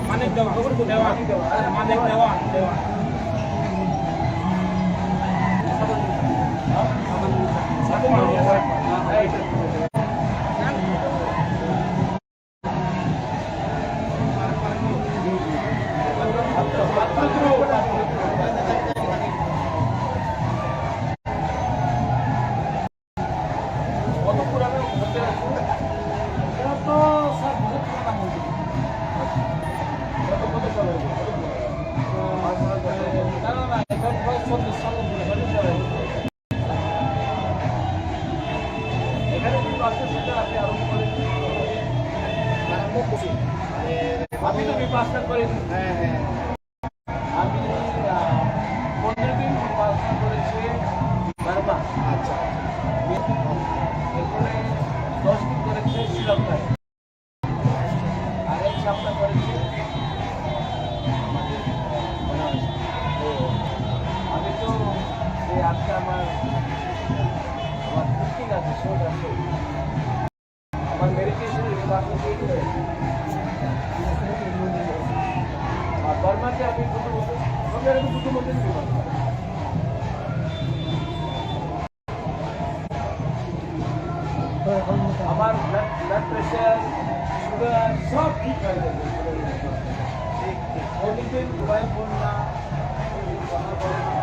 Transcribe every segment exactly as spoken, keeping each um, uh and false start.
মানিক দেওয়ান, দেওয়ান, মানিক দেওয়ান, দেওয়ান। কত পুরানো মন্দির আছে? এটা তো স্যার বহুত পুরানো মন্দির। এটা তো কত সাল হবে? কত পুরানো? না, না, না, এটা প্রায় চল্লিশ সাল হবে। চল্লিশ সাল হবে। এখানে কিন্তু আজকে সেটা আপনি আরম্ভ করেন। আরম্ভ করছি। মানে, আপনি তো বিপাসনা করেন। হ্যাঁ, হ্যাঁ। আমি, আহ, পনেরো দিন উপাসনা করেছি বার্মা। আচ্ছা। এরপরে দশ দিন করেছি শ্রীলঙ্কায়। আর এক সপ্তাহ করেছি আমাদের, আহ, বেনারস। তো আমি তো এই আজকে আমার, আমার কুকিং আছে, শর্ট আছে। আমার মেডিটেশন এই পাঁচ বছর ধরে। আর বার্মাতে আমি প্রথমত, সব জায়গাতে প্রথমত ছিলাম। আমার ব্লাড, ব্লাড প্রেশার, সুগার সব ঠিক হয়ে যাবে। ঠিক, ঠিক। অনেকদিন মোবাইল ফোন না, কথা বলা না।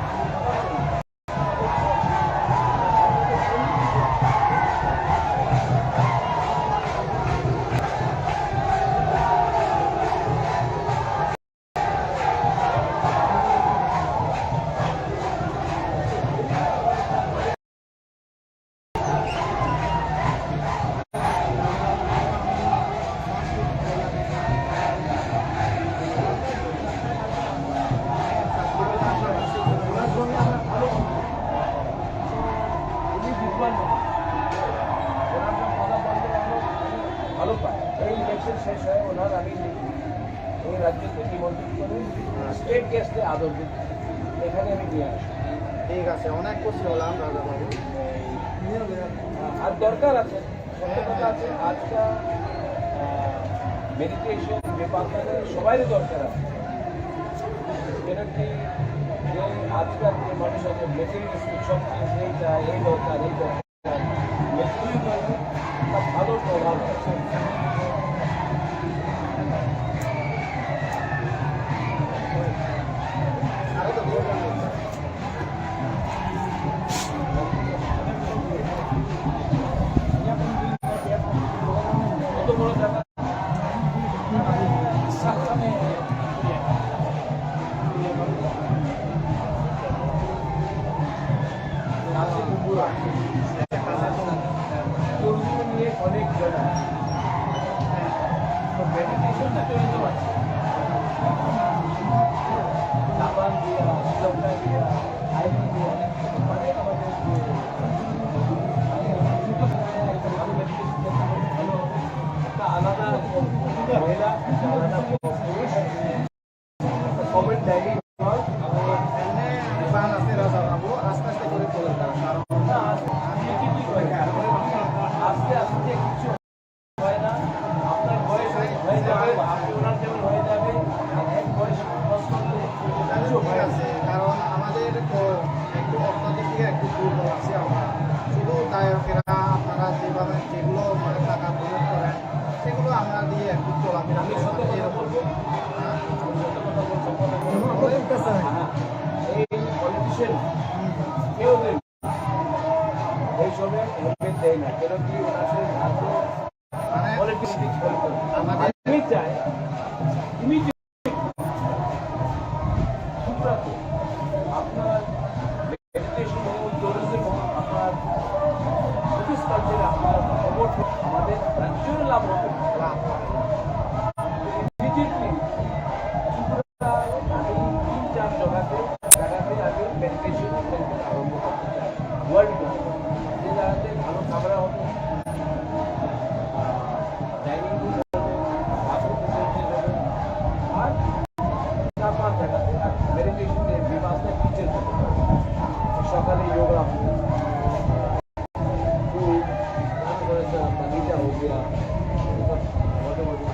উনি বিদ্বান মানুষ। ওনার কথা বলতে আমরা ভালো পাই। এই ইলেকশন শেষ হয়, ওনার আমি এই রাজ্যকে নিমন্ত্রণ করে স্টেট গেস্টে আদর দিই। এখানে আমি নিয়ে আসি। ঠিক আছে, অনেক খুশি হলাম রাজা বাবু। আর দরকার আছে, সত্য কথা আছে, আজকাল, আহ, মেডিটেশন, বিপাসনা সবারই দরকার আছে। কেন কি, যে আজকাল যে মানুষ আছে, মেটেরিয়ালিস্টিক সব জিনিস, এইটা, এই দরকার, এই দরকার। মেশিনের জন্য একটা ভালো প্রভাব আছে। কত বড় জায়গা। ঠিক আছে, কারণ আমাদের তো একটু অর্থনৈতিক দিকে একটু দুর্বল আছি আমরা। শুধু গায়কেরা আপনারা যেভাবে যেগুলো মানে টাকা ডোনেট করেন, সেগুলো আমরা দিয়ে একটু চলাফেরা করি, মানে এরকম। এই পলিটিশিয়ান কেউ নেই। এই সময় হেলমেট দেয় না, কেন কি ওনাদের হাতে মানে পলিটিক্স করে। আমাদের আমি চাই Immediately, সুব্রত, আপনার মেডিটেশন হোক, ট্যুরিজম হোক, আপনার অফিস কালচারে আপনার খবর হোক, আমাদের রাজ্যেরও লাভ হবে। লাভ হবে। Immediately, ত্রিপুরা, আমি তিন চার জায়গাতে, জায়গাতে আমি মেডিটেশন সেন্টার আরম্ভ করতে চাই। World class. যে জায়গাতে ভালো খাবার হবে, আহ, ডাইনিং রুম হবে, বাথরুম ফেসিলিটি হবে, আর চার পাঁচ জায়গাতে আর মেডিটেশন যে বিভাগ আছে, টিচার করতে পারবে। সকালে যোগা হবে, তারপরে স্যার আপনার ইটা হয়ে গেল, মোটামুটি।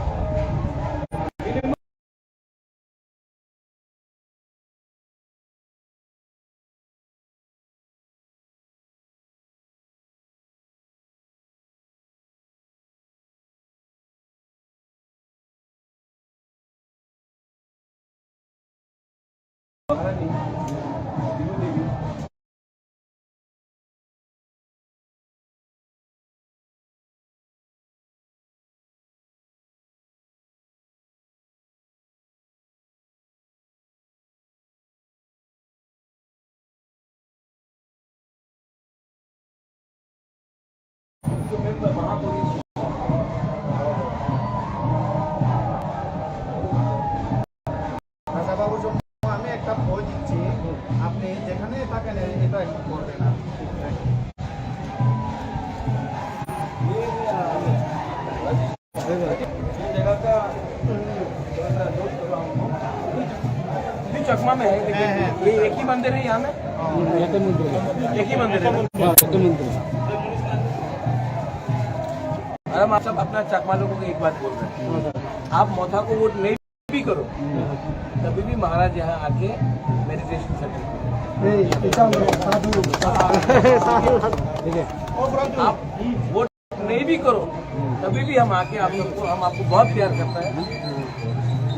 রাজাবাবুর জন্য আমি একটা বই দিচ্ছি, আপনি যেখানে থাকেন এ-, এটা একটু পড়বেন। ये चकमा में है, लेकिन ये एक ही मंदिर है यहाँ में। एक ही मंदिर है। अरे, हम आप सब अपना चकमा लोगों को एक बात बोल रहे हैं, आप मोथा को वोट नहीं भी करो, तभी भी महाराज यहाँ आके मेडिटेशन सेंटर। आप वोट नहीं भी करो, तभी भी हम आके आप सबको, हम आपको बहुत प्यार करता है।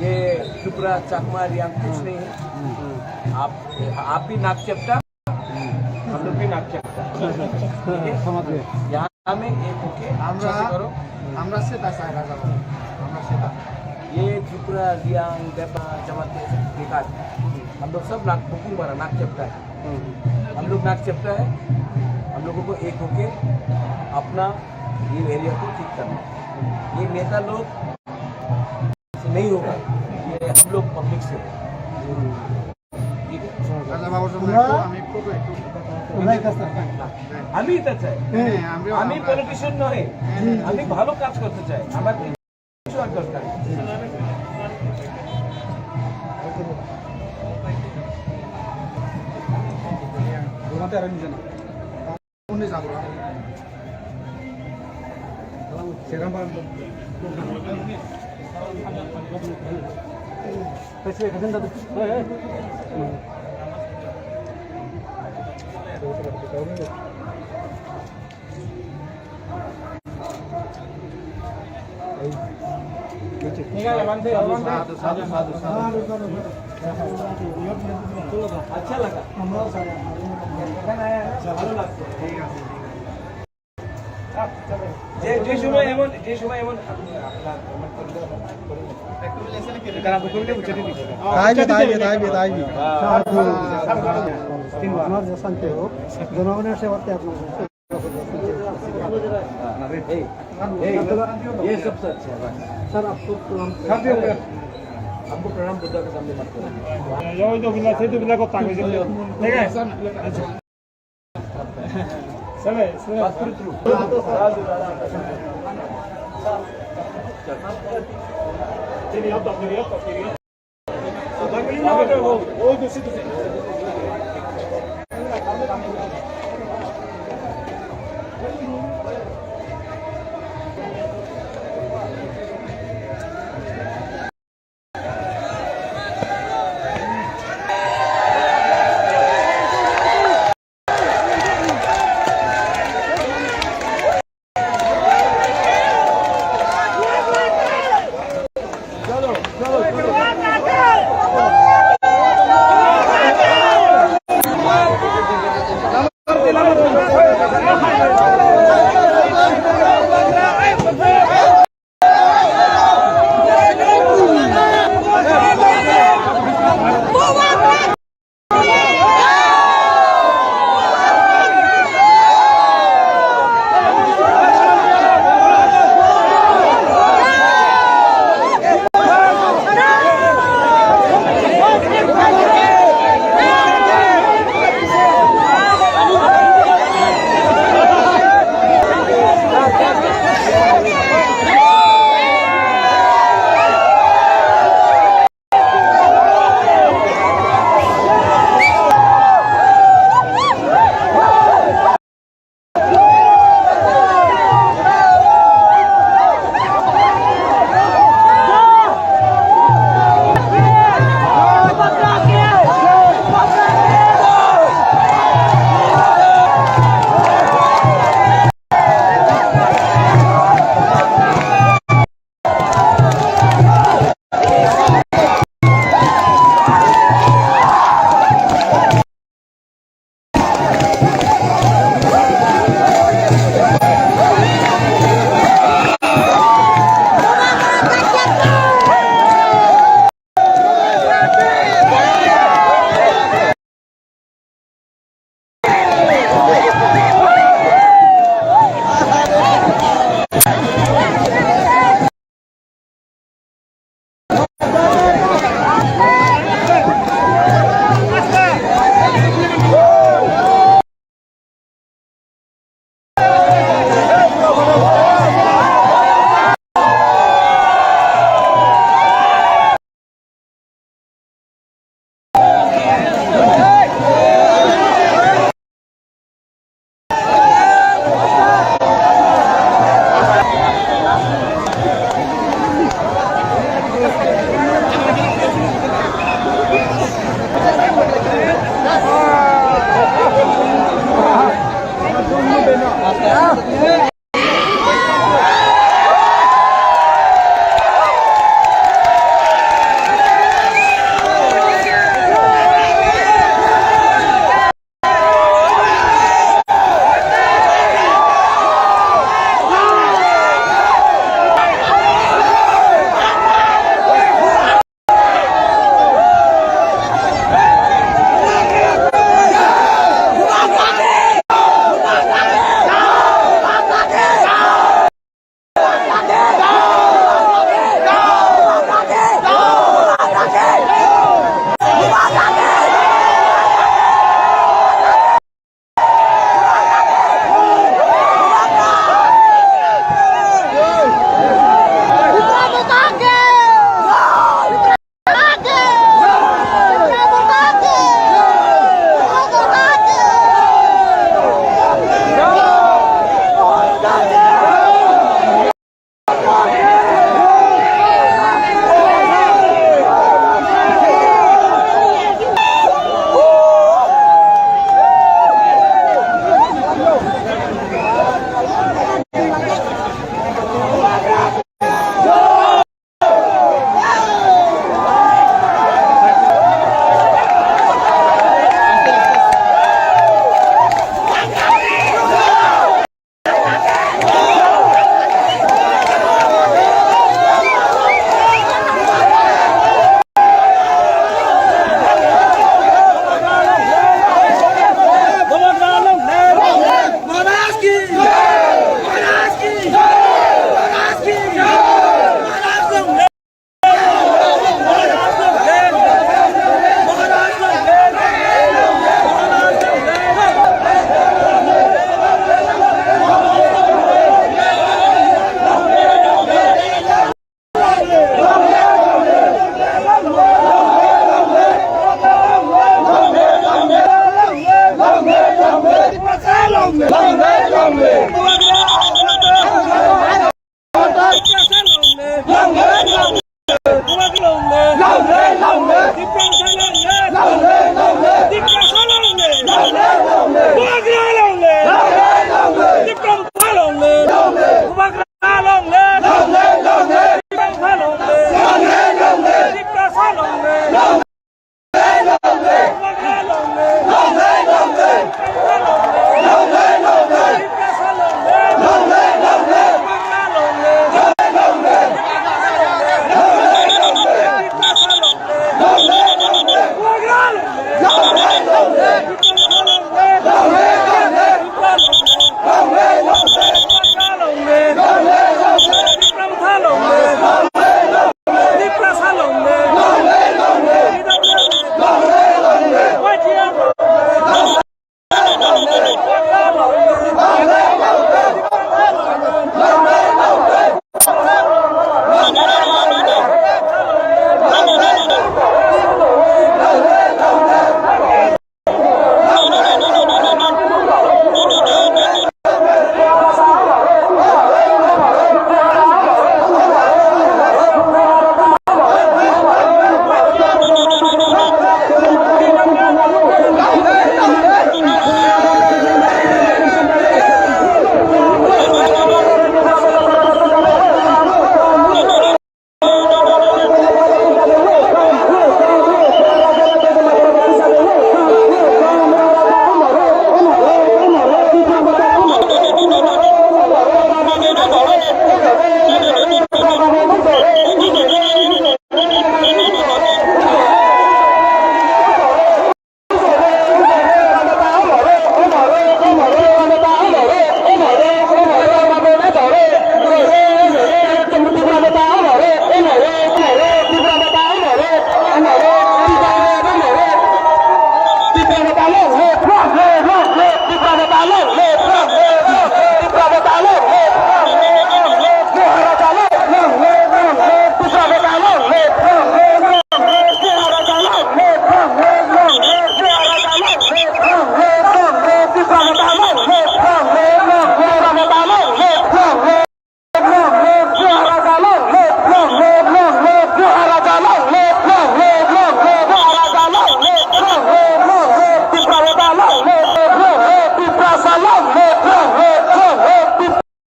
ये त्रिपुरा, चकमा, रियांग कुछ नहीं है। आप, आप भी नाक चपटा, हम लोग भी नाक चपटा। ठीक है? समझ गए। यहाँ में एक होके अच्छा से करो। আমরা সেটা চাই রাজা বাবু, আমরা সেটা। ये त्रिपुरा, रियांग, देबा, जमात के बेकार। हम लोग सब नाक बुकुंग मारा, नाक चपटा है। हम लोग नाक चपटा है। हम लोगों को एक होके अपना ये एरिया को ठीक करना है। ये नेता लोग से नहीं होगा, ये हम लोग पब्लिक से होगा। ঠিক আছে? রাজা বাবুর জন্য আমরা একটু, আমি একটু, একটু আমরা এটা চাই। আমি এটা চাই। হ্যাঁ, আমরাও, আমি আমরা পলিটিশিয়ান নয়। হ্যাঁ, হ্যাঁ। আমি ভালো কাজ করতে চাই। আমার কিছু আর দরকার নেই। ঘুমাতে আর নিজে না। সাধু, সাধু, সাধু, সাধু। अच्छा लगा। যে, যে সময় এমন, যে সময় এমন, আপনি আপনার comment করবেন, comment করবেন। তাই বি, তাই বি, তাই বি, তাই বি। আপনার যে শান্তি হোক, জনগণের সেবাতে আপনার। এই, এই, ये सबसे अच्छा है। सर, आपको प्रणाम। हमको प्रणाम बुद्धा के सामने मत करो। ওই তো বিলা, সেই তো বিলা কথা কইছে। ঠিক আছে?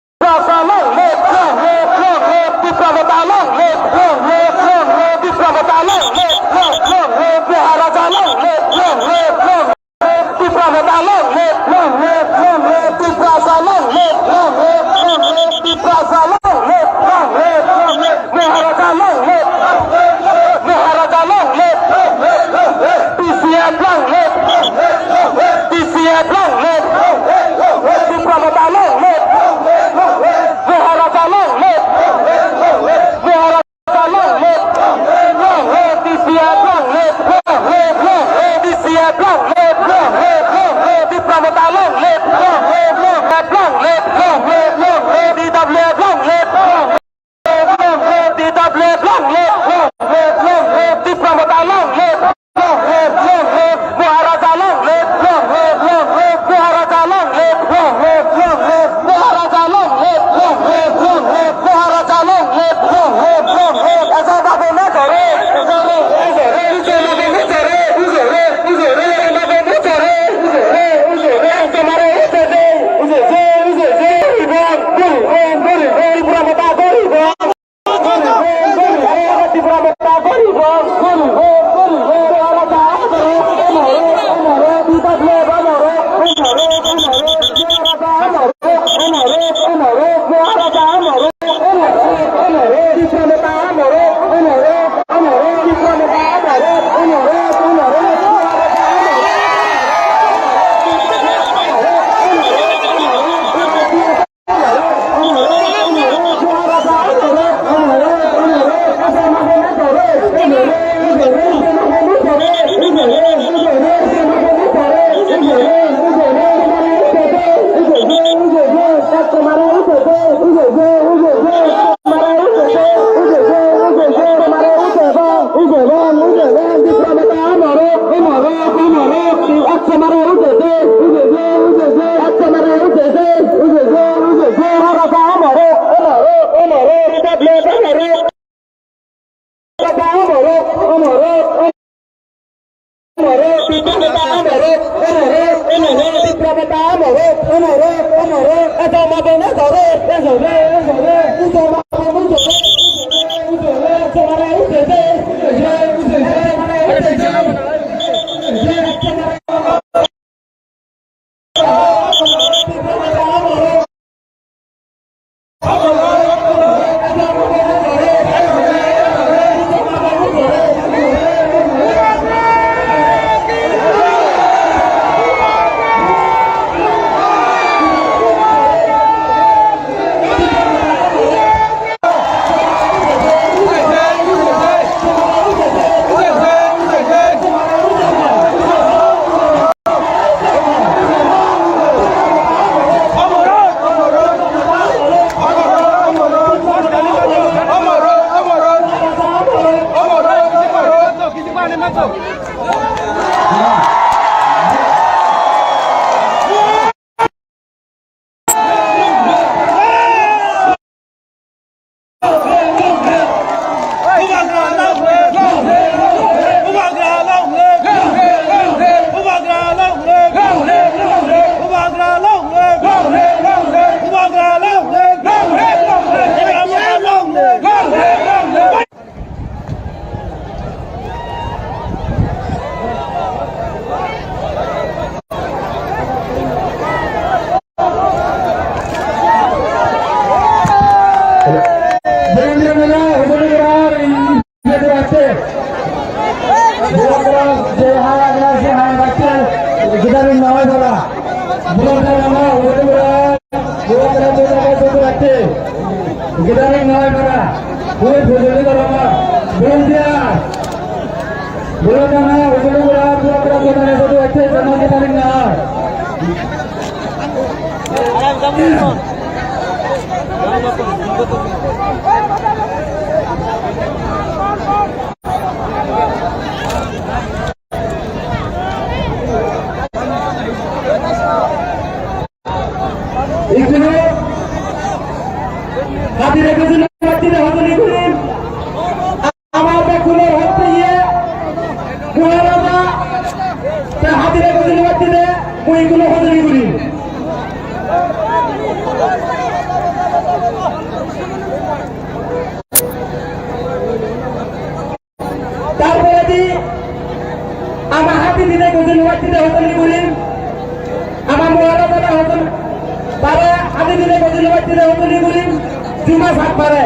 Tiprasa long live, long live, long live. Tiprasa long live, long live, long live. Tiprasa long live, long live, long live. Tiprasa long live, long live, long live. Maharaja long live, long live, long live. Maharaja long live, long live, long live. T C F long live, long live, long live. T C F long live, long live, long live. Tipra Motha long live, long live, long live. Maharaja long live, long live, long live. Maharaja Maharaja long live, long live, long live. Maharaja long live, long live, long live. Maharaja long live, long live, long live. Esa babu na jare, jare, jare, jare, jare, jare, jare. Esa babu na jare, jare, jare, jare. Esa mare, jare, jare, jare, jare. Goribong, goribong, goribong. Tipra Motha goribong. Gidaring nawai bara. Bulan dana ma, bulan dana ma, bulan dana ma, bulan dana ma. Gidaring nawai bara. Bulan, bulan dana ma, bulan dia. Bulan dana ma, bulan dana ma, bulan dana ma, bulan dana ma. Ikunu hati rekha jina hati de hotani kulim. Ama bekulo hotte ye muharaba te hati rekha jina hati de mui ikunu hotani kulim. Tarpore di ama hati dine gojin wati de hotani gurim. Ama muara dana hoton pare hati dine gojin wati de hotani gurim. Juma sak pare.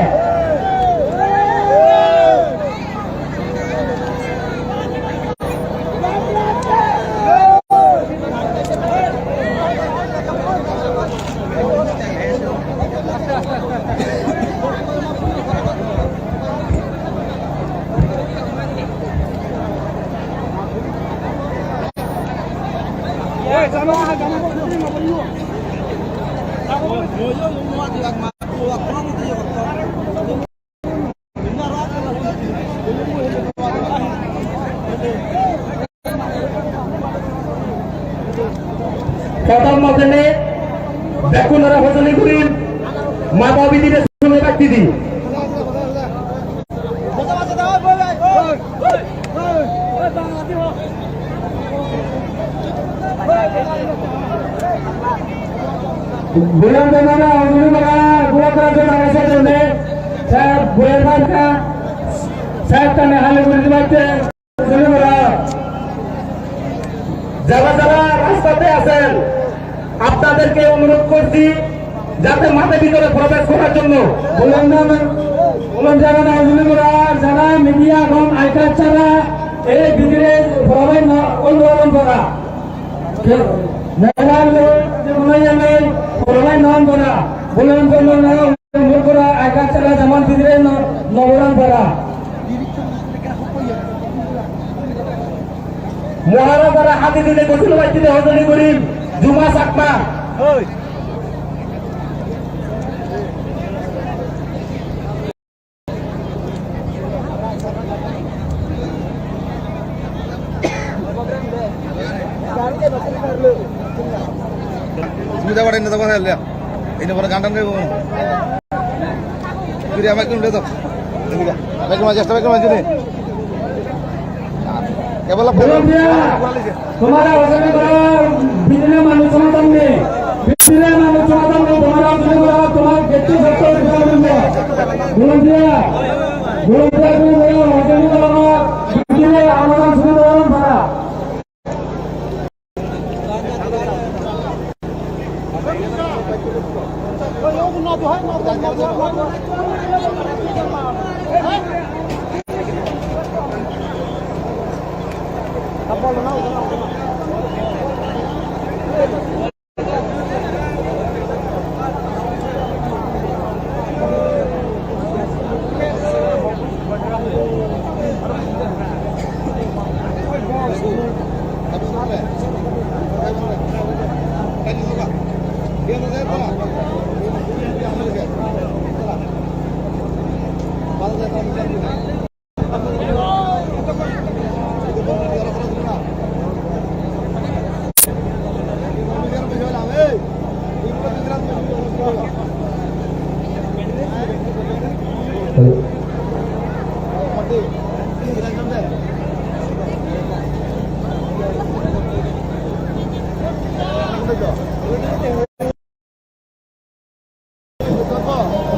Kotor motene bekunara hojani gurin mata bidire sune bakti di. Bulan Demana hojani bara gua kara jona esa jone sa bulan barka sa tane hale gurin bakti. যারা যারা রাস্তাতে আছেন, আপনাদেরকে অনুরোধ করছি যাতে মাঠের ভিতরে প্রবেশ করার জন্য। Bolong na, bolong jaga na ujuli gora, jara media gon aikar chara, e bidire phorabai no, on doron pora. Ke, nara lo, je bolong ya nai, phorabai no on pora. Bolong bolong na, Murkura aikar chara jaman bidire no, noboran bara. Mohara bara hati dine gosul bai dine hojoli gurim, Juma Chakma. Sumida bade neta bana le. Ini bana gandang ke. Kiri amai kun le to. Ini ba. Amai kun aja, amai kun aja ni. Kebala. Tomar awaz ani bada bidire manuj somadan nei. Bidire manuj somadan nei, tomar awaz ani bada tomar getto sotto bidire manuj nei. Bolong dia. Bolong dia tu bidire manuj ani bada bidire amadan somadan bada.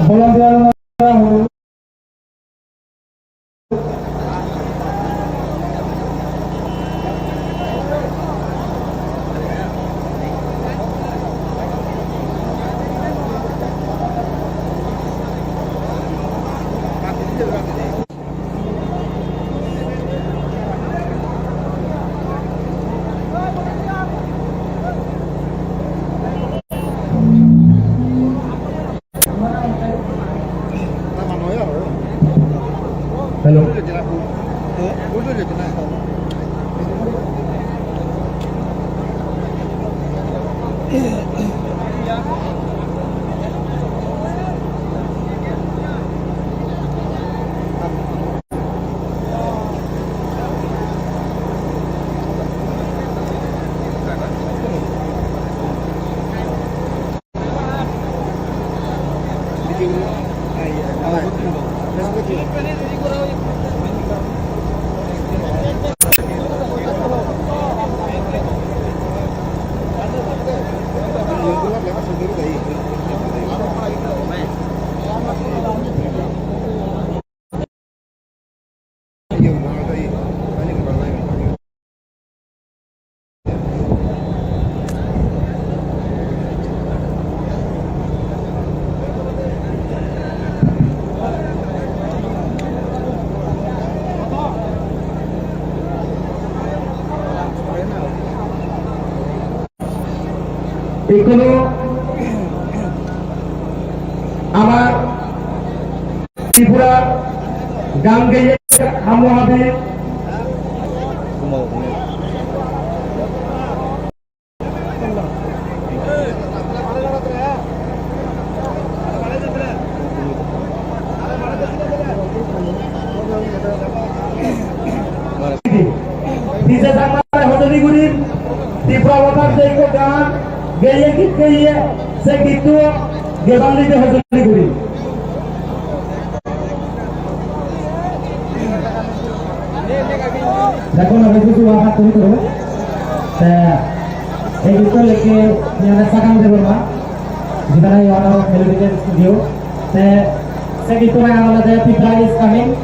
Bolong dia. Hello. Tripura, Gangaiya, Hamuhabi. Nise sangma hojoli guri, Tipra Motha tei ko gan, geye git geye, se gitu, gebang lide hojoli guri. Dakona bai kusu wa hat tuni toro. Te, ei gito leke, ni ana sakang de borma. Jibana yo ano melodical studio. Te, se gito bai ano lade Tipra is coming.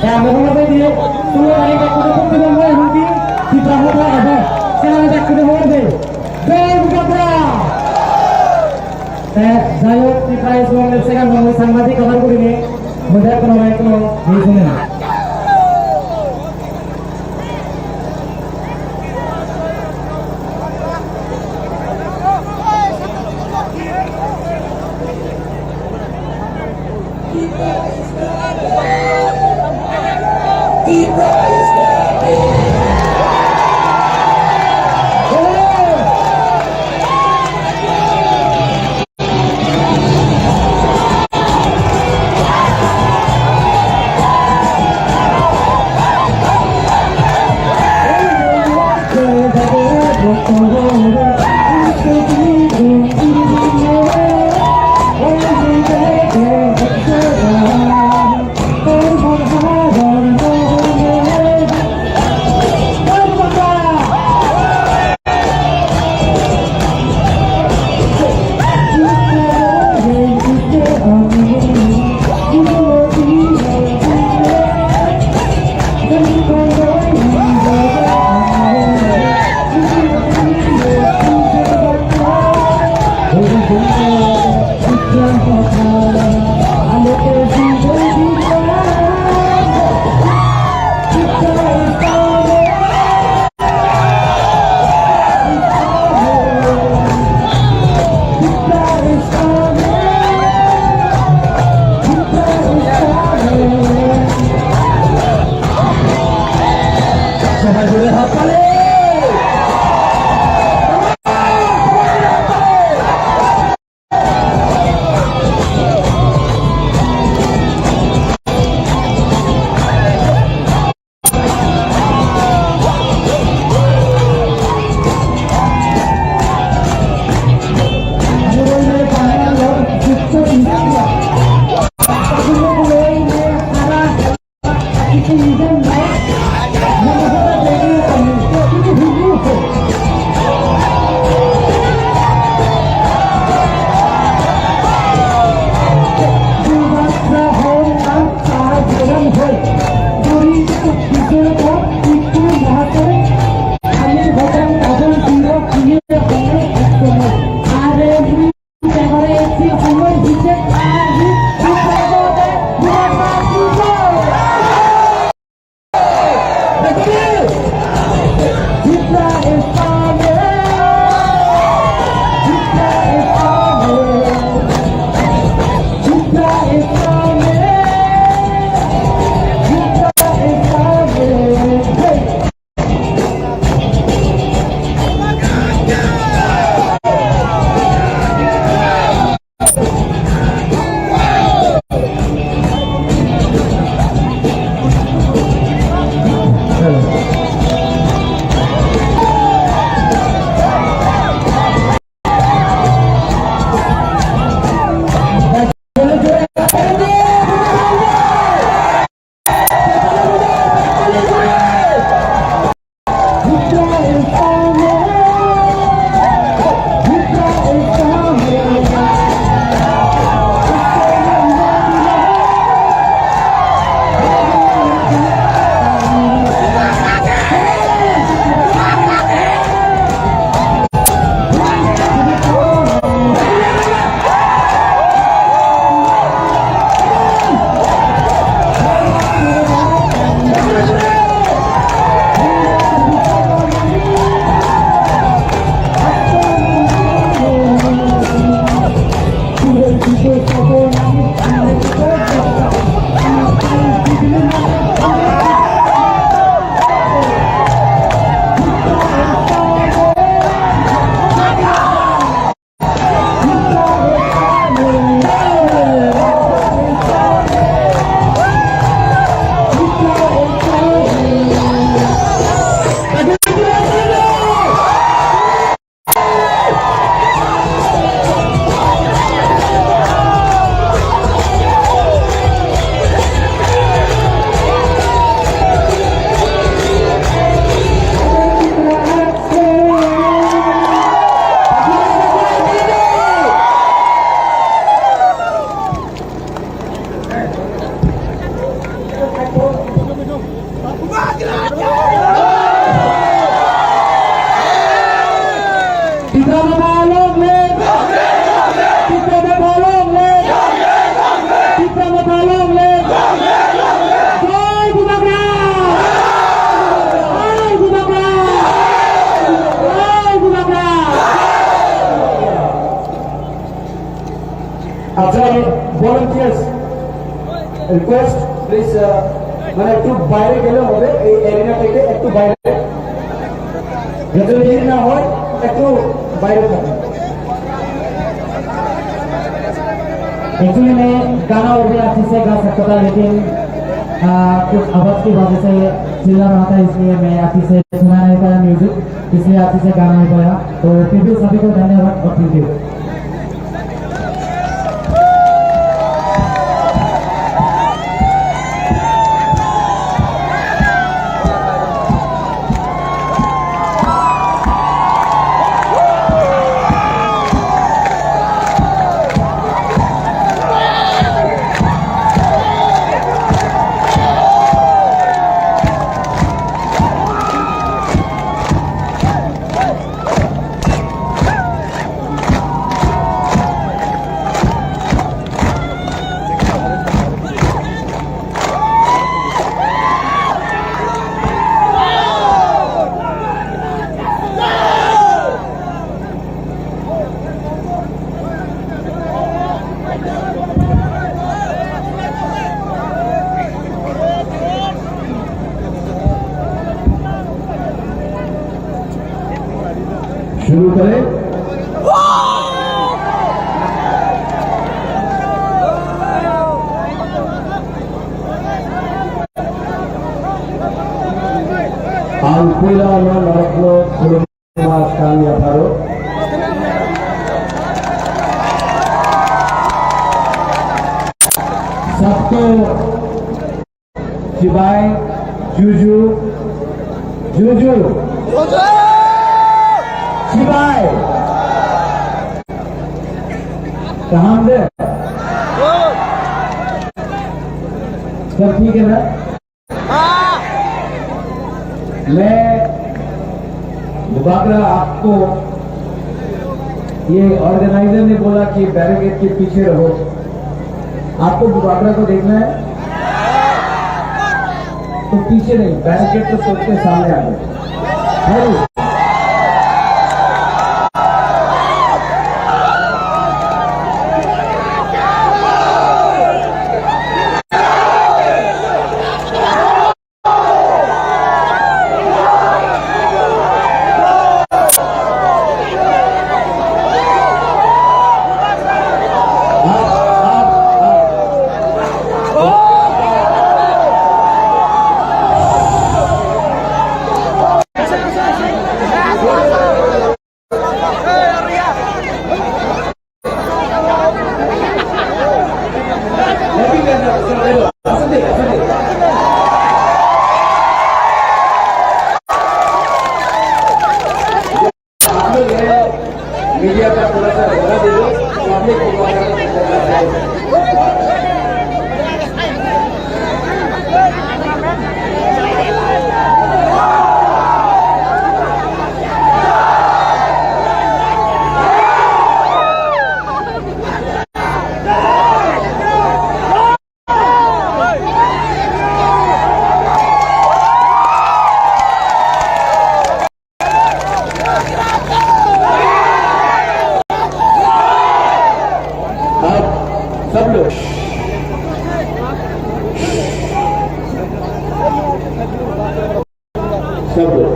Te, amo kono bai diye, tulo bai ka kuno kuno kuno bai hundi, Tipra Motha abo. Se ano bai kuno bai diye. Jai Bugabra! Te, jai hok, Tipra is coming, second round, sangbadik kabar kuri ni. Mudar kono bai kono, ni sunu. Tipra Motha long live! Tipra Motha long live! Tipra Motha long live! Jai Bubagra! Jai Bubagra! Jai Bubagra! আচ্ছা, volunteers, request, please, আহ, মানে একটু বাইরে গেলে হবে, এই এরিনা থেকে একটু বাইরে। যাতে ভিড় না হয়, একটু বাইরে থাকবেন। Actually, मैं गाना और भी अच्छे से गा सकता था, लेकिन, आ, कुछ आवाज़ की वजह से चिल्ला रहा था, इसलिए मैं अच्छे से सुना नहीं पाया म्यूजिक, इसलिए अच्छे से गा नहीं पाया। तो फिर भी सभी को धन्यवाद और थैंक यू। শুরু করে। Ang puila no norokno khulumma kang yapharo. Sabto Chibai, Juju, Juju. Chibai. Kaham de? Sab thik hai na? Main Bubagra, आपको ये ऑर्गेनाइजर ने बोला कि बैरिकेड के पीछे रहो, आपको बुबागरा को देखना है तो पीछे नहीं, बैरिकेड को तोड़ के सामने आ जाओ। है? मीडिया का थोड़ा सा हौसला दे दो, पब्लिक को आप सब लोग, सब लोग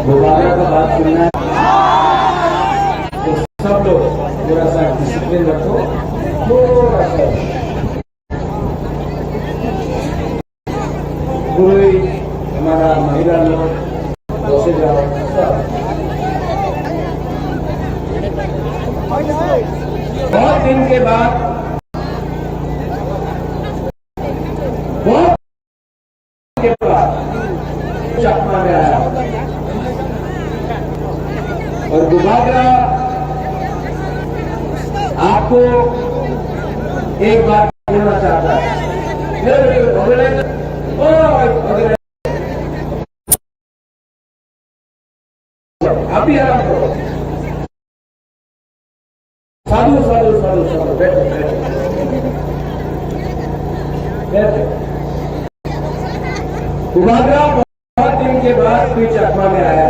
दोबारा का बात सुनना है। तो सब लोग थोड़ा सा डिसिप्लिन रखो, थोड़ा सा। कोई हमारा महिला लोग बसे जाओ, सब। बहुत दिन के बाद, बहुत के बाद चकमा में आया। और बुबागरा आपको एक बात बोलना चाहता है। अभी आराम करो। साधु, साधु, साधु, साधु, बैठो, बैठो। बैठो। उबागरा बहुत दिन के बाद कोई चकमा में आया।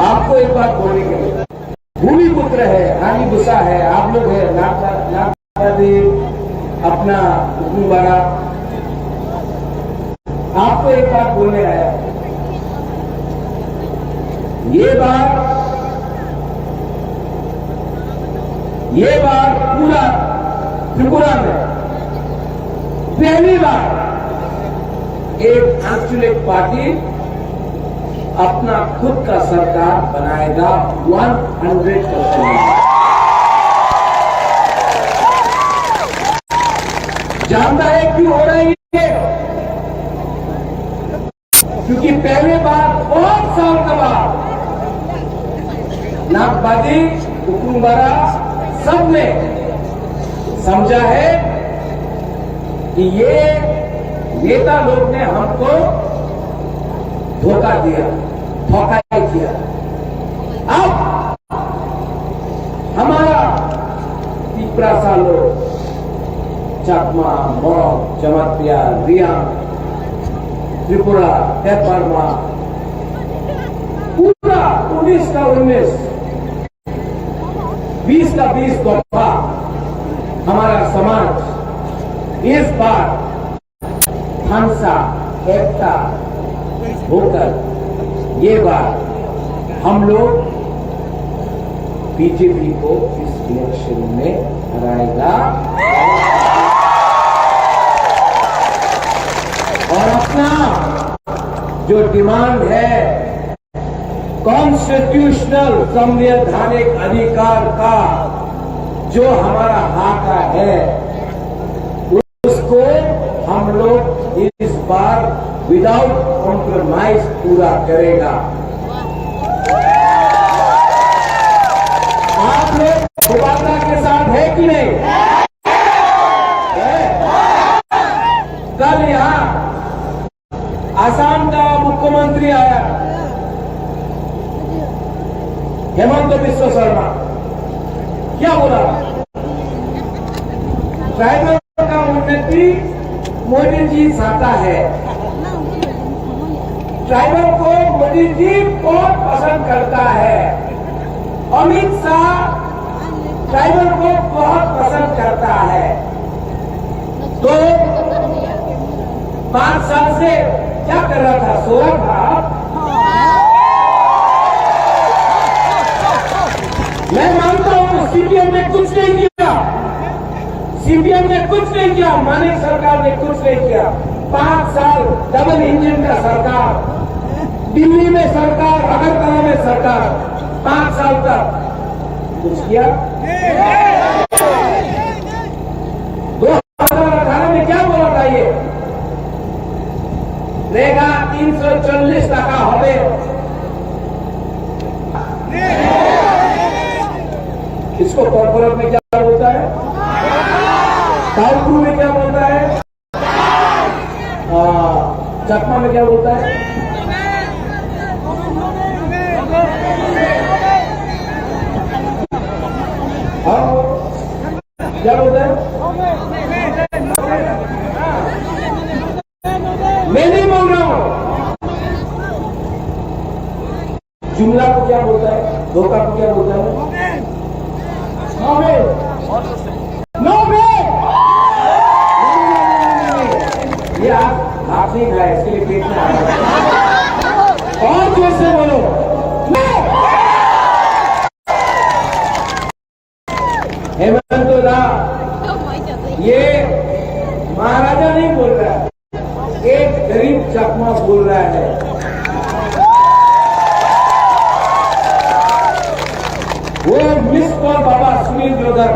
आपको एक बात बोलने के लिए, भूमिपुत्र है, हानिबुसा है, आप लोग है, नागपा-, नागपादी, अपना हुकुमबारा, आपको एक बात बोलने आया। ये बार, ये बार पूरा त्रिपुरा में पहली बार एक आंचलिक पार्टी अपना खुद का सरकार बनाएगा, वन हंड्रेड परसेंट। जानता है क्यों हो रही है? क्योंकि पहले बार बहुत साल के बाद नागपादी, हुकुमबारा, सबने समझा है कि ये नेता लोग ने हमको धोखा दिया, धोखा दिया। अब हमारा तिपरासा लोग, चकमा, मग, जमातिया, रियांग, त्रिपुरा, देबबर्मा, पूरा उन्नीस का उन्नीस, बीस का बीस दफा हमारा समाज इस बार थानसा एकता होकर ये बार हम लोग बीजेपी को इस इलेक्शन में हराएगा और अपना जो डिमांड है, कॉन्स्टिट्यूशनल संवैधानिक अधिकार का जो हमारा हक है, उसको हम लोग इस बार विदाउट कॉम्प्रोमाइज पूरा करेगा। आप लोग उबागरा के साथ है कि नहीं? है? कल यहाँ आसाम का मुख्यमंत्री आया, हेमंत बिस्व शर्मा, क्या बोला? ट्राइबल का उन्नति मोदी जी चाहता है। ट्राइबल को मोदी जी बहुत पसंद करता है। अमित शाह ट्राइबल को बहुत पसंद करता है। तो पांच साल से क्या कर रहा था? सो रहा था। मैं मानता हूं, सीपीएम ने कुछ नहीं किया, सीपीएम ने कुछ नहीं किया, मानिक सरकार ने कुछ नहीं किया। पांच साल डबल इंजन का सरकार, दिल्ली में सरकार, अगरतला में सरकार, पांच साल तक कुछ किया? दो हजार अठारह में क्या बोला था ये? रेगा तीन सौ चालीस टका होवे। इसको कॉर्पोरेट में क्या बोलता है? ताउक्रू में क्या बोलता है? आ, चकमा में क्या बोलता है? हाँ? क्या बोलता है? मैं नहीं बोल रहा हूँ। जुमला को क्या बोलता है? धोखा को क्या बोलता है? No way। No way। ये हाथ, हाथ नहीं खाया, इसके लिए पेट में आ गया। और जोर से बोलो। हेमंत दा, ये महाराजा नहीं बोल रहा है, एक गरीब चकमा बोल रहा है। वो मिस कॉल बाबा सुनील जोधर,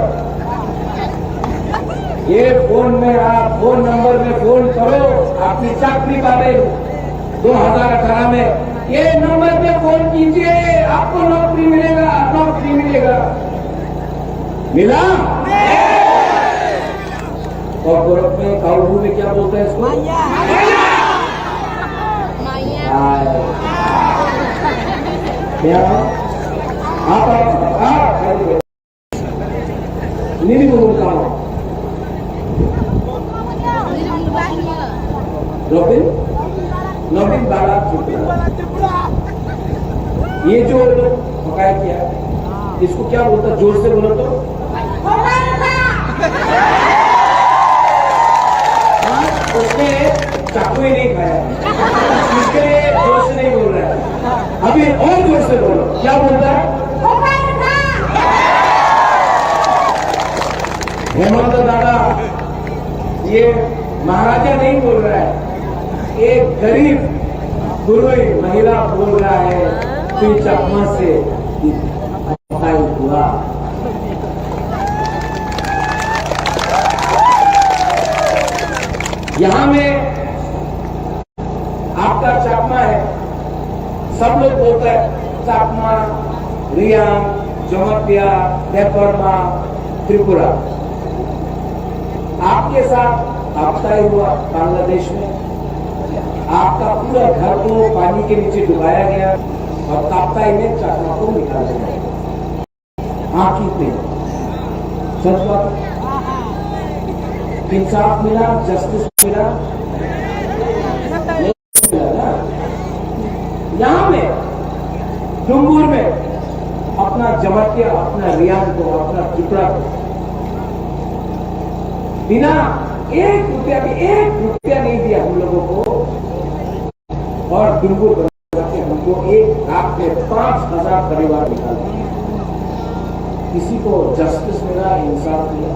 ये फोन में आप फोन नंबर में फोन करो, आपकी चाकरी बारे दो हज़ार अठारह में ये नंबर पे फोन कीजिए, आपको नौकरी मिलेगा, नौकरी मिलेगा। मिला? और गोरख में, काउरू में क्या बोलते हैं इसको? माया। माया। क्या? आप, आप, आप, Nini mo mukha. Robin? Nobin Bala Tripura. ये जो लोग हकाई किया, इसको क्या बोलता? जोर से बोलो तो। हाँ, उसने चाकू ही नहीं खाया, इसके लिए जोर से नहीं बोल रहा है। अभी और जोर से बोलो, क्या बोलता है? हेमंत दादा, ये महाराजा नहीं बोल रहा है, एक गरीब गुरुई महिला बोल रहा है, तू चकमा से। यहाँ में आपका चकमा है, सब लोग बोलता है चकमा, रियांग, जमातिया, देबबर्मा, त्रिपुरा। आपके साथ आपका ही हुआ बांग्लादेश में, आपका पूरा घर को पानी के नीचे डुबाया गया और काप्ताई में चकमा को निकाला गया। आंखी पे सच बात। इंसाफ मिला, जस्टिस मिला, नहीं मिला ना। यहाँ में डुंगुर में अपना जमातिया, अपना रियांग को, अपना टुकड़ा को बिना एक रुपया भी, एक रुपया नहीं दिया हम लोगों को। और डुंगुर बना के हमको एक रात में पाँच हज़ार परिवार निकाल दिए। किसी को जस्टिस मिला, इंसाफ मिला?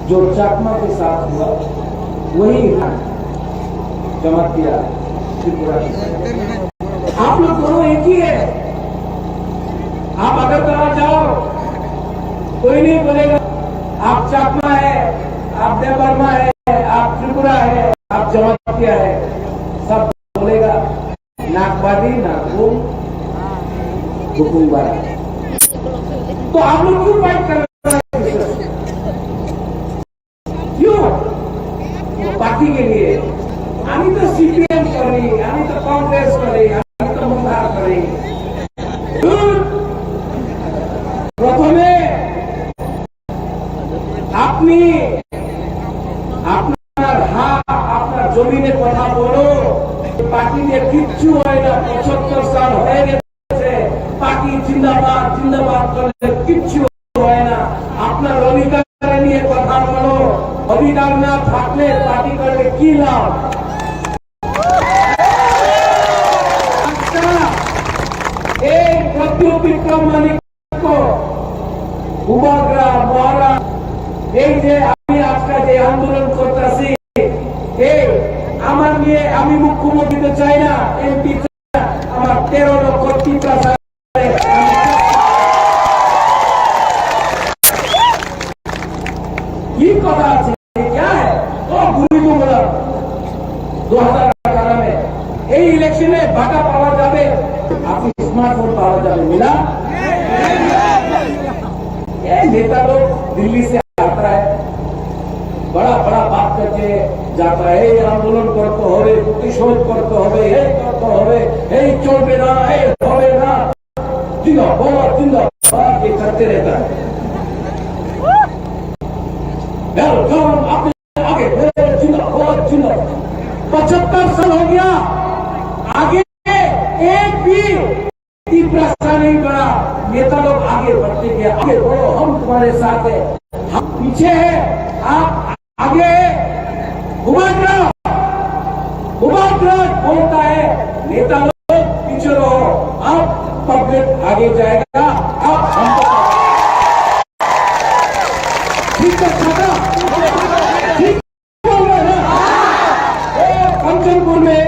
जो चकमा के साथ हुआ, वही हम जमातिया त्रिपुरा के साथ। आप लोग दोनों एक ही है। आप अगरतला जाओ, कोई नहीं बोलेगा आप चकमा है, आप देबबर्मा है, आप त्रिपुरा है, आप जमातिया है। सब बोलेगा नागबादी, नागपुर, बुकुंगबारा। तो आप लोग क्यों फाइट कर रहे हैं? क्यों? वो पार्टी के लिए। আমি তো সিপিএম করি, আমি তো কংগ্রেস করি, আমি তো মুন্ডা করি। ধুর। প্রথমে আপনি আপনার হাত, আপনার জমিনে কথা বলো। পার্টি দিয়ে কিচ্ছু হয় না, পঁচাত্তর সাল হয়ে গেছে। পার্টি জিন্দাবাদ, জিন্দাবাদ করলে কিচ্ছু হয় না। আপনার অধিকার নিয়ে কথা বলো। অধিকার না থাকলে পার্টি করলে কি লাভ? আচ্ছা, এই প্রদ্যুৎ বিক্রম মানিক, বুবাগ্রা, মহারাজ, এই যে আমি আজকে যে আন্দোলন করতেছি, এই আমার নিয়ে, আমি মুখ্যমন্ত্রী তো চাই না, এমপি চাই না, আমার তেরো লক্ষ টিপ্রা চাই। কি কথা আছে? क्या है? तो गुरु को बोला, दो हज़ार अठारह में এই ইলেকশনে বাটা পাওয়া যাবে, আপনি স্মার্টফোন পাওয়া যাবে, মিলা? ये नेता लोग दिल्ली से आता है, बड़ा बड़ा बात करके जाता है, ये आंदोलन করতে হবে, প্রতিশোধ করতে হবে, এই করতে হবে, এই চলবে না, এই হবে না। जिंदाबाद, जिंदाबाद, ये करते रहता है। वेलकम, आगे, आगे, जिंदाबाद, जिंदाबाद। पचहत्तर साल हो गया, आगे एक भी तीव्र सा नहीं बढ़ा। नेता लोग आगे बढ़ते गए, आगे बढ़ो, हम तुम्हारे साथ हैं, हम पीछे हैं, आप आगे। बुबाग्रा, बुबाग्रा बोलता है, नेता लोग पीछे रहो, अब पब्लिक आगे जाएगा, अब हमको ठीक है, दादा, ठीक बोल रहे हैं ना? वो कंचनपुर में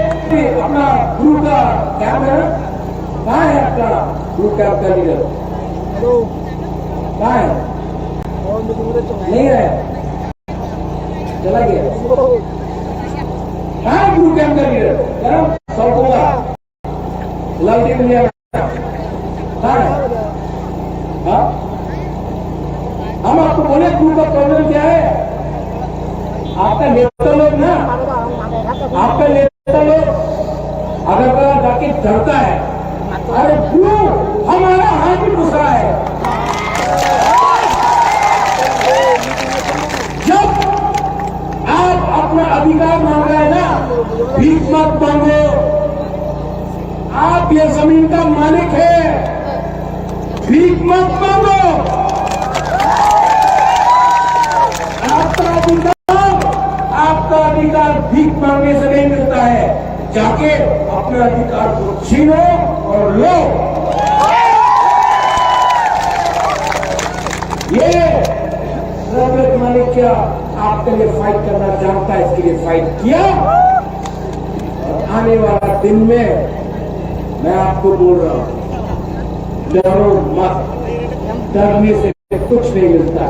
अपना गुरु का कैंप है ना? कहाँ है आपका गुरु कैंप का लीडर? कहाँ है? नहीं है। चला गया। कहाँ गुरु कैंप का लीडर? कहाँ? सौकोला। लालटेन लिया। कहाँ है? हाँ? हम आप बोले, "क्रू का प्रॉब्लम क्या है?" आपका नेता लोग ना, आपका नेता लोग अगर जाके डरता है, अरे क्रू हमारा हाथ में घुसा है। जब आप अपना अधिकार मांग रहे हैं ना, भीख मत मांगो। आप ये जमीन का मालिक है, भीख मत मांगो। आपका अधिकार, आपका अधिकार भीख मांगने से नहीं मिलता है। जाके अपने अधिकार को छीनो और लो। ये रजत मानिक क्या आपके लिए फाइट करना जानता है, इसके लिए फाइट किया। और आने वाला दिन में मैं आपको बोल रहा हूँ, डरो मत, डरने से कुछ नहीं मिलता।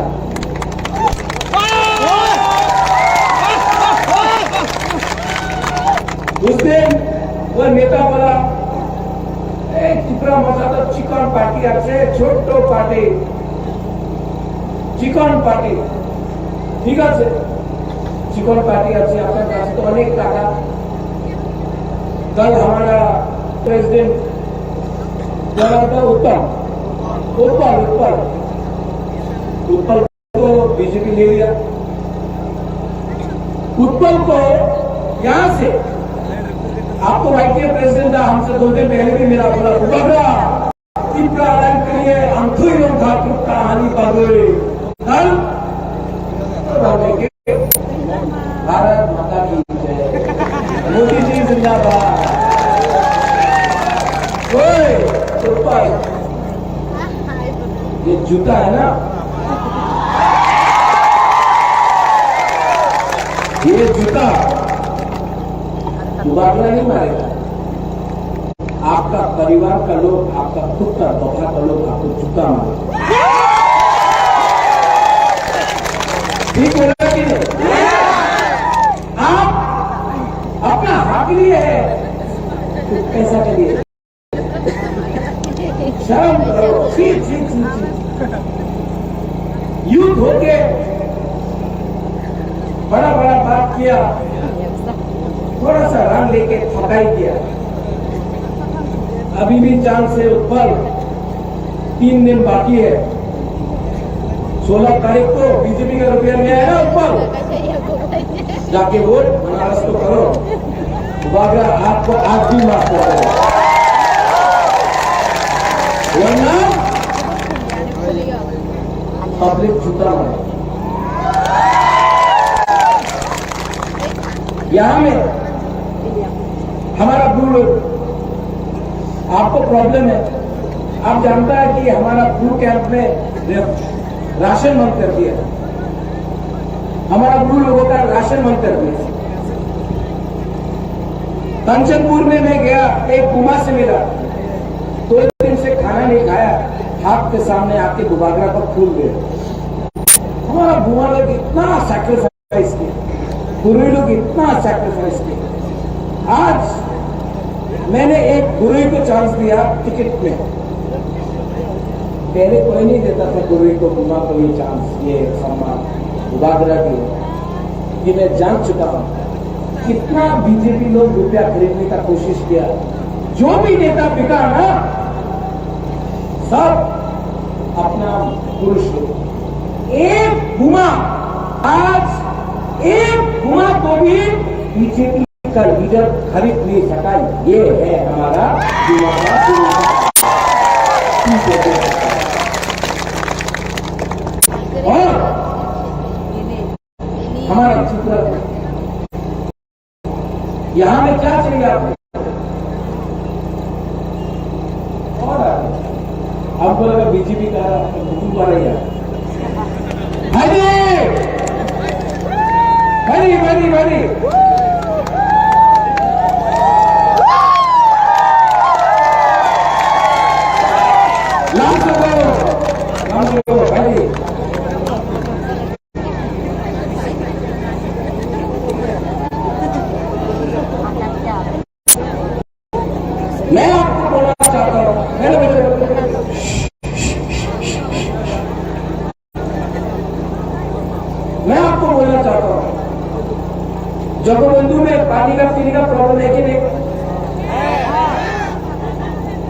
उस दिन वो नेता बोला, "ए, टिपरा मजा तो चिकन पार्टी আছে, ছোট্ট পার্টি, চিকন পার্টি।" ঠিক আছে, চিকন পার্টি আছে, আপনার কাছে তো অনেক টাকা। कल हमारा प्रेसिडेंट क्या नाम था? उत्तम, उत्पल, उत्पल, उत्पल को बीजेपी ले लिया। उत्पल को यहाँ से, आपको वाईटीए प्रेसिडेंट था, हमसे दो दिन पहले भी मिला, बोला, "बुबागरा, टिपरा अलग के लिए हम थुई लोग था, टिपरा हानि बागोई।" कल तो बोलेंगे, भारत माता की जय, मोदी जी जिंदाबाद। ओए, उत्पल, ये जूता है ना, ये जूता दोबारा नहीं मारेगा। आपका परिवार का लोग, आपका खुद का दोफा का लोग आपको जूता मारे। ठीक बोला कि नहीं? आप अपना हक लिए है, तो पैसा के लिए। शर्म करो, छी, छी, छी, छी। यूथ होके बड़ा बड़ा बात किया, थोड़ा सा रंग लेके थकाई किया। अभी भी चांस है ऊपर, तीन दिन बाकी है। सोलह तारीख को बीजेपी का रुपया नहीं आया ऊपर, जाके वोट बनारस को करो। बाबा आपको आज भी माफ कर दो, वरना पब्लिक जूता मारे। यहाँ में हमारा ब्रू लोग, आपको प्रॉब्लम है, आप जानता है कि हमारा ब्रू कैंप में राशन बंद कर दिया, हमारा ब्रू लोगों का राशन बंद कर दिया। कंचनपुर में मैं गया, एक बुमा से मिला, दो दिन से खाना नहीं खाया, हाथ के सामने आके बुबागरा पर फूल दे। हमारा बुआ लोग इतना सैक्रिफाइस किया, बुरुई लोग इतना सैक्रिफाइस किया। आज मैंने एक बुरुई को चांस दिया टिकट में। पहले कोई नहीं देता था बुरुई को, बुआ को ये चांस, ये सम्मान, बुबागरा की। ये मैं जान चुका हूँ। कितना बीजेपी लोग रुपया खरीदने का कोशिश किया, जो भी नेता बिका ना, सब अपना पुरुष लोग। एक बुआ, आज एक बुआ को भी बीजेपी का लीडर खरीद नहीं सका। ये है हमारा बुआ का पुरुष। और हमारा चित्र यहाँ में क्या चाहिए आपको? और आपको लगा बीजेपी का हुकूम आ रही है? हरी! हरी, हरी, हरी! लाल सगो, लाल सगो, हरी! मैं आपको बोलना चाहता हूँ, मेरे बच्चे, मैं आपको बोलना चाहता हूँ, जगबंधु में पानी का, पीने का प्रॉब्लम है कि नहीं?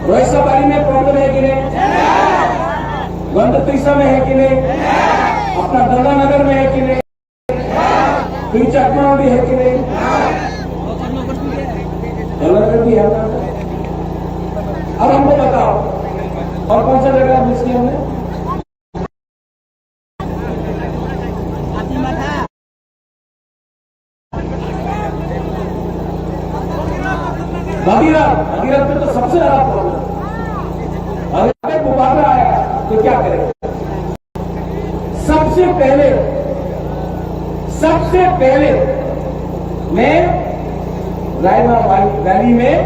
रोहिसाबारी में प्रॉब्लम है कि नहीं? गंडतीसा में है कि नहीं? अपना गंगानगर में है कि नहीं? कोई चकमा भी है कि नहीं? गंगानगर भी है ना? अब हमको बताओ, और कौन सा जगह मिस किया हमने? भागीरथ, भागीरथ में तो सबसे ज्यादा प्रॉब्लम। अगर मुबादला आया तो क्या करें? सबसे पहले, सबसे पहले मैं रायमा वै-, वैली में,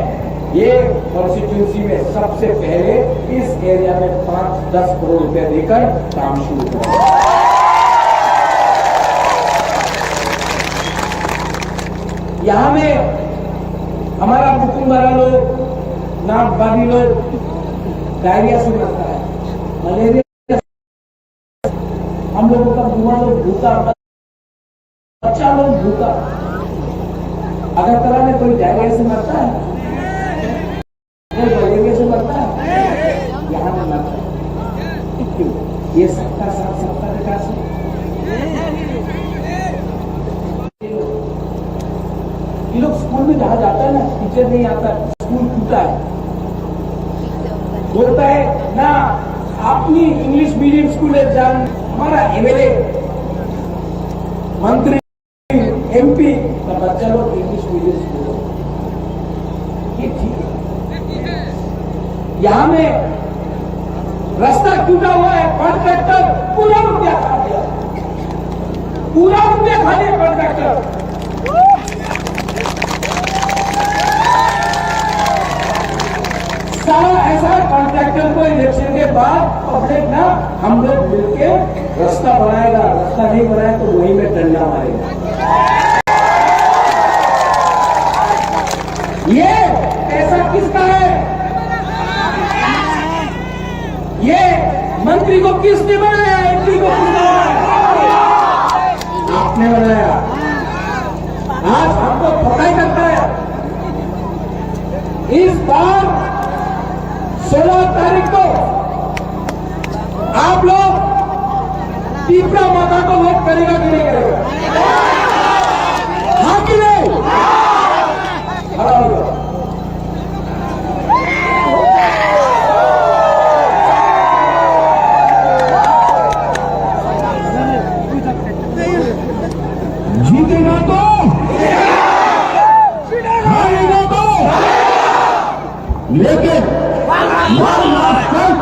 ये कॉन्स्टिट्यूंसी में सबसे पहले इस एरिया में पाँच दस करोड़ रुपए देकर काम शुरू करें। यहाँ में हमारा कुकुम वाला लोग, नागबादी लोग डायरिया से मरता है, मलेरिया। हम लोगों का बुआ लोग भूखा, बच्चा लोग भूखा। अगरतला में कोई डायरिया से मरता है? कोई मलेरिया से मरता है? यहाँ नहीं मरता। क्यों? ये सबका साथ, सबका विकास है। ये लोग स्कूल में जहाँ जाता है ना, टीचर नहीं आता, स्कूल टूटा है। बोलता है ना, अपनी इंग्लिश मीडियम स्कूल में जान, हमारा एमएलए, मंत्री, एमपी का बच्चा लोग इंग्लिश मीडियम स्कूल में। ये ठीक है। यहाँ में रास्ता टूटा हुआ है, कॉन्ट्रैक्टर पूरा रुपया खा गया, पूरा रुपया खा गया कॉन्ट्रैक्टर। साला ऐसा कॉन्ट्रैक्टर को इलेक्शन के बाद पब्लिक ना हम लोग मिलके रास्ता बनाएगा, रास्ता नहीं बनाया तो वहीं में डंडा मारेगा। ये पैसा किसका है? ये मंत्री को किसने बनाया? एमपी को किसने बनाया? आपने बनाया। आज हमको पता ही करता है। इस बार सोलह तारीख को आप लोग तिपरा माता को वोट करेगा कि नहीं करेगा? हाँ कि नहीं? खड़ा हो जाओ। जीतेगा तो, हारेगा तो, लेकिन one last fight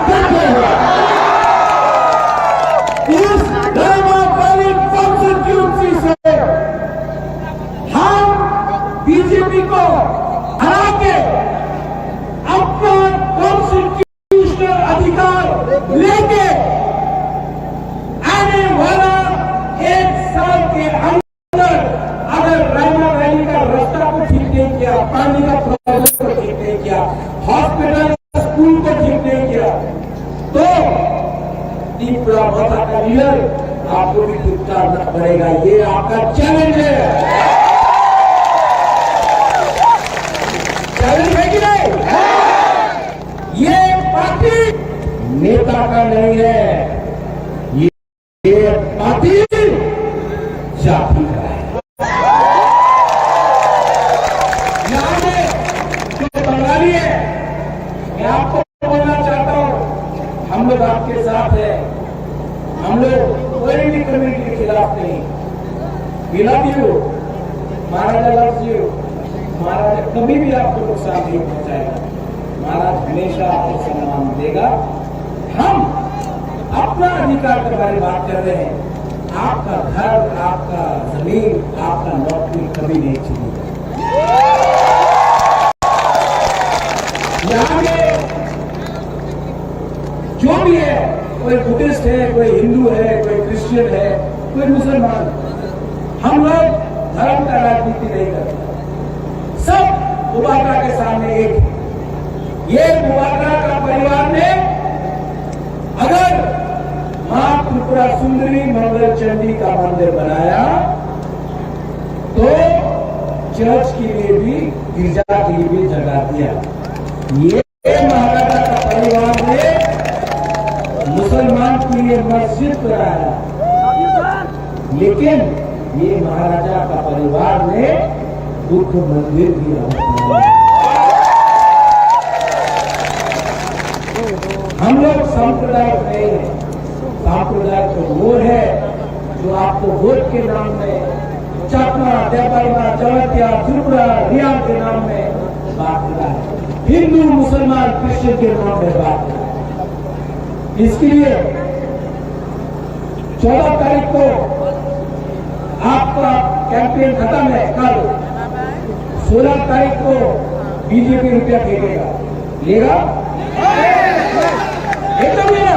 करते हैं। इस रायमा वैली कॉन्स्टिट्यूएंसी से हम बीजेपी को हरा के अपना कॉन्स्टिट्यूशनल अधिकार लेके आने वाला एक साल के अंदर अगर रायमा वैली का रास्ता को ठीक नहीं किया, पानी का प्रॉब्लम को ठीक नहीं किया, हॉस्पिटल, स्कूल को ठीक नहीं किया, तो तिपरा माता का लीडर आपको भी भुगतान करना पड़ेगा। ये आपका चैलेंज है, चैलेंज है कि नहीं? ये पार्टी नेता का नहीं है, ये पार्टी जाति का है। यहाँ पे जो बंगाली है, मैं आपको बोलना चाहता हूँ, हम लोग आपके साथ हैं। हम लोग कोई भी कम्युनिटी के खिलाफ नहीं। We love you, Maharaja loves you। महाराजा कभी भी आपको नुकसान नहीं पहुंचाएगा। महाराज हमेशा आपको सम्मान देगा। हम अपना अधिकार के बारे में बात कर रहे हैं। आपका घर, आपका जमीन, आपका नौकरी कभी नहीं छीनेगा। यहाँ पे जो भी है, कोई बुद्धिस्ट है, कोई हिंदू है, कोई क्रिश्चियन है, कोई मुसलमान, हम लोग धर्म का राजनीति नहीं करते। सब मुबादला के सामने एक है। ये मुबादला का परिवार में अगर माँ त्रिपुरा सुंदरी मंगल चंडी का मंदिर बनाया, तो चर्च के लिए भी, गिरजा के लिए भी जगह दिया। ये महाराजा का परिवार ने मुसलमान के लिए मस्जिद बनाया, लेकिन ये महाराजा का परिवार ने बुद्ध मंदिर भी यहाँ बनाया। हम लोग सांप्रदायिक नहीं है। सांप्रदायिक तो वो है जो आपको वोट के नाम में चकमा, देबर्मा, जमातिया, त्रिपुरा, रियांग के नाम में बांटता है। हिंदू, मुसलमान, क्रिश्चियन के नाम में बांटता है। इसके लिए चौदह तारीख को आपका कैंपेन खत्म है, कल सोलह तारीख को बीजेपी रुपया फेंकेगा, लेगा? एकदम लेगा।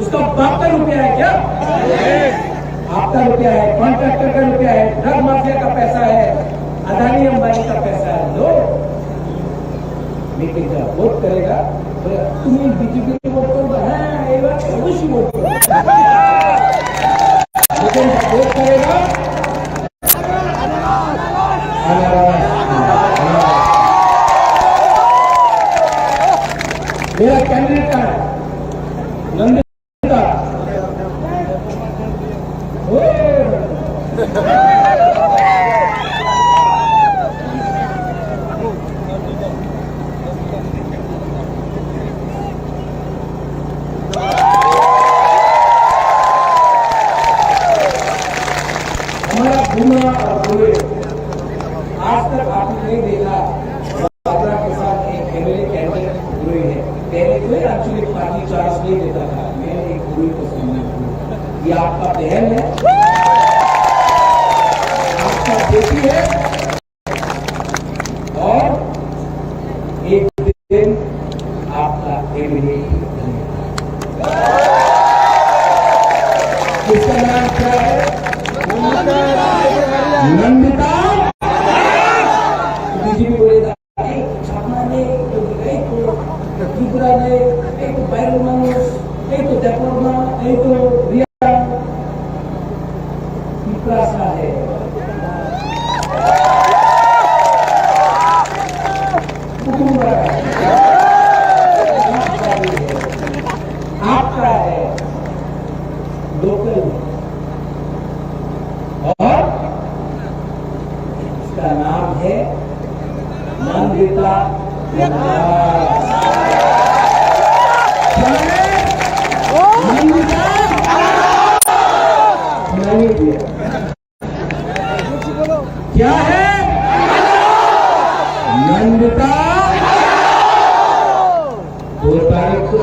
उसका बाप का रुपया है क्या? आपका रुपया है, कॉन्ट्रैक्टर का रुपया है, ड्रग माफिया का पैसा है, अदानी अंबानी का पैसा है। लो, लेकिन जब वोट करेगा, तो तुम्हें बीजेपी को वोट करोगे? हाँ, ये बात अवश्य वोट करोगे। लेकिन जब वोट करेगा, मेरा कैंडिडेट कहाँ है? नंदिता। हमारा गुना और गुरे, आज तक आपने नहीं देखा, बाबरा के साथ एक एमएलए कैंडिडेट हुए हैं। पहले कोई एक्चुअली पार्टी चांस नहीं देता था, मैं एक गुरु को सामने हूँ। ये आपका बहन है, आपका बेटी है, और एक दिन आपका एमएलए भी बनेगा। इसका नाम क्या है? नंदिता। बीजेपी बोलेगा, "এই তো চাকমা নেই, এই তো, এই তো ত্রিপুরা নেই, এই তো বাইরের মানুষ, এই তো দেববর্মা, এই তো রিয়া।" तिपरासा है। कुटुंब का है। आपका है। लोकल। और इसका नाम है नंदिता प्रकाश। क्या है? नंदिता? सुनाई नहीं दिया। क्या है? नंदिता। दो तारीख को।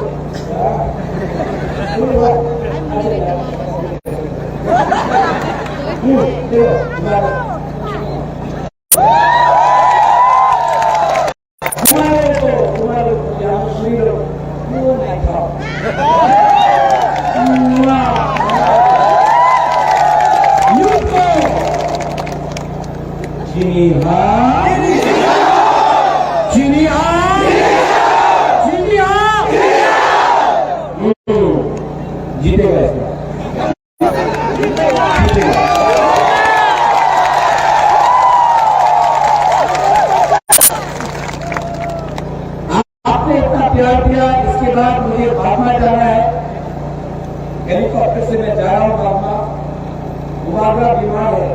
तुम्हारे को, तुम्हारे को यहाँ सुन लो, वो नहीं था। युद्ध को। चिनिहा। चिनिहा। चिनिहा। हम्म। जीतेगा इसका। आपने इतना प्यार दिया, इसके बाद मुझे बागमा जाना है, हेलीकॉप्टर से मैं जा रहा हूँ बागमा। बुबागरा बीमार है,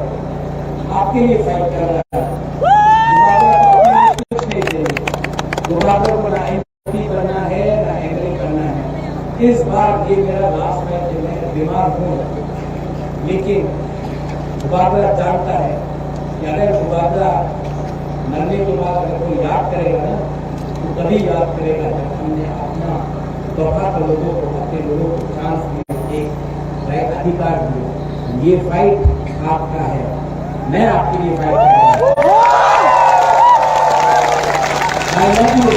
आपके लिए फाइट कर रहा है। बुबागरा को अपने लिए कुछ नहीं चाहिए, बुबागरा को ना एमपी बनना है ना एमएलए बनना है। इस बार ये मेरा लास्ट मैच है, मैं बीमार हूँ, लेकिन बुबागरा जानता है कि अगर बुबागरा मरने के बाद अगर कोई याद करेगा ना, तो तभी याद करेगा जब हमने अपना तोहफा तो लोगों को, अपने लोगों को चांस दिया, एक राइट अधिकार दिया। ये फाइट आपका है, मैं आपके लिए फाइट कर रहा हूँ। I love you।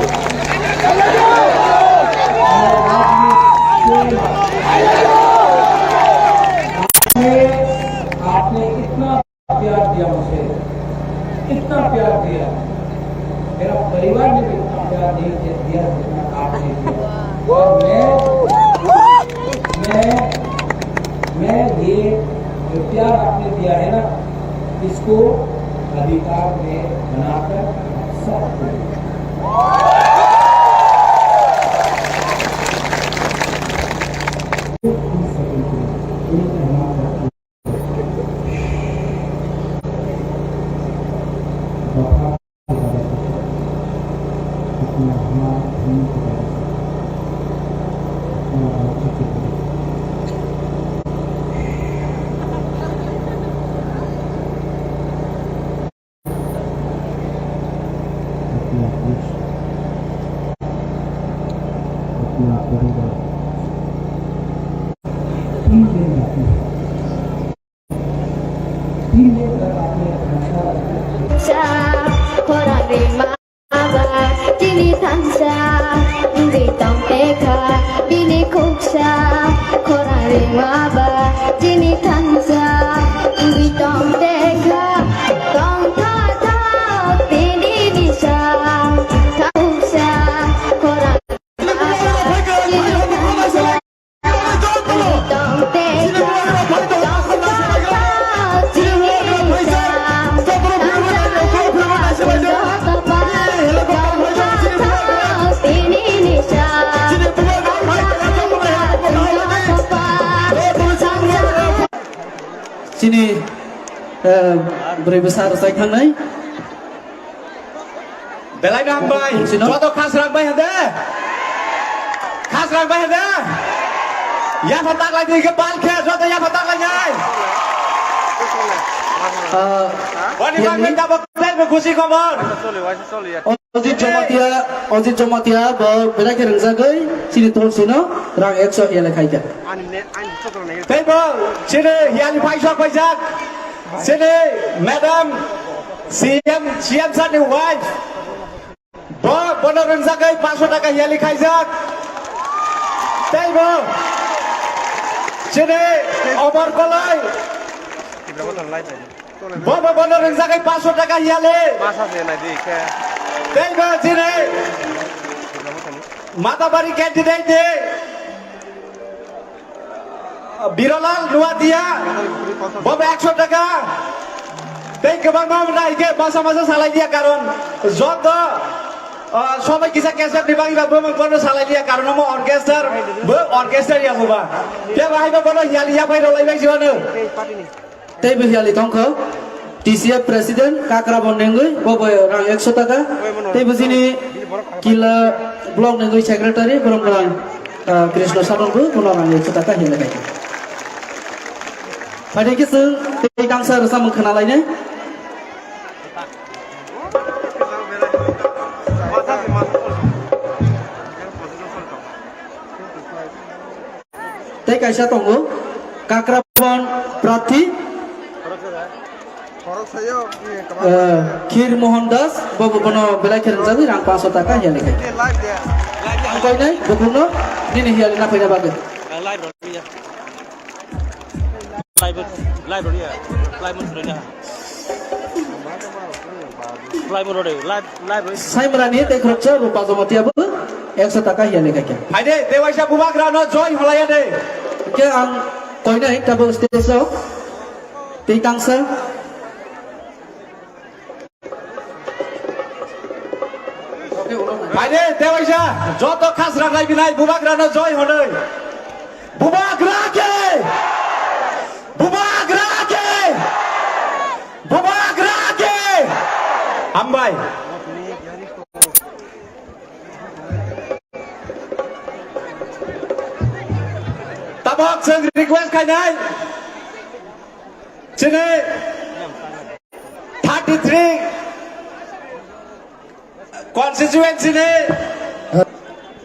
I love you so much। आपने, आपने इतना प्यार दिया मुझे, इतना प्यार दिया, मेरा परिवार ने भी इतना प्यार नहीं दे-, दिया जितना आपने दिया। और मैं, मैं मैं ये जो प्यार आपने दिया है ना, इसको अधिकार में बनाकर सबको Sa, khorang ri ma ba, chini thansa, wngwi tong tekha, bini khuksa, khorang ri ma ba, chini thansa, wngwi tong tekha, tong tha tha, bini nisa, khuksa, khorang ri ma ba, chini thansa, Chini, eh, bwrwi bwsa rwchai thangnai. Belai no hambai. Sino? Joto khasrang bai hade. Khasrang bai hade. Yapha taklai di ke bal khe, joto yapha taklai nai. Ah, Oni bagwi tabok belai bo khusi khobor. Ojit Jamatia, Ojit Jamatia bo belai khe rwngjagwi chini tol sino rang ekso yele khaikha. Tei bo chini hiyali paisok paijak. Chini madam C M, C M sir ni wife. Bo, bono rwngjagwi paanso taka hiyali khaijak. Tei bo chini Omor Koloi. Bo, bo, bono rwngjagwi paanso taka hiyali. Tei bo chini Matabari candidate ni Birolal Nuatia, bo ekso taka. Tei kwbangma wngna hingke masa masa salai dia, karon joto, ah, somoi kisa kesep ni bagwi ba bo bono salai dia, karon omo orchestra, bo orchestra ya bo ba. Tei bahai ba bono hiyali ya pai rolai bai jiwano. Tei bo hiyali tongkho T C F president Kakrabon nengwi, bo bo rang ekso taka. Tei bo chini Kila block nengwi secretary, borok rang, ah, Krishna Sanon bo bono rang ekso taka hiyali khaikha. Phaidi khe chwng tei tangsa rwchapmung khna lainai. Tei kaisa tongo, Kakrabon Prathi, eh, Khir Mohan Das, bo bo bono belai khe rwngjagwi rang paanso taka hiyali khai. Ang koinai, bukhukno nini hiyali naphaina bagwi. Live, live rw ya. Live mun rw ya. Live mun rw ya. Live, live rw ya. Saimrani tei khoroksa Rupa Jamatia bo ekso taka hiyali khaikha. Haide, tewaisa bubagrano joy holaya de. Ke ang koinai tabuk stage o. Tei tangsa. Haide, tewaisa, joto khasrang nai binai, bubagrano joy honoi. Bubagra ke! Bubagra ke! Bubagra ke! Hambai. Tabok chwng request khainai. Chini thirty three constituency ni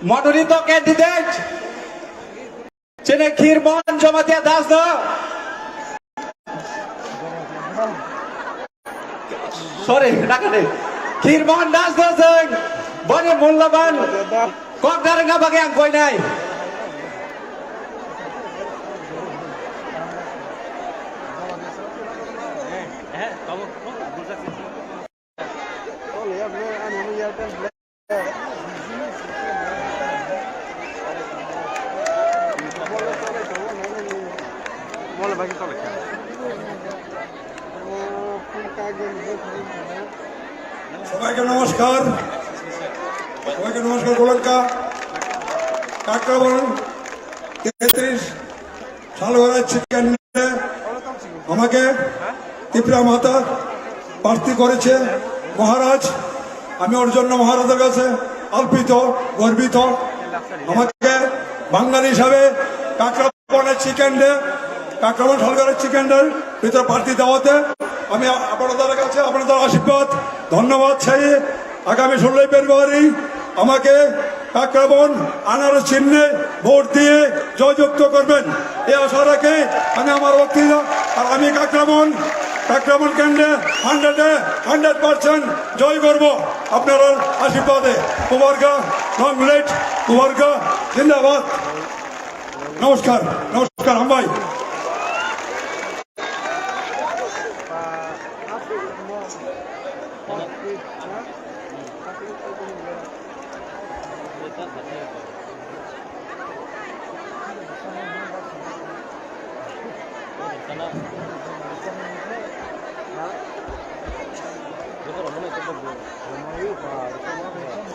mononito candidate chini Khir Mohan Jamatia Das no, sorry, nakani, Khir Mohan Das no chwng boni mulyaban kok narwkna bagwi ang koinai. সবাইকে নমস্কার। সবাইকে নমস্কার। গোলাঙ্কা কাকরাবন তেত্রিশ সালওয়ারা চিকেন আমাকে ত্রিপুরা মাতা প্রার্থী করেছে মহারাজ। আমি ওর জন্য মহারাজের কাছে আলপিত, গর্বিত। আমাকে বাঙালি হিসাবে কাকরাবনের চিকেন ডে, কাকরাবন সরকারের চিকেন ডের ভিতরে প্রার্থী দেওয়াতে আমি আপনাদের কাছে আপনাদের আশীর্বাদ, ধন্যবাদ চাই। আগামী ষোলোই ফেব্রুয়ারি আমাকে কাকরাবন আনারস চিহ্নে ভোট দিয়ে জয়যুক্ত করবেন, এই আশা রাখে আমি আমার বক্তৃতা। আর আমি কাকরাবন, কাকরাবন কেন্দ্রে হান্ড্রেডে হান্ড্রেড পার্সেন্ট জয় করব আপনার আশীর্বাদে। মুবারকা, লং লিভ মুবারকা, জিন্দাবাদ। নমস্কার, নমস্কার, হামবাই।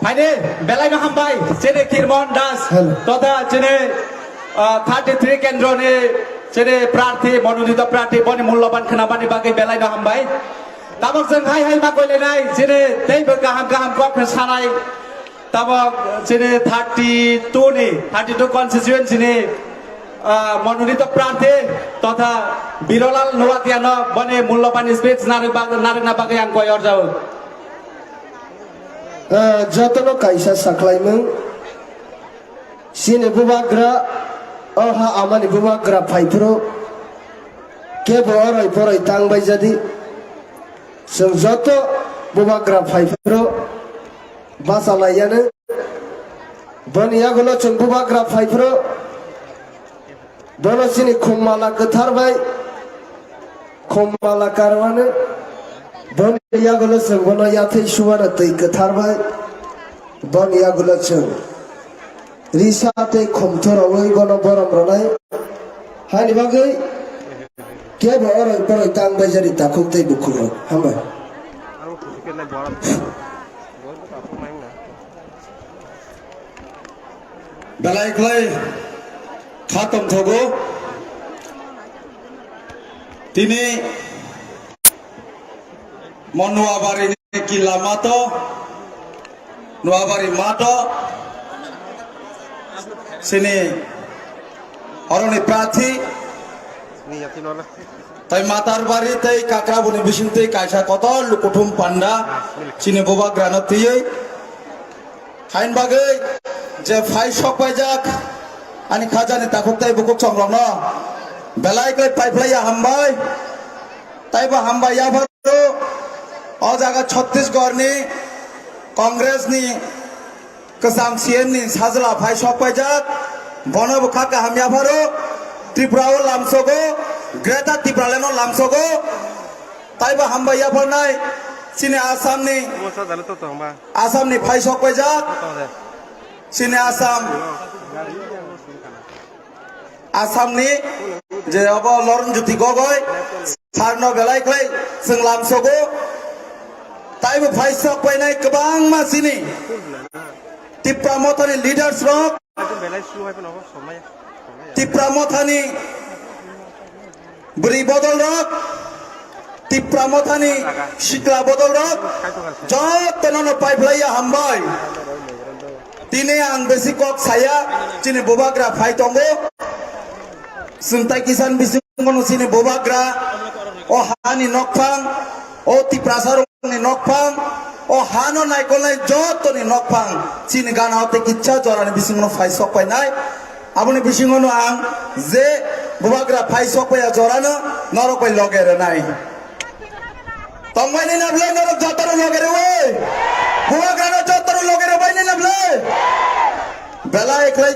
Phaidi, belai no hambai, chini Kirmon Das, Hello. Totha chini, ah, thirty three kendro ni chini prarthi, monodito prarthi, boni mulloban khwnamani bagwi belai no hambai. Tabok chwng hai hai ma koilainai, chini teibo kaham kaham kok sanai. Tabok chini thirty two ni, thirty two constituency ni, ah, monodito prarthi totha Birolal Nuatiano boni mulloban speech narwk bag-, narwkna bagwi ang koi orjao. Ah, jotono kaisa saklaimung. Chini bubagra, o ha amani bubagra phaiphuru, kebo oroi poroi tang bai jadi. Chwng joto bubagra phaiphuru, bachalaiyano. Boni yagulo chwng bubagra phaiphuru, bono chini khum mala kwthar bai, khum mala karwano. Boni yagulo chwng bono yathai subano twi kwthar bai, boni yagulo chwng risa tei khum thorowi bono borom rwnai. Haini bagwi kebo oroi poroi tang bai jadi takhuk tei bukhuk rok. Hambai. Belai khlai kha tongthogo. Tini mo Noabari ni kila mato, Noabari mato, sini oroni prathi, tai Matarbari tai Kakraboni bising tai kaisa kotor lukuthum panda, sini bubagrano tiyoi. Hain bagwi je phai sok paijak ani khajani takhuk tai bukhuk songrokno belai khlai paiphlaiya hambai. Taibo hambai yapharo o jaga Chhattisgarh ni Congress ni kwcham C M ni sajla phai sok paijak, bono bo kha kaham yapharo. Tripura o lamsogo, Greater Tipraland o lamsogo. Taibo hambai yapharnai chini Assam ni, Omo sa jale to tong ba. Assam ni phai sok paijak. To de. Chini Assam, Assam ni je obo Loron Jyoti Gogoi, sarno belai khlai chwng lamsogo. Taibo phai sok painai kwbangma chini Tipra Mothani leaders rok, Tipra Mothani bwrwi bodol rok, Tipra Mothani sikla bodol rok, jotono no paiphlaiya hambai. Tini ang besi kok saya, chini bubagra phai tongo. Chwng tai kisan bisingo no chini bubagra, o hani nokphang, o Tiprasa rokni nokphang, o hano naikolnai jotoni nokphang, chini gana o tei kitsa jorani bisingo no phai sok painai. Aboni bisingo no ang je bubagra phai sok paiya jorano norok bai loge rwnai. Tongbai nai na bwlai norok jotono loge rwui? Bubagrano jotono loge rwbai nai na bwlai? Belai khlai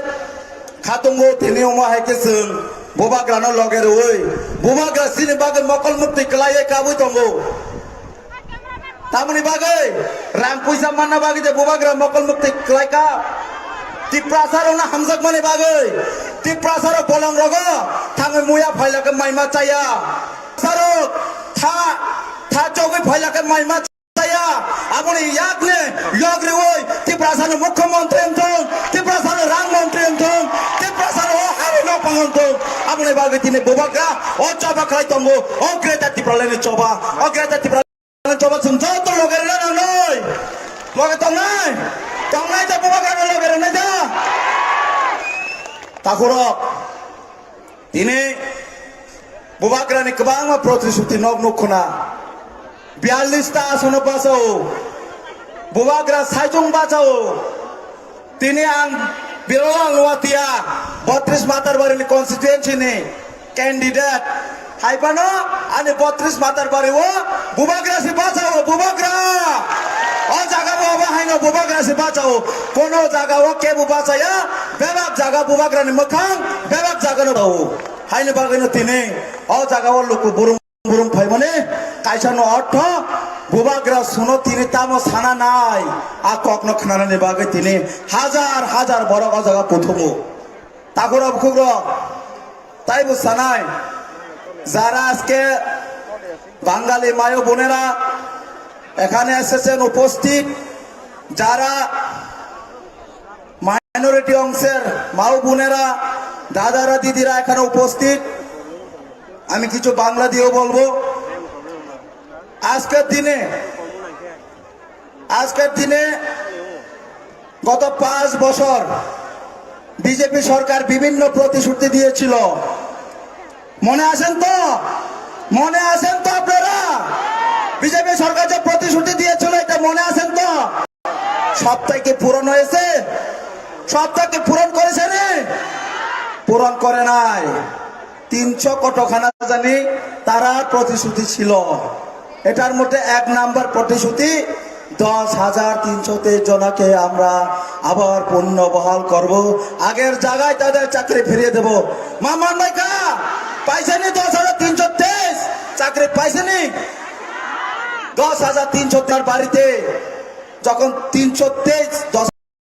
khatungo tini omo hai khe chwng bubagrano loge rwui. Bubagra chini bagwi mokol muktwi kwlaiwi kabui tongo. Tamoni bagwi rang puisa manna bagwi je bubagra mokol muktwi kwlaikha. Tiprasa rokno hamjakmani bagwi. Tiprasa rok bolong rogo thangwi muya phailake maima chaya. Sarok tha tha chogwi phailake maima chaya. Aboni yakne yok riwi Tiprasa no mukhyamantri wngthung, Tiprasa no rang mantri wngthung, Tiprasa no o hari nokphang wngthung. Aboni bagwi tini bubagra o choba khlai tongo, o Greater Tipraland ni choba, o Greater Tipraland ni choba chwng joto loge rwna nangnai. Loge tongnai, tongnai da bubagra no loge rwnai da. Takhurok. Tini bubagrani kwbangma protishuti nok nukkuna. Biyallis ta asono bachao. Bubagra saichung bachao. Tini ang Birolal Nuatia, botris Matarbari ni constituency ni candidate. Haibano ani botris Matarbari o bubagra si bachao, bubagra. O jaga bo abo haino bubagra si bachao. Kono jaga o kebu bachaya, bebak jaga bubagra ni mwkhang, bebak jaga no. Haini bagwi no tini o jaga o luku burung burung phaimani kaisa no ortho bubagra suno tini tamo sana nai, a kok no khnanani bagwi tini hajar hajar borok o jaga kuthumu. Takhurok bukhukrok, taibo sanai, jara ajke Bangali mayo bonera ekhane এসেছেন উপস্থিত, jara minority অংশের মাও বোনেরা, দাদারা, দিদিরা এখানে উপস্থিত, আমি কিছু বাংলা দিয়েও বলবো। আজকের দিনে আজকের দিনে গত পাঁচ বছর বিজেপি সরকার বিভিন্ন প্রতিশ্রুতি দিয়েছিল। মনে আছেন তো? মনে আছেন তো আপনারা? বিজেপি সরকার যে প্রতিশ্রুতি দিয়েছিল, এটা মনে আছেন তো? সবটাই কি পূরণ হয়েছে? সবটা কি পূরণ করেছে রে? পূরণ করে নাই। তিনশো কতখানা জানি তারা প্রতিশ্রুতি ছিল। এটার মধ্যে এক নাম্বার প্রতিশ্রুতি দশ হাজার তিনশো তেইশ জনাকে আমরা আবার পুনর্বহাল করব, আগের জায়গায় তাদের চাকরি ফিরিয়ে দেব। মামান ভাই কা পাইছেনি দশ হাজার তিনশো তেইশ? চাকরি পাইছেনি? দশ হাজার তিনশো তার বাড়িতে যখন তিনশো তেইশ, দশ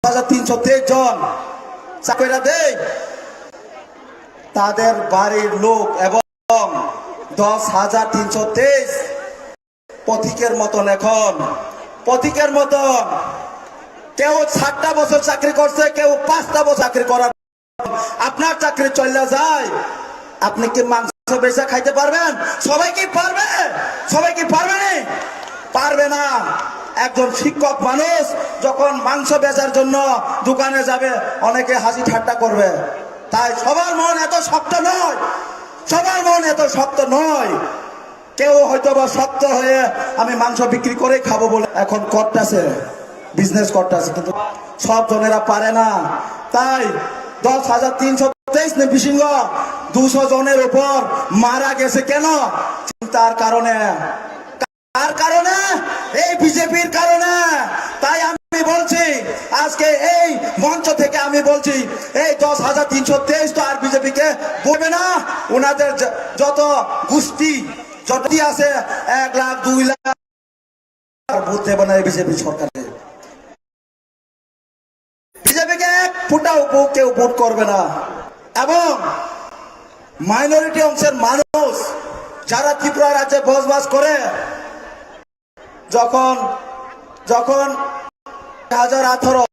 হাজার তিনশো তেইশ জন চাকরিরা দেয়, তাদের বাড়ির লোক এবং দশ হাজার তিনশো তেইশ পথিকের মতন এখন, পথিকের মতন। কেউ সাতটা বছর চাকরি করছে, কেউ পাঁচটা বছর চাকরি করার, আপনার চাকরি চলে যায়, আপনি কি মাংস বেচা খাইতে পারবেন? সবাই কি পারবে? সবাই কি পারবে নি? পারবে না। একজন শিক্ষক মানুষ যখন মাংস বেচার জন্য দোকানে যাবে, অনেকে হাসি ঠাট্টা করবে। তাই সবার মন এত শক্ত নয়, সবার মন এত শক্ত নয়। কেউ হয়তো বা শক্ত হয়ে আমি মাংস বিক্রি করে খাবো বলে এখন করতেছে, বিজনেস করতেছে, কিন্তু সব জনেরা পারে না। তাই দশ হাজার তিনশো তেইশ নে বিশিঙ্গ দুশো জনের উপর মারা গেছে কেন? চিন্তার কারণে। কার কারণে? এই বিজেপির কারণে। তাই আমি বলছি, আজকে এই মঞ্চ থেকে আমি বলছি, এই দশ হাজার তিনশো তেইশ তো আর বিজেপিকে বলবে না। ওনাদের য-, যত গোষ্ঠী, যত আছে, এক লাখ, দুই লাখ, আর ভোট দেবে না এই বিজেপি সরকারে। বিজেপিকে এক ফুটাও ভো-, কেউ ভোট করবে না। এবং মাইনরিটি অংশের মানুষ যারা ত্রিপুরা রাজ্যে বসবাস করে, যখন, যখন হাজার আঠারো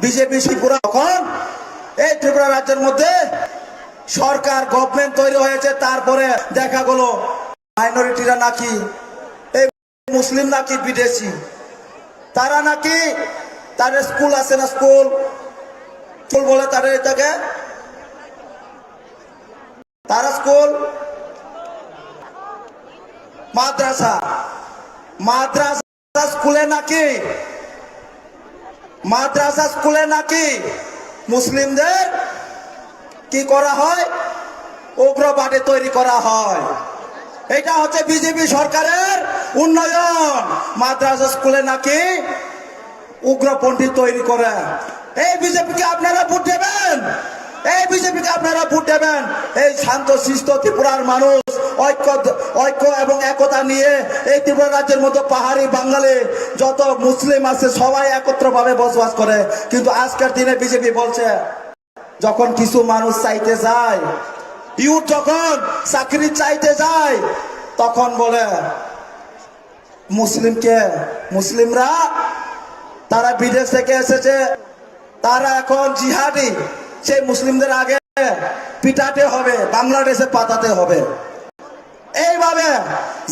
বিজেপি ত্রিপুরা, তখন এই ত্রিপুরা রাজ্যের মধ্যে সরকার, গভর্নমেন্ট তৈরি হয়েছে, তারপরে দেখা গেল মাইনরিটিরা নাকি এই মুসলিম নাকি বিদেশি, তারা নাকি, তাদের স্কুল আছে না, স্কুল, স্কুল বলে তাদের এটাকে, তারা স্কুল, মাদ্রাসা, মাদ্রাসা স্কুলে নাকি, মাদ্রাসা স্কুলে নাকি মুসলিমদের কি করা হয়? উগ্রবাদী তৈরি করা হয়। এটা হচ্ছে বিজেপি সরকারের উন্নয়ন। মাদ্রাসা স্কুলে নাকি উগ্রপন্থী তৈরি করে। এই বিজেপিকে আপনারা ভোট দেবেন, এই বিজেপিকে আপনারা ভোট দেবেন। এই শান্ত শিষ্ট ত্রিপুরার মানুষ ঐক্য, ঐক্য এবং একতা নিয়ে এই ত্রিপুরা রাজ্যের মধ্যে পাহাড়ি বাঙালি যত মুসলিম আছে সবাই একত্রভাবে বসবাস করে, কিন্তু আজকের দিনে বিজেপি বলছে যখন কিছু মানুষ চাইতে যায়, ইউথ যখন চাকরি চাইতে যায়, তখন বলে মুসলিমকে, মুসলিমরা, তারা বিদেশ থেকে এসেছে, তারা এখন জিহাদি, সেই মুসলিমদের আগে পিটাতে হবে, বাংলাদেশে পাঠাতে হবে। এইভাবে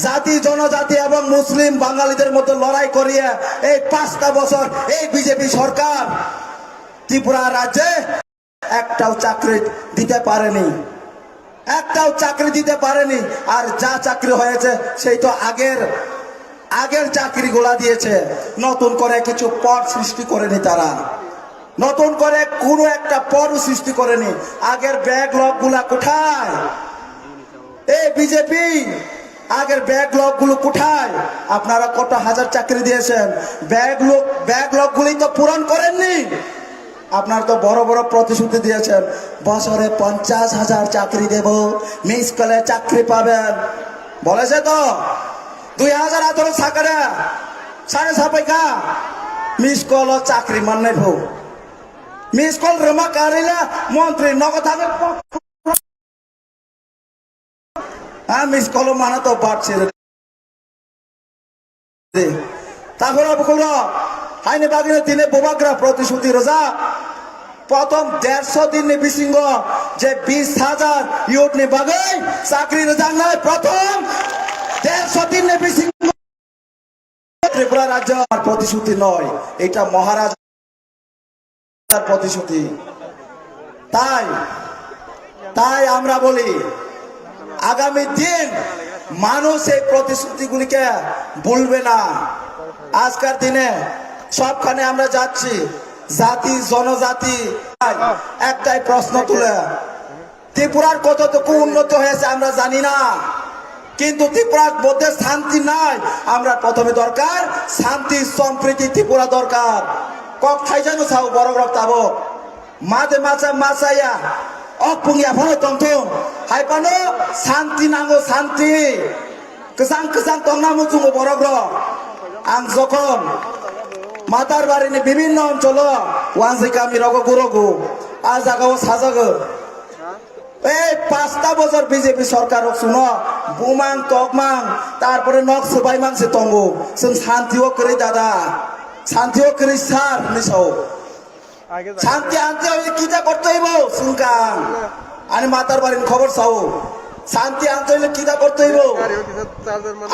জাতি, জনজাতি এবং মুসলিম বাঙালিদের মধ্যে লড়াই করিয়ে এই পাঁচটা বছর এই বিজেপি সরকার ত্রিপুরা রাজ্যে একটাও চাকরি দিতে পারেনি, একটাও চাকরি দিতে পারেনি। আর যা চাকরি হয়েছে, সেই তো আগের, আগের চাকরিগুলা দিয়েছে, নতুন করে কিছু পদ সৃষ্টি করেনি তারা, নতুন করে কোনো একটা পদ সৃষ্টি করেনি। আগের ব্যাকলগ গুলা কোথায়? এই বিজেপি, আগের ব্যাকলগ গুলো কোথায়? আপনারা কত হাজার চাকরি দিয়েছেন, ব্যাকলগ, ব্যাকলগ গুলি তো পূরণ করেননি। আপনারা তো বড় বড় প্রতিশ্রুতি দিয়েছেন, বছরে পঞ্চাশ হাজার চাকরি দেব, মিস কলে চাকরি পাবেন, বলেছে তো? দুই হাজার আঠারো সাকারে সাড়ে সাপাইকা মিস কল চাকরি মান্নাই ভো। মিস কল রমা কারিলা মন্ত্রী নগদ থাকে। Ah, miss call-o mana to bat sir. Tahora bukuro, haini bagwi tini bubagra protishuti rwjak. Prothom derso din ni bisingo je bis hajar youth ni bagwi chakri rwjaknai, prothom derso din ni bisingo Tripura rajyo ar protishuti noi, eta Maharaj প্রতিশ্রুতি। তাই, তাই আমরা বলি, আগামী দিন মানুষ এই প্রতিশ্রুতিগুলিকে ভুলবে না। আজকের দিনে সবখানে আমরা যাচ্ছি, জাতি, জনজাতি, একটাই প্রশ্ন তুলে, ত্রিপুরার কতটুকু উন্নত হয়েছে আমরা জানি না, কিন্তু ত্রিপুরার মধ্যে শান্তি নাই। আমরা প্রথমে দরকার শান্তি, সম্প্রীতি ত্রিপুরা দরকার। Kok thaijano sao borok rok tabok. Made macha machaya. Ok pung yaphano tongthung. Hai phano shanti nango, shanti. Kwchang kwchang tongna muchungo borok rok. Ang jokhon Matarbari ni bibinno oncholo wansi kami rogo gurogo. A jagao sajago. Ei pasta bojor B J P sorkar rok chwngno bumang tokmang, tarpore nok swbaimang se tongo. Chwng shanti o kwrwi dada. Shanti o kwrwi sir hinwi sao. Shanti ante hoile kita korte hoibo? Chwng kang. Ani Matarbari ni khobor sao. Shanti ante hoile kita korte hoibo?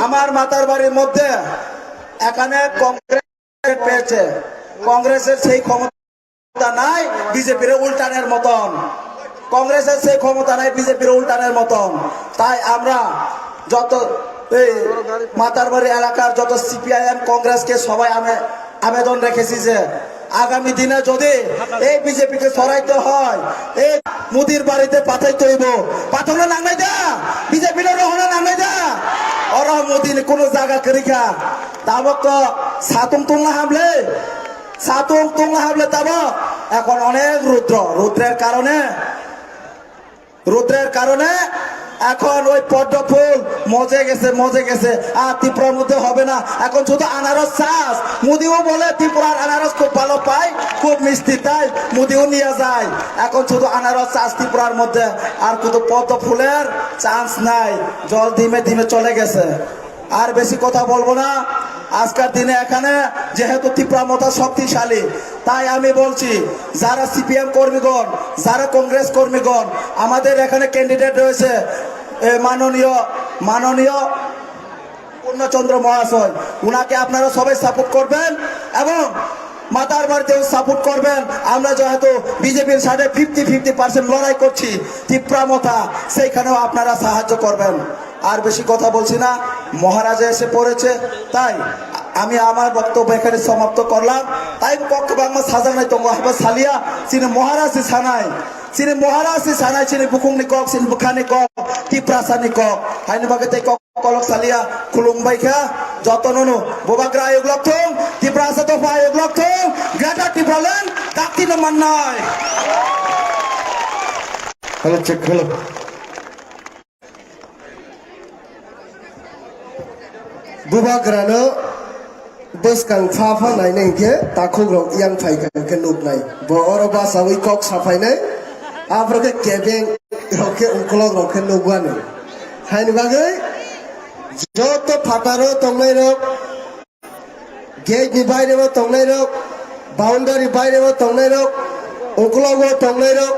আমার মাতারবাড়ির মধ্যে এখানে কংগ্রেস পেয়েছে। কংগ্রেসের সেই ক্ষমতা নাই বিজেপির উল্টানের মতন। কংগ্রেসের সেই ক্ষমতা নাই বিজেপির উল্টানের মতন। তাই আমরা যত এই মাতারবাড়ি এলাকার যত সিপিআইএম কংগ্রেসকে সবাই আমি আবেদন রেখেছি যে আগামী দিনে যদি এই বিজেপিকে সরাইতে হয়, এই মোদির বাড়িতে পাঠাইতে হইব। পাঠানো নাংনাই দা, বিজেপি রহনা নাংনাই দা। ওরা মোদি কোনো জায়গা করিকা, তাবক তো সাতুম তুলনা হামলে, সাতুম তুলনা হামলে তাবক এখন অনেক রুদ্র, রুদ্রের কারণে রুদ্রের কারণে এখন ওই পদ্ম ফুল মজে গেছে, মজে গেছে, আর ত্রিপুরার মধ্যে হবে না। এখন শুধু আনারস চাষ। মোদিও বলে ত্রিপুরার আনারস খুব ভালো পায়, খুব মিষ্টি, তাই মোদিও নিয়ে যায়। এখন শুধু আনারস চাষ ত্রিপুরার মধ্যে, আর শুধু পদ্ম ফুলের চান্স নাই, জল ধিমে ধিমে চলে গেছে। আর বেশি কথা বলবো না। আজকের দিনে এখানে যেহেতু ত্রিপুরা মথা শক্তিশালী, তাই আমি বলছি, যারা সিপিএম কর্মীগণ, যারা কংগ্রেস কর্মীগণ, আমাদের এখানে ক্যান্ডিডেট রয়েছে, এ, মাননীয়, মাননীয় পূর্ণচন্দ্র মহাশয়, উনাকে আপনারা সবাই সাপোর্ট করবেন এবং মাতার বাড়িতেও সাপোর্ট করবেন। আমরা যেহেতু বিজেপির সাথে ফিফটি ফিফটি পার্সেন্ট লড়াই করছি, ত্রিপুরা মথা, সেইখানেও আপনারা সাহায্য করবেন। আর বেশি কথা বলছি না, মহারাজা এসে পড়েছে, তাই আমি আমার বক্তব্য এখানে সমাপ্ত করলাম। তাই পক্ষ বাংলা সাজানাই তো মহাবা সালিয়া, চিনি মহারাজ সানাই, চিনি মহারাজ সানাই, চিনি বুকুংনি কক, চিনি বুখানি কক, তিপ্রাসানি কক, হাইনি বাগে তাই কক কলক সালিয়া, খুলুম বাইখা, যতননু, বোবাগ্রা আয়োগ লক্ষং, তিপ্রাসা দফা আয়োগ লক্ষং, গ্রেটার ত্রিপুরাল্যান্ড, দাক্তিনো Mannai. Hello, check, hello. Bubagrano bwskang pha pha naina hinkhe takhukrok yang phaikha hinkhe nuknai. Bo oro bachawi kok saphainai. Aphuru khe kebeng rok khe, ukolok rok khe nukmani. Haini bagwi joto phataro tongnairok, gate ni bairebo tongnairok, boundary bairebo tongnairok, ukologo tongnairok,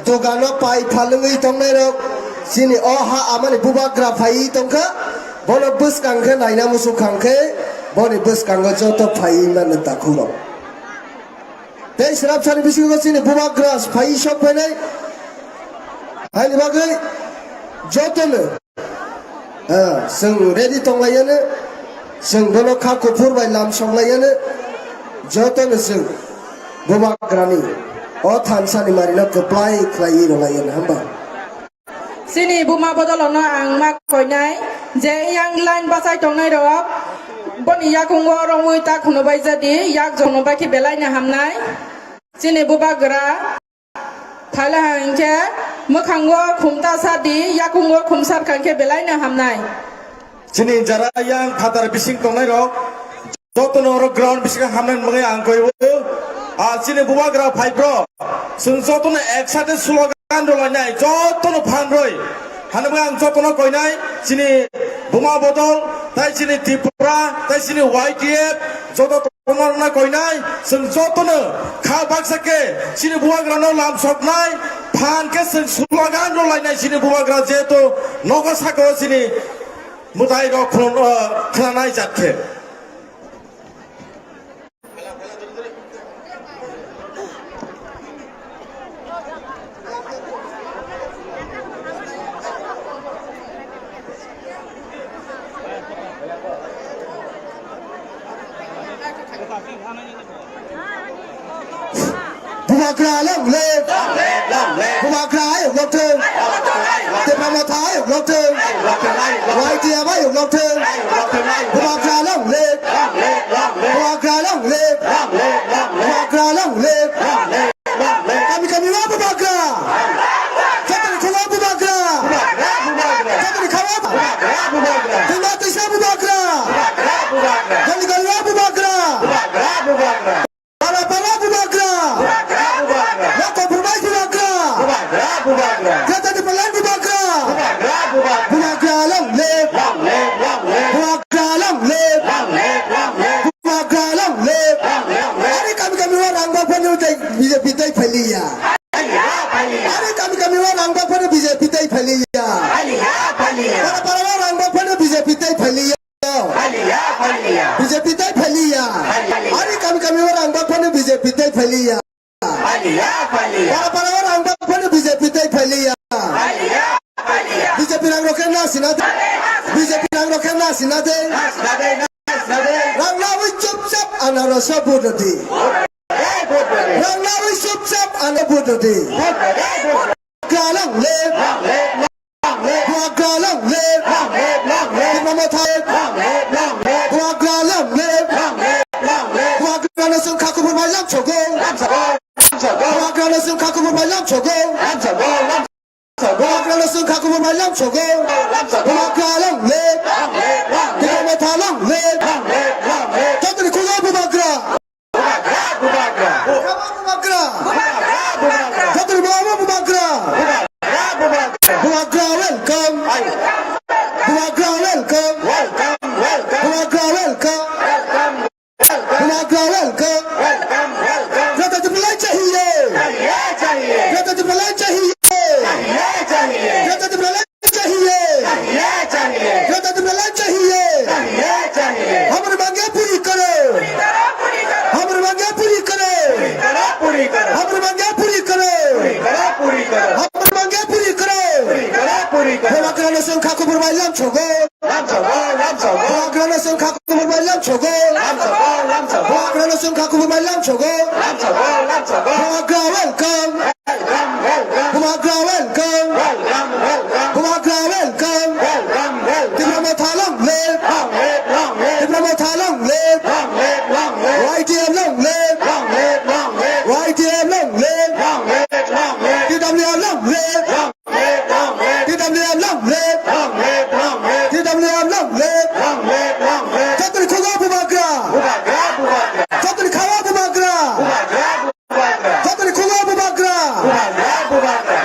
dogano pai phalwngwi tongnairok, chini o ha amani bubagra phaiwi tongkha, bono bwskang khe naina muchung kha hwnkhe, boni bwskango joto phaiwi mano takhukrok. Tei srapsani bisingo chini bubagra phaiwi sok phainai, haini bagwi jotono Ah, chwng ready tonglaiyano, chwng bono kha kuphur bai lam soklaiyano, jotono chwng bubagrani o thansani marino kwplai khlaiwi rwlaiyano, hamba? Chini buma bodolono ang ma koinai je yang line bachai tongnai rok boni yakungo romwi ta khunubai jadi yak jono bai khe belai no hamnai. Chini bubagra Phaila hwnkhe mwkhango khumta sa di, yakungo khumsar kha hwnkhe belai no hamnai. Chini jara yang phatar bising tongnai rok, jotono oro ground bisingo hamnai mwnwi ang koi o. Ah, chini bubagra phai bro, chwng jotono ek sate slogan rwlainai, jotono phan rwi. Hanwi ang jotono koinai, chini buma bodol, tai chini Tripura, tai chini Y T F, joto Tomarna koinai, chwng jotono kha baksa khe chini bubagrano lam soknai, phan khe chwng slogan rwlainai chini bubagra, jehetu nogo sakao chini mwtai rok khun-, o, khwnanai jat khe. Bubagra long live! Bubagra ayuk lokthung! Tipra Motha ayuk lokthung! Y T F ayuk lokthung! Bubagra long live! Bubagra long live! Bubagra long live! Kami kami wa bubagra. Jotoni khungo bubagra. Jotoni khawa. Tungma tisa bubagra. Joni gari wa bubagra. Pala pala bubagra. Loko bubai bubagra. Jotoni pelai bubagra. Bubagra long live. Bubagra long live. Bubagra long live. Ari kami kami wa rang ba phone B J P tai phaliya. Ari kami kami wa rang ba phone B J P tai phaliya. Para para wa rang ba phone B J P tai phaliya. B J P tai phaliya. Ari kami kami wa rang ba phone B J P tai phaliya. Para para wa rang ba phone B J P tai phaliya. B J P rang rokhe na sina de. B J P rang rokhe na sina de. Rang na wi chup chap anaro sa budodi. Rang na wi chup chap ano budodi. Bubagra long live. Bubagra long live. Tipra Motha. Bubagra long live. Bubagra no chwng kha kubur bai lam sogo. Bubagra no chwng kha kubur bai lam sogo. Bubagra no chwng kha kubur bai lam sogo. Bubagra long live. Tipra Motha long live. Jotoni khungo bubagra. Bubagra. Bubagra. Bubagra. Bubagra. Bubagra. Bubagra. Bubagra. Bubagra welcome. Ai. Bubagra welcome. Welcome, welcome. Bubagra welcome. Welcome, welcome. Bubagra welcome. Welcome, welcome. Greater Tipraland chahiye. Chahiye, chahiye. Greater Tipraland chahiye. Chahiye, chahiye. Greater Tipraland chahiye. Chahiye, chahiye. Greater Tipraland chahiye. Chahiye, chahiye. Hamari mange puri karo. Hamari mange puri karo. Puri karo, puri karo. Hamari mange puri karo. Puri karo, puri karo. Hamari mange puri karo. Puri karo, puri karo. Bubagra no chwng kha kubur bai lam sogo. Lam sogo, lam sogo. Bubagra no chwng kha kubur bai lam sogo. Lam sogo, lam sogo. Bubagra no chwng kha kubur bai lam sogo. Lam sogo, lam sogo. Bubagra welcome. Welcome, welcome. Bubagra welcome. Welcome, welcome. Bubagra welcome. Welcome, welcome. Tipra Motha long live. Long live, long live. Tipra Motha long live. Long live, long live. Y T F long live. Long live, long live. Y T F long live. Long live, long live. T W F long live. Long live, long live. T W F long live. Long live, long live. T W F long live. Long live, long live. Jotoni khungo bubagra. Bubagra, bubagra. Jotoni khawa bubagra. Bubagra, bubagra. Jotoni khungo bubagra. Bubagra, bubagra.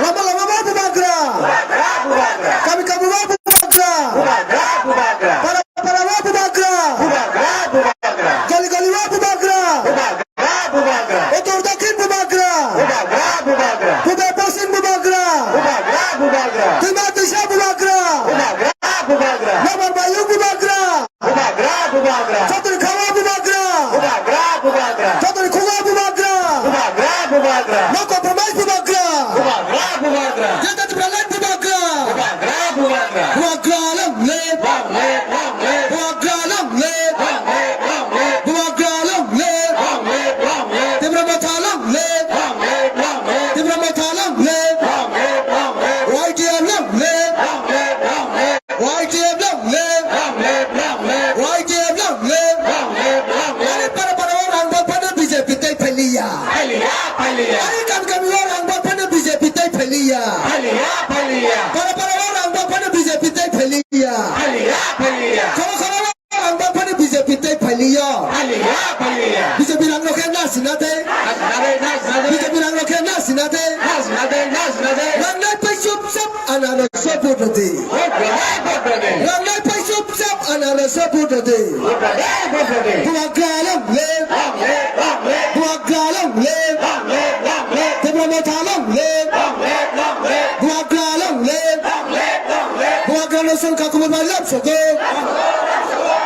Bubagra long live! Long live, long live! Bubagra long live! Long live, long live! Bubagra long live! Long live, long live! Tipra Motha long live! Long live, long live! Tipra Motha long live! Long live, long live! Y T F long live! Long live, long live! Y T F long live! Long live, long live! Y T F long live! Long live, long live! Ari para para o rang bak phano B J P tei phailiya. Phailiya, phailiya. Ari kam kami o rang bak phano B J P tei phailiya. Phailiya, phailiya. Para para o rang bak phano B J P tei phailiya. Phailiya, phailiya. Khoro khoro o rang bak phano B J P tei phailiya. Phailiya, phailiya. B J P rang rokhe na sina de. Na sina de, na sina de. B J P rang rokhe na sina de. Na sina de, na sina de. Rang nai pai chup chup. Anaroso vote rwdi. Vote rwdi, vote rwdi. Rang nai pai chup chup anaroso vote rwdi. Vote rwdi, vote rwdi. Bubagra long live. Long live, long live. Bubagra long live. Long live, long live. Tipra Motha long live. Long live, long live. Bubagra long live. Long live, long live. Bubagra no chwng kha kubur bai lam sogo.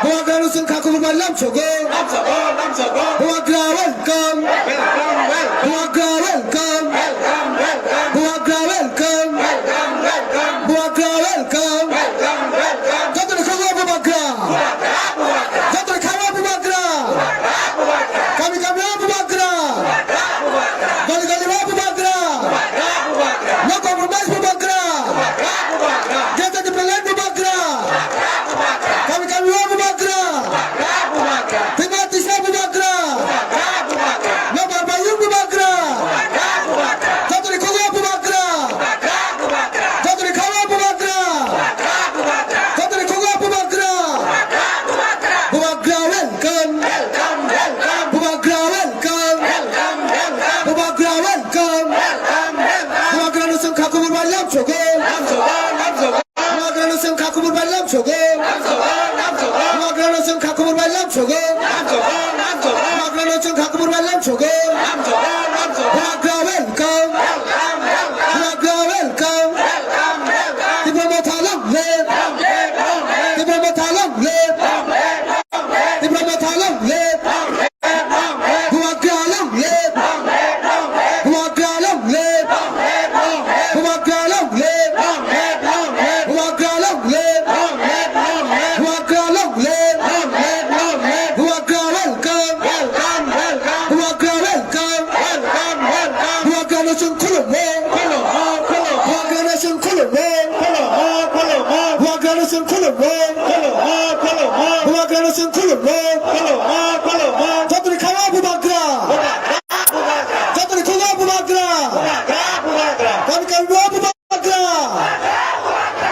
Bubagra no chwng kha kubur bai lam sogo. Lam sogo, lam sogo. Bubagra welcome. Welcome, welcome. Bubagra welcome. Welcome, welcome. Bubagra welcome. Welcome, welcome. Bubagra welcome. Welcome, welcome. Joto ni khawa Bubagra. Bubagra, Bubagra. Joto ni khawa Bubagra. Bubagra, Bubagra. Kami kami o Bubagra. Bubagra, Bubagra. Gali gali o Bubagra. Bubagra, Bubagra. No compromise Bubagra. Bubagra, Bubagra. Greater Tipraland Bubagra. Bubagra, Bubagra. Kami kami o Bubagra. Bubagra, Bubagra. Tima tisa Bubagra. Bubagra, Bubagra. No barbayung Bubagra. Bubagra, Bubagra. Jotoni khugo Bubagra. Bubagra, Bubagra. Jotoni khawa Bubagra. Bubagra, Bubagra. Jotoni khugo Bubagra. Bubagra, Bubagra. Bubagra welcome. Welcome, welcome. Bubagra welcome. Welcome, welcome. Bubagra welcome. Welcome, welcome. Bubagra no chwng kha kubur bai lam sogo. Lam sogo, lam sogo. Bubagra no chwng kha kubur bai lam sogo. Lam sogo, lam sogo. Bubagra no chwng kha kubur bai lam sogo. Lam sogo, lam sogo. Bubagra no chwng kha kubur bai lam sogo. Lam sogo, lam sogo. Bubagra welcome. Welcome, welcome. Bubagra welcome. Welcome, welcome. Tipra Motha long live. Long live, long live. Tipra Motha long live. Long live, long live. Tipra Motha long live. Long live, long live. Bubagra long live. Long live, long live. Bubagra long live. Long live, long live. Bubagra long live. Long live, long live. Bubagra long live. Long live, long live. Bubagra long live. Long live, long live. Bubagra welcome. Welcome, welcome. Bubagra welcome. Welcome, welcome. Bubagra no chwng khulumo. Khulumo, khulumo. Bubagra no chwng khulumo. Khulumo, khulumo. Bubagra no chwng khulumo. Khulumo, khulumo. Bubagra no chwng khulumo. Khulumo, khulumo. Jotoni khawa Bubagra. Bubagra, Bubagra. Jotoni khugo Bubagra. Bubagra, Bubagra. Kami kami o Bubagra.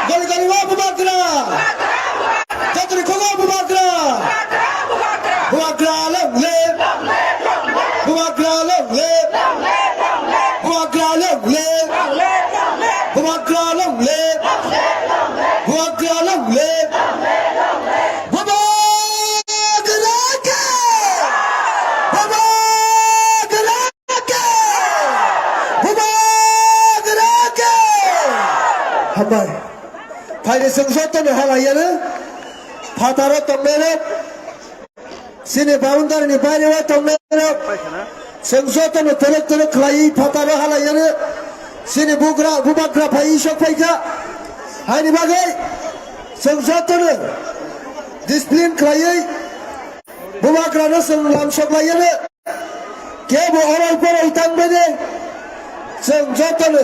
Goli goli o Bubagra. Jotoni khugo Bubagra. Bubagra long live. Bubagra long live. Bubagra long live. Bubagra long live. Bubagra long live. Bubagra ke. Bubagra ke. Bubagra ke. Hambai. Phaidi chwng jotono halaiyano. Phataro tongnai rok. Chini boundary ni baire o tongnai rok, chwng jotono telek telek khlaiwi phataro halaiyano chini bugra, bubagra phaiwi sok phaikha. Haini bagwi chwng jotono discipline khlaiwi bubagrano chwng lam sok laiyano. Kebo oral poroi tangmani. Chwng jotono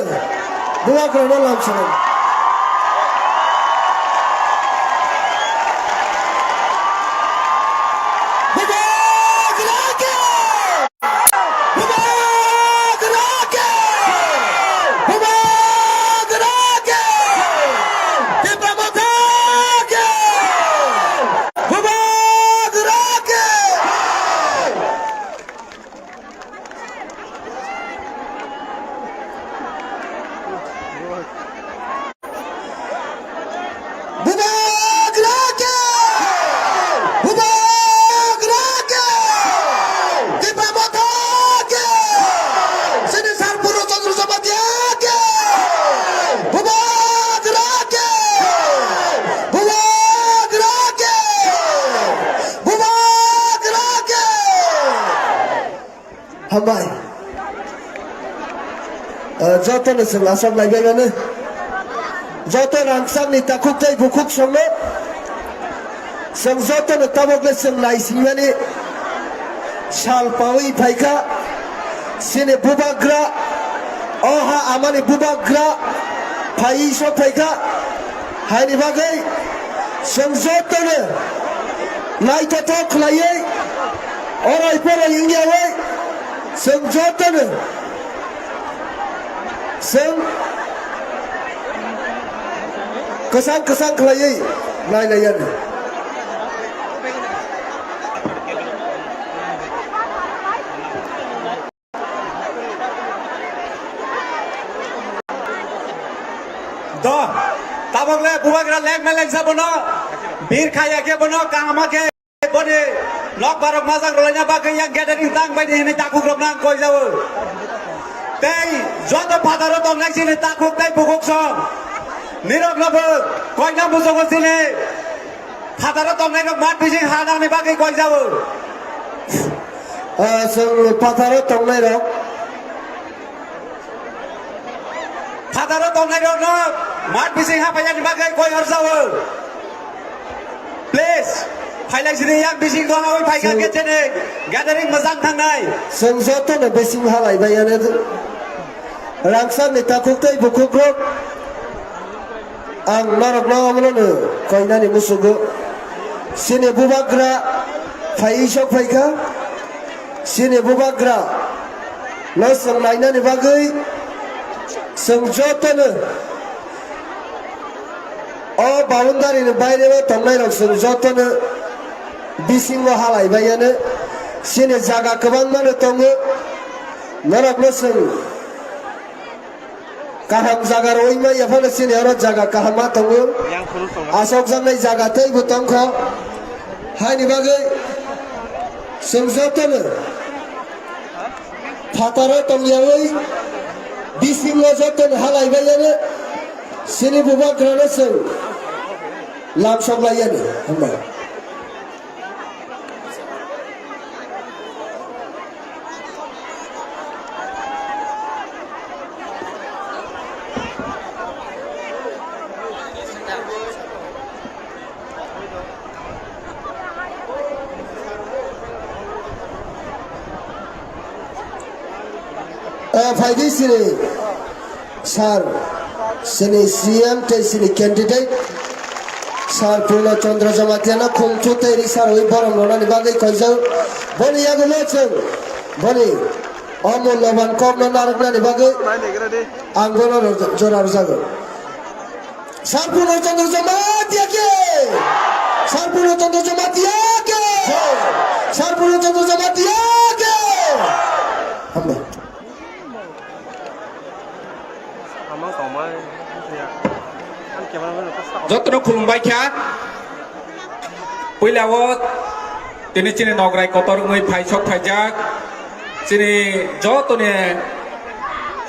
bubagrano lam sanai. Bubagra ke! Bubagra ke! Bubagra ke! Tipra Motha ke! Bubagra ke! Bubagra ke! Bubagra ke! Tipra Motha ke! Sini Sarpur Chandra Jamatia ke! Bubagra ke! Bubagra ke! Bubagra ke! Hambai. Eh, jotono chwng aswk laibai mano. Joto rangchakni takhuk tei bukhuk songno chwng jotono tabokle chwng naisingnani sal pawi phaikha. Chini bubagra, o ha amani bubagra phaiwi sok phaikha. Haini bagwi chwng jotono naithothok khlaiwi, orai porai wngyawi chwng jotono Chwng kwchang kwchang khlaiwi nailaiyani. Do, tabokle bubagra lengma lengsa bono, bir khaya khe bono, kahama khe. Boni nokbarok majak rwlaina bagwi yang gathering tang baidi hwnwi takhukrokno ang koijao. Tei joto phataro tongnai chini takhuk tei bukhuk song niroknobo koina muchungo chini phataro tongnairok mat bising ha nangni bagwi koijao. Ah, chwng phataro tongnairok. Phataro tongnairokno mat bising hapaiyani bagwi koi horjao. Please, phailai sini yang bising dohawi phaikha Chwng- khe chini gathering mojang thangnai. Chwng jotono bising halaibaiyano rangchakni takhuk tei bukhukrok. Ang norokno omono koinani musugo. Chini bubagra phaiwi sok phaikha. Chini bubagra no chwng nainani bagwi chwng jotono o boundary ni baireo tongnairok chwng jotono bisingo halaibaiyano. Chini jaga kwbangmano tongo, norokno chwng kaham jaga rwui manya phano chini oro jaga kaham ma tongo. Asokjaknai jaga teibo tongkho. Haini bagwi chwng jotono phataro tongyaui bisingo jotono halaibaiyano chini bubagrano chwng lamsoklaiyani. Hambai. Ah, phaidi sini. Sir, chini C M tei chini candidate, Sir Purno Chandra Jamatia no khungthu tei risarwi borom rwnani bagwi koijak. Boni yagulo chwng boni o mulloban kokno narwknani bagwi ang bono rw-, jora rwjago. Sir Purno Chandra Jamatia ke! Sir Purno Chandra Jamatia ke! Sir Purno Chandra Jamatia ke! Hambai. Jotono khulumbai kha. Puila o tini chini nograi kotor wngwi phaisok phaijak. Chini jotoni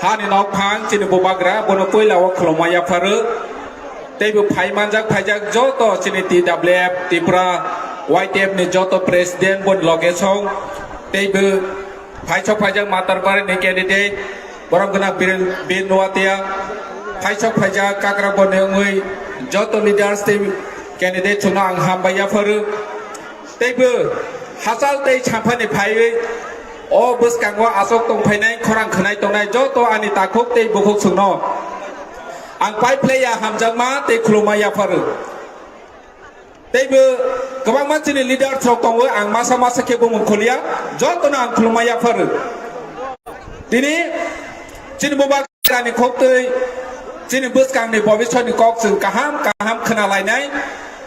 hani nokphang chini bubagra bono puila o khulumma yapharwi. Teibo phai manjak phaijak joto chini T W F Tripura Y T F ni joto president boni loge song. Teibo Phaisok phaijak Matarbari ni candidate, borom gwnang Bir, Bir Nuatia. Phaisok phaijak Kakraboni wngwi joto leaders tei candidate chwngno ang hambai yapharu. Teibo hachal tei samphani phaiwi o bwskango aswk tongphainai, khorang khwnai tongnai joto ani takhuk tei bukhuk chwngno ang pai phlaiya hamjakma tei khulumma yapharu. Teibo kwbangma chini leaders rok tongo, ang masa masa khe bumung kholia, jotono ang khulumma yapharu. Tini chini bubagrani khoktwi, chini bwskangni bobiswrni kok chwng kaham kaham khwnalainai,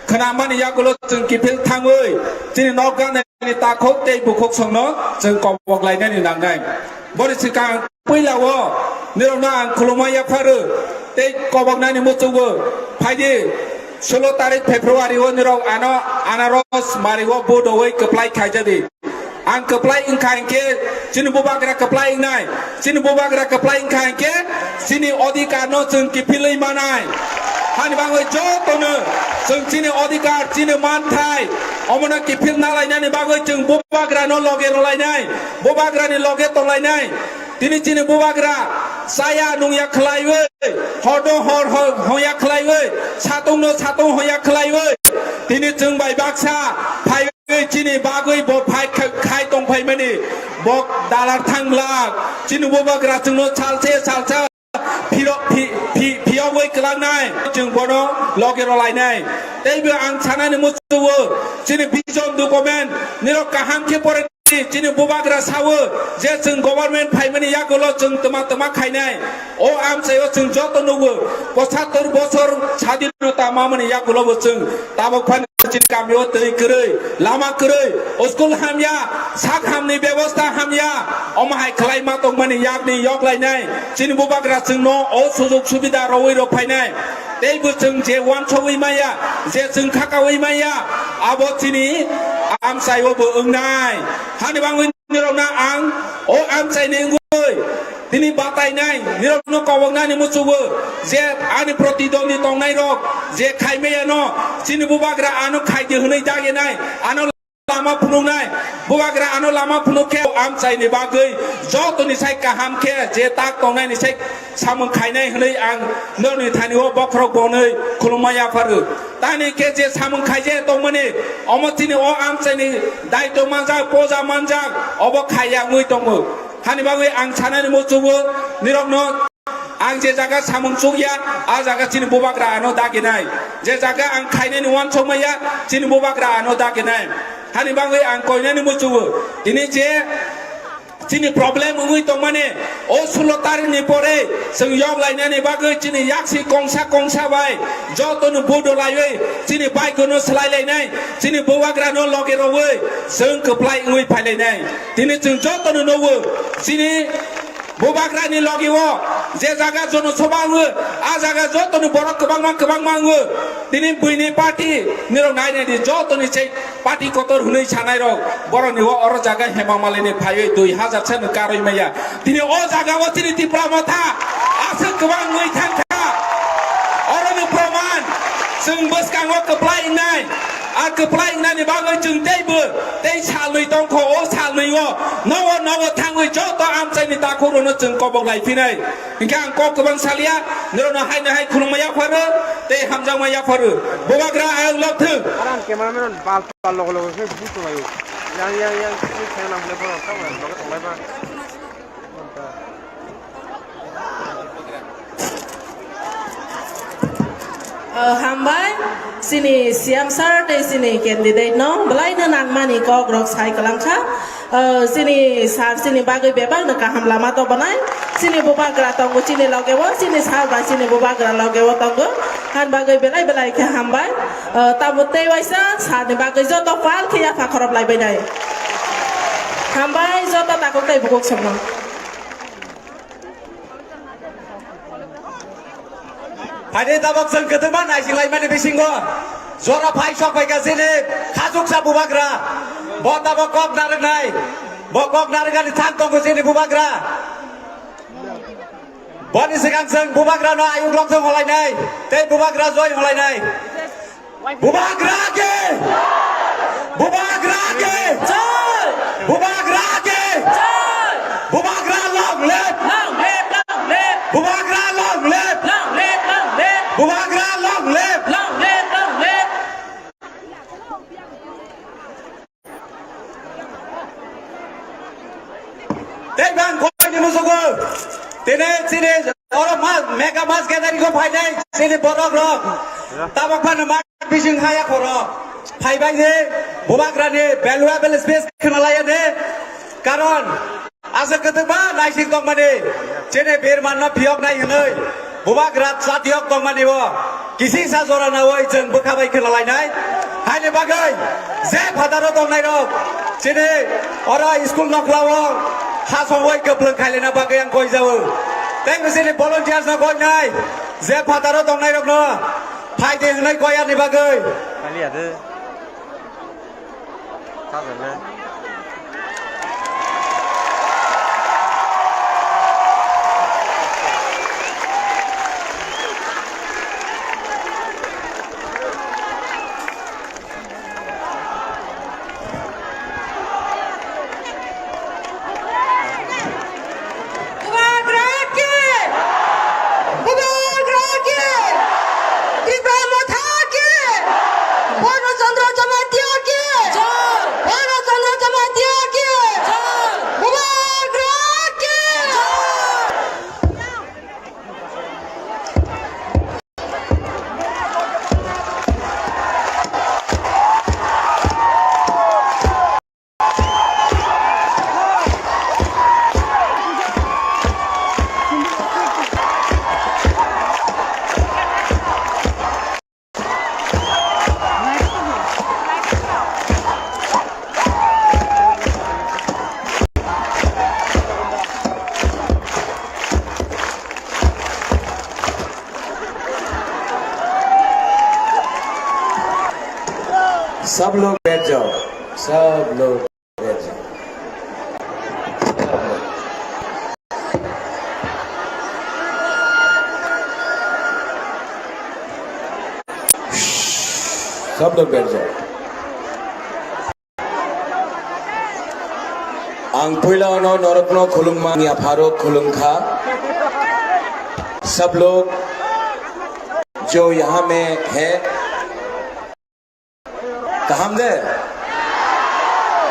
khwnamani yagulo chwng kiphil thangwi, chini nok ganani takhuk tei bukhuk songno chwng kobok lainani nangnai. Boni swkang puila o nirokno ang khulumma yapharu tei koboknani muchungo phaidi sulo tarik February o nirok ano anaros mari o vote rwui kwplai khaijadi. Ang kwplai wngkha hinkhe chini bubagra kwplai wngnai, chini bubagra kwplai wngkha hinkhe chini odhikar no chwng kiphilwi manai. Hani bagwi jotono chwng chini odhikar, chini manthai omono kiphil nalainani bagwi chwng bubagra no loge rwlainai, bubagra ni loge tonglainai. Tini chini bubagra Chaya nungya khlaiwi, horno hor ho-, hoya khlaiwi, satungno satung hoya khlaiwi, tini chwng bai baksa phaiwi chini bagwi bo phai kha-, khai tongphaimani bo dalar thangla, chini bubagra chwngno salse salsa phiro-, phi-, phi-, phiyogwi kwlangnai, chwng bono loge rwlainai. Teibo ang sanani muchungo, chini vision document nirok kaham khe pore. Chini bubagra sawo je chwng government phaimani yagulo chwng twma twma khainai. O amchaio chwng joto nugo, pochattor bochor sadinota mamani yagulobo chwng tabok phano chini kamio twi kwrwi, lama kwrwi, school hamya, sak hamni bebosta hamya, omo hai khlai ma tongmani yakni yoklainai. Chini bubagra chwngno o sujug subida rowi rok phainai. Teibo chwng je wansogwi maya, je chwng khakawi maya, abo chini amchaio bo wngnai. Hani bangwi nirokno ang o amchaini wngwi tini batainai, nirokno koboknani muchungo je ani protidwandi tongnairok je khaimaya no chini bubagra ano khaidi hwnwi dagenai, ano lama phunuknai, bubagra ano lama phunuk khe amchaini bagwi jotoni sai kaham khe je tak tongnaini sai samung khainai hwnwi ang norokni thani o bokhorok bonwi khulumma yapharu. Tani khe je samung khaije tongmani, omo chini o amchaini daito manjak, poja manjak, obo khaiya wngwi tongo. Hani bagwi ang sanani muchungo nirokno ang je jaga samung chukya, a jaga chini bubagra ano daginai. Je jaga ang khainani wansokmaya, chini bubagra ano daginai. Hani bagwi ang koinani muchungo. Tini je chini problem wngwi tongmani, o sulo tarikni pore chwng yoklainani bagwi chini yaksi kongsa kongsa bai jotono budo laiwi chini baikono swlailainai, chini bubagrano loge rogwi chwng kwplai wngwi phailainai. Tini chwng jotono nugo, chini bubagrani loge o je jaga jonosobha wngo, a jaga jotoni borok kwbangma kwbangma wngo. Tini buini party nirok nai nai di, jotoni se party kotor hwnwi sanai rok, borokni o oro jaga Hema Malini phaiwi dui hazar se no karwi maya. Tini o jaga o chini Tipra Motha aswk kwbang wngwi thangkha. Oro no proman chwng bwskango kwplai wngnai. A kwplai wngnani bagwi chwng teibo tei salnwi tongkho, o salnwi o nogo nogo thangwi joto amchaini takhuk rokno chwng kobok lai phinai. Hinkhe ang kok kwbang salia, norokno haino hai khulumma yapharo tei hamjakma yapharo. Bubagra ayang lobthwng. Aran cameraman bal bal logo logo khe buto laio. Yang yang yang khe khena nang le borok tamo logo tonglai ba. Uh, hambai, chini C M sir tei chini candidate no belai no nangmani kok rok sai kwlangkha. Uh, chini sir chini bagwi bebak no kaham lama tobonai. Chini bubagra tongo chini loge o, chini sir bai chini bubagra loge o tongo. Han bagwi belai belai khe hambai. Uh, tamo tei waisa sir ni bagwi joto pal khe yapha khorop lai bainai. Hambai joto takuk tei bukuk songno. Phaidi tabok chwng kwthwma naisinglaimani bisingo jora phai sok phaikha chini khachuksa bubagra. Bo tabok kok narwknai, bo kok narwkani thang tongo chini bubagra. Boni swkang chwng bubagrano ayuk lok thwng holainai tei bubagra joi holainai. Bubagra ke! Bubagra ke! Jai! Bubagra ke! Jai! Bubagra long live! Long live, long live! Bubagra long live! Long live, long live! Bubagra long live! Long live, long live! Tei bang koi ni musugo. Tene chini oro ma-, mega mass gathering ko phainai chini borok rok. Tabok phano ma bising haya khoro. Phaibai ni bubagra ni valuable space khna laya ni. Karon asa kwtwkma naising tongmani. Chini birman no phiyok nai hwnwi. Bubagra chatiyok tongmani bo. Kisisa jora nawi chwng bwkha bai khwlalainai. Haini bagwi je phataro tongnairok chini oro school nokhla o hasongwi kwplwng khailena bagwi ang koijao. Tei chini volunteers no koinai je phataro tongnairokno phaidi hwnwi koyarni bagwi. Bubagra ki! सब लोग बैठ जाओ, सब लोग बैठ जाओ। सब लोग बैठ जाओ। Ang puila no norokno khulumma, yapharo khulumkha. सब लोग जो यहाँ में है, Kaham de?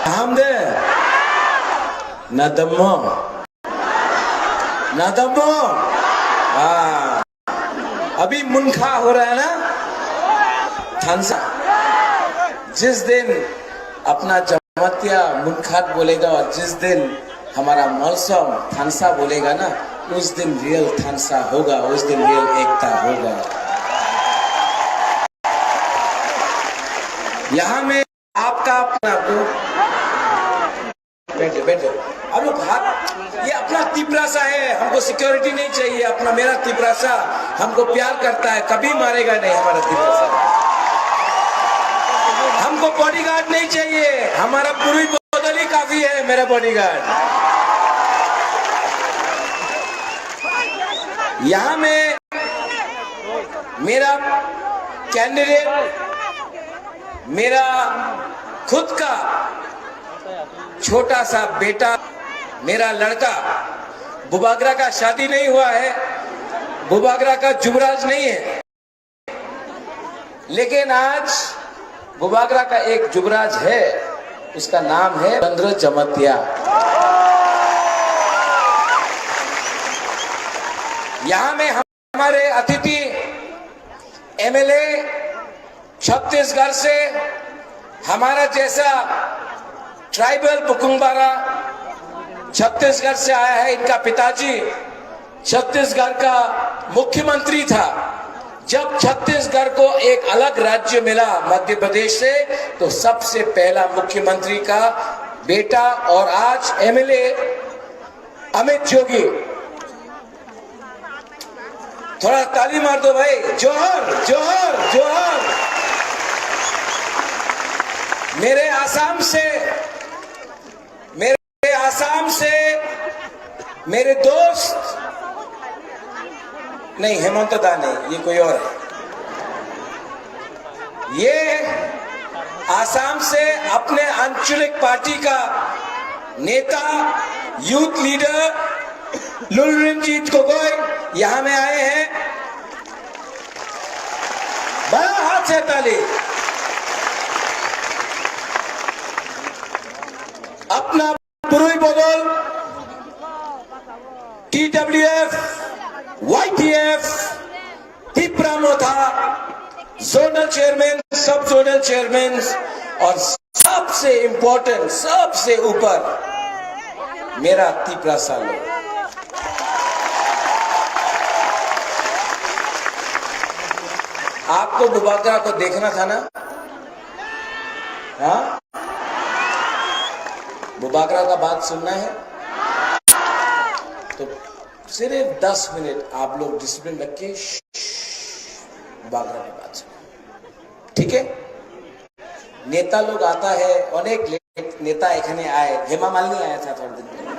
Kaham de? Nadamo? Nadamo? Ah. अभी मुनखा हो रहा है ना? थानसा। जिस दिन अपना जमातिया मुनखात बोलेगा और जिस दिन हमारा मौसम थानसा बोलेगा ना, उस दिन रियल थानसा होगा, उस दिन रियल एकता होगा। यहाँ में आपका अपना को, बैठ जाओ, बैठ जाओ। अब लोग हाथ, ये अपना तिपरासा है, हमको सिक्योरिटी नहीं चाहिए, अपना मेरा तिपरासा, हमको प्यार करता है, कभी मारेगा नहीं हमारा तिपरासा। हमको बॉडीगार्ड नहीं चाहिए, हमारा पुरुई बदल ही काफी है मेरा बॉडीगार्ड। यहाँ में मेरा कैंडिडेट, मेरा खुद का छोटा सा बेटा, मेरा लड़का, बुबागरा का शादी नहीं हुआ है, बुबागरा का जुबराज नहीं है, लेकिन आज बुबागरा का एक जुबराज है, उसका नाम है चंद्र जमतिया। यहाँ में हमारे अतिथि एमएलए छत्तीसगढ़ से, हमारा जैसा ट्राइबल बुकुंबारा छत्तीसगढ़ से आया है। इनका पिताजी छत्तीसगढ़ का मुख्यमंत्री था। जब छत्तीसगढ़ को एक अलग राज्य मिला मध्य प्रदेश से, तो सबसे पहला मुख्यमंत्री का बेटा और आज एमएलए अमित जोगी। थोड़ा ताली मार दो भाई। जोहार, जोहार, जोहार। मेरे आसाम से, मेरे आसाम से मेरे दोस्त, नहीं, हेमंत दा नहीं, ये कोई और है। ये आसाम से अपने आंचलिक पार्टी का नेता, यूथ लीडर लुलरंजीत गोगोई यहाँ में आए हैं। बड़ा हाथ से ताली। अपना पुरुई बदल, टीडब्ल्यूएफ, वाईपीएफ, तिपरा मोथा, जोनल चेयरमैन, सब जोनल चेयरमैन और सबसे इंपॉर्टेंट, सबसे ऊपर मेरा तिपरा सालो। आपको बुबागरा को देखना था ना? हाँ? बुबागरा का बात सुनना है? तो सिर्फ दस मिनट आप लोग डिसिप्लिन रख के बुबागरा की बात सुनो। ठीक है? नेता लोग आता है, अनेक ले-, नेता এখানে आए, हेमा मालिनी आया था थोड़े दिन पहले।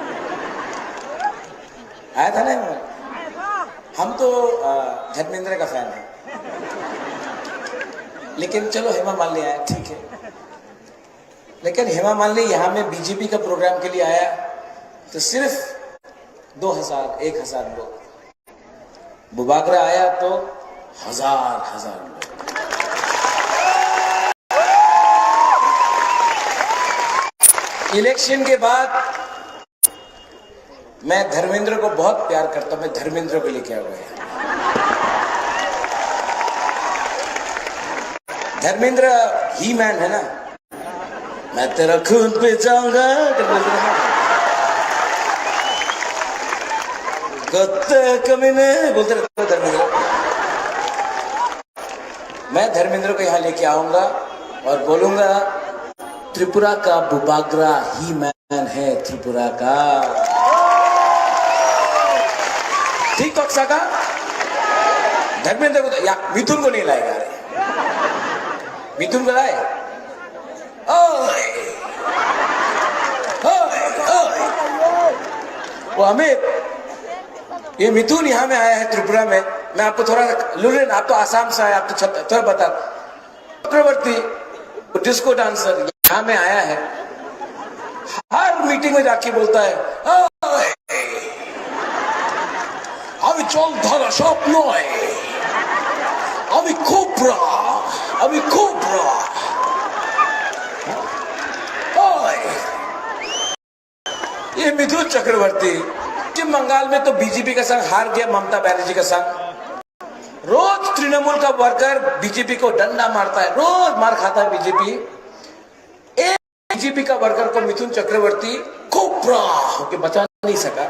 आया था ना हेमा मालिनी? हम तो, अ, धर्मेंद्र का फैन है। लेकिन चलो, हेमा मालिनी आया, ठीक है। लेकिन हेमा मालिनी यहाँ में बीजेपी का प्रोग्राम के लिए आया, तो सिर्फ दो हज़ार, एक हज़ार लोग। बुबागरा आया तो हजार हजार लोग। इलेक्शन के बाद मैं धर्मेंद्र को बहुत प्यार करता हूं, मैं धर्मेंद्र को लेके आ गया। धर्मेंद्र ही मैन है ना, मैं तेरा खून पी जाऊंगा। कुत्ते कमीने बोलते रहते हैं धर्मेंद्र। मैं धर्मेंद्र को यहाँ लेके आऊंगा और बोलूंगा, त्रिपुरा का बुबागरा ही मैन है, त्रिपुरा का। ठीक पक्सा का? धर्मेंद्र को तो, या, मिथुन को नहीं लाएगा रे। मिथुन को लाए? वो अमित, ये मिथुन यहाँ में आया है त्रिपुरा में, मैं आपको थोड़ा सा, लुलिन, आप तो आसाम से आए, आप तो छत-, थोड़ा बता। चक्रवर्ती, वो डिस्को डांसर यहाँ में आया है, हर मीटिंग में जाके बोलता है, "ओए, अभी चल धारा शॉप नॉय, अभी कोबरा, अभी कोबरा।" ओए, ये मिथुन चक्रवर्ती, पश्चिम बंगाल में तो बीजेपी का संग हार गया, ममता बनर्जी का संग। रोज तृणमूल का वर्कर बीजेपी को डंडा मारता है, रोज मार खाता है बीजेपी। एक बीजेपी का वर्कर को मिथुन चक्रवर्ती कोबरा होके बचा नहीं सका।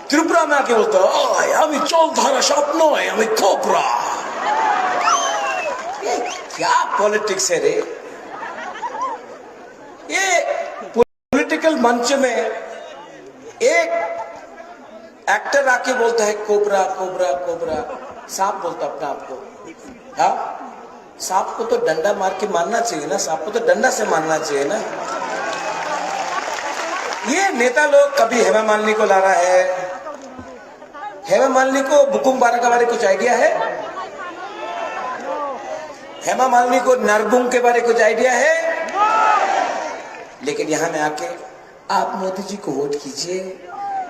त्रिपुरा में आके बोलता है, "ओए, अभी चल धारा शॉप नॉय, अभी कोबरा।" ये क्या पॉलिटिक्स है रे? ये पॉलिटिकल मंच में एक एक्टर आके बोलता है, "कोबरा, कोबरा, कोबरा।" सांप बोलता अपने आप को। हाँ, सांप को तो डंडा मार के मारना चाहिए ना, सांप को तो डंडा से मारना चाहिए ना। ये नेता लोग कभी हेमा मालिनी को ला रहा है, हेमा मालिनी को बुकुम बारा के बारे कुछ आइडिया है? हेमा मालिनी को नरबुंग के बारे कुछ आइडिया है? लेकिन यहाँ में आके आप मोदी जी को वोट कीजिए।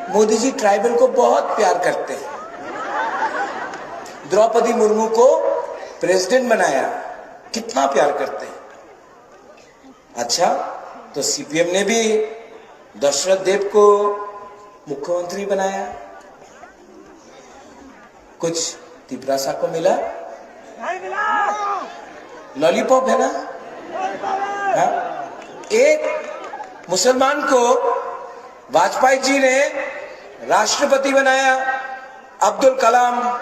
मोदी जी ट्राइबल को बहुत प्यार करते हैं। द्रौपदी मुर्मू को प्रेसिडेंट बनाया, कितना प्यार करते हैं। अच्छा, तो सीपीएम ने भी दशरथ देव को मुख्यमंत्री बनाया। कुछ तिपरासा को मिला? लॉलीपॉप है ना? हाँ? एक मुसलमान को वाजपेयी जी ने राष्ट्रपति बनाया, अब्दुल कलाम।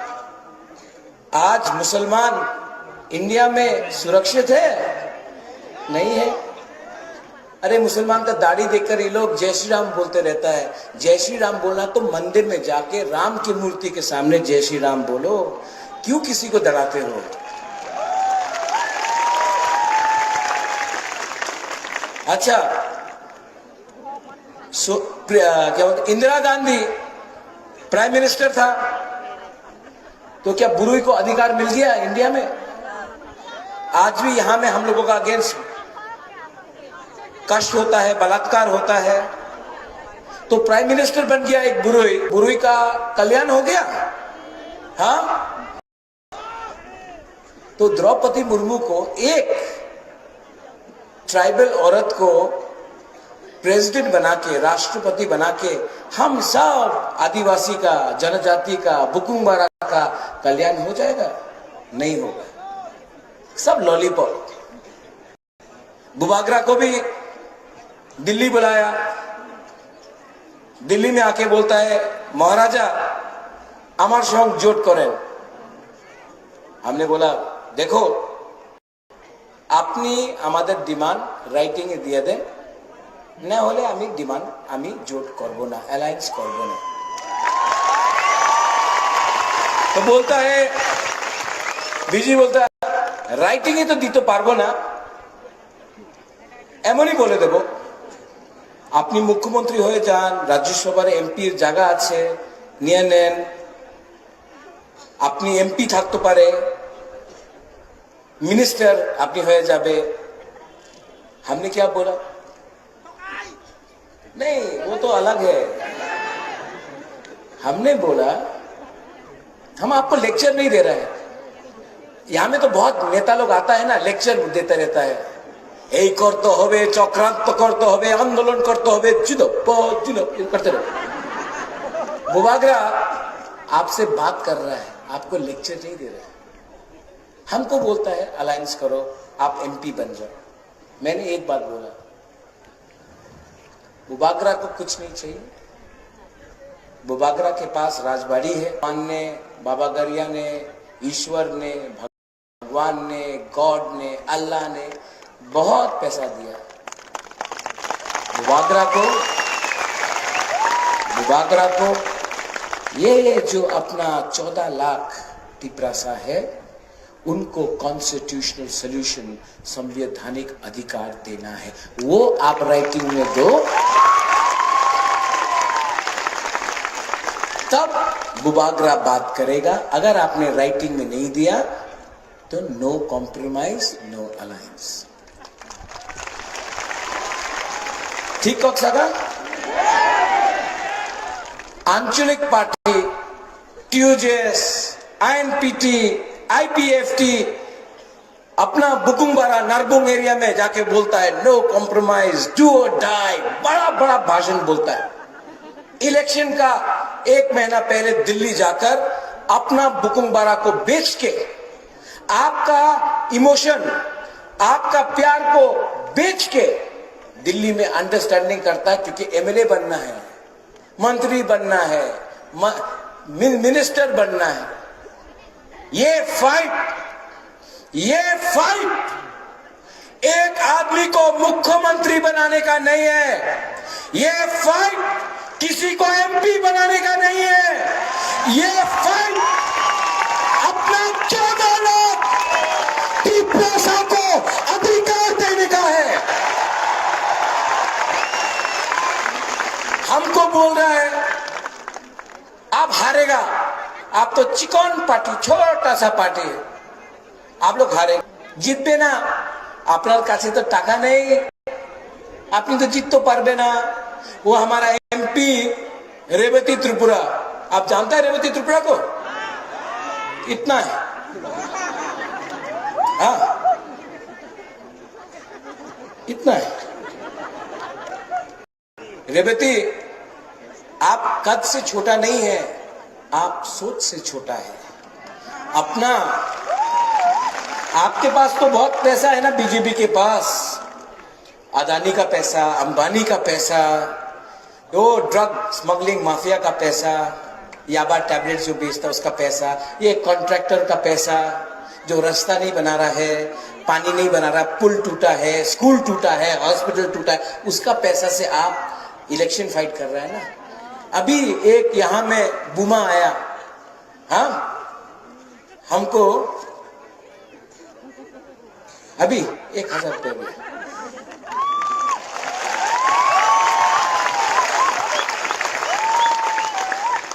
आज मुसलमान इंडिया में सुरक्षित है? नहीं है। अरे, मुसलमान का दाढ़ी देखकर ये लोग जय श्री राम बोलते रहता है। जय श्री राम बोलना तो मंदिर में जाके राम की मूर्ति के सामने जय श्री राम बोलो, क्यों किसी को डराते हो? अच्छा, सो, प्र-, क्या बोलते, इंदिरा गांधी प्राइम मिनिस्टर था, तो क्या बुरुई को अधिकार मिल गया इंडिया में? आज भी यहाँ में हम लोगों का अगेंस्ट कष्ट होता है, बलात्कार होता है, तो प्राइम मिनिस्टर बन गया एक बुरुई, बुरुई का कल्याण हो गया। हाँ, तो द्रौपदी मुर्मू को एक ट्राइबल औरत को प्रेसिडेंट बना के, राष्ट्रपति बना के हम सब आदिवासी का, जनजाति का, बुकुम बारा का कल्याण हो जाएगा? नहीं होगा, सब लॉलीपॉप। बुबागरा को भी दिल्ली बुलाया, दिल्ली में आके बोलता है, "महाराजा, আমার সঙ্গে জোট করেন।" हमने बोला, "देखो, আপনি আমাদের ডিমান্ড রাইটিং এ দিয়ে দেন, না হলে আমি ডিমান্ড, আমি জোট করব না, অ্যালায়েন্স করব না।" तो बोलता है, बीजी बोलता है, "রাইটিং এ তো দিতে পারবো না, এমনই বলে দেব, আপনি মুখ্যমন্ত্রী হয়ে যান, রাজ্যসভার এমপির জায়গা আছে, নিয়ে নেন, আপনি এমপি থাকতে পারে, মিনিস্টার আপনি হয়ে যাবে।" हमने क्या बोला? नहीं, वो तो अलग है। हमने बोला, हम आपको लेक्चर नहीं दे रहे हैं। यहाँ में तो बहुत नेता लोग आता है ना, लेक्चर देता रहता है, "এই করতে হবে, চক্রান্ত করতে হবে, আন্দোলন করতে হবে, জিন্দাবাদ, জিন্দাবাদ", ये करते रहो। बुबागरा आपसे बात कर रहा है, आपको लेक्चर नहीं दे रहा है। हमको बोलता है, "अलायंस करो, आप एमपी बन जाओ।" मैंने एक बात बोला, बुबागरा को कुछ नहीं चाहिए। बुबागरा के पास राजबाड़ी है। भगवान ने, बाबा गरिया ने, ईश्वर ने, भगवान ने, गॉड ने, अल्लाह ने बहुत पैसा दिया बुबागरा को। बुबागरा को ये जो अपना चौदह लाख तिपरासा है, उनको कॉन्स्टिट्यूशनल सॉल्यूशन, संवैधानिक अधिकार देना है, वो आप राइटिंग में दो। तब बुबागरा बात करेगा। अगर आपने राइटिंग में नहीं दिया तो no compromise, no alliance। ठीक कक्सागा? आंचलिक पार्टी, टियूजेएस, आईएनपीटी, आईपीएफटी, अपना बुकुंगबारा नरबुंग एरिया में जाके बोलता है, "No compromise, do or die।" बड़ा बड़ा भाषण बोलता है। इलेक्शन का एक महीना पहले दिल्ली जाकर अपना बुकुंगबारा को बेच के, आपका इमोशन, आपका प्यार को बेच के दिल्ली में अंडरस्टैंडिंग करता है, क्योंकि एमएलए बनना है, मंत्री बनना है, म-, मिन-, मिनिस्टर बनना है। ये फाइट, ये फाइट एक आदमी को मुख्यमंत्री बनाने का नहीं है। ये फाइट किसी को एमपी बनाने का नहीं है। ये फाइट अपना चौदह लाख टिप्पो को अधिकार देने का है। हमको बोल रहा है, आप हारेगा, आप तो चिकन पार्टी, छोटा सा पार्टी है, आप लोग हारे, জিতবে না। আপনার কাছে তো টাকা নেই, আপনি তো জিততে পারবে না। वो हमारा एमपी रेवती त्रिपुरा, आप जानता है रेवती त्रिपुरा को? इतना है। हाँ, इतना है। रेवती, आप कद से छोटा नहीं है, आप सोच से छोटा है। अपना, आपके पास तो बहुत पैसा है ना, बीजेपी के पास। अदानी का पैसा, अंबानी का पैसा, वो ड्रग स्मगलिंग माफिया का पैसा, याबा टैबलेट जो बेचता उसका पैसा, ये कॉन्ट्रैक्टर का पैसा, जो रास्ता नहीं बना रहा है, पानी नहीं बना रहा, पुल टूटा है, स्कूल टूटा है, हॉस्पिटल टूटा है, उसका पैसा से आप इलेक्शन फाइट कर रहे हैं ना। अभी एक यहाँ में बुमा आया, हाँ, हमको अभी एक हजार रुपया भी।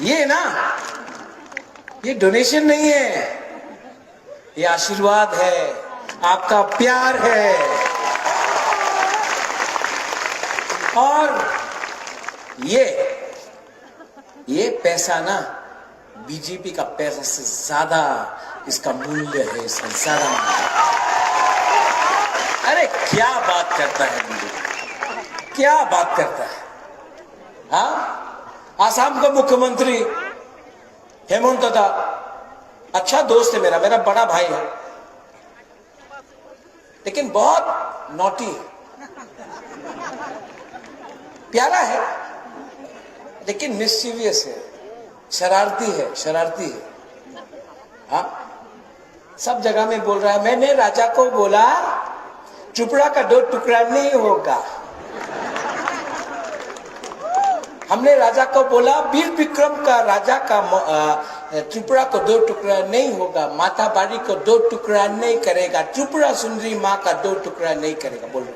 ये ना, ये डोनेशन नहीं है, ये आशीर्वाद है, आपका प्यार है। और ये, ये पैसा ना, बीजेपी का पैसा से ज्यादा इसका मूल्य है, इसका ज्यादा मूल्य है। अरे, क्या बात करता है बीजेपी, क्या बात करता है। हाँ, आसाम का मुख्यमंत्री हेमंत दा, अच्छा दोस्त है मेरा, मेरा बड़ा भाई है, लेकिन बहुत नॉटी है। प्यारा है, लेकिन मिस्चीवियस है, शरारती है, शरारती है। हाँ, सब जगह में बोल रहा है। मैंने राजा को बोला, त्रिपुरा का दो टुकड़ा नहीं होगा। हमने राजा को बोला, वीर विक्रम का राजा का म-, अ, त्रिपुरा को दो टुकड़ा नहीं होगा, माता बारी को दो टुकड़ा नहीं करेगा, त्रिपुरा सुंदरी माँ का दो टुकड़ा नहीं करेगा। बोलो,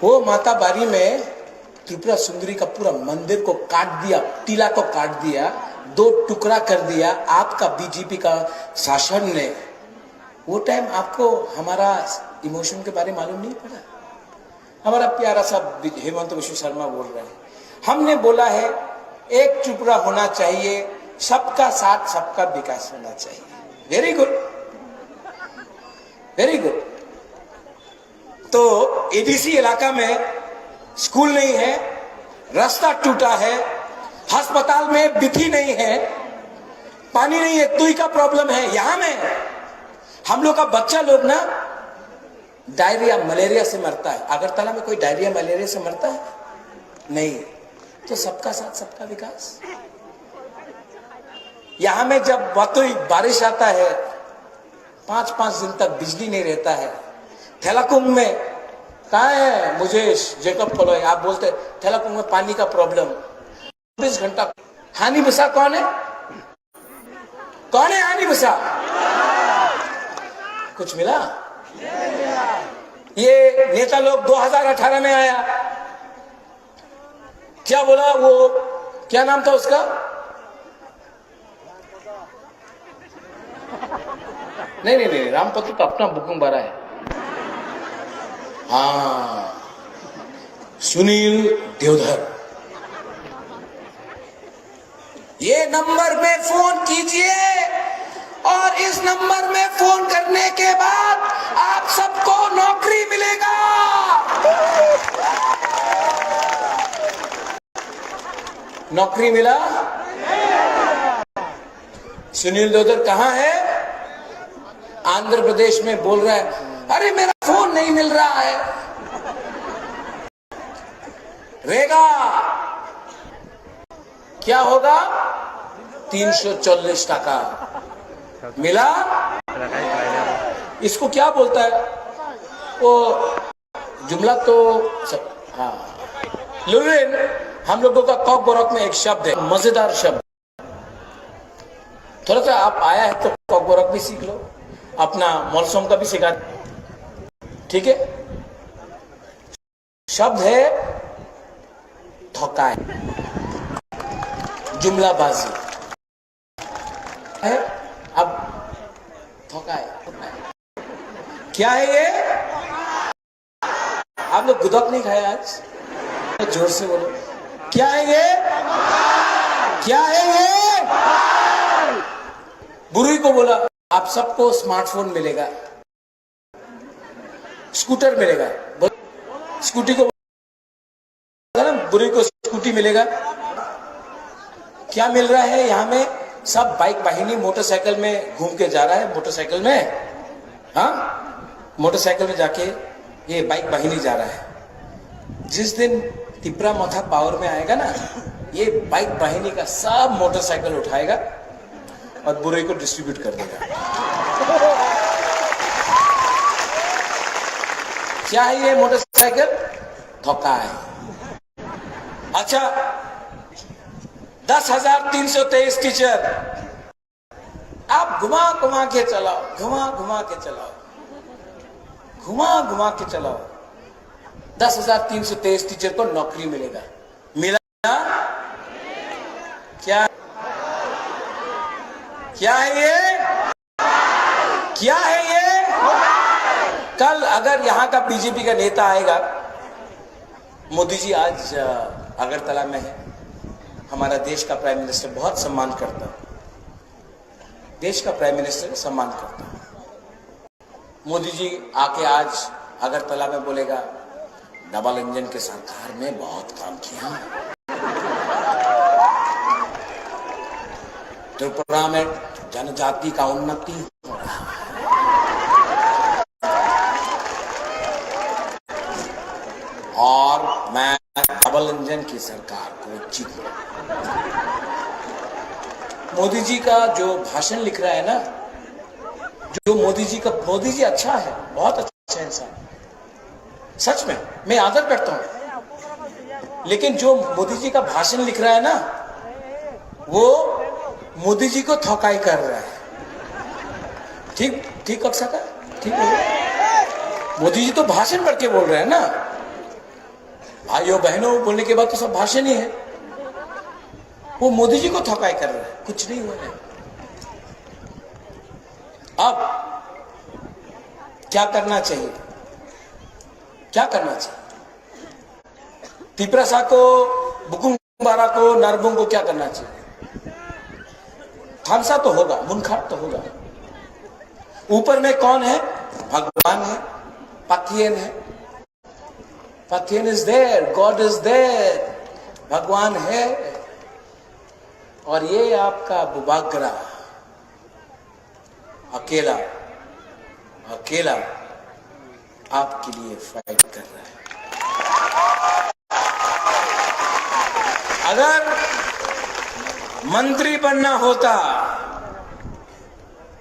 वो माता बारी में त्रिपुरा सुंदरी का पूरा मंदिर को काट दिया, टीला को काट दिया, दो टुकड़ा कर दिया आपका बीजेपी का शासन ने। वो टाइम आपको हमारा इमोशन के बारे में मालूम नहीं पड़ा? हमारा प्यारा सा बि-, हेमंत विश्व शर्मा बोल रहे हैं, हमने बोला है, एक त्रिपुरा होना चाहिए, सबका साथ सबका विकास होना चाहिए। Very good, very good. तो एडीसी इलाका में स्कूल नहीं है, रास्ता टूटा है, अस्पताल में बिथी नहीं है, पानी नहीं है, तुई का प्रॉब्लम है। यहाँ में हम लोग का बच्चा लोग ना डायरिया, मलेरिया से मरता है। अगरतला में कोई डायरिया, मलेरिया से मरता है? नहीं। तो सबका साथ, सबका विकास। यहाँ में जब वातुई बारिश आता है, पाँच, पाँच दिन तक बिजली नहीं रहता है। थेलाकुंग में, कहाँ है मुझे जेकब कॉलोनी, आप बोलते, थेलाकुंग में पानी का प्रॉब्लम, चौबीस घंटा। हानि बसा कौन है? कौन है हानि बसा? कुछ मिला? ये नेता लोग दो हज़ार अठारह में आया, क्या बोला वो, क्या नाम था उसका? नहीं, नहीं, नहीं, रामपत्र तो अपना बुकिंग भरा है। हाँ, सुनील देवधर। ये नंबर में फोन कीजिए और इस नंबर में फोन करने के बाद आप सबको नौकरी मिलेगा। नौकरी मिला? सुनील दोदर कहाँ है? आंध्र प्रदेश में बोल रहा है, "अरे, मेरा फोन नहीं मिल रहा है।" रेगा क्या होगा? तीन सौ चालीस टका मिला। इसको क्या बोलता है वो? जुमला तो सब, हाँ। लुरिन, हम लोगों का कॉकबोरक में एक शब्द है, मजेदार शब्द। थोड़ा सा आप आया है तो कॉकबोरक भी सीख लो, अपना मौलसम का भी सिखा। ठीक है, शब्द है थकाय, जुमलाबाजी है। अब थकाय, क्या है ये? आप लोग गुदक नहीं खाए आज? जोर से बोलो, क्या है ये? क्या है ये? बुरुई को बोला, आप सबको स्मार्टफोन मिलेगा, स्कूटर मिलेगा। बोलो, स्कूटी को, बुरुई को स्कूटी मिलेगा। क्या मिल रहा है यहाँ में? सब बाइक वाहिनी मोटरसाइकिल में घूम के जा रहा है, मोटरसाइकिल में। हाँ, मोटरसाइकिल में जाके ये बाइक वाहिनी जा रहा है। जिस दिन तिपरा मथा पावर में आएगा ना, ये बाइक वाहिनी का सब मोटरसाइकिल उठाएगा और बुरुई को डिस्ट्रीब्यूट कर देगा। क्या है ये मोटरसाइकिल? थकाय। अच्छा, दस हजार तीन सौ तेईस टीचर, आप घुमा घुमा के चलाओ, घुमा घुमा के चलाओ, घुमा घुमा के चलाओ। दस हजार तीन सौ तेईस टीचर को नौकरी मिलेगा। मिला? क्या, क्या है ये? क्या है ये? कल अगर यहाँ का बीजेपी का नेता आएगा, मोदी जी आज, अ, अगरतला में है, हमारा देश का प्राइम मिनिस्टर बहुत सम्मान करता, देश का प्राइम मिनिस्टर सम्मान करता। मोदी जी आके आज अगरतला में बोलेगा, "डबल इंजन की सरकार में बहुत काम किया, त्रिपुरा में जनजाति का उन्नति हो रहा है, और मैं डबल इंजन की सरकार को जीतूंगा।" मोदी जी का जो भाषण लिख रहा है ना, जो मोदी जी का, मोदी जी अच्छा है, बहुत अच्छा इंसान, सच में मैं आदर करता हूँ, लेकिन जो मोदी जी का भाषण लिख रहा है ना, वो मोदी जी को थकाई कर रहा है। ठीक, ठीक कर सका, ठीक है। मोदी जी तो भाषण करके बोल रहे हैं ना, भाइयों बहनों बोलने के बाद तो सब भाषण ही है। वो मोदी जी को थकाई कर रहा है, कुछ नहीं हुआ है। अब क्या करना चाहिए? क्या करना चाहिए? तिपरासा को, बुकुंग बारा को, नारबुंग को क्या करना चाहिए? थामसा तो होगा, मुनखाट तो होगा। ऊपर में कौन है? भगवान है, पथियन है। पथियन is there, God is there, भगवान है। और ये आपका बुबागरा अकेला, अकेला आपके लिए फाइट कर रहा है। अगर मंत्री बनना होता,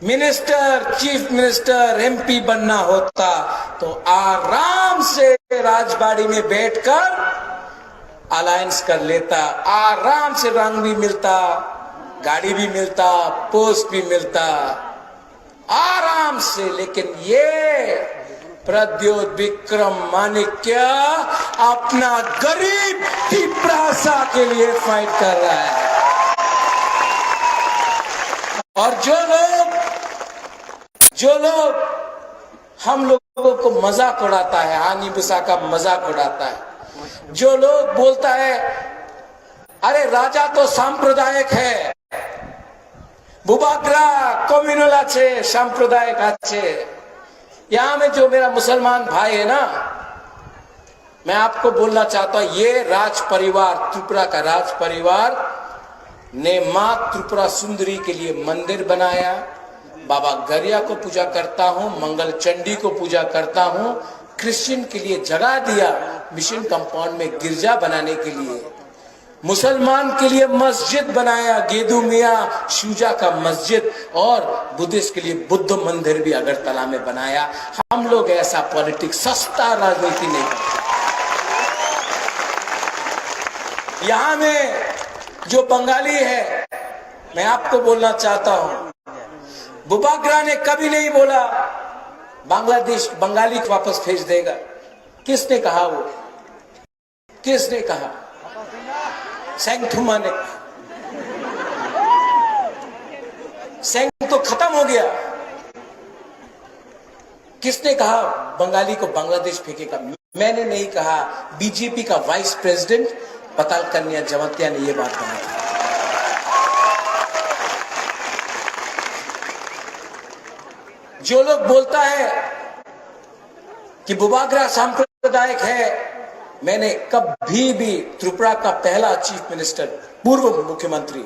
मिनिस्टर, चीफ मिनिस्टर, एमपी बनना होता तो आराम से राजबाड़ी में बैठकर अलायंस कर लेता, आराम से रंग भी मिलता, गाड़ी भी मिलता, पोस्ट भी मिलता, आराम से। लेकिन ये प्रद्योत विक्रम माणिक्य अपना गरीब तिपरासा के लिए फाइट कर रहा है। और जो लोग, जो लोग हम लोगों को मजाक उड़ाता है, आनी बिसा का मजाक उड़ाता है, जो लोग बोलता है, "अरे, राजा तो सांप्रदायिक है, बुबाग्रा कम्युनल আছে, सांप्रदायिक আছে।" यहाँ में जो मेरा मुसलमान भाई है ना, मैं आपको बोलना चाहता हूँ, ये राज परिवार, त्रिपुरा का राज परिवार ने माँ त्रिपुरा सुंदरी के लिए मंदिर बनाया, बाबा गरिया को पूजा करता हूँ, मंगल चंडी को पूजा करता हूँ, क्रिश्चियन के लिए जगह दिया, मिशन कंपाउंड में गिरजा बनाने के लिए, मुसलमान के लिए मस्जिद बनाया, गेदू मियाँ शुजा का मस्जिद, और बुद्धिस्ट के लिए बुद्ध मंदिर भी अगरतला में बनाया। हम लोग ऐसा पॉलिटिक्स, सस्ता राजनीति नहीं करते। यहाँ में जो बंगाली है, मैं आपको बोलना चाहता हूँ, बुबाग्रा ने कभी नहीं बोला बांग्लादेश बंगाली को वापस भेज देगा। किसने कहा वो? किसने कहा? सेंगथुमा ने कहा। सेंग तो खत्म हो गया। किसने कहा बंगाली को बांग्लादेश फेंकेगा? मैंने नहीं कहा, बीजेपी का वाइस प्रेसिडेंट पताल कन्या जमातिया ने ये बात कहा था। जो लोग बोलता है कि बुबाग्रा सांप्रदायिक है, मैंने कभी भी त्रिपुरा का पहला चीफ मिनिस्टर, पूर्व मुख्यमंत्री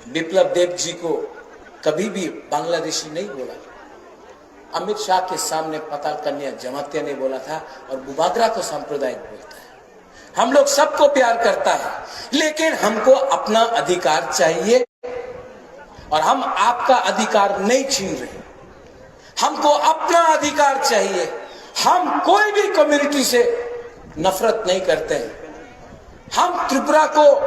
बिप्लब देब जी को कभी भी बांग्लादेशी नहीं बोला। अमित शाह के सामने पताल कन्या जमातिया ने बोला था और बुबाग्रा को सांप्रदायिक बोलता है। हम लोग सबको प्यार करता है, लेकिन हमको अपना अधिकार चाहिए और हम आपका अधिकार नहीं छीन रहे। हमको अपना अधिकार चाहिए। हम कोई भी कम्युनिटी से नफरत नहीं करते हैं। हम त्रिपुरा को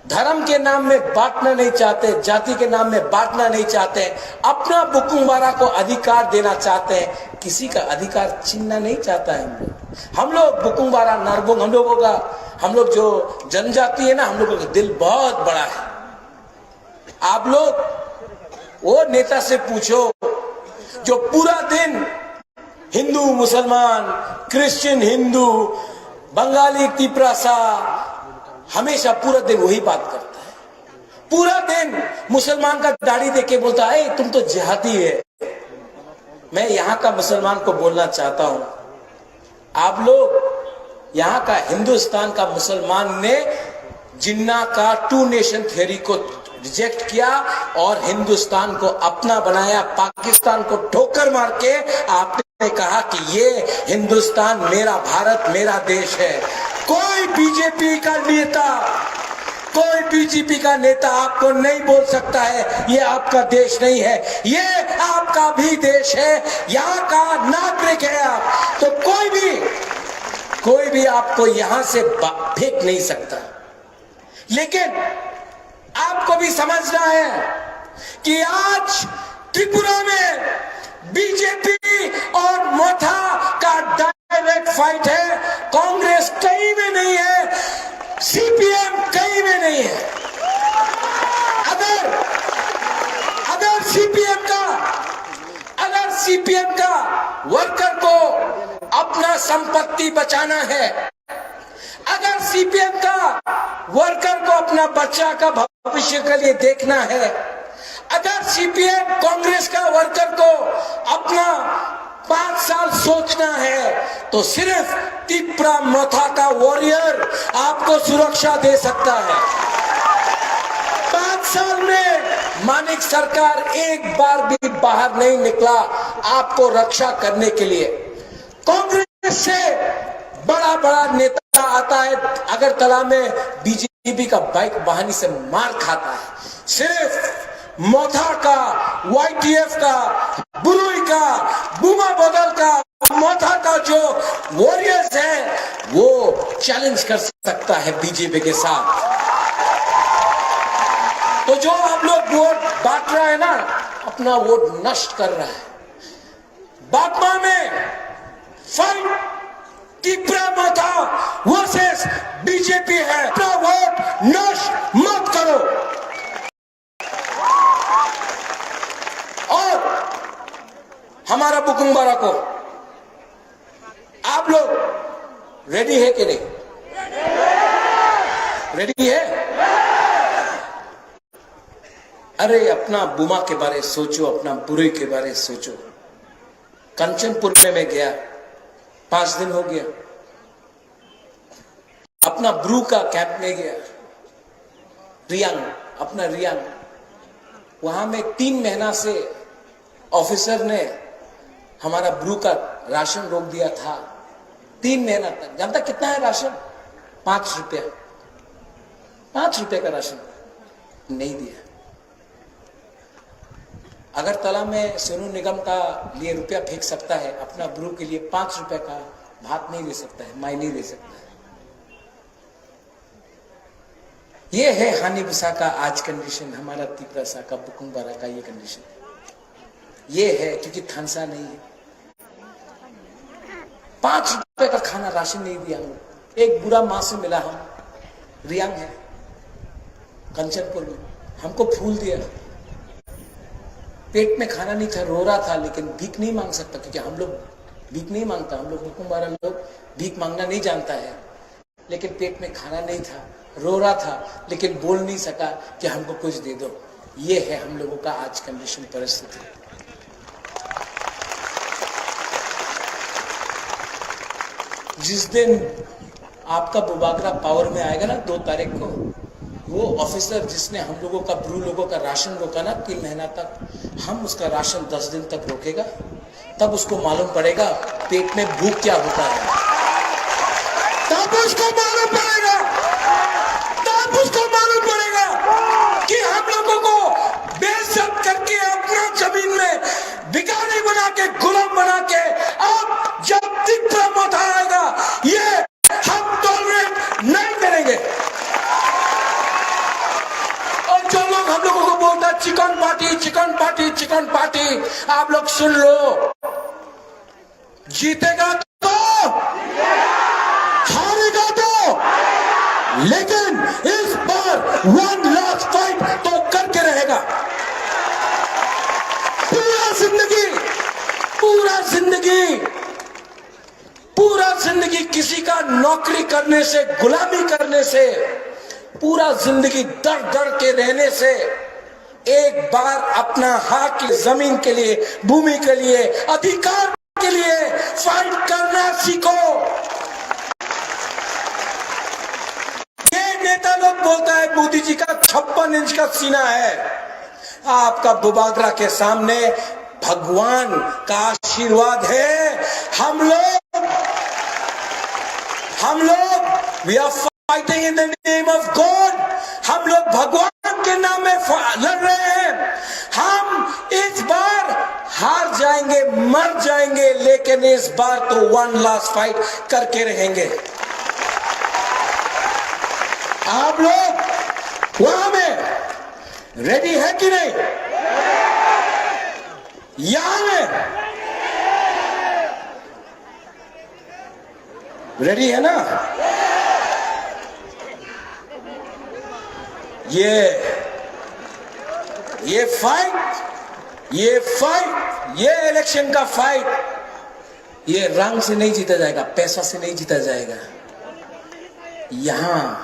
धर्म के नाम में बांटना नहीं चाहते, जाति के नाम में बांटना नहीं चाहते, अपना बुकुंबारा को अधिकार देना चाहते हैं, किसी का अधिकार छीनना नहीं चाहता है हम लोग। हम लोग बुकुंबारा, नारबुंग, हम लोगों का, हम लोग जो जनजाति है ना, हम लोगों का दिल बहुत बड़ा है। आप लोग वो नेता से पूछो जो पूरा दिन हिंदू, मुसलमान, क्रिश्चियन, हिंदू, बंगाली, तिपरासा, हमेशा पूरा दिन वही बात करता है। पूरा दिन मुसलमान का दाढ़ी देख के बोलता है, "ए, तुम तो जिहादी है।" मैं यहाँ का मुसलमान को बोलना चाहता हूँ, आप लोग यहाँ का हिंदुस्तान का मुसलमान ने जिन्ना का टू नेशन थ्योरी को रिजेक्ट किया और हिंदुस्तान को अपना बनाया, पाकिस्तान को ठोकर मार के आपने कहा कि ये हिंदुस्तान मेरा, भारत मेरा देश है। कोई बीजेपी का नेता, कोई बीजेपी का नेता आपको नहीं बोल सकता है ये आपका देश नहीं है, ये आपका भी देश है, यहाँ का नागरिक है आप। तो कोई भी, कोई भी आपको यहाँ से बा-, फेंक नहीं सकता। लेकिन आपको भी समझना है कि आज त्रिपुरा में बीजेपी और मथा का डायरेक्ट फाइट है। कांग्रेस कहीं में नहीं है, सीपीएम कहीं में नहीं है। अगर, अगर सीपीएम का, अगर सीपीएम का वर्कर को अपना संपत्ति बचाना है, अगर सीपीएम का वर्कर को अपना बच्चा का भविष्य के लिए देखना है, अगर सीपीएम कांग्रेस का वर्कर को अपना पाँच साल सोचना है, तो सिर्फ तिपरा मथा का वॉरियर आपको सुरक्षा दे सकता है। पाँच साल में मानिक सरकार एक बार भी बाहर नहीं निकला आपको रक्षा करने के लिए। कांग्रेस से बड़ा बड़ा नेता आता है, अगरतला में बीजेपी का बाइक वाहनी से मार खाता है। सिर्फ मोथा का, वाईटीएफ का, बुरुई का, बुमा बदल का, मोथा का जो वॉरियर्स है, वो चैलेंज कर सकता है बीजेपी के साथ। तो जो आप लोग वोट बांट रहा है ना, अपना वोट नष्ट कर रहा है। बागमा में फाइट तिपरा मोथा वर्सेस बीजेपी है। अपना वोट नष्ट मत करो। और हमारा बुकुंग बारा को आप लोग रेडी है कि नहीं? रेडी है? अरे, अपना बुमा के बारे सोचो, अपना बुरुई के बारे सोचो। कंचनपुर में मैं गया, पांच दिन हो गया। अपना ब्रू का कैंप में गया, रियांग, अपना रियांग, वहां में तीन महीना से ऑफिसर ने हमारा ब्रू का राशन रोक दिया था। तीन महीना तक। जानता कितना है राशन? पांच रुपया। पांच रुपया का राशन नहीं दिया। अगरतला में सोनू निगम का लिए रुपया फेंक सकता है, अपना ब्रू के लिए पांच रुपया का भात नहीं दे सकता है, माई नहीं दे सकता है। ये है हानी बुसा का आज कंडीशन, हमारा तिपरा सा का, बुकुंग बारा का ये कंडीशन। ये है क्योंकि थानसा नहीं है। पांच रुपए का खाना राशन नहीं दिया हम लोग। एक बूढ़ा माँ से मिला हम, रियांग है, कंचनपुर में, हमको फूल दिया। पेट में खाना नहीं था, रो रहा था, लेकिन भीख नहीं मांग सकता क्योंकि हम लोग भीख नहीं मांगता। हम लोग बुकुंग बारा लोग भीख मांगना नहीं जानता है। लेकिन पेट में खाना नहीं था, रो रहा था, लेकिन बोल नहीं सका कि हमको कुछ दे दो। ये है हम लोगों का आज कंडीशन, परिस्थिति। जिस दिन आपका बुबागरा पावर में आएगा ना, दो तारीख को, वो ऑफिसर जिसने हम लोगों का, ब्रू लोगों का राशन रोका ना तीन महीना तक, हम उसका राशन दस दिन तक रोकेगा। तब उसको मालूम पड़ेगा पेट में भूख क्या होता है। तब उसको मालूम पड़ेगा, तब उसको मालूम पड़ेगा कि हम लोगों को बेइज्जत करके अपना जमीन में भिखारी बना के, गुलाम बना के, अब जब तिपरा मोथा आएगा, ये हम टॉलरेट नहीं करेंगे। और जो लोग हम लोगों को बोलता है chicken party, chicken party, chicken party, आप लोग सुन लो, जीतेगा तो, हारेगा तो, लेकिन इस बार वन लास्ट फाइट तो करके रहेगा। पूरा जिंदगी, पूरा जिंदगी पूरा जिंदगी किसी का नौकरी करने से, गुलामी करने से, पूरा जिंदगी दर दर के रहने से, एक बार अपना हक, जमीन के लिए, भूमि के लिए, अधिकार के लिए फाइट करना सीखो। ये नेता लोग बोलता है मोदी जी का छप्पन इंच का सीना है। आपका बुबागरा के सामने भगवान का आशीर्वाद है। हम लोग, हम लोग, we are fighting in the name of God। हम लोग भगवान के नाम में फ-, लड़ रहे हैं। हम इस बार हार जाएंगे, मर जाएंगे, लेकिन इस बार तो वन लास्ट फाइट करके रहेंगे। आप लोग वहां में रेडी है कि नहीं? यहां में रेडी है ना? ये, ये फाइट, ये फाइट, ये इलेक्शन का फाइट, ये रंग से नहीं जीता जाएगा, पैसा से नहीं जीता जाएगा। यहां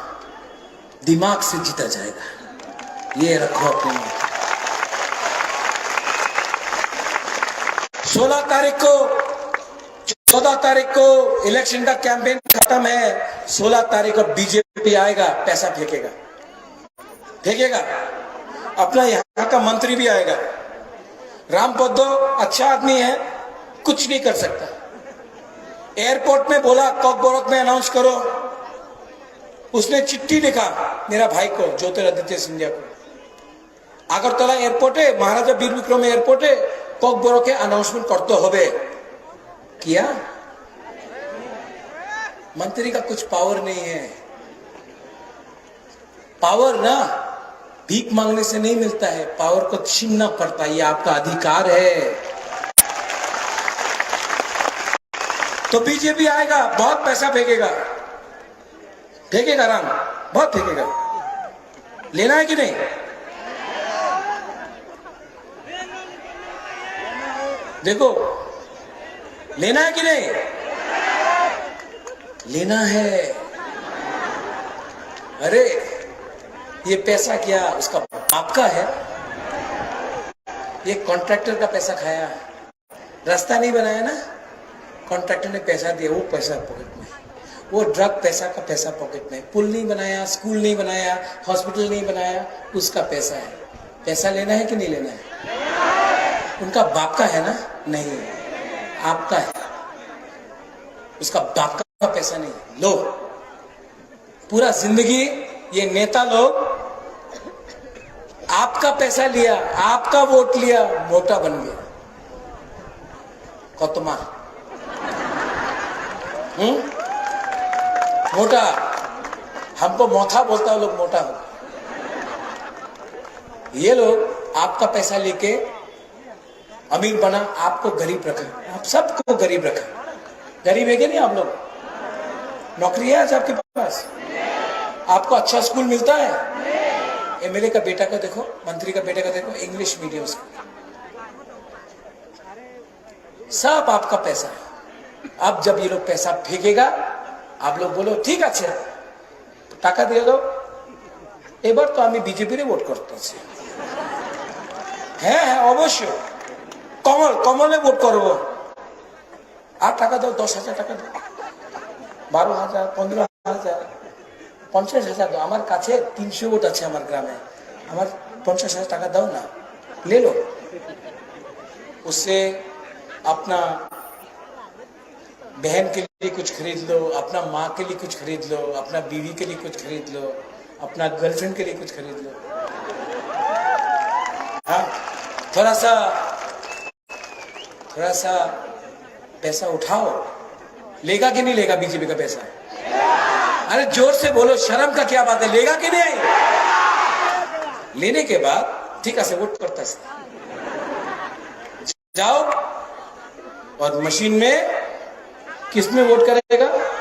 दिमाग से जीता जाएगा। ये रखो अपने में। सोलह तारीख को, चौदह तारीख को इलेक्शन का कैंपेन खत्म है। सोलह तारीख को बीजेपी आएगा, पैसा फेंकेगा, फेंकेगा। अपना यहाँ का मंत्री भी आएगा। राम पद्दो अच्छा आदमी है, कुछ नहीं कर सकता। एयरपोर्ट में बोला, कॉकबोरक में अनाउंस करो। उसने चिट्ठी लिखा मेरा भाई को, ज्योतिरादित्य सिंधिया को। আগরতলা এয়ারপোর্টে, মহারাজা বীর বিক্রম এয়ারপোর্টে ককবরকে অ্যানাউন্সমেন্ট করতে হবে। किया? मंत्री का कुछ पावर नहीं है। पावर ना भीख मांगने से नहीं मिलता है, पावर को छीनना पड़ता है, ये आपका अधिकार है। तो बीजेपी आएगा, बहुत पैसा फेंकेगा, फेंकेगा राम, बहुत फेंकेगा। लेना है कि नहीं? देखो, लेना है कि नहीं? लेना है। अरे, ये पैसा क्या उसका बाप का है? ये कॉन्ट्रैक्टर का पैसा खाया, रास्ता नहीं बनाया ना, कॉन्ट्रैक्टर ने पैसा दिया, वो पैसा पॉकेट में, वो ड्रग पैसा का पैसा पॉकेट में, पुल नहीं बनाया, स्कूल नहीं बनाया, हॉस्पिटल नहीं बनाया, उसका पैसा है। पैसा लेना है कि नहीं लेना है? उनका बाप का है ना? नहीं, आपका है। उसका बाप का पैसा नहीं। लो, पूरा जिंदगी ये नेता लोग आपका पैसा लिया, आपका वोट लिया, मोटा बन गया। कतमा। हम्म? मोटा। हमको मोथा बोलता है, लोग मोटा हो। ये लोग आपका पैसा लेके अमीर बना, आपको गरीब रखा, आप सबको गरीब रखा। गरीब है क्या नहीं आप लोग? नौकरी है आज आपके पास? आपको अच्छा स्कूल मिलता है? एमएलए का बेटा का देखो, मंत्री का बेटे का देखो, इंग्लिश मीडियम स्कूल। सब आपका पैसा है। अब जब ये लोग पैसा फेंकेगा, आप लोग बोलो, "ठीक আছে, টাকা দিয়ে দাও।" এবার তো আমি বিজেপিরে ভোট করতেছি। হ্যাঁ, হ্যাঁ, অবশ্যই। কমল, কমলে ভোট করব। আর টাকা দাও, দশ হাজার টাকা দাও, বারো হাজার, পনেরো হাজার, পঞ্চাশ হাজার দাও। আমার কাছে তিনশো ভোট আছে আমার গ্রামে, আমার পঞ্চাশ হাজার টাকা দাও না, লে লো। उससे अपना बहन के लिए कुछ खरीद लो, अपना माँ के लिए कुछ खरीद लो, अपना बीवी के लिए कुछ खरीद लो, अपना गर्लफ्रेंड के लिए कुछ खरीद लो। हाँ, थोड़ा सा, थोड़ा सा पैसा उठाओ। लेगा कि नहीं लेगा बीजेपी का पैसा? अरे जोर से बोलो, शर्म का क्या बात है, लेगा कि नहीं? लेने के बाद, ठीक है, वोट करता है। जाओ और मशीन में किस में वोट करेगा?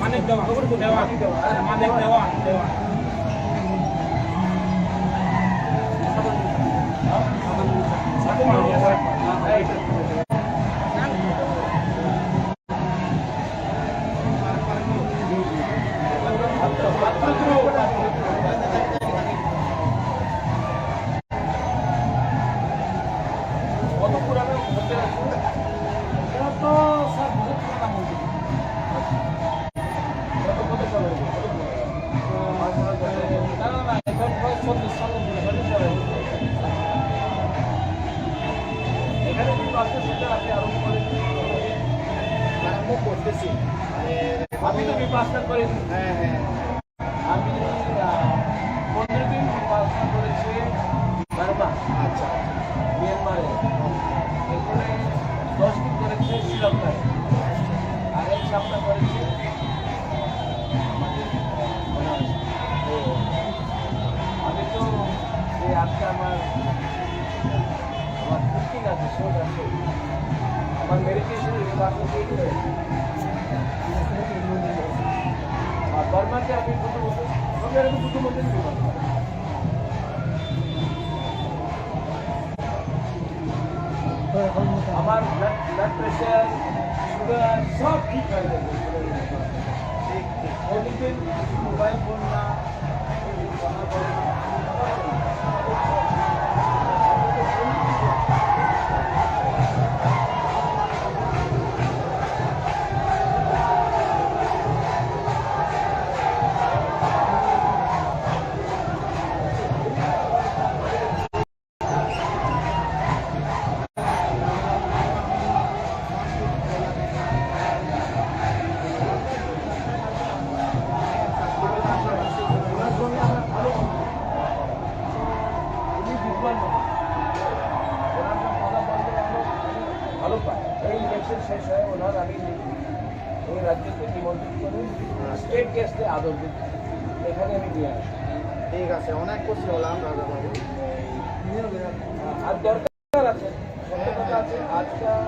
Manik Dewan. Dewan. Manik Dewan. Dewan. এখানে কিন্তু আজকে সেটা আপনি আরম্ভ করেন। আরম্ভ করতেছি। মানে, আমি তো বিপাশা করি। হ্যাঁ, হ্যাঁ। আমি, আহ, পনেরো দিন বিপাশা করেছি বার্মা। আচ্ছা, আচ্ছা। মিয়ানমারে। এরপরে দশ দিন শ্রীলঙ্কায়। আর এই সপ্তাহ করেছে আমাদের, আহ, মনে হয়। তো আমি তো এই আজকে আমার, আমার কুকিং আছে, শর্ট আছে। আমার মেডিটেশনের ক্লাস হচ্ছে এগুলো। আর বার্মাতে আমি বুদ্ধ মন্দির, আমি আর বুদ্ধ মন্দির আমার ব্লাড, ব্লাড প্রেশার, সুগার সব ঠিক হয়ে যাবে। ঠিক, ঠিক। কোনোদিন মোবাইল ফোন না। ভালো পায়। এই ইলেকশন শেষ হয়, ওনার আগে এই রাজ্যকে নিমন্ত্রণ করে স্টেট গেস্টে আদর দিতে। এখানে আমি নিয়ে আসি। ঠিক আছে, অনেক খুশি হলাম রাজা বাবু। আর দরকার আছে, সত্য কথা আছে, আজকাল,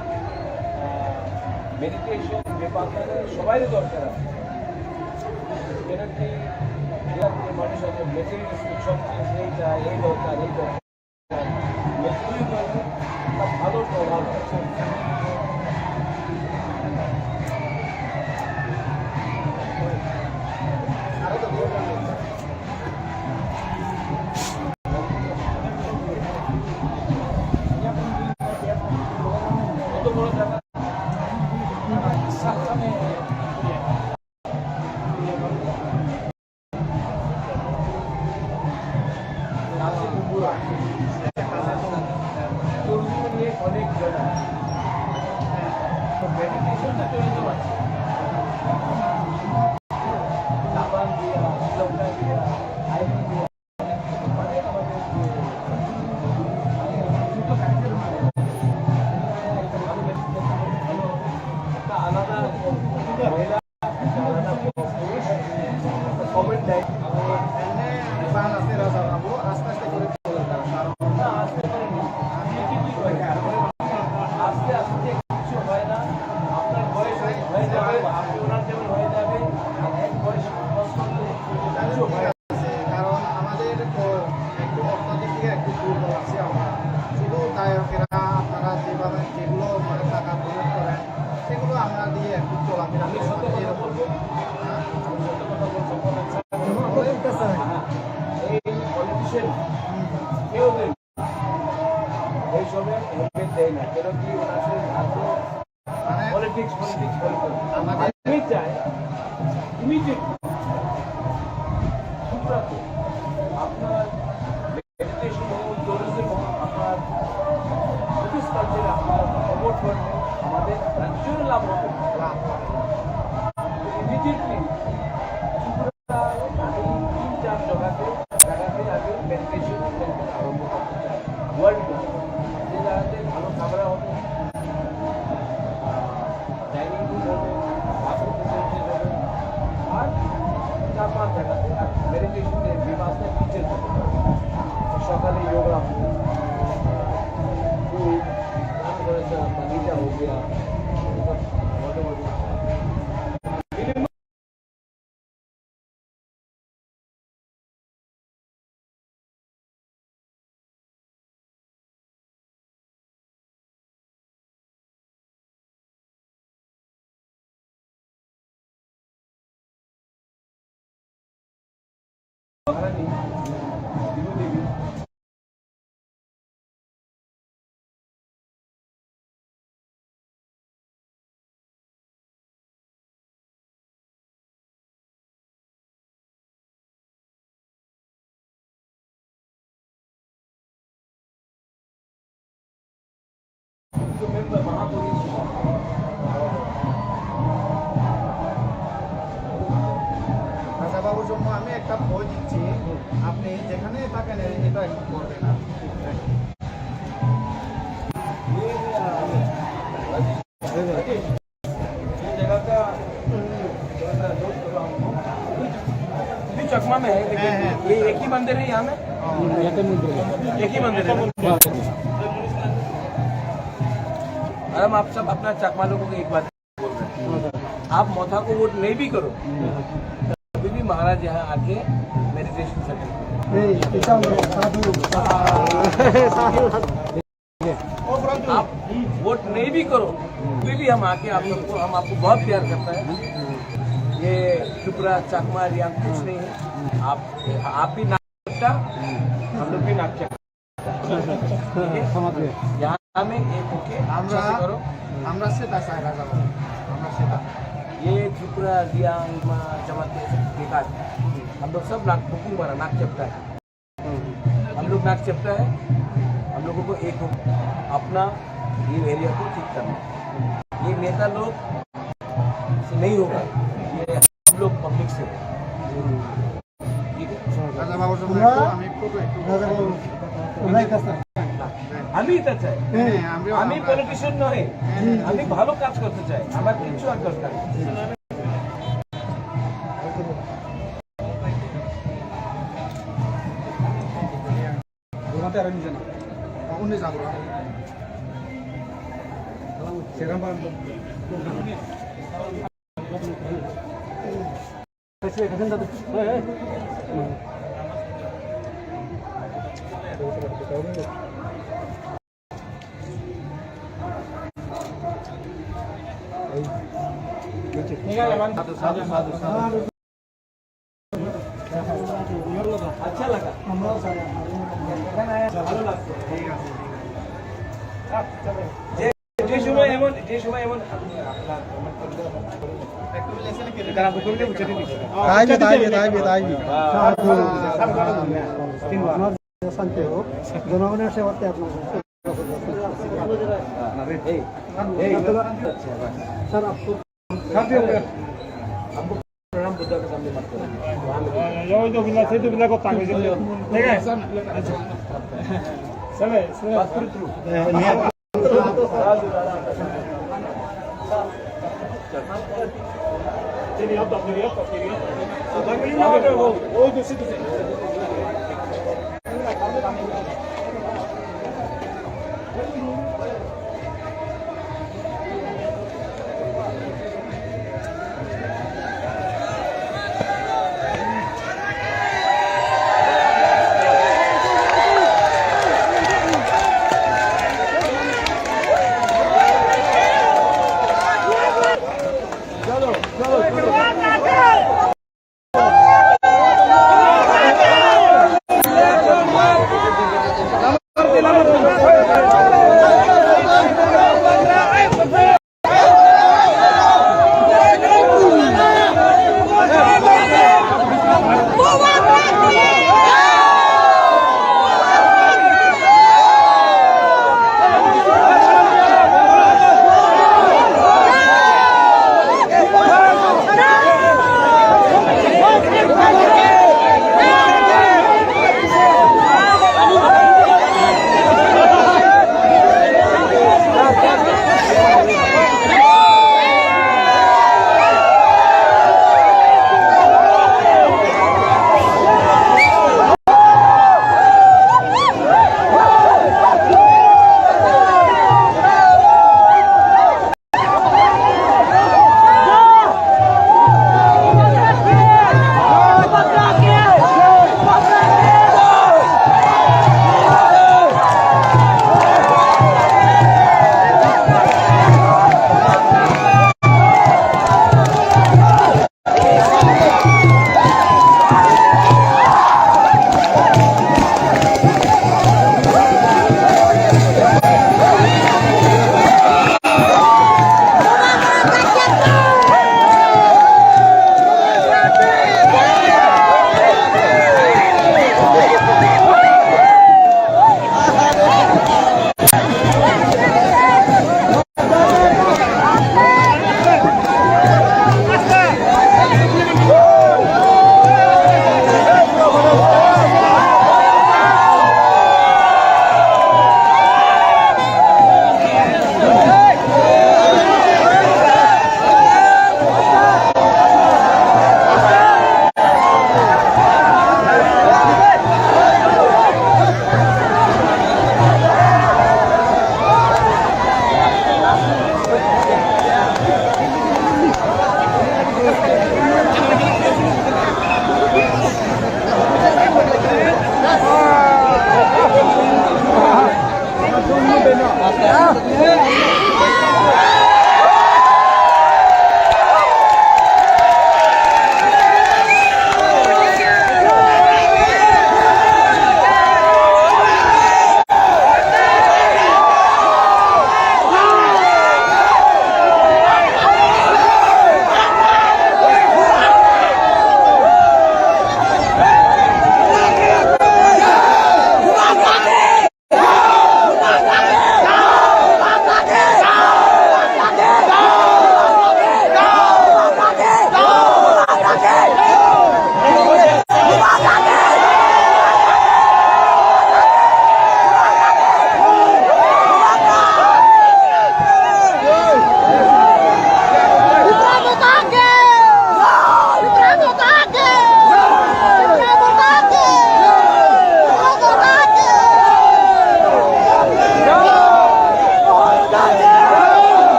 আহ, মেডিটেশন, বিপাসনা সবারই দরকার আছে। কেন কি, এরা যে মানুষ আছে, মেটেরিয়ালিস্টিক সব জিনিস এই চায়, এই দরকার, এই দরকার। মেডিটেশন করলে একটা ভালো প্রভাব আছে। কারণ আমাদের তো একটু অর্থনৈতিক দিকে একটু দুর্বল আছি আমরা। শুধু গায়কেরা, আপনারা যেভাবে, যেগুলো মানে টাকা ডোনেট করেন, সেগুলো আমরা দিয়ে একটু চলাফেরা করি, মানে এরকম। হ্যাঁ? এই পলিটিশিয়ান কেউ নেই। এই সময় হেলমেট দেয় না, কেন কি ওরা সেই রাজ্য মানে পলিটিক্স, পলিটিক্স, পলিটিক্স। আমাদের আমি চাই, ইমিডিয়েটলি সুব্রত, আপনার মেডিটেশন হোক, ট্যুরিজম হোক, আপনার বুদ্ধিস্ট কালচারে আপনার প্রমোট করতে আমাদের রাজ্যের লাভ হবে। লাভ। ইমিডিয়েটলি আমি তিন চার জায়গাতে, জায়গাতে আমি মেডিটেশন সেন্টার আরম্ভ করতে চাই। World class. যে জায়গাতে ভালো খাবার হবে, আহ, ডাইনিং রুম হবে, বাথরুম ফেসিলিটি হবে, আর চার পাঁচ জায়গাতে আর মেডিটেশন যে বিপাসনা টিচার করতে পারবে। সকালে যোগা হবে, ফুড, তারপরে আপনার গীতা হয়ে গেল, মোটামুটি রাজাবাবুর জন্য আমি একটা বই দিচ্ছি, আপনি যেখানে থাকেন এ-, এটা একটু পড়বেন। चकमा में है, लेकिन ये एक ही मंदिर है यहाँ में। एक ही मंदिर है। और हम आप सब अपना चकमा लोगों को एक बात बोल रहे हैं, आप मोथा को वोट नहीं भी करो, तभी भी महाराज यहाँ आके मेडिटेशन सेंटर नहीं, इच्छा हो, साधु। आप वोट नहीं भी करो, फिर भी हम आके आप सबको, हम आपको बहुत प्यार करता है। ये त्रिपुरा, चकमा, रियांग कुछ नहीं है। आप, आप भी नाक चपटा, हम लोग भी नाक चपटा। ठीक है? समझ गए। यहाँ में एक होके अच्छा से करो। আমরা সেটা চাই রাজা বাবু, আমরা সেটা। ये त्रिपुरा, रियांग, मा, जमात के बेकार। हम लोग सब नाक बुकिंग मारा, नाक चपटा है। हम लोग नाक चपटा है, हम लोगों को एक हो, अपना ये एरिया को ठीक करना है। ये नेता लोग से नहीं होगा, ये हम लोग पब्लिक से होगा। ঠিক আছে? রাজা বাবুর জন্য আমরা একটু, আমি একটু, একটু রাজা বাবু, আমরা এটা চাই। আমি এটা চাই। হ্যাঁ, হ্যাঁ, আমরাও, আমি আমরা পলিটিশিয়ান নয়। হ্যাঁ, হ্যাঁ। আমি ভালো কাজ করতে চাই, আমার কিচ্ছু আর দরকার নেই। Tayo, tayo, tayo, tayo. Sadhu. Sadhu. Sadhu. Sadhu. Sadhu. Sadhu. Sadhu. Sadhu. Sadhu. Sadhu. प्रणाम बुद्ध के सामने मत करो। वहाँ में ये तो बिना, ये तो बिना को ताकत है। ठीक है? चले, चले। बात करो तू।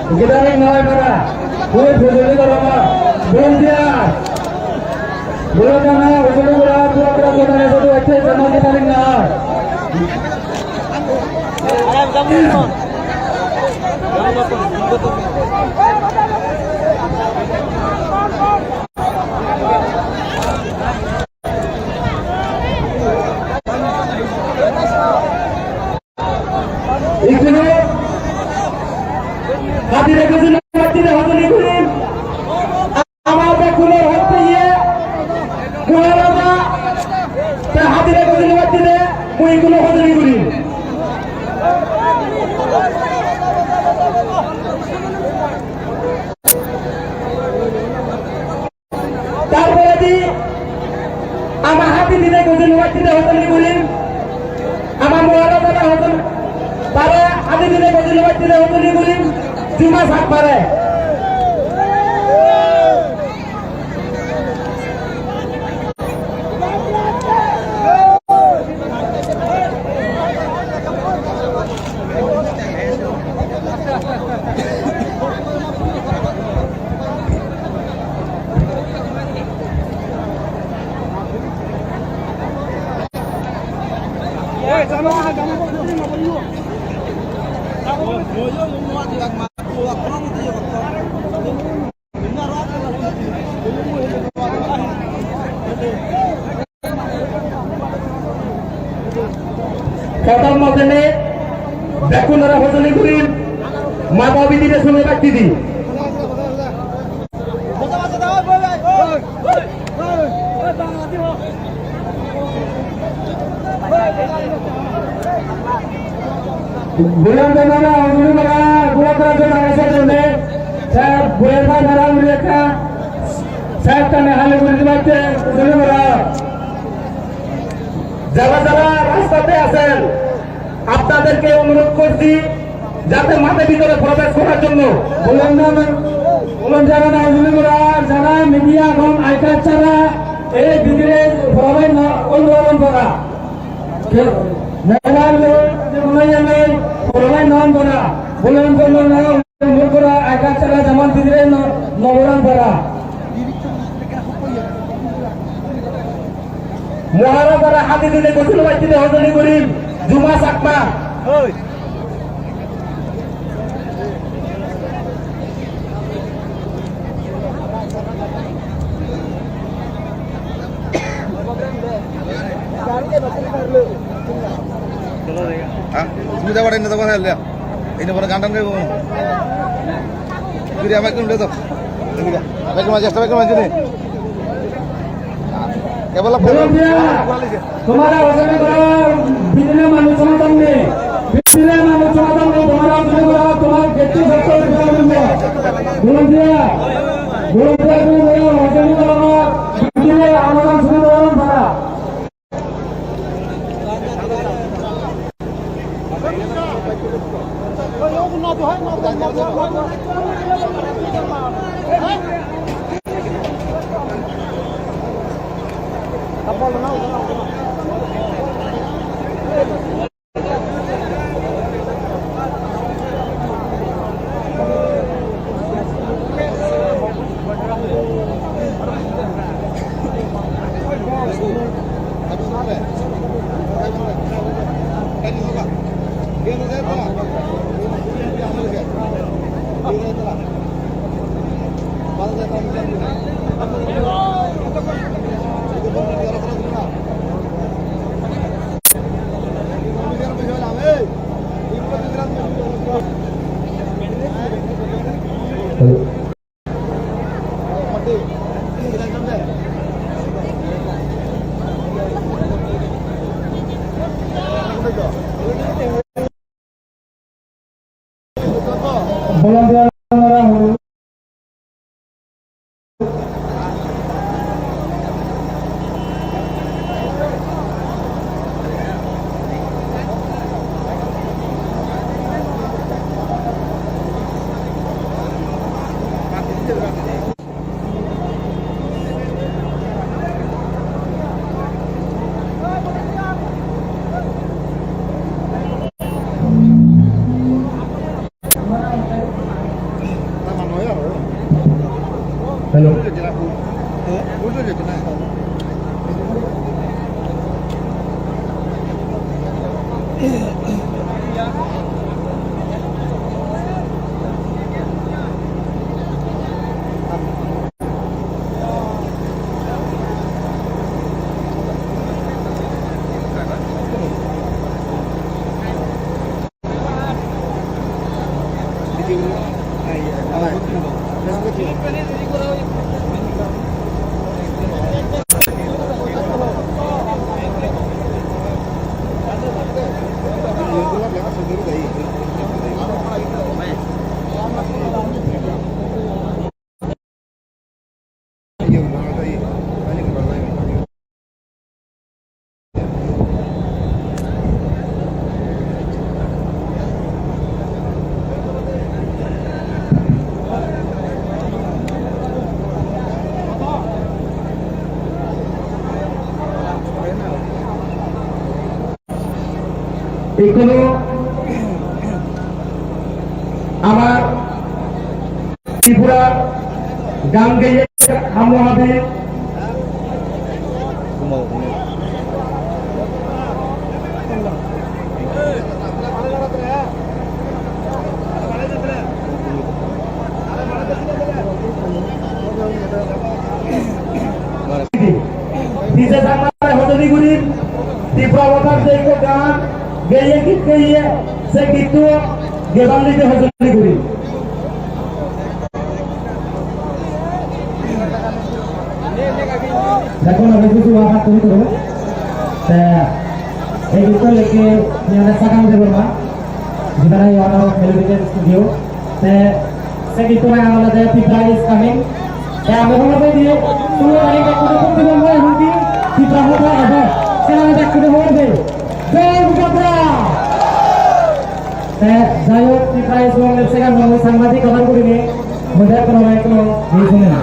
Gidari nai bara, bui bujuli dalama, bui dia. Bula jana, bujuli bula, bula bula bula bula bula, bula jana gidari nai. Ikuno hati reka sini hati reka hati reka sini. Ama ta kuno hati ye kuno reka ta hati reka sini hati re mui kuno hati reka sini. Tarpore di ama hati dinai gojin wati de hotel ni gulim. Ama muara jana hotel. Para hati dinai gojin wati de hotel ni gulim. Juma sak pare. Kotor mokene, bekunara hojoli gurin, mata bidi de sumai bakti di. Bulan Janara, Hojoli Mara, Bulan Janara, Hojoli Mara, Saheb, Bulan Janara, Hojoli Mara, Saheb, kami hali guri dibatte, Hojoli Mara. যারা যারা রাস্তাতে আছেন, আপনাদেরকে অনুরোধ করছি যাতে মাঠের ভিতরে প্রবেশ করার জন্য। বুলন্দিয়া, Bulan Janara, Hojoli Mara, যারা মিডিয়া এবং আইকার ছাড়া এই ভিতরে প্রবেশ না, অনুমোদন করা। Mobile lo, mobile lo, photo bai non gora, bolong bolong no, mur gora, aga chara jaman bidire no, noboran gora. Mohara gora hati dile gosul bai dile hojoli gori, Juma Chakma. Ha? Sumita pada ini tak pasal ya. Ini pada ganteng kayak gini. Jadi apa itu udah tuh? Ini kan. Apa itu aja, apa itu aja nih? Kebala Volunteer! Tomar hojoli goro, bidire manuj somadan nei. Bidire manuj somadan nei, tomar hojoli goro, tomar getto sotto bidire manuj nei. Volunteer! Volunteer goro, hojoli goro, bidire amadan somadan para. Volunteer Hello. এখনো আমার ত্রিপুরা গাঙ্গেয় হামহাবি Nijor Changma hojoli guri, Tripura Motha je ekko gan geye, git geye, se gitto gebar lite hojoli guri. Ekhono bisi wahak tumi koro. Te, ei gitto lekhe, niyana sakang de borma. Jibara, you are now celebrated studio. Te, second to my amala de Tipra is coming. Te, ame hono bai diye, tumo ani ka kudo kudo mo hundi, Tipra ho ba ebe. Sela ame kudo ho de. Jai Bukapra! Te, jai hok, Tipra is one of second mo sangbadik kabar kuri ni. Mujhe kono mai kono, ye sune na.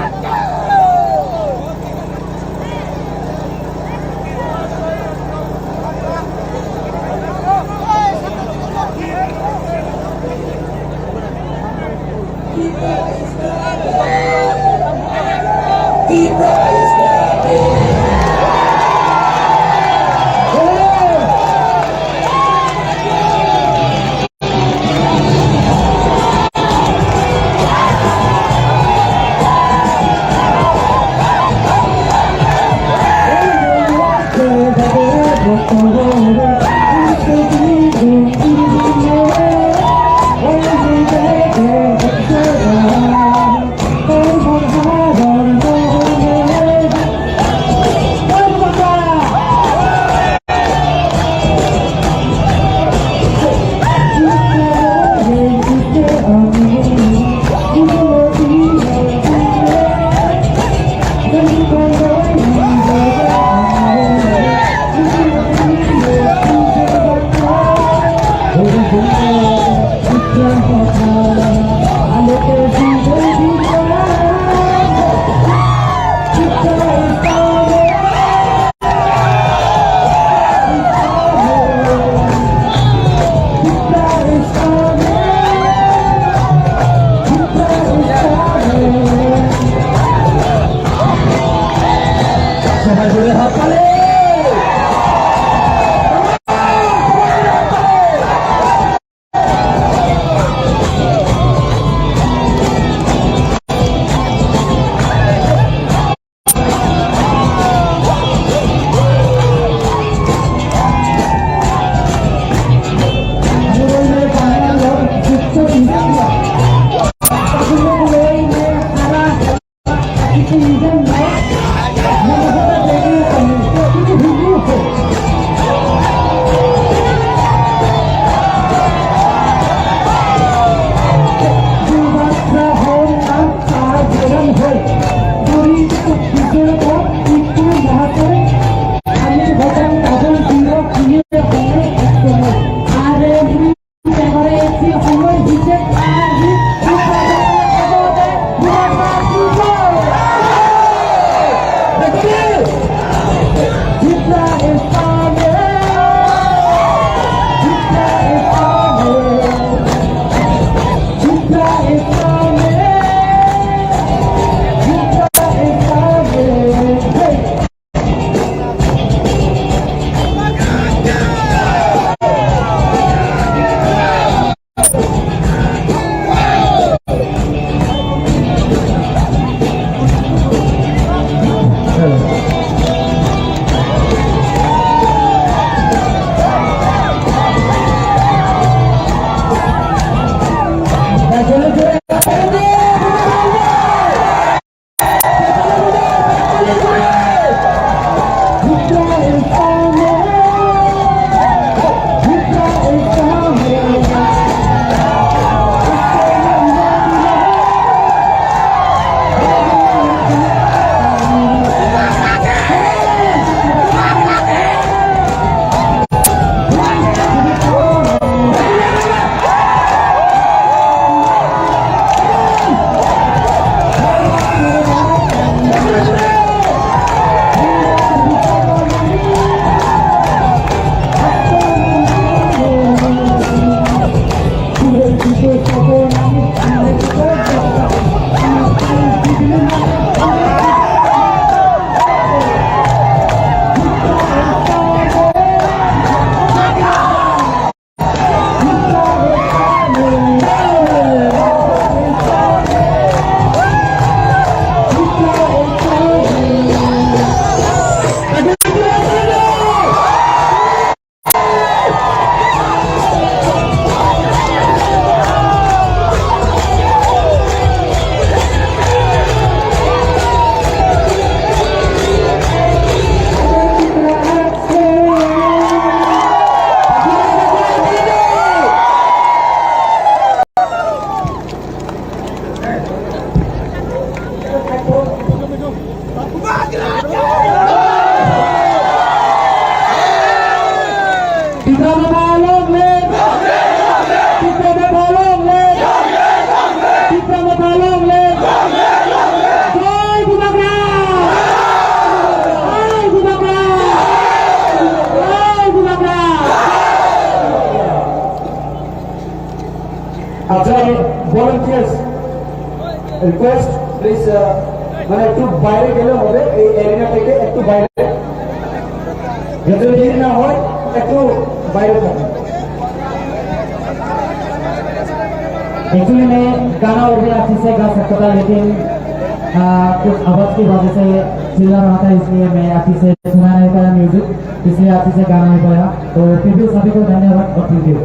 Please, আহ, মানে একটু বাইরে গেলে হবে, এই এরিয়া থেকে একটু বাইরে। যাতে ভিড় না হয়, একটু বাইরে থাকুন। Actually, मैं गाना और भी अच्छे से गा सकता था, लेकिन, आ, कुछ आवाज की वजह से चिल्ला रहा था, इसलिए मैं अच्छे से सुना नहीं पाया म्यूजिक, इसलिए अच्छे से गा नहीं पाया। तो फिर भी सभी को धन्यवाद और थैंक यू।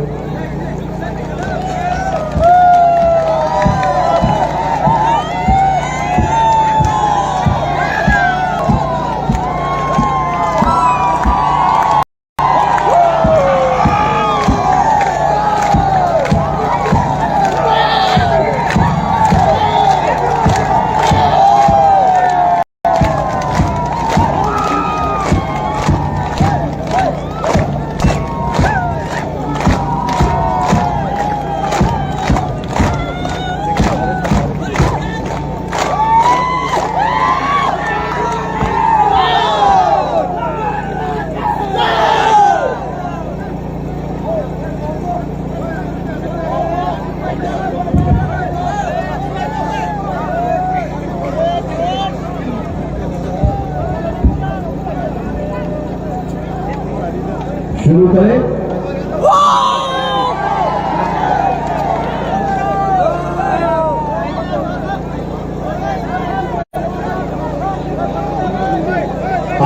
শুরু করে।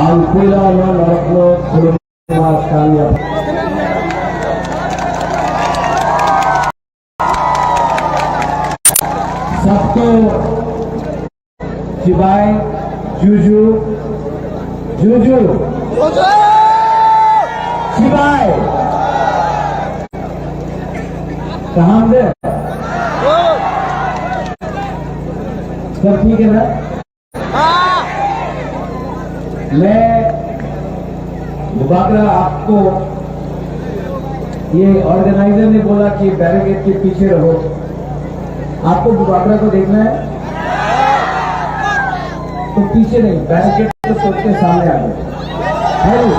Ang puila no norokno khulumma kangya. Sabto Chibai, Juju, Juju. Chibai. Kaham de? Sab thik hai na? मैं बुबागरा आपको, ये ऑर्गेनाइजर ने बोला कि बैरिकेड के पीछे रहो, आपको बुबागरा को देखना है तो पीछे नहीं, बैरिकेड को छोड़ के सामने आ जाओ। है नी?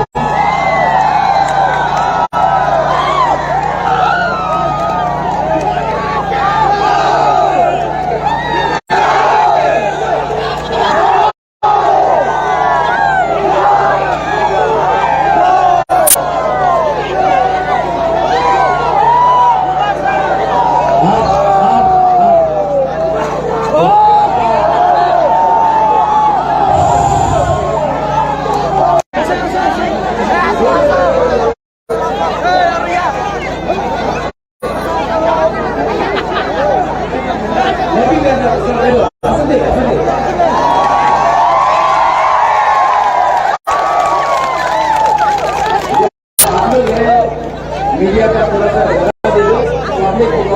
मीडिया का थोड़ा सा ध्यान दे दो, पब्लिक को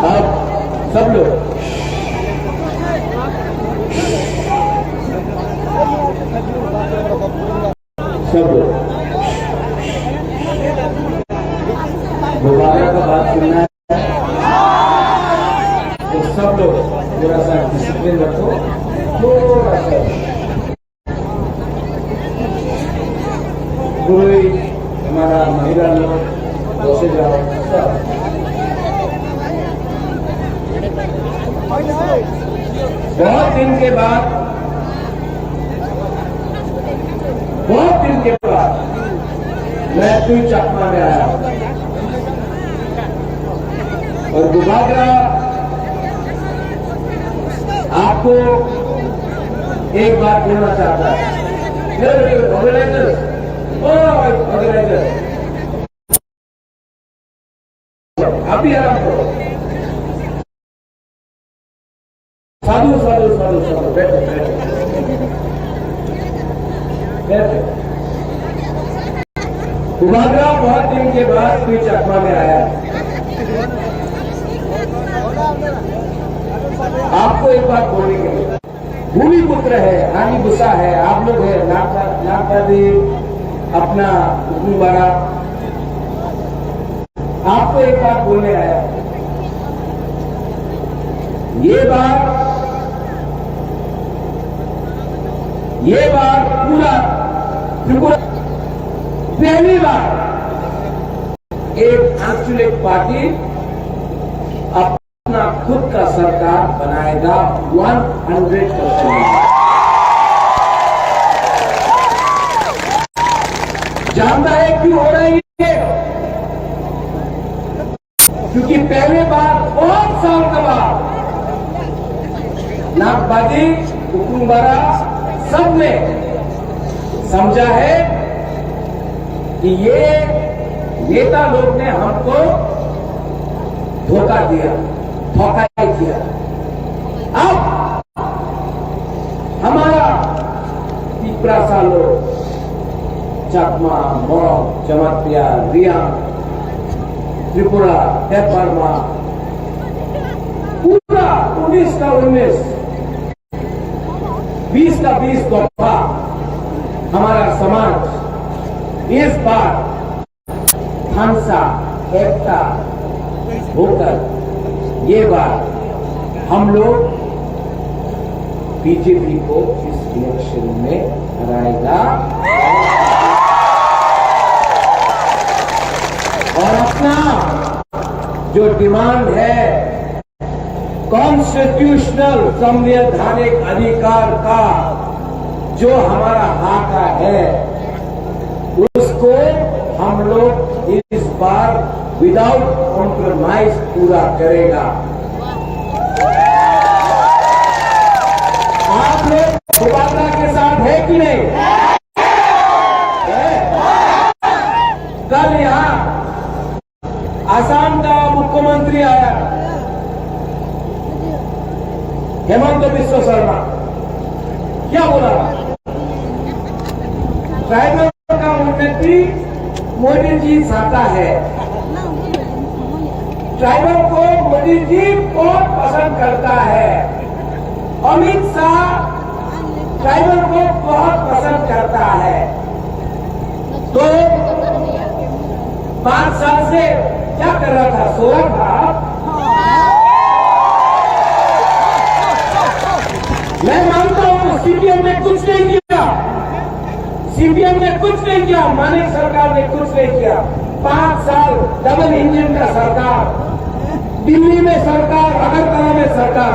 आप सब लोग, सब लोग, दोबारा का बात सुनना है। तो सब लोग थोड़ा सा डिसिप्लिन रखो, थोड़ा सा। कोई हमारा महिला लोग बसे जाओ, सब। बहुत दिन के बाद, बहुत दिन के बाद मैं तुई चकमा में आया हूँ। और बुबागरा आपको एक बात बोलना चाहता है। ऑर्गेनाइजर, ऑर्गेनाइजर, आप भी आराम करो। साधु, साधु, साधु, साधु, बैठो, बैठो। बैठो। बुबागरा बहुत दिन के बाद कोई चकमा में आया। आपको एक बात बोलनी है। भूमिपुत्र है, रानी बुसा है, आप लोग है, नागपा-, नागपादी, अपना हुकुमबारा, आपको एक बात बोलने आया। ये बार, ये बार पूरा त्रिपुरा पहली बार एक आंचलिक पार्टी अपना खुद का सरकार बनाएगा, वन हंड्रेड परसेंट। जानता है क्यों हो रहा है ये? क्योंकि पहले बार बहुत साल के बाद नागबादी, हुकुमबारा, सबने समझा है कि ये नेता लोग ने हमको धोखा दिया, धोखा ही दिया। अब हमारा तिप्रासा लोग, चकमा, मग, जमातिया, रियांग, त्रिपुरा, देबबर्मा, पूरा उन्नीस का उन्नीस, बीस का बीस दफा हमारा समाज इस बार थानसा एकता होकर ये बार हम लोग बीजेपी को इस इलेक्शन में हराएगा और अपना जो डिमांड है, कॉन्स्टिट्यूशनल संवैधानिक अधिकार का जो हमारा हक है, उसको हम लोग इस बार विदाउट कॉम्प्रोमाइज पूरा करेगा। आप लोग सुभद्रा के साथ है कि नहीं? है? कल यहाँ आसाम का मुख्यमंत्री आया, हेमंत बिस्व शर्मा, क्या बोला? ट्राइबल का उन्नति मोदी जी चाहता है। ट्राइबल को मोदी जी बहुत पसंद करता है। अमित शाह ट्राइबल को बहुत पसंद करता है। तो पाँच साल से क्या कर रहा था? सो रहा था। मैं मानता हूँ, सीपीएम ने कुछ नहीं किया, सीपीएम ने कुछ नहीं किया, मानिक सरकार ने कुछ नहीं किया। पाँच साल डबल इंजन का सरकार, दिल्ली में सरकार, अगरतला में सरकार,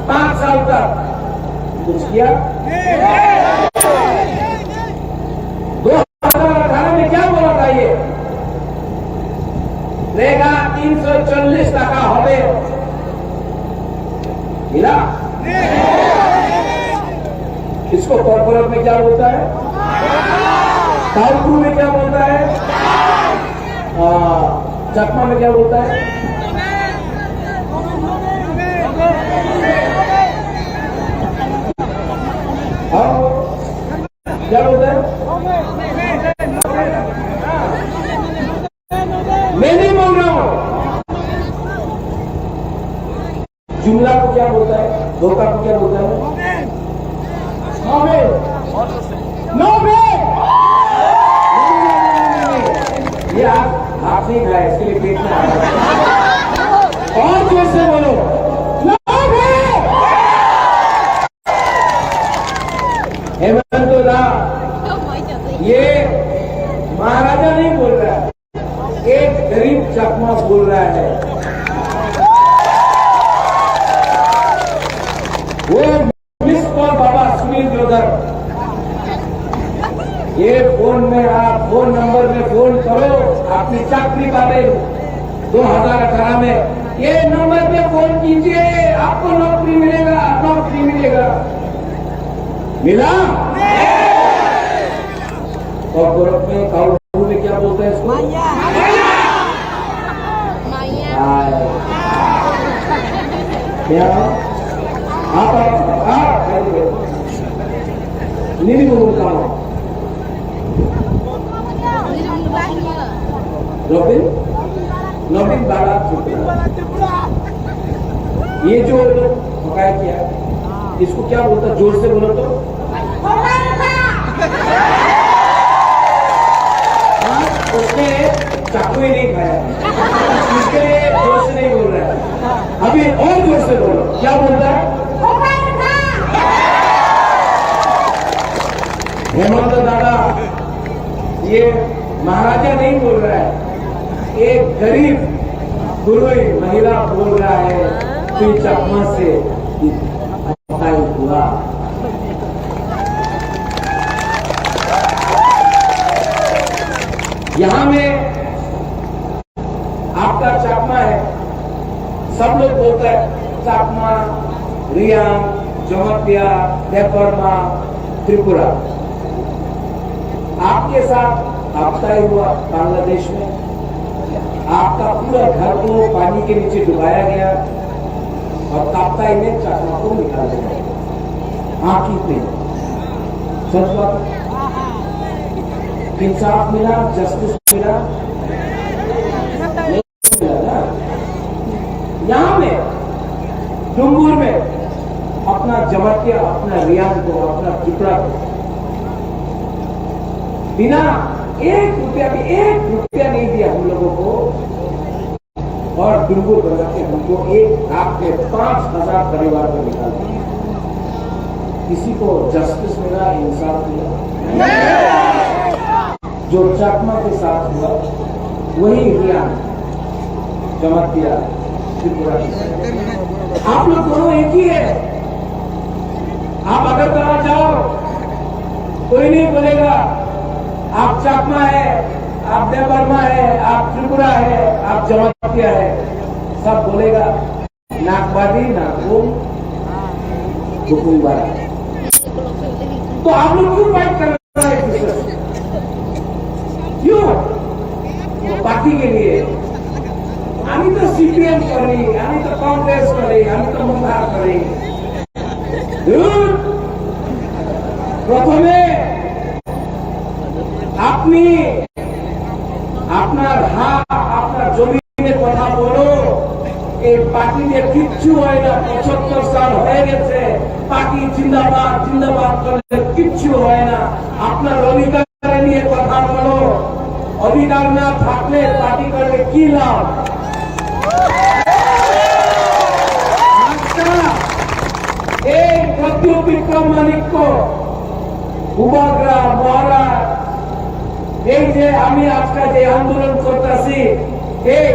पाँच साल तक कुछ किया? दो हजार अठारह में क्या बोला था ये? रेगा तीन सौ चालीस टका होबे। मिला? इसको कॉर्पोरेट में क्या बोलता है? काउंटू में क्या बोलता है? आ, चकमा में क्या बोलता है? हाँ? क्या बोलता है? मैं नहीं बोल रहा हूँ। जुमला को क्या बोलता है? धोखा को क्या बोलता है? मोमिन। मोमिन। ये आप, आप नहीं खाए, इसके लिए पेट में आ रहा है। और जोर से बोलो। मोमिन। हेमंत दा, ये महाराजा नहीं बोल रहा है, एक गरीब चकमा बोल रहा है। वो पुलिस पर बाबा सुनील जोधर, ये फोन में आप फोन नंबर में फोन करो, आपकी चाकरी पावे। दो हज़ार अठारह में ये नंबर पे फोन कीजिए, आपको नौकरी मिलेगा, नौकरी मिलेगा। मिला? कॉकरोच में, काउंटू में क्या बोलते हैं इसको? माया। माया। माया। क्या? आप, आप, आप, नहीं, नहीं बोलूँ, कहाँ? नवीन, नवीन बाला त्रिपुरा। ये जो लोग ठगाई किया, इसको क्या बोलता है? जोर से बोलो तो। हाँ, उसने चाकू ही नहीं खाया, इसके लिए जोर से नहीं बोल रहा है। अभी और जोर से बोलो, क्या बोलता है? हेमंत दादा, ये महाराजा नहीं बोल रहा है, एक गरीब गुरुई महिला बोल रहा है, तू चकमा से बताई हुआ। यहाँ में आपका चकमा है, सब लोग बोलता है चकमा, रियांग, जमातिया, देबबर्मा, त्रिपुरा। आपके साथ आपका ही हुआ बांग्लादेश में, आपका पूरा घर को पानी के नीचे डुबाया गया और काप्ताई ने चकमा को निकाल दिया। आंखी पे सच बात, इंसाफ मिला, जस्टिस मिला? यहाँ में डुंगुर में अपना जमातिया, अपना रियांग को, अपना त्रिपुरा को बिना एक रुपया भी, एक रुपया नहीं दिया हम लोगों को। और डुंगुर बना के हमको एक रात में पाँच हज़ार परिवार को निकाल दिया। किसी को जस्टिस मिला, इंसाफ मिला? जो चकमा के साथ हुआ, वही हुआ जमातिया त्रिपुरा के साथ। आप लोग दोनों एक ही है। आप अगरतला जाओ, कोई नहीं बोलेगा आप चकमा है, आप देबबर्मा है, आप त्रिपुरा है, आप जमातिया है। सब बोलेगा नागवादी, नागपुर, बुकुंगबारा। तो आप लोग क्यों फाइट कर रहे हैं एक दूसरे से? क्यों? वो पार्टी के लिए। আমি তো সিপিএম করি, আমি তো কংগ্রেস করি, আমি তো মুখা করি। ধুর! প্রথমে আপনি আপনার হাত, আপনার জমিনে কথা বলো। এই পার্টি দিয়ে কিচ্ছু হয় না। পঁচাত্তর সাল হয়ে গেছে, পার্টি জিন্দাবাদ, জিন্দাবাদ করলে কিচ্ছু হয় না। আপনার অধিকার নিয়ে কথা বলো। অধিকার না থাকলে পার্টি করলে কি লাভ? আচ্ছা, এই প্রদ্যুৎ বিক্রম মাণিক্য, বুবাগ্রা, মহারাজ, এই যে আমি আজকে যে আন্দোলন করতেছি, এই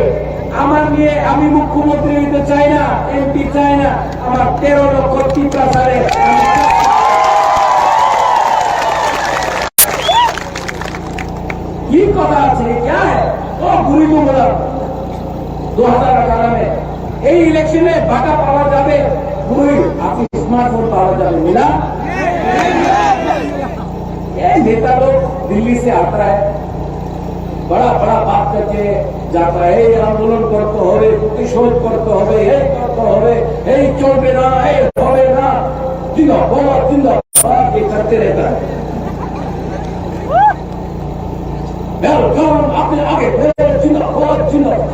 আমার নিয়ে আমি মুখ্যমন্ত্রী হইতে চাই না, এমপি চাই না, আমার তেরো লক্ষ টিপ্রা সারে আমি কি কথা আছে? क्या है? ও গুরু তো বলো, দু হাজার আঠারো মে এই ইলেকশনে বাটা পাওয়া যাবে, গুরু আপনি স্মার্টফোন পাওয়া যাবে, মিলা? ये नेता लोग दिल्ली से आता है, बड़ा बड़ा बात करके जाता है, এই আন্দোলন করতে হবে, প্রতিশোধ করতে হবে, এই করতে হবে, এই চলবে না, এই হবে না, জিন্দাবাদ, জিন্দাবাদ, ये करते रहता है। वेलकम, अपने आगे, जिंदाबाद, जिंदाबाद।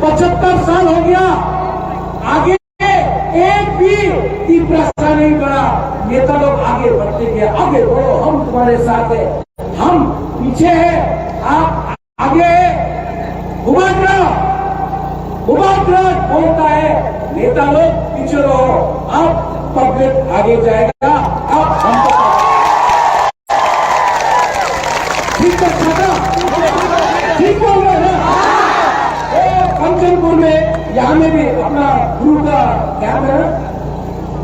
पचहत्तर साल हो गया, आगे एक भी तिपरासा नहीं बढ़ा। नेता लोग आगे बढ़ते गए, आगे बढ़ो, हम तुम्हारे साथ हैं, हम पीछे हैं, आप आगे हैं। बुबाग्रा, बुबाग्रा बोलता है, नेता लोग पीछे रहो, अब पब्लिक आगे जाएगा, अब हमको ठीक है, ठीक बोल रहे हैं। ये कंचनपुर में, यहाँ में भी अपना गुरु का कैंप है ना?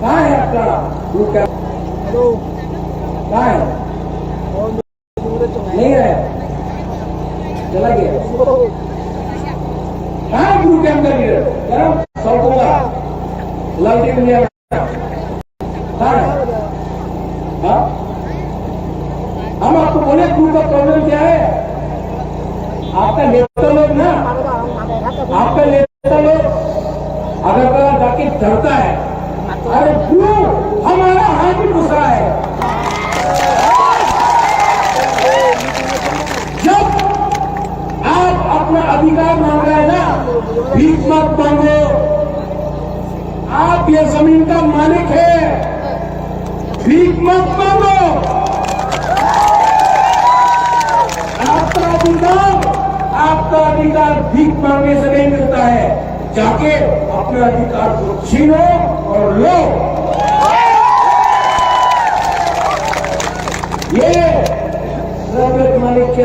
कहाँ है अपना गुरु कैंप? कहाँ है? नहीं है, चला गया। कहाँ है गुरु कैंप का लीडर? क्या? सौकोगा, लालटेन इंडिया। हाँ? हाँ? हम आपको बोले, गुरु का प्रॉब्लम क्या है? आपका नेता लोग ना, आपका नेता लोग अगरतला जाके डरता है। अरे गुरु, हमारा हाथ भी घुसा है। जब आप अपना अधिकार मांग रहे हैं ना, भीख मत मांगो। आप ये जमीन का मालिक है, भीख मत मांगो। आपका अधिकार, आपका अधिकार भीख मांगने से नहीं मिलता है। जाके अपने अधिकार को छीनो और लो। ये रजत माणिक्य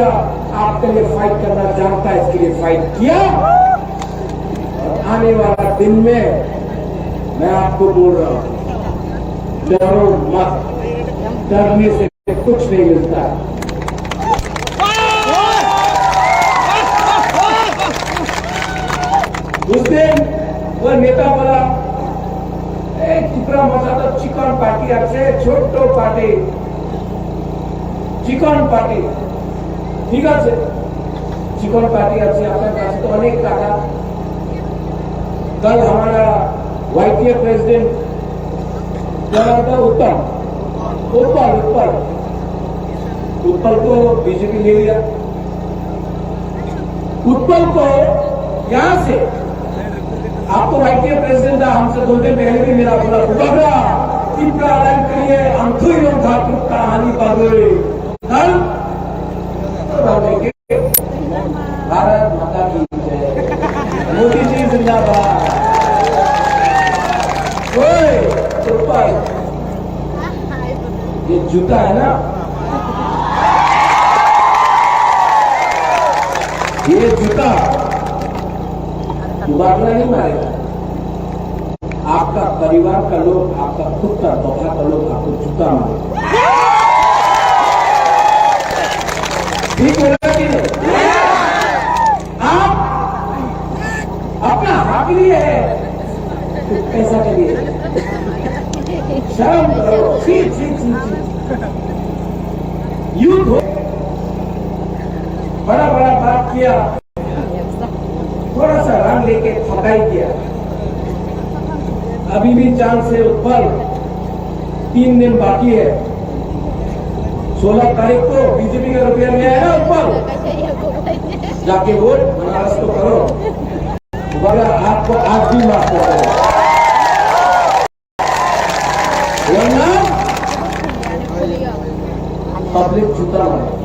आपके लिए फाइट करना जानता है, इसके लिए फाइट किया। और आने वाला दिन में मैं आपको बोल रहा हूँ, डरो मत, डरने से कुछ नहीं मिलता। उस दिन वो नेता बोला, "ए, ত্রিপুরা মজা তো চিকন পার্টি আছে, ছোট্ট পার্টি, চিকন পার্টি।" ঠিক আছে, চিকন পার্টি আছে, আপনার কাছে তো অনেক টাকা। कल हमारा वाईटीए प्रेसिडेंट क्या नाम था? उत्पल। उत्पल, उत्पल। उत्पल को बीजेपी ले लिया। उत्पल को यहाँ से आपको वाईटीए प्रेसिडेंट था, हमसे दो दिन पहले भी मिला, बोला, "बुबागरा, टिपरा अलग करिए, हम थुई लोग था, टिपरा हानि पगड़ी।" कल तो बोलेंगे, भारत माता की जय। मोदी जी जिंदाबाद। ओए, चुप्पा। ये जूता है ना, ये जूता दोबारा नहीं मारेगा। आपका परिवार का लोग, आपका खुद का दोखा का लोग आपको जूता मारे। ठीक बोला कि नहीं? आप अपना हक लिए है, तो पैसा के लिए। शर्म करो। छी, छी, छी, छी। यूथ हो, बड़ा बड़ा बात किया। थोड़ा सा रंग लेके थकाई दिया। अभी भी चांस है ऊपर, तीन दिन बाकी है। सोलह तारीख को बीजेपी का रुपया ले आया ऊपर, जाके वोट बनारस को करो। मगर आपको आज भी माफ कर दो। वरना पब्लिक जूता मारे।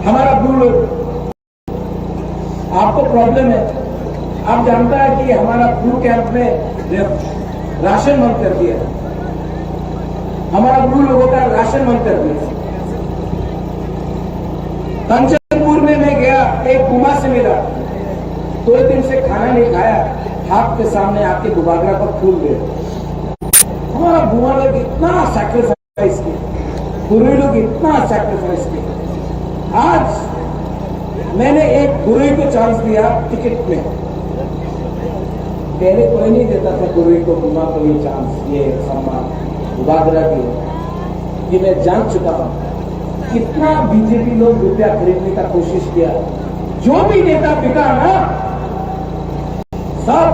हमारा ब्रू लोग, आपको प्रॉब्लम है। आप जानता है कि हमारा ब्रू कैंप में राशन बंद कर दिया। हमारा ब्रू लोगों का राशन बंद कर दिया। कंचनपुर में मैं गया, एक बुमा से मिला, दो दिन से खाना नहीं खाया, हाथ के सामने आके बुबागरा पर फूल दे। हमारा बुमा लोग इतना सैक्रिफाइस किया, बुरे लोग इतना सैक्रिफाइस किया। आज मैंने एक बुरे को चांस दिया टिकट में। पहले कोई नहीं देता था बुरे को, बुमा को ये चांस, ये सम्मान, बुबागरा की। ये मैं जान चुका हूँ, कितना बीजेपी लोग रुपया खरीदने का कोशिश किया। जो भी नेता बिका ना, सब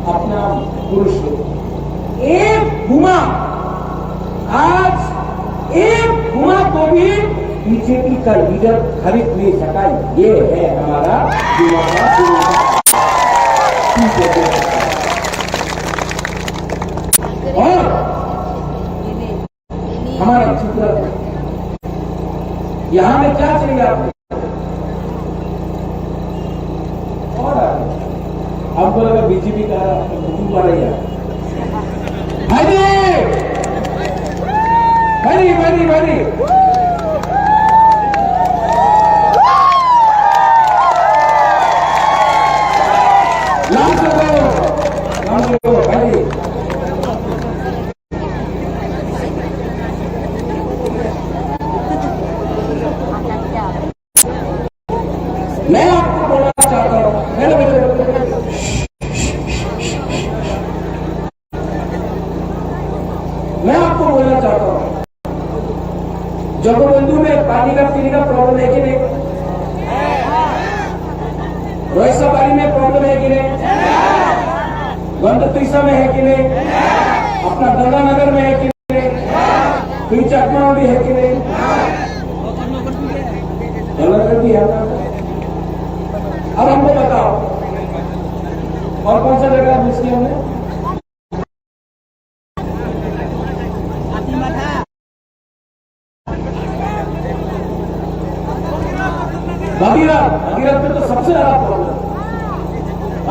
अपना पुरुष लोग। एक बुमा, आज एक बुमा को भी बीजेपी का लीडर खरीद नहीं सका। ये है हमारा बुमा का पुरुष। और हमारा चित्र यहाँ में क्या चाहिए आपको? और हमको लगा बीजेपी का हुकुम पड़ेगा। भाई, भाई, भाई, भाई। लाम से बोलो, लाम से बोलो, भाई। मैं आपको बोलना चाहता हूँ, मेरे बेटे, मैं आपको बोलना चाहता हूँ, जगबंधु में पानी का पीने का प्रॉब्लम है कि नहीं? रोहिसाबारी में प्रॉब्लम है कि नहीं? गंडतीसा में है कि नहीं? अपना गंगानगर में है कि नहीं? फिर चकमा में भी है कि नहीं? गंगानगर भी है ना? अब हमको बताओ, और कौन सा जगह मिस किया हमने? भगीरथ, भगीरथ में तो सबसे ज्यादा प्रॉब्लम।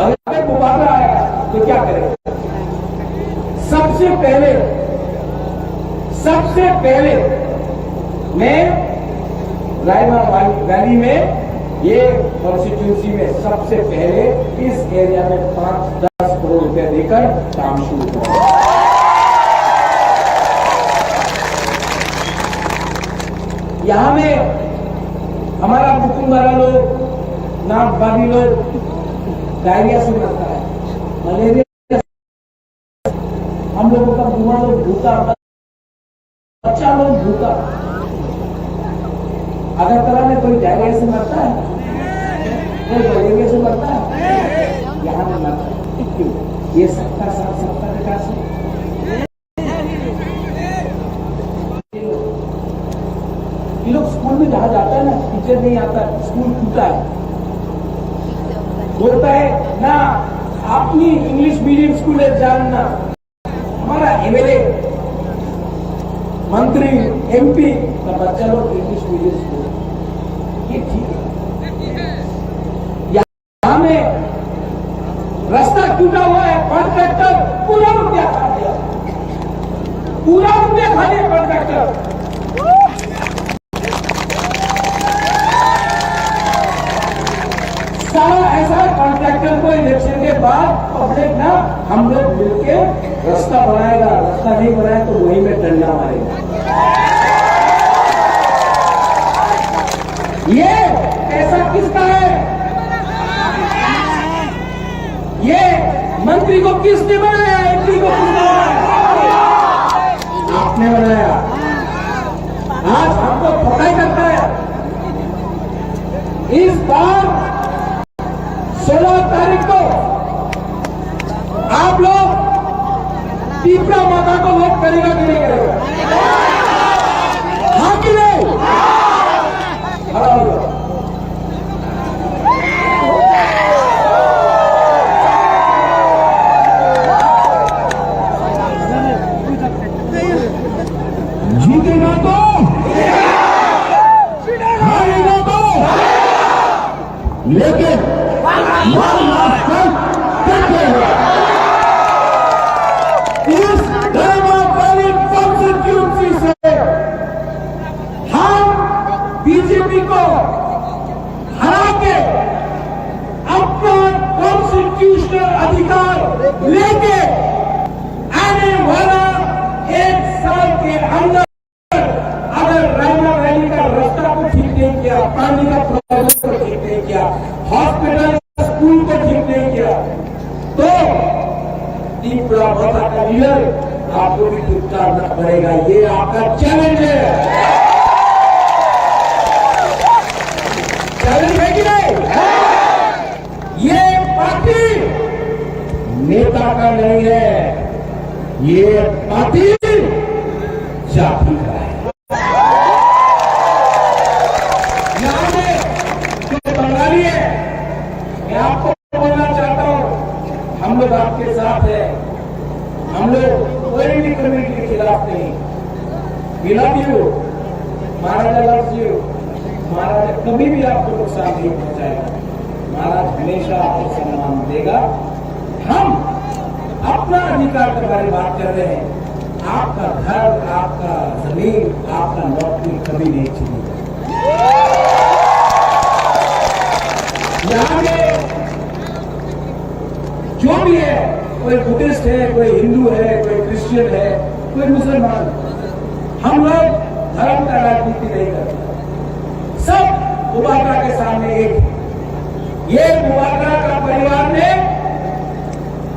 अगर मुबादला आया तो क्या करें? सबसे पहले, सबसे पहले मैं रायमा वैली में, ये कॉन्स्टिट्यूंसी में सबसे पहले इस एरिया में पाँच दस करोड़ रुपया देकर काम शुरू करूंगा। यहाँ में हमारा कुटुंब वाला लोग, नागबानी लोग डायरिया से मरता है, मलेरिया, हम लोगों का बुआ लोग भूखा, बच्चा लोग भूखा। अगरतला में कोई डायरिया से मरता है? कोई मलेरिया से मरता है? यहाँ नहीं मरता है। क्यों? ये सबका साथ, सबका विकास है। ये लोग स्कूल में जहाँ जाता है ना, टीचर नहीं आता, स्कूल टूटा है। बोलता है ना, अपनी इंग्लिश मीडियम स्कूल है, जान ना। हमारा एमएलए, मंत्री, एमपी का बच्चा लोग इंग्लिश मीडियम स्कूल, ये ठीक है। यहाँ में रास्ता टूटा हुआ है, कॉन्ट्रैक्टर पूरा रुपया खा गया, पूरा रुपया खा गया कॉन्ट्रैक्टर। साला ऐसा कॉन्ट्रैक्टर को इलेक्शन के बाद पब्लिक ना, हम लोग मिलके रास्ता बनाएगा, रास्ता नहीं बनाया तो वहीं में डंडा मारेगा। ये पैसा किसका है? ये मंत्री को किसने बनाया? एमपी को किसने बनाया? आपने बनाया। आज हमको फटाई करता है। इस बार सोलह तारीख को आप लोग तिपरा माता को वोट करेगा कि नहीं करेगा? हाँ कि नहीं? खड़ा हो जाओ। जीतेगा तो, हारेगा तो, लेकिन one last time करते हैं। इस रायमा वैली कॉन्स्टिट्यूएंसी से हम बीजेपी को हरा के अपना कॉन्स्टिट्यूशनल अधिकार लेके आने वाला एक साल के अंदर अगर रायमा वैली का रास्ता को ठीक नहीं किया, पानी का प्रॉब्लम को ठीक नहीं किया, हॉस्पिटल, स्कूल को ठीक नहीं किया, तो तिपरा माता का लीडर आपको भी धिक्कारना पड़ेगा। ये आपका चैलेंज है। चैलेंज है कि नहीं? ये पार्टी नेता का नहीं है, ये पार्टी जाति का है। यहाँ पे जो बंगाली है, मैं आपको बोलना चाहता हूँ, हम लोग आपके साथ हैं। हम लोग कोई भी कम्युनिटी के खिलाफ नहीं। We love you, Maharaja loves you। महाराजा कभी भी आपको नुकसान नहीं पहुंचाएगा। महाराज हमेशा आपको सम्मान देगा। हम अपना अधिकार के बारे में बात कर रहे हैं। आपका घर, आपका जमीन, आपका नौकरी कभी नहीं छीनेगा। यहाँ पे जो भी है, कोई बुद्धिस्ट है, कोई हिंदू है, कोई क्रिश्चियन है, कोई मुसलमान, हम लोग धर्म का राजनीति नहीं करते। सब बुबागरा के सामने एक है। ये बुबागरा का परिवार ने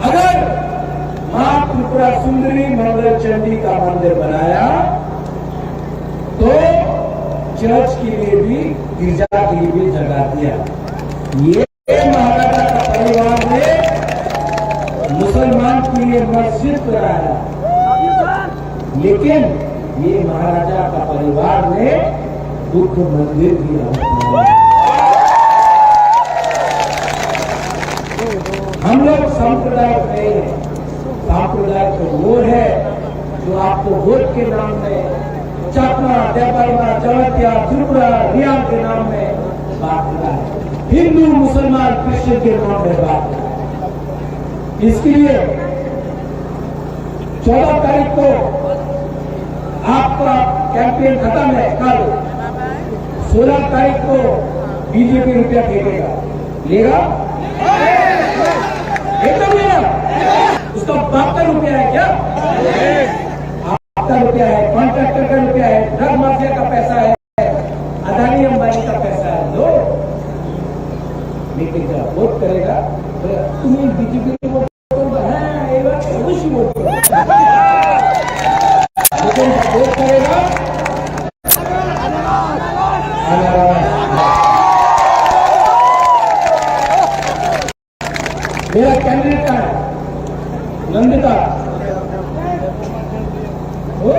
अगर माँ त्रिपुरा सुंदरी मंगल चंडी का मंदिर बनाया तो चर्च के लिए भी, गिरजा के लिए भी जगह दिया। ये महाराजा का परिवार ने मुसलमान के लिए मस्जिद कराया, लेकिन ये महाराजा का परिवार ने बुद्ध मंदिर भी बनाया। हम लोग सांप्रदायिक नहीं है। सांप्रदायिक तो वो है जो आपको वोट के नाम में चकमा, देवबर्मा, जमातिया, त्रिपुरा, रियांग के नाम में बांट रहा है, हिंदू, मुसलमान, क्रिश्चियन के नाम में बांट रहा है। इसके लिए चौदह तारीख को आपका कैंपेन खत्म है, कल सोलह तारीख को बीजेपी रुपया फेंकेगा, लेगा? एकदम लेगा। उसका बाप का रुपया है क्या? आपका रुपया है, कॉन्ट्रैक्टर का रुपया है, ड्रग माफिया का पैसा है, अदानी अंबानी का पैसा है, लो। लेकिन जब वोट करेगा तो तुम्हें बीजेपी को वोट करना है, ये बात अवश्य वोट करो। लेकिन जब वोट करेगा, मेरा कैंडिडेट कहाँ है? नंदिता। ओ!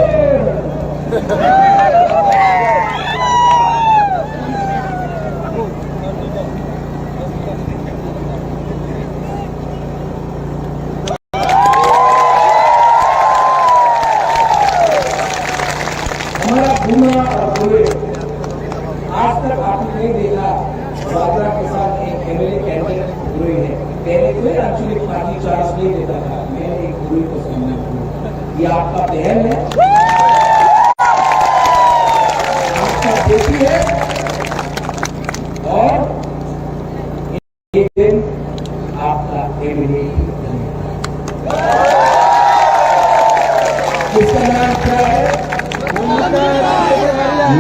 हमारा गुना और गुरु, आज तक आपने नहीं देखा, बाबरा के साथ एक एमएलए कैंडिडेट हुए हैं। पहले कोई आंचलिक पार्टी चांस नहीं देता था, मैं एक गुरु को सामने हूँ। ये आपका बहन है, आपका बेटी है, और एक दिन आपका एमएलए भी बनेगा। इसका नाम क्या है?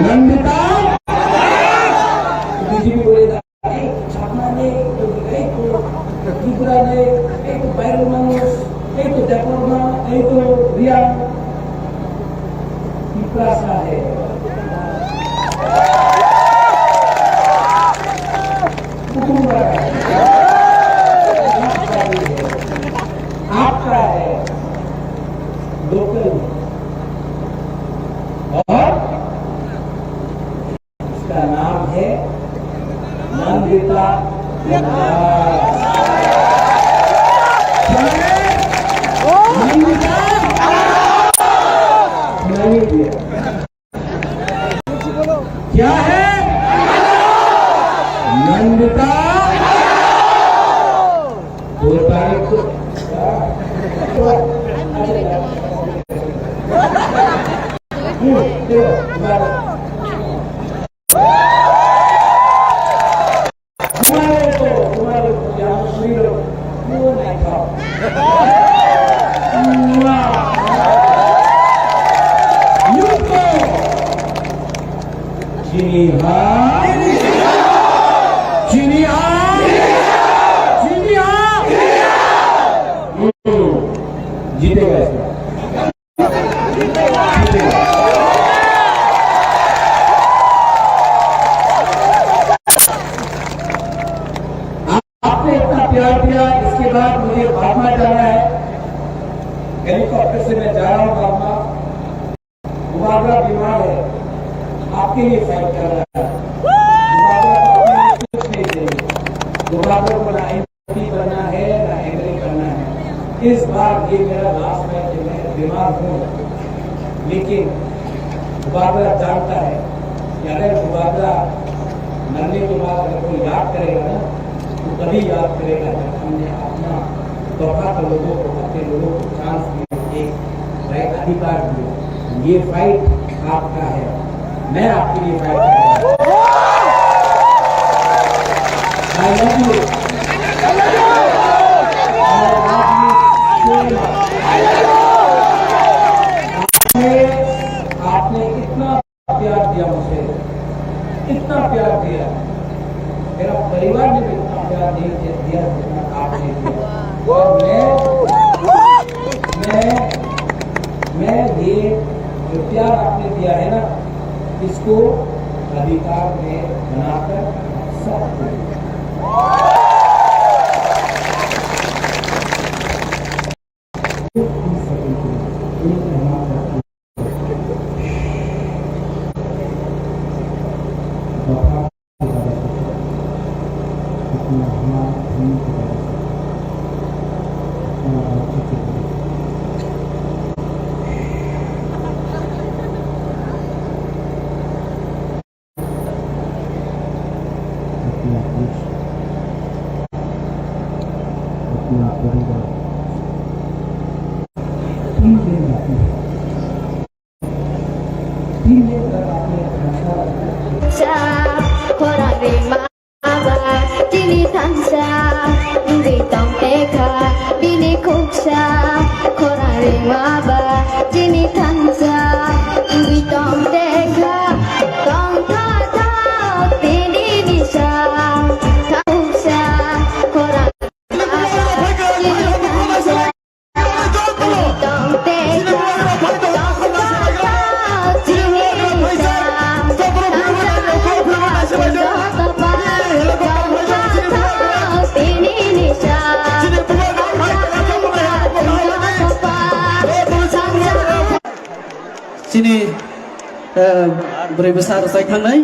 नंदिता। बीजेपी बोलेगा, "ए, छपरा नहीं तो, ए तो त्रिपुरा नहीं, ए तो बायरो मानुष, ए तो देवबर्मा, ए तो रियांग।" तिप्रासा है। कुटुंब है। आपका है। लोकल है। और इसका नाम है नंदिता प्रकाश। क्या है? नंदिता? सुनाइए भैया। क्या है? नंदिता। दो तारीख को। तुम्हारे को, तुम्हारे को यहाँ सुई लो, वो नहीं खाओ। युद्ध। जी हाँ। जी हाँ। जी हाँ। हम्म। जीतेगा इसका। आपने इतना प्यार दिया, इसके बाद मुझे बागमा जाना है। हेलीकॉप्टर से मैं जा रहा हूँ बागमा। बुबागरा बीमार है, आपके लिए फाइट कर रहा है। बुबागरा को अपने लिए कुछ नहीं चाहिए। बुबागरा को ना एमपी बनना है, ना एमएलए बनना है। इस बार ये मेरा लास्ट मैच है, मैं बीमार हूँ, लेकिन बुबागरा जानता है कि अगर बुबागरा मरने के बाद अगर कोई याद करेगा ना, तो तभी याद करेगा जब हमने अपना तोहफा के लोगों को, अपने लोगों को चांस दिया, एक राइट अधिकार दिया। ये फाइट आपका है, मैं आपके लिए फाइट कर रहा हूँ। I love you। I love you so much। आपने, आपने इतना प्यार दिया मुझे, इतना प्यार दिया। मेरा परिवार ने भी इतना प्यार नहीं दे-, दिया जितना आपने दिया। और मैं, मैं, मैं ये जो प्यार आपने दिया है ना, इसको अधिकार में बनाकर सबको Sa khorang ri ma ba chini thansa, wngwi tong tekha bini khuksa. Khorang ri ma ba chini thansa, wngwi tong tekha, tong tha tha tini ni sa. Khuksa khorang ri ma ba chini thansa. Chini, eh, bwrwi bwsa rwchai thangnai.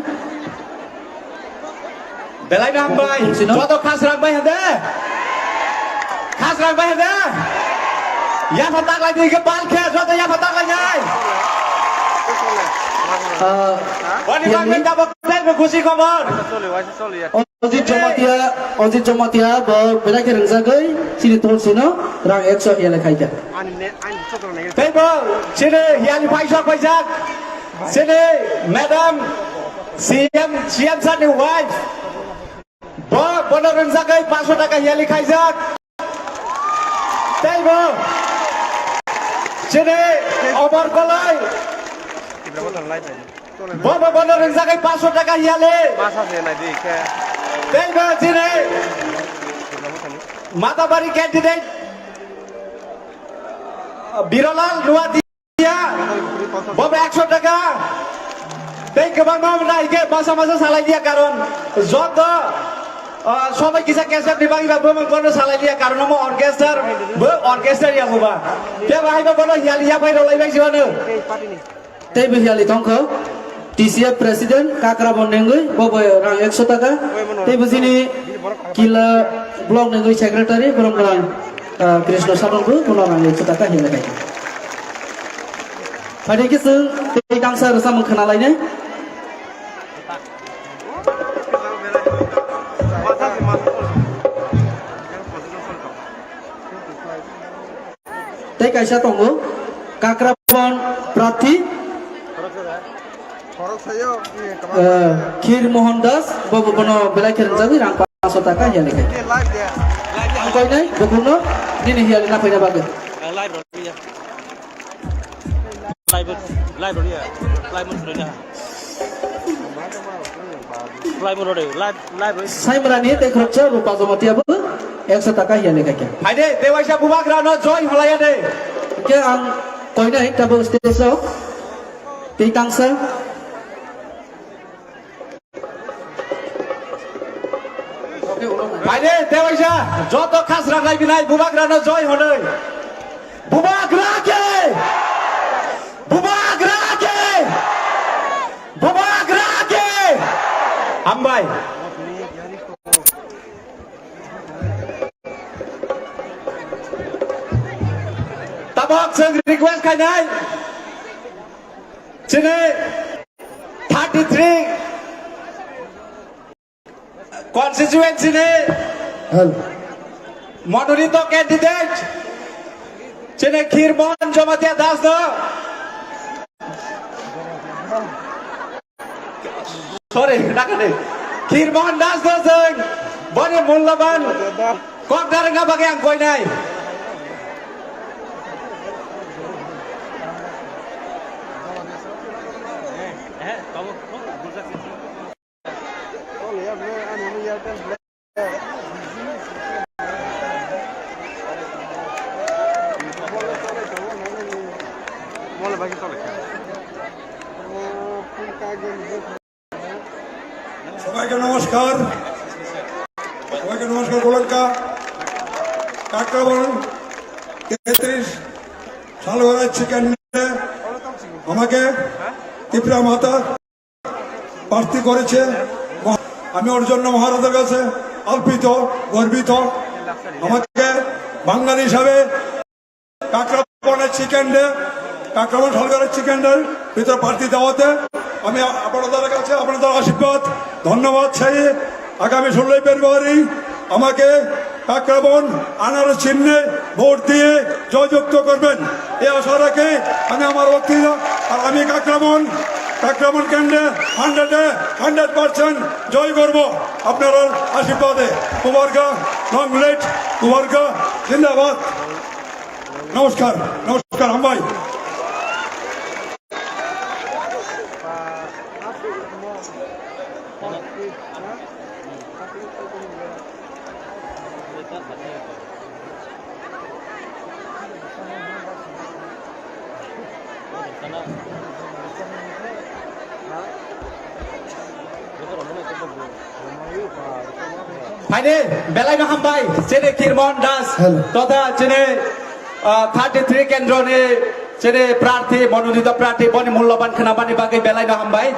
Belai no hambai. Sino? Joto khasrang bai hande. Khasrang bai hande. Yapha taklai di ke bal khe, joto yapha taklai nai. Ah, Wani yang bangwi ni? Tabok tei bo khusi khobor. Ojit Jamatia, Ojit Jamatia bo belai khe rwngjagwi chini tol sino rang ekso hiyale khaikha. Tei bo chini hiyali paisok paijak. Chini madam C M, C M sir ni wife. Bo, bono rwngjagwi paanso taka hiyali khaijak. Tei bo chini Omor Koloi. Bo, bo, bono rwngjagwi paanso taka hiyali. Tei bo chini Matabari candidate Birolal Nuatia. Ya, bobo ekso taka. Tei kwbangma wngna hike masa masa salai liya karon joto, ah, sobai kisa cassette ni bagwi ba bumung bono salai liya karon omo orchestra, bo orchestra ya boba. Tei bahai ba bono hiyali yaphai rolai bai jiwano. Tei bo hiyali tongkho T C F president Kakrabon Nengwi, bobo rang ekso taka. Tei bo chini Kila block ni gwi secretary, borok rang, ah, Krishna Sadan bo, bono rang ekso taka himlai kha. Phaidi khe chwng tei tangsa rwchapmung khna lainai. Tei kaisa tongo, Kakrabon Prathi. Khorok sayo, eh, kwbang. Eh, Khir Mohan Das, bo, bo, bono belai khe rwngjagwi rang paanso taka hiyali khe. Ang koinai, bukhukno, nini hiyali naphaina bagwi. Ang live rw liya. Live, live rw liya. Live mun rw liya. Live mun rw liya. Live, live rw liya. Saimrani tei khoroksa Rupa Jamatia bo ekso taka hiyali khe. Haide, tewaisa bubagrano joy holaya de. Khe ang koinai tabuk stage o. Tei tangsa. Haide, tewaisa, joto khasra nai binai, bubagrano joy honoi. Bubagra ke! Bubagra ke! Bubagra ke! Hambai. Tabok chwng request khainai. Chini thirty three constituency ni Hel. Mononito candidate chini Khir Mohan Jamatia Das no. Sorry, nakani. Khir Mohan Das no jeng boni mulloban kok darang na bagwi ang koinai. সবাইকে নমস্কার। সবাইকে নমস্কার। গোলঙ্কা কাকরাবন তেত্রিশ সালগড়ের চিকেন আমাকে ত্রিপুরা মাতা প্রার্থী করেছে। আমি ওর জন্য মহারাজার কাছে আলপিত, গর্বিত। আমাকে বাঙালি হিসাবে কাকরাবনের চিকেন ডে, কাকরাবন সরকারের চিকেন ডের ভিতরে প্রার্থী দেওয়াতে আমি আপনাদের কাছে আপনাদের আশীর্বাদ, ধন্যবাদ চাই। আগামী ষোলোই ফেব্রুয়ারি আমাকে কাকরাবন আনারস চিহ্নে ভোট দিয়ে জয়যুক্ত করবেন। এই আশা রাখি আমি আমার বক্তৃতা আর আমি কাকরামন, কাকরামন কেন্দ্রে হান্ড্রেডে হান্ড্রেড পার্সেন্ট জয় করব আপনার আশীর্বাদে। মুবারকা, লং লিভ মুবারকা, জিন্দাবাদ। নমস্কার, নমস্কার, হামবাই। Phaidi, belai no hambai, chini Kirmon Das, Hello. Totha chini, ah, thirty three kendro ni chini prarthi, mononito prarthi, boni mulloban khwnabani bagwi belai no hambai.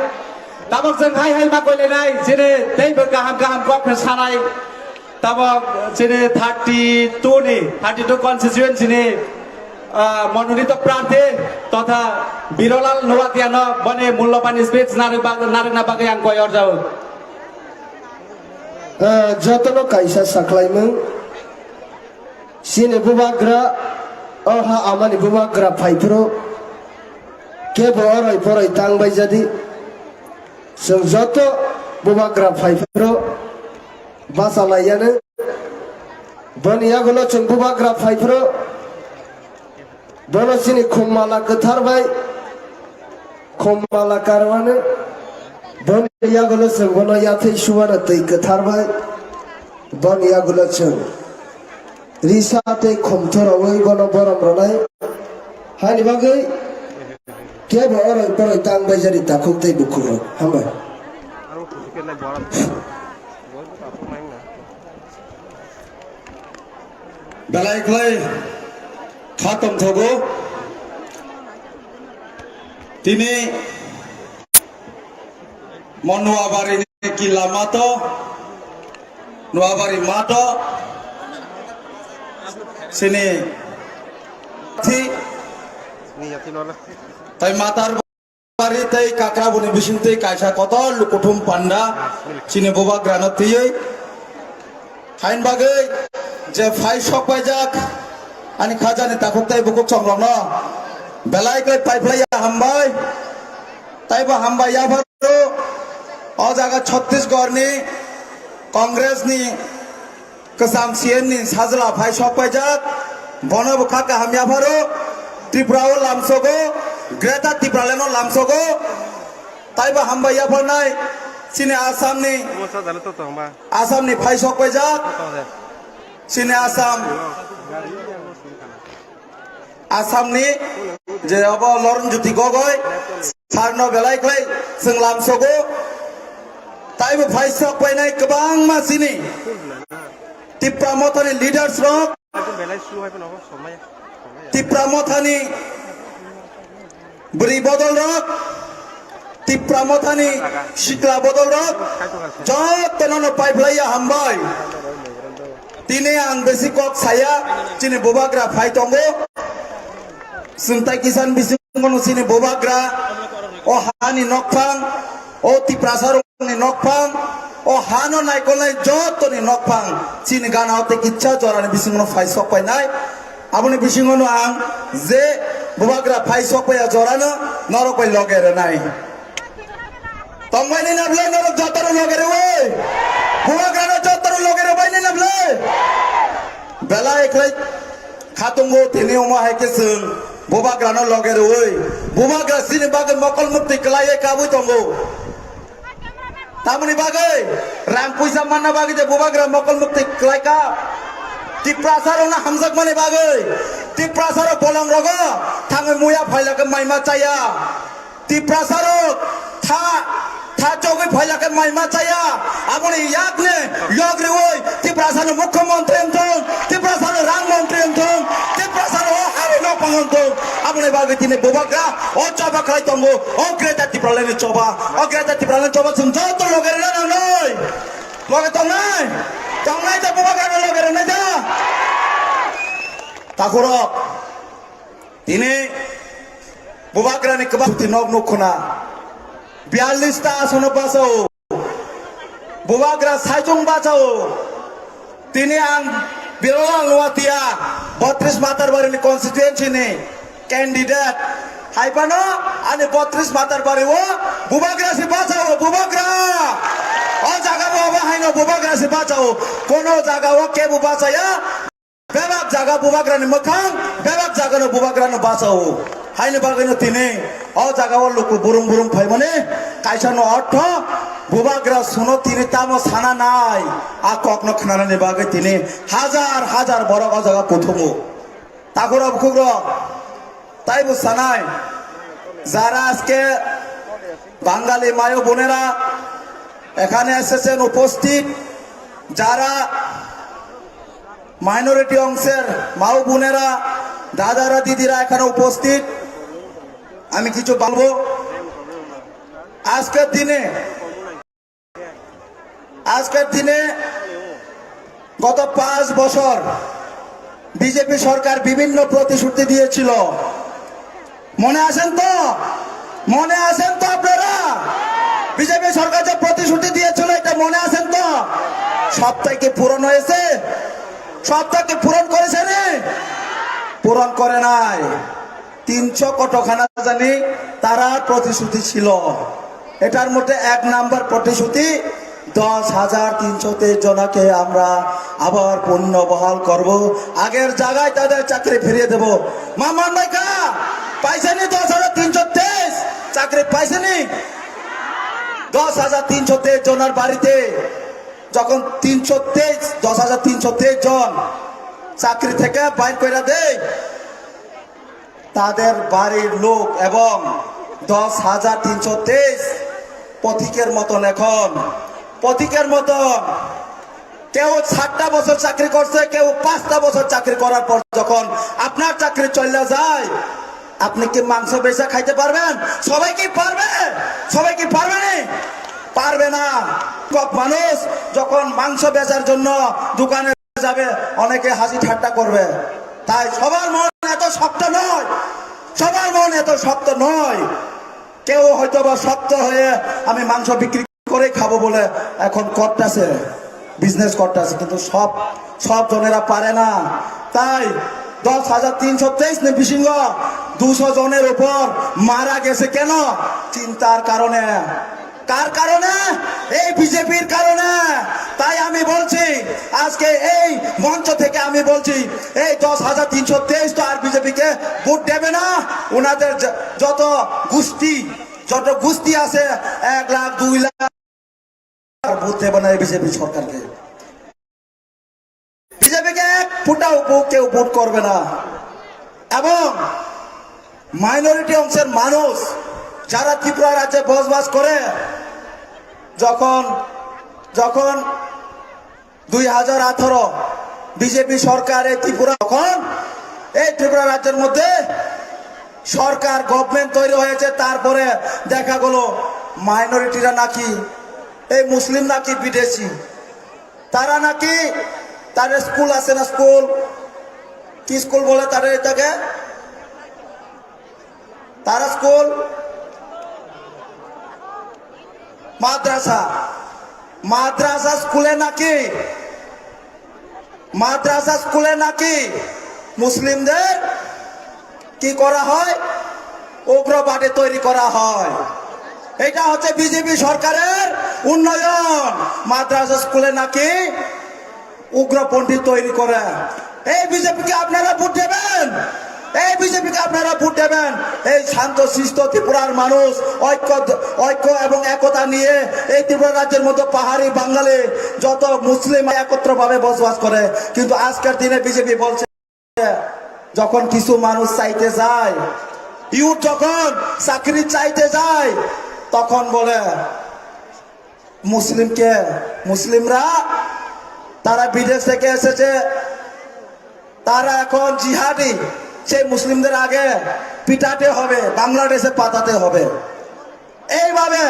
Tabok chwng hai hai ma koilainai, chini teibo kaham kaham kok khe sanai. Tabok chini thirty two ni, thirty two constituency ni, ah, mononito prarthi totha Birolal Nuatia no boni mulloban speech narwk bag-, narwkna bagwi ang koi orjao. Ah, jotono kaisa saklaimung. Chini bubagra, o ha amani bubagra phaiphuru, kebo oroi poroi tang bai jadi. Chwng joto bubagra phaiphuru bachalaiyano. Boni yagulo chwng bubagra phaiphuru, bono chini khum mala kwthar bai, khum mala karwano. Boni yagulo chwng bono yathai suwano twi kwthar bai. Boni yagulo chwng risa tei khumtho rogwi bono borom rwnai. Hani bagwi kebo oroi poroi tang bai jadi takhuk tei bukhuk. Hambai. Belai khlai kha tongthogo. Tini mo Noabari ni kila mato, Noabari mato, sini thi, tai matar bari tei kakrabuni bisingtwi kaisa kotor lukuthum panda chini bubagrano twiwi. Hain bagwi je phai sok paijak ani khajani takhuk tei bukhuk songrokno belai khlai paiphlaiya hambai. Taibo hambai yapharo o jaga Chhattisgarh ni Congress ni kwcham C M ni sajla phai sok paijak, bono bo kha kaham yapharo, Tripura o lamsogo, Greater Tipraland o lamsogo, taibo hambai yapharnai chini Assam ni, Assam ni phai sok paijak, chini Assam. Assam ni je obo Loren Jyoti Gogoi sir no belai khlai chwng lamsogo. Taibo phai sok painai kwbangma chini Tipra Motha ni leaders rok, Tipra Motha ni bwrwi bodol rok, Tipra Motha ni sikla bodol rok, jotono no paiphlaiya hambai. Tini ang besi kok saya, chini bubagra phai tongo. Chwng tai kisan bisingo no chini bubagra, o hani nokphang, o Tiprasa rokni nokphang, o hano naikolnai jotoni nokphang, chini gana o tei kitsa jorani bisingo no phai sok painai. Aboni bisingo no ang je bubagra phai sok paiya jorano norok bai loge rwnai. Tongbaini na bwlai norok jotono loge rwi? Bubagrano jotono loge rwbaini na bwlai? Belai khlai khatungo tini omo hai khe chwng bubagrano loge rwi. Bubagra chini bagwi mokol mukti kwlaiwi kabui tongo. Tamoni bagwi rang puisa manna bagwi je bubagra mokol mukti kwlaika. Tiprasa rokno hamjakmani bagwi. Tiprasa rok bolong rogo thangwi muya phailaka maima chaya. Tiprasa rok tha, tha chogwi phailaka maima chaya. Aboni yakni yog riwi Tiprasa no mukhyamantri wngthung, Tiprasa no rang mantri wngthung, Tiprasa no o hari nokphang wngthung. Aboni bagwi tini bubagra o choba khlai tongo, o Greater Tipraland ni choba, o Greater Tipraland ni choba chwng joto loge rwna nangnai. Loge tongnai, tongnai da bubagra no loge rwnai da. Takhurok. Tini bubagrani kwbang suti nok nuk khuna. Biyallis ta asono bachao. Bubagra saichung bachao. Tini ang Birolal Nuatia, botris Matarbari ni constituency ni Candidate. Hai phano ani botris matar bari o bubagra se bachao, bubagra. O jaga bo abo haino bubagra se bachao. Kono jaga o kebo bachaya. Bebak jaga bubagra ni mwkhang, bebak jaga no bubagra no bachao. Haini bagwi no tini o jaga o luku burum burum phaimani kaisa no ortho bubagra suno tini tamo sana nai. A kok no khnanani bagwi tini hajar hajar borok o jaga kuthumu. Takhurok bukhukrok, taibo sanai, যারা আজকে বাঙালি মা ও বোনেরা এখানে এসেছেন উপস্থিত, যারা মাইনরিটি অংশের মা ও বোনেরা, দাদারা, দিদিরা এখানে উপস্থিত, আমি কিছু বলবো। আজকের দিনে আজকের দিনে গত পাঁচ বছর বিজেপি সরকার বিভিন্ন প্রতিশ্রুতি দিয়েছিল। মনে আছেন তো? মনে আছেন তো আপনারা? বিজেপি সরকার যে প্রতিশ্রুতি দিয়েছিল, এটা মনে আছেন তো? সবটাই কি পূরণ হয়েছে? সবটা কি পূরণ করেছে রে? পূরণ করে নাই। তিনশো কতখানা জানি তারা প্রতিশ্রুতি ছিল। এটার মধ্যে এক নাম্বার প্রতিশ্রুতি, দশ হাজার তিনশো তেইশ জনাকে আমরা আবার পুনর্বহাল করব, আগের জায়গায় তাদের চাকরি ফিরিয়ে দেব। মামান ভাই কা পাইছেনি দশ হাজার তিনশো তেইশ? চাকরি পাইছেনি? দশ হাজার তিনশো তেইশ জনের বাড়িতে যখন তিনশো তেইশ, দশ হাজার তিনশো তেইশ জন চাকরি থেকে বাইর করে দেয়, তাদের বাড়ির লোক এবং দশ হাজার তিনশো তেইশ পথিকের মতন এখন, পথিকের মতন। কেউ সাতটা বছর চাকরি করছে, কেউ পাঁচটা বছর চাকরি করার পর যখন আপনার চাকরি চলে যায়, আপনি কি মাংস বেচা খাইতে পারবেন? সবাই কি পারবে? সবাই কি পারবে নি? পারবে না। কত মানুষ যখন মাংস বেচার জন্য দোকানে যাবে, অনেকে হাসি ঠাট্টা করবে। তাই সবার মন এত শক্ত নয়, সবার মন এত শক্ত নয়। কেউ হয়তো বা শক্ত হয়ে আমি মাংস বিক্রি করে খাবো বলে এখন করতেছে, বিজনেস করতেছে, কিন্তু সব সব জনেরা পারে না। তাই দশ হাজার তিনশো তেইশ নিবৃসিংহ দুশো জনের উপর মারা গেছে কেন? চিন্তার কারণে। কার কারণে? এই বিজেপির কারণে। তাই আমি বলছি, আজকে এই মঞ্চ থেকে আমি বলছি, এই দশ হাজার তিনশো তেইশ তো আর বিজেপিকে ভোট দেবে না। ওনাদের য-, যত গোষ্ঠী, যত গোষ্ঠী আছে, এক লাখ, দুই লাখ, আর ভোট দেবে না এই বিজেপি সরকারকে। বিজেপিকে এক ফুটাও ভো-, কেউ ভোট করবে না। এবং মাইনরিটি অংশের মানুষ যারা ত্রিপুরা রাজ্যে বসবাস করে, যখন যখন দুই হাজার আঠারো বিজেপি সরকার এই ত্রিপুরা, তখন এই ত্রিপুরা রাজ্যের মধ্যে সরকার, গভর্নমেন্ট তৈরি হয়েছে, তারপরে দেখা গেল মাইনরিটিরা নাকি এই মুসলিম নাকি বিদেশি, তারা নাকি তাদের স্কুল আছে না, স্কুল, কি স্কুল বলে তাদের এটাকে, তারা স্কুল, মাদ্রাসা, মাদ্রাসা স্কুলে নাকি, মাদ্রাসা স্কুলে নাকি মুসলিমদের কি করা হয়? উগ্রবাদী তৈরি করা হয়। এটা হচ্ছে বিজেপি সরকারের উন্নয়ন। মাদ্রাসা স্কুলে নাকি উগ্রপন্থী তৈরি করে। এই বিজেপিকে আপনারা ভোট দেবেন, এই বিজেপিকে আপনারা ভোট দেবেন। এই শান্ত শিষ্ট ত্রিপুরার মানুষ ঐক্য, ঐক্য এবং একতা নিয়ে এই ত্রিপুরা রাজ্যের মধ্যে পাহাড়ি বাঙালি যত মুসলিম একত্রভাবে বসবাস করে, কিন্তু আজকের দিনে বিজেপি বলছে, যখন কিছু মানুষ চাইতে যায়, ইউথ যখন চাকরি চাইতে যায়, তখন বলে মুসলিমকে, মুসলিমরা তারা বিদেশ থেকে এসেছে, তারা এখন জিহাদি, সেই মুসলিমদের আগে পিটাতে হবে, বাংলাদেশে পাঠাতে হবে। এইভাবে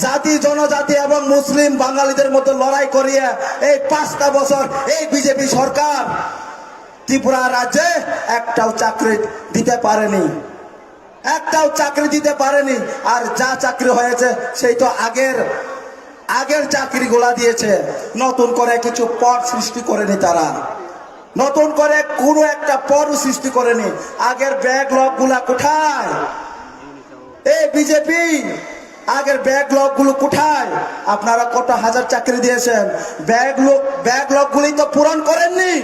জাতি, জনজাতি এবং মুসলিম বাঙালিদের মধ্যে লড়াই করিয়ে এই পাঁচটা বছর এই বিজেপি সরকার ত্রিপুরা রাজ্যে একটাও চাকরি দিতে পারেনি, একটাও চাকরি দিতে পারেনি। আর যা চাকরি হয়েছে, সেই তো আগের, আগের চাকরিগুলা দিয়েছে, নতুন করে কিছু পদ সৃষ্টি করেনি তারা। নতুন করে কোনো একটা পদ সৃষ্টি করেনি। আগের ব্যাকলগ গুলা কোথায়? এই বিজেপি, আগের ব্যাকলগ গুলো কোথায়? আপনারা কত হাজার চাকরি দিয়েছেন? ব্যাকলগ ব্যাকলগ গুলি তো পূরণ করেননি।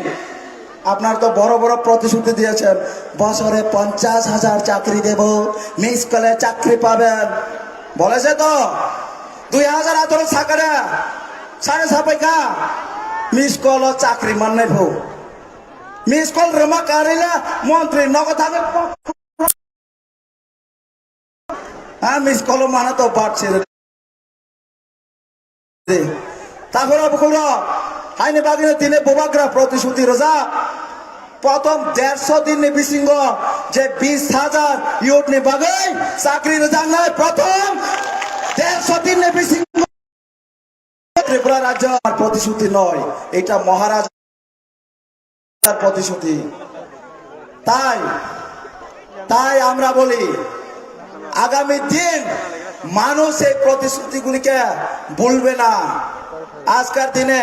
আপনারা তো বড় বড় প্রতিশ্রুতি দিয়েছেন, বছরে পঞ্চাশ হাজার চাকরি দেব, মিস কলে চাকরি পাবেন, বলেছে তো? দুই হাজার আঠারো সাকারে সাড়ে সাপাইকা মিস কল চাকরি মান্নাই ফো। Miss call rwma karila montri nogo thangwi, ha, miss call o mana to bat sir. Tahura bukhulrok, haini bagwino tini bubagra protishuti rwjak. Prothom dersho dinni bisingo je bis hajar youth ni bagwi chakri rwjaknai, prothom dersho dinni bisingo Tripura rajyo ar protishuti noi, eta Maharaj প্রতিশ্রুতি। তাই, তাই আমরা বলি, আগামী দিন মানুষ এই প্রতিশ্রুতিগুলিকে ভুলবে না। আজকার দিনে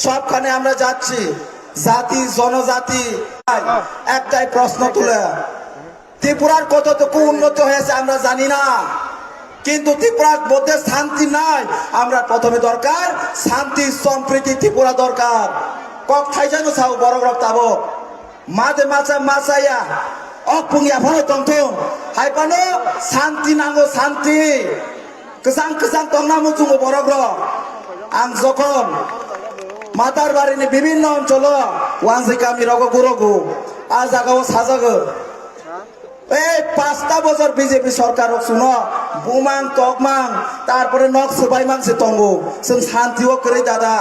সবখানে আমরা যাচ্ছি, জাতি, জনজাতি, একটাই প্রশ্ন তুলে, ত্রিপুরার কতটুকু উন্নত হয়েছে আমরা জানি না, কিন্তু ত্রিপুরার মধ্যে শান্তি নাই। আমরা প্রথমে দরকার শান্তি, সম্প্রীতি, ত্রিপুরা দরকার। Kok thaijano sao borok rok tabok. Made macha machaya. Ok pungya phano tongthung. Hai phano santi nango, santi. Kwchang kwchang tongna muchungo borok rok. Ang jokhon Matarbari ni bibinno oncholo wansi kami rogo gurogo. A jaga o sajago. Ei pasta bojor B J P sorkar rok chwngno bumang tokmang, tarpore nok swbaimang se tongo. Chwng santi o kwrwi dada,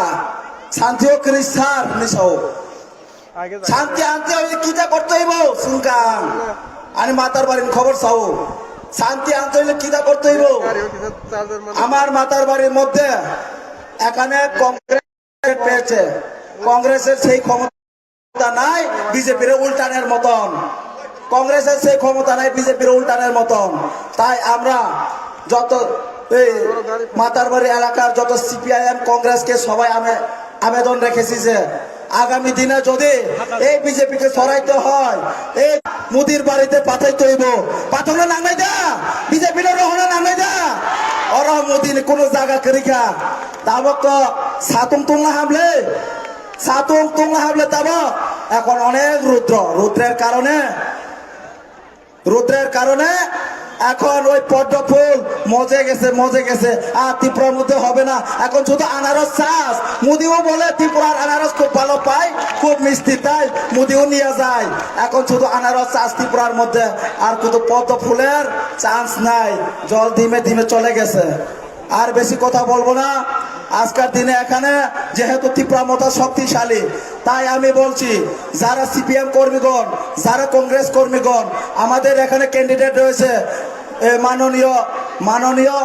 santi o kwrwi sir hinwi sao. Santi anti hoile kita korte hoibo chwngkang. Ani Matarbari ni khobor sao. Santi anti hoile kita korte hoibo. Amar Matarbari moddhe ekhane Congress peyeche. Congress er sei khomota ক্ষমতা নাই বিজেপির উল্টানের মতন, কংগ্রেসের সেই ক্ষমতা নাই বিজেপির উল্টানের মতন। তাই আমরা যত এই মাতারবাড়ি এলাকার যত সিপিআইএম কংগ্রেসকে সবাই আমি আবেদন রেখেছি যে আগামী দিনে যদি এই বিজেপিকে সরাইতে হয়, এই মোদির বাড়িতে পাঠাইতে হইব। পাঠানো নাংনাই দা, বিজেপির রহনা নাংনাই দা, ওরা মোদির কোনো জায়গা করিকা। Tabok to satung tungla hamle, satung tungla hamle tabok. Ekhon onek rudro, rudrer karone, rudrer karone ekhon oi poddo phul moje gese, moje gese, ar Tripura moddhe hobe na. Ekhon shudhu anaros chas, Modiu bole Tripurar anaros khub bhalo pai, khub mishti tai, Modiu niye jai. Ekhon shudhu anaros chas Tripurar moddhe, ar kutu poddo phuler chance nai, jol dhime dhime chole gese. আর বেশি কথা বলবো না। আজকের দিনে এখানে যেহেতু ত্রিপুরা মথা শক্তিশালী, তাই আমি বলছি, যারা সিপিএম কর্মীগণ, যারা কংগ্রেস কর্মীগণ, আমাদের এখানে ক্যান্ডিডেট রয়েছে, এ, মাননীয়, মাননীয়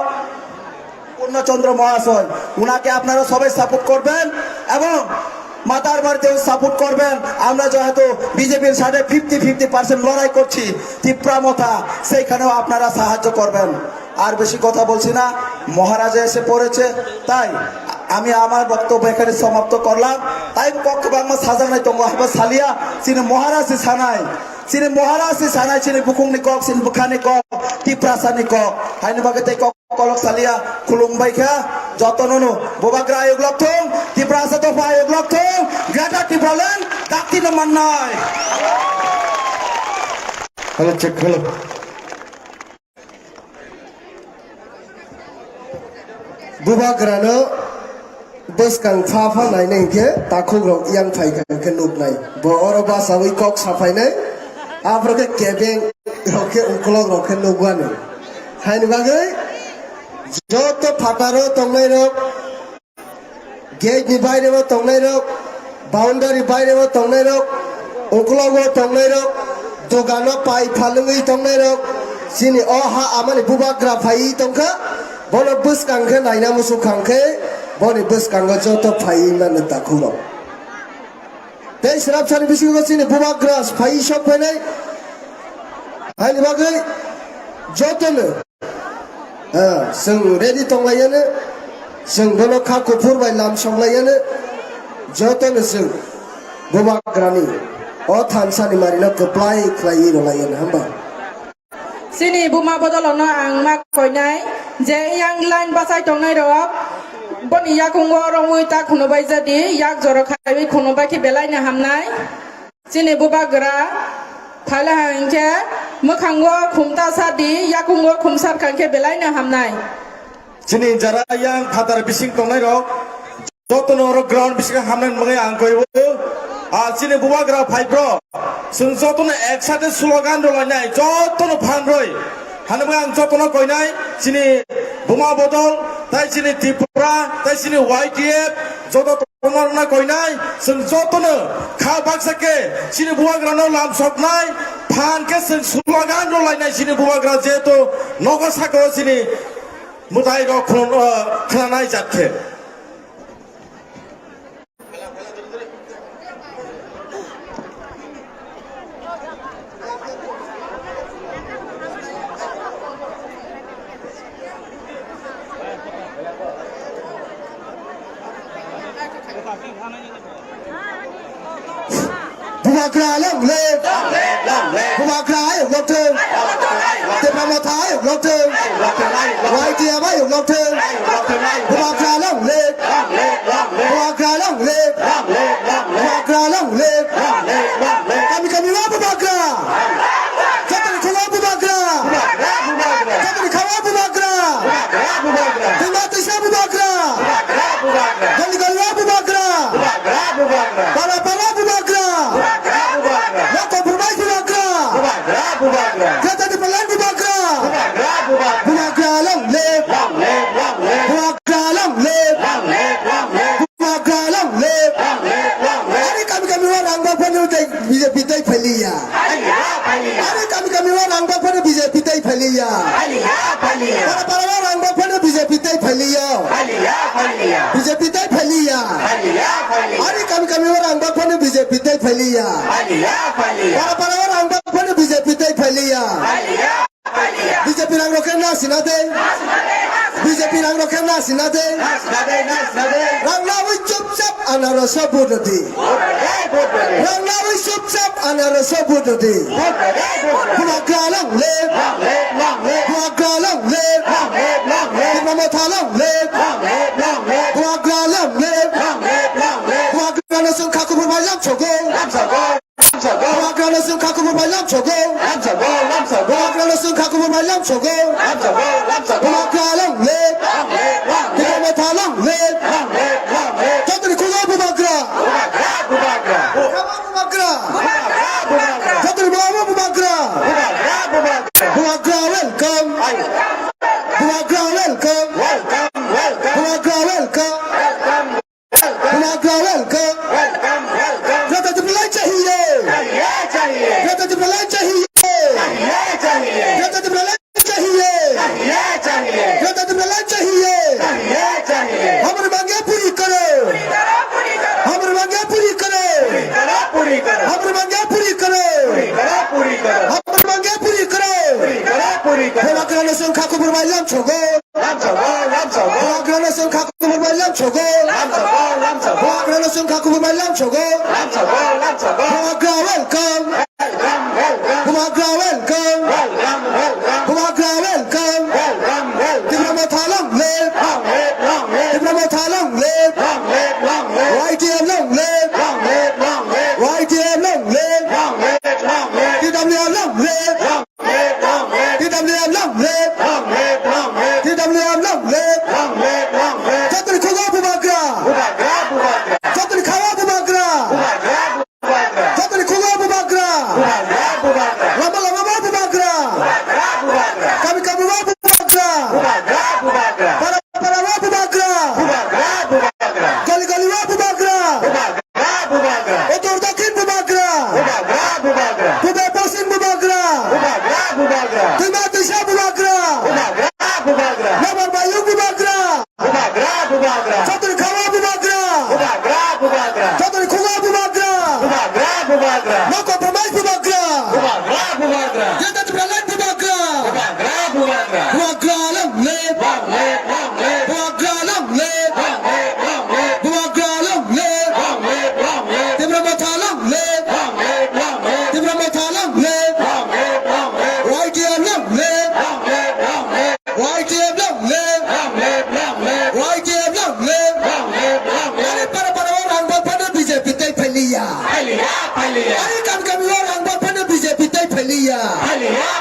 পূর্ণচন্দ্র মহাশয়, উনাকে আপনারা সবাই সাপোর্ট করবেন এবং মাতার বাড়িতেও সাপোর্ট করবেন। আমরা যেহেতু বিজেপির সাথে ফিফটি ফিফটি পার্সেন্ট লড়াই করছি ত্রিপুরা মথা, সেইখানেও আপনারা সাহায্য করবেন। আর বেশি কথা বলছি না, মহারাজা এসে পড়েছে, তাই আমি আমার বক্তব্য এখানে সমাপ্ত করলাম। Taim kok kwbangma sajak nai tongo, haiba salia, chini Maharaj se sanai, chini Maharaj se sanai, chini bukhuk ni kok, chini bwkha ni kok, Tiprasa ni kok, haini bagwi tei kok kolok salia, khulum bai kha, jotono no, Bubagra ayuk lok thung, Tiprasa dopha ayuk lok thung, Greater Tipraland, dakti no mannai. Hello, check, hello. Bubagrano bwskang pha pha nainai hinkhe takhukrok yang phaikha hinkhe nuknai. Bo oro bachaui kok saphainai, aphuru khe kebeng rok khe ukolok rok khe nukmani. Haini bagwi joto phataro tongnairok, gate ni bairebo tongnairok, boundary bairebo tongnairok, uklogo tongnairok, dogano pai phalwngwi tongnairok, chini o ha amani bubagra phaiwi tongkha, bono bwskang khe naina muchuk khang khe, boni bwskango joto phaiwi mano takhukrok. Tei swrapsani bisingo chini bubagra phaiwi sok phainai, haini bagwi jotono Ah, chwng ready tonglaiyano, chwng bono kha kuphur bai lam soklaiyano, jotono chwng Bubagrani o thansa ni mari no kwplai khlaiwi rwlai ya hwnba. Chini buma bodol no ang ma koinai je yang line bachai tongnai rok boni yakungo romwi ta khunubai jadi yak joro khaiwi khunubai khe belai no hamnai. Chini bubagra phaila hwnkhe mwkhango khumta sadi yakungo khumsar kha khe belai no hamnai. Chini jara yang phatar bising tongnai rok jotono oro ground bisingo hamnai mwnwi ang koibo. Ah, chini bubagra phai bro. Chwng jotono ek sate slogan rwlainai, jotono phan rwi. Hanwi ang jotono koinai, chini buma bodol, tai chini Tripura, tai chini Y T F, joto tono rwna koinai, chwng jotono kha baksa khe chini bubagrano lamsoknai, phan khe chwng slogan rwlainai chini bubagra, jehetu nogo sakao chini mwtai rok khun-, ah, khwnanai jat khe. Bubagra long live! Bubagra ayuk lokthung! Tipra Motha ayuk lokthung! Y T F ayuk lokthung! Bubagra long live! Bubagra long live! Bubagra long live! Kami kami wa Bubagra! Jotoni khungo Bubagra! Jotoni khawa Bubagra! Tengma tisa Bubagra! Goli goli wa Bubagra! Para para Bubagra! Nokol burbai Bubagra! Greater Tipraland Bubagra! Bubagra long live! Bubagra long live! Bubagra long live! Ari kami kami wa rang ba phano tei B J P tei phailiya. Ari kami kami wa rang ba phano B J P tei phailiya. Para para wa rang ba phano B J P tei phailiya. B J P tei phailiya. Ari kami kami wa rang ba phano B J P tei phailiya. Para para wa rang ba phano B J P tei phailiya. B J P rang rok khe na sina de. B J P rang rok khe na sina de. Rang na wi chupchap anarosho vote di. Rang na wi chupchap anarosho vote di. Bubagra long live. Bubagra long live. Tipra Motha long live. Bubagra long live. Bubagra no chwng kha kubur bai lamsogo. Bubagra no chwng kha kubur bai lamsogo. Bubagra no chwng kha kubur bai lamsogo. Bubagra long live. Tipra Motha long live. Jotoni khungo Bubagra. Bubagra. Jotoni baba Bubagra. Bubagra welcome. Bubagra welcome. Bubagra welcome. Bubagra welcome. Welcome, welcome. Greater Tipraland chahiye. Chahiye, chahiye. Greater Tipraland chahiye. Chahiye, chahiye. Greater Tipraland chahiye. Chahiye, chahiye. Greater Tipraland chahiye. Chahiye, chahiye. Hamari mange puri karo. Puri karo, puri karo. Hamari mange puri karo. Puri karo, puri karo. Hamari mange puri karo. Puri karo, puri karo. Hamari mange puri karo. Puri karo, puri karo. Bubagra no chwng kha kubur bai lamsogo. Lamsogo, lamsogo. Bubagra no chwng kha kubur bai lamsogo. Lamsogo, lamsogo. Bubagra no chwng kha kubur bai lamsogo. Lamsogo, lamsogo. Bubagra welcome. Welcome, welcome. Bubagra welcome. Welcome, welcome. Bubagra welcome. Welcome, welcome. Tipra Motha long live. Long live, long live. Tipra Motha long live. Long live, long live. Y T F long live. Long live, long live. Y T F long live. Long live, long live. T W F long live. Long T W F long live! Long live, long live! T W F long live! Long live, long live! Jotoni khungo Bubagra! Bubagra, Bubagra! Jotoni khawa Bubagra! Bubagra, Bubagra! Jotoni khungo Bubagra! Bubagra, Bubagra! Lama lama ma Bubagra! Bubagra, Bubagra!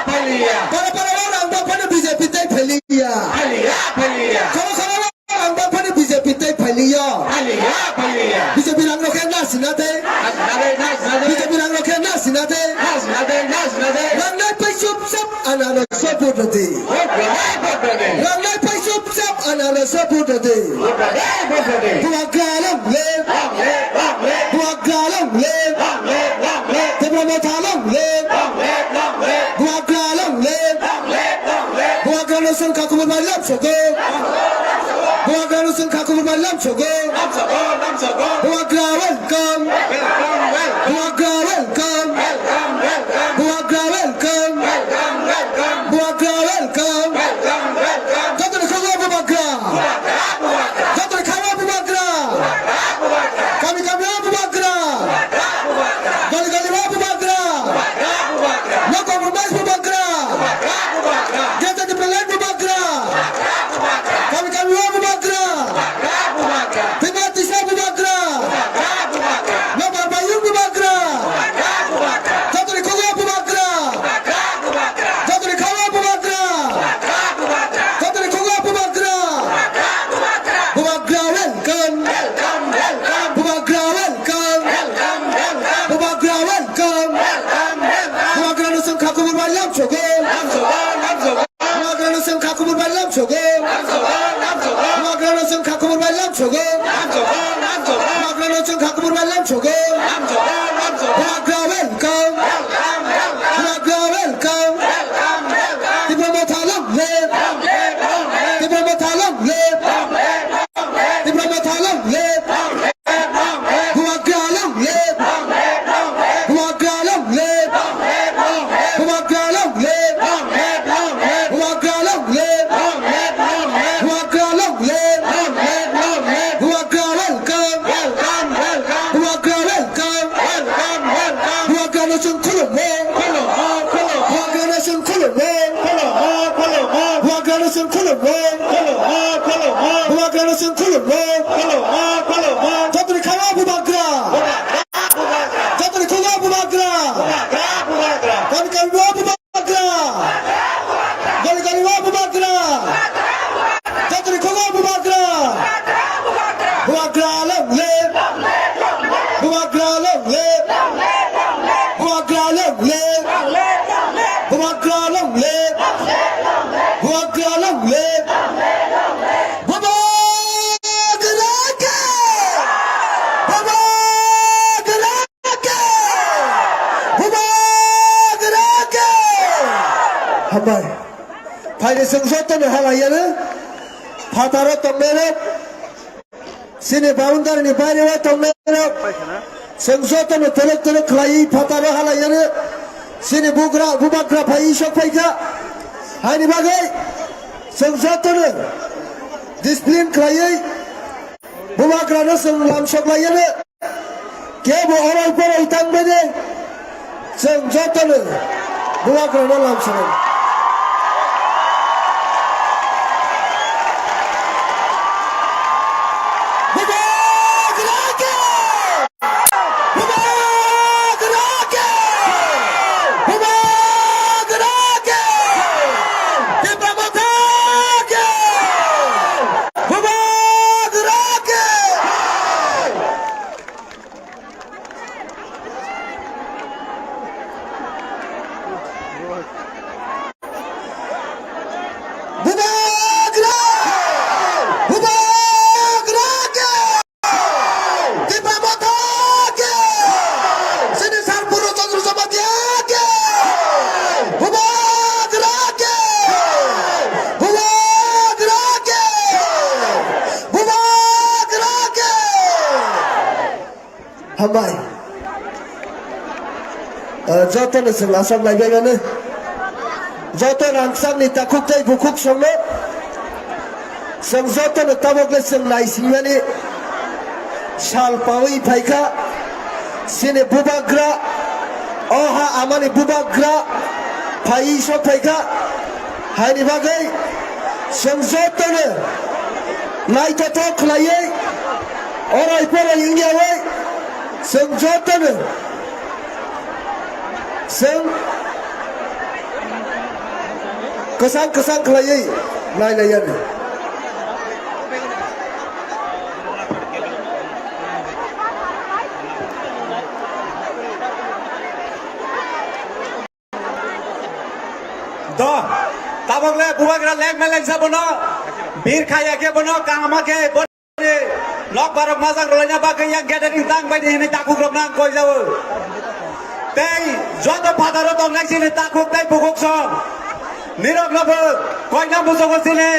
Phailiya. Para para o rang bak phano B J P tei phailiya. Phailiya, phailiya. Khoro khoro o rang bak phano B J P tei phailiya. Phailiya, phailiya. B J P rang rok khe nasina tei. Nasina tei, nasina tei. B J P rang rok khe nasina tei. Nasina tei, nasina tei. Rang nai pai chup chup anarok so vote rw di. Vote rw di, vote rw di. Rang nai pai chup chup anarok so vote rw di. Vote rw di, vote rw di. Bubagra long live. Long live, long live. Bubagra long live. Long live, long live. Tipra Motha long live. Long live, long live. Bubagra long live. Long live, long live. Bubagra no chwng kha kubur bai lam sogo. Bubagra no chwng kha kubur bai lam sogo. Lam sogo, lam sogo. Bubagra welcome. Welcome, welcome. Bubagra welcome. Welcome, welcome. Bubagra welcome. Welcome, welcome. Bubagra welcome. Welcome, welcome. Joto ni khogwi o Bubagra. Bubagra, Bubagra. Joto ni khogwi o Bubagra. Bubagra, Bubagra. Kami kami o Bubagra. Bubagra, Bubagra. Gali gali o Bubagra. Bubagra, Bubagra. No compromise Bubagra. Bubagra, Bubagra. Greater Tipraland Bubagra. Bubagra, Bubagra. Kami kami o Bubagra. Bubagra, Bubagra. Twibo tisa Bubagra. Bubagra, Bubagra. Nobar bayung Bubagra. Bubagra, Bubagra. Jotoni khogwi Bubagra. Bubagra, Bubagra. Jotoni khogwi Bubagra. Bubagra, Bubagra. Jotoni khogwi Bubagra. Bubagra, Bubagra. Bubagra welcome. Welcome, welcome. Bubagra welcome. Welcome, welcome. Bubagra welcome. Welcome, welcome. Bubagra no chwng kha kubur bai lam sogo. Lam sogo, lam sogo. Bubagra no chwng kha kubur bai lam sogo. Lam sogo, lam sogo. Bubagra no chwng kha kubur bai lam sogo. Lam sogo, lam sogo. Bubagra no chwng kha kubur bai lam sogo. Lam sogo, lam sogo. Bubagra welcome. Welcome, welcome. Bubagra welcome. Welcome, welcome. Tipra Motha long live. Long live, long live. Tipra Motha long live. Long live, long live. Tipra Motha long live. Long live, long live. Bubagra long live. Long live, long live. Bubagra long live. Long live, long live. Bubagra long live. Long live, long live. Bubagra long live. Long live, long live. Bubagra long live. Long live, long live. Bubagra welcome. Welcome, welcome. Bubagra welcome. Welcome, welcome. Bubagra no chwng khulumo. Khulumo, khulumo. Bubagra no chwng khulumo. Khulumo, khulumo. Bubagra no chwng khulumo. Khulumo, khulumo. Bubagra no chwng khulumo. Khulumo, khulumo. Jotoni khogwi Bubagra. Bubagra, Bubagra. Jotoni khogwi Bubagra. Bubagra, Bubagra. Kami kami o Bubagra. Gali gali o Bubagra. Jotoni khogwi Bubagra. Bubagra long live. Bubagra long live. Bubagra long live. Bubagra long live. Bubagra long live. Bubagra ke. Bubagra ke. Bubagra ke. Hambai. Phaidi chwng jotono halaiyano. Phataro tongnai rok. Chini boundary ni baire o tongnai rok, chwng jotono telek telek khlaiwi phataro halaiyano chini bugra, bubagra phaiwi sok phaikha. Haini bagwi chwng jotono discipline khlaiwi bubagrano chwng lam sok laiyano. Kebo orai porai tangbaide. Chwng jotono bubagrano lam sanai. Bubagra ke! Bubagra ke! Bubagra ke! Tipra Motha ke! Bubagra ke! Bubagra! Bubagra ke! Tipra Motha ke! Chini Sar Purno Chandra Jamatia ke! Bubagra ke! Bubagra ke! Bubagra ke! Hambai. Eh, jotono chwng aswk naibaimano. Joto rangchakni takhuk tei bukhuk songno. Chwng jotono tabukle chwng naisinimani sal pawi phaikha. Chini bubagra, o ha amani bubagra phaiwi sok phaikha. Haini bagwi chwng jotono naithothok khlaiwi, orai porai wngyawi chwng jotono chwng Kwsang kwsang khlaiwi nailaiyani. Do, tabok le bubagra leng meleng sa bono, bir khaya khe bono, kahama khe bono, nok barok majak rwlaina bagwi yang gathering tang bai di hini takhuk rok nang koi jawo. Tei joto phataro tongnai sini takhuk tei bukhuk song. Nirok no bo koina musogo sini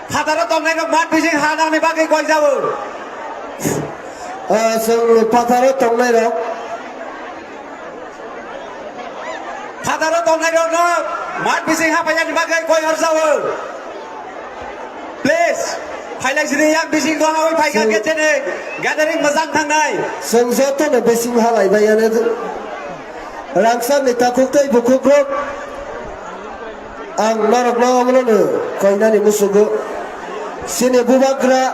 phataro tongnai rok mat bising ha nangni bagwi koi jawo. Ah, chwng phataro tongnai rok. Phataro tongnai rok no mat bising ha paiyani bagwi koi hor jawo. Please, phailai sini yang bising do hawi phai kha Chwng- khe chene gathering mojang thangnai. Chwng joto no bising halai bai ano rangchak ni takhuk tei bukhuk rok. Ang norok no omono no koinani musugo. Sini bubagra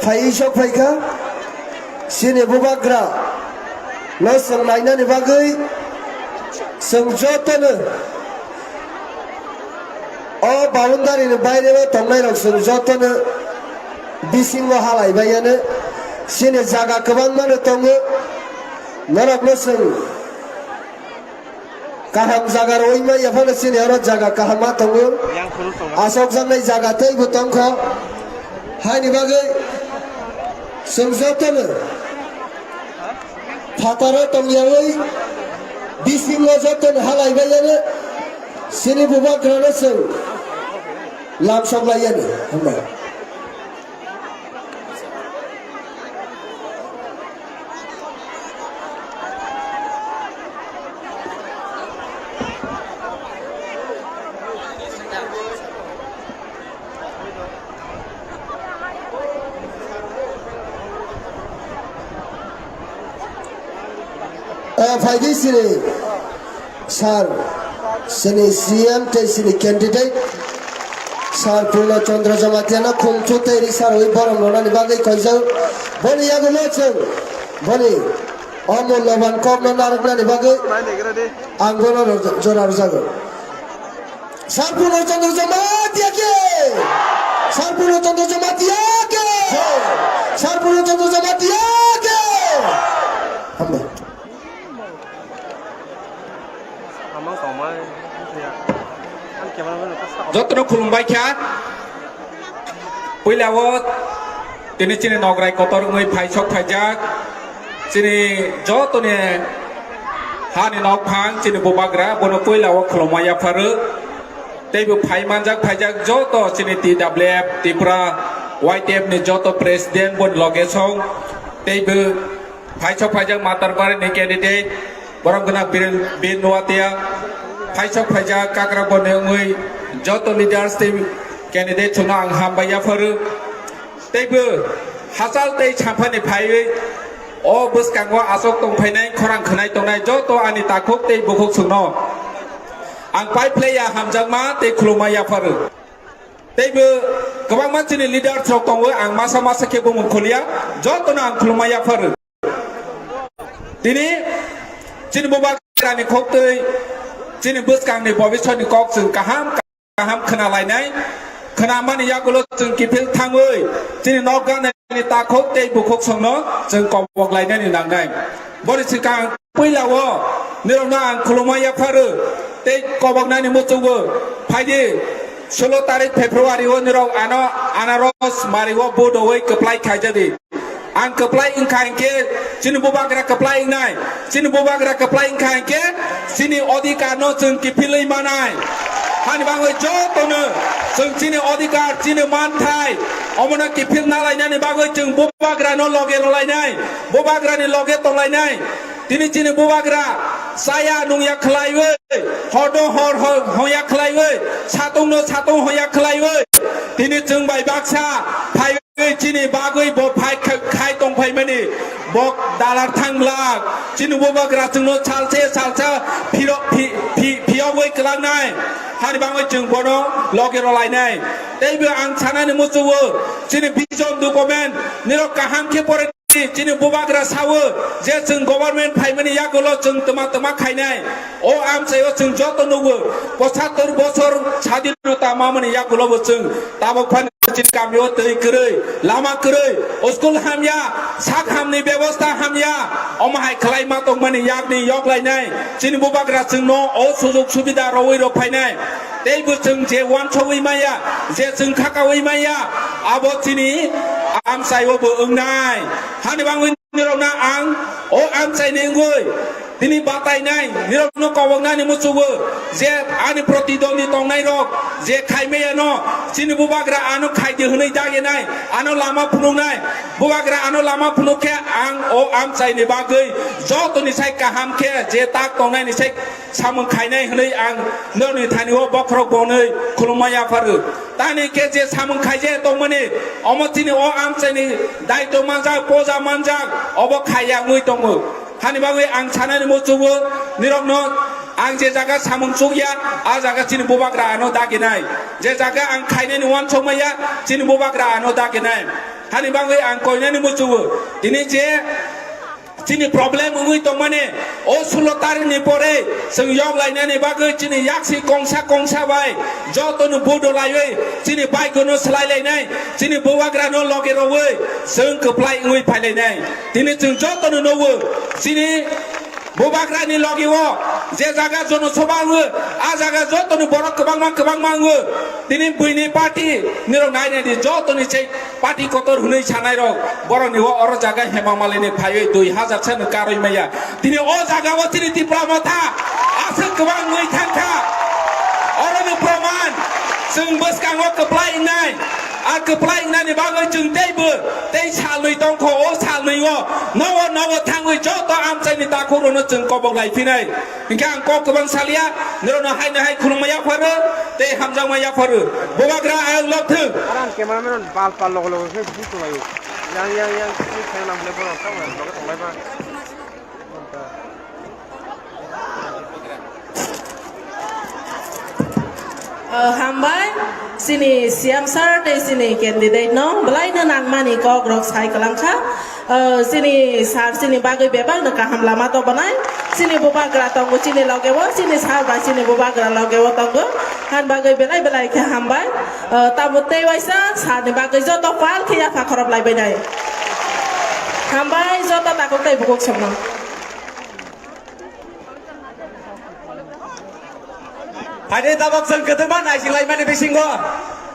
phai sok phai kha. Sini bubagra no chwng nainani bagwi chwng joto no o boundary ni baire o tongnai rok chwng joto no bisingo halai bai ano. Sini jaga kwbangma no tongo. Norok no chwng Kaham jaga rwui manya phano chini oro jaga kaham ma tongo. Yang phuru tongo. Asokjaknai jaga teibo tongkha. Haini bagwi chwng jotono phataro tongyaui bisingo jotono halai baiyano chini bubagrano chwng lamsok laiyani. Hambai. Eh, phaidi sini. Sir, sini C M tei sini candidate, Sir Purno Chandra Jamatia no khumthu tei risarwi borom rwnani bagwi koijak. Boni yagulo chwng boni o mulloban kokno narwknani bagwi ang bono rw-, jora rwjago. Sir Purno Chandra Jamatia ke! Sir Purno Chandra Jamatia ke! Sir Purno Chandra Jamatia ke! Hambai. Jotono khulumbai kha. Puila o tini chini nograi kotor wngwi phaisok phaijak. Chini jotoni hani nokphang chini bubagra bono puila o khulumma yapharwi. Teibo phai manjak phaijak joto chini T W F Tripura Y T F ni joto president boni loge song. Teibo Phaisok phaijak Matarbari ni candidate, borom gwnang Biren, Bir Nuatia. Phaisok phaijak Kakraboni wngwi joto leaders tei candidate chwngno ang hambai yapharu. Teibo hachal tei samphani phaiwi o bwskango aswk tongphainai, khorang khwnai tongnai joto ani takhuk tei bukhuk chwngno ang pai phlaiya hamjakma tei khulumma yapharu. Teibo kwbangma chini leaders rok tongo, ang masa masa khe bumung khuliya, jotono ang khulumma yapharu. Tini chini bubagrani khoktwi, chini bwskangni bobiswrni kok chwng kaham kaham khwnalainai, khwnamani yagulo chwng kiphil thangwi, chini nokganani takhuk tei bukhuk songno chwng kobok lainani nangnai. Boni swkang puila o nirokno ang khulumma yapharu tei koboknani muchungo phaidi, sulo tarik February o nirok ano anaros mari o vote owi kwplai khaijadi. Ang kwplai wngkha hinkhe chini bubagra kwplai wngnai, chini bubagra kwplai wngkha hinkhe chini odhikar no chwng kiphilwi manai. Hani bagwi jotono chwng chini odhikar, chini manthai omono kiphil nalainani bagwi chwng bubagra no loge rwlainai, bubagra ni loge tonglainai. Tini chini bubagra chaya nungya khlaiwi, horno hor hor hongya khlaiwi, satungno satung hongya khlaiwi, tini chwng bai baksa phaiwi chini bagwi bo phai kha-, khai tongphaimani bo dalar thangblak. Chini bubagra chwngno salse salsa phiro-, phi-, phi-, phiyogwi kwlangnai. Hani bagwi chwng bono loge rwlainai. Teibo ang sanani muchungo chini vision document nirok kaham khe pore chini bubagra sawo je chwng government phaimani yagulo chwng twma twma khainai. O amchaio chwng joto nugo, pochattor bosor sadinota mamani yagulobo chwng tabok phano chini kamio twi kwrwi, lama kwrwi, school hamya, sak hamni bebosta hamya, omo hai khlai ma tongmani yakni yoklainai, chini bubagra chwngno o sujug subida rwui rw phainai. Teibo chwng je wansogwi maya, je chwng khakaui maya, abo chini amchaio bo wngnai. Hani bangwi nirokno ang o amchaini wngwi tini batainai, nirokno koboknani muchugo je ani protidwandi tongnairok je khaimayano chini bubagra ano khaidi hwnwi daginai, ano lama phunuknai, bubagra ano lama phunuk khe ang o amchaini bagwi jotoni sai kaham khe je tak tongnaini sai samung khainai hwnwi ang norokni thani o bokhorok bonwi khulumma yapharu. Tani khe je samung khaije tongmani, omo chini o amchaini daito manjak, poja manjak, obo khaiya wngwi tongo. Hani bagwi ang sanani muchugo nirokno ang je jaga samung chukya, a jaga chini bubagra ano daginai. Je jaga ang khainani wansokmaya, chini bubagra ano daginai. Hani bagwi ang koinani muchugo. Tini je chini problem wngwi tongmani, o sulo tarikni pore chwng yoklainani bagwi chini yaksi kongsa kongsa bai jotoni budo laiwi chini baikono swlailainai, chini bubagrano loge rogwi chwng kwplai wngwi phailainai. Tini chwng jotono nugo, chini bubagrani loge o je jaga jonosabha wngo, a jaga jotoni borok kwbangma kwbangma wngo. Tini buini party nirok nainani jotoni se party kotor hwnwi sanairok, borokni o oro jaga Hema Malini phaiwi dui hajar sano karwi maya. Tini o jaga o chini Tipra Motha aswk kwbang wngwi thangkha. Oroni proman chwng bwskango kwplai wngnai. A kwplai wngnani bagwi chwng teibo tei salnwi tongkho, o salnwi o nogo nogo thangwi joto amchaini takhukrokno chwng kobok lai phinai. Hinkhe ang kok kwbang salia, norokno haino hai khulumma yapharu tei hamjakma yapharu. Bubagra ayang lok thung. Aran cameraman bal pal logo logo khe busu laio. Yang yang yang khe thang nang le borok tamo loge tonglai ba. Oh, hambai, chini C M sir tei chini candidate no belai no nangmani kok rok sai kwlang kha. Oh, chini sir chini bagwi bebak no kaham lama tobonai. Chini bubagra tongo chini loge o, chini sir bai chini bubagra loge o tongo. Han bagwi belai belai khe hambai. Oh, tamo tei waisa sir ni bagwi joto pal khe yapha khorop lai bai nai. Hambai joto takuk tei bukuk songno. Phaidi tabok chwng kwthwma naisinglaimani bisingo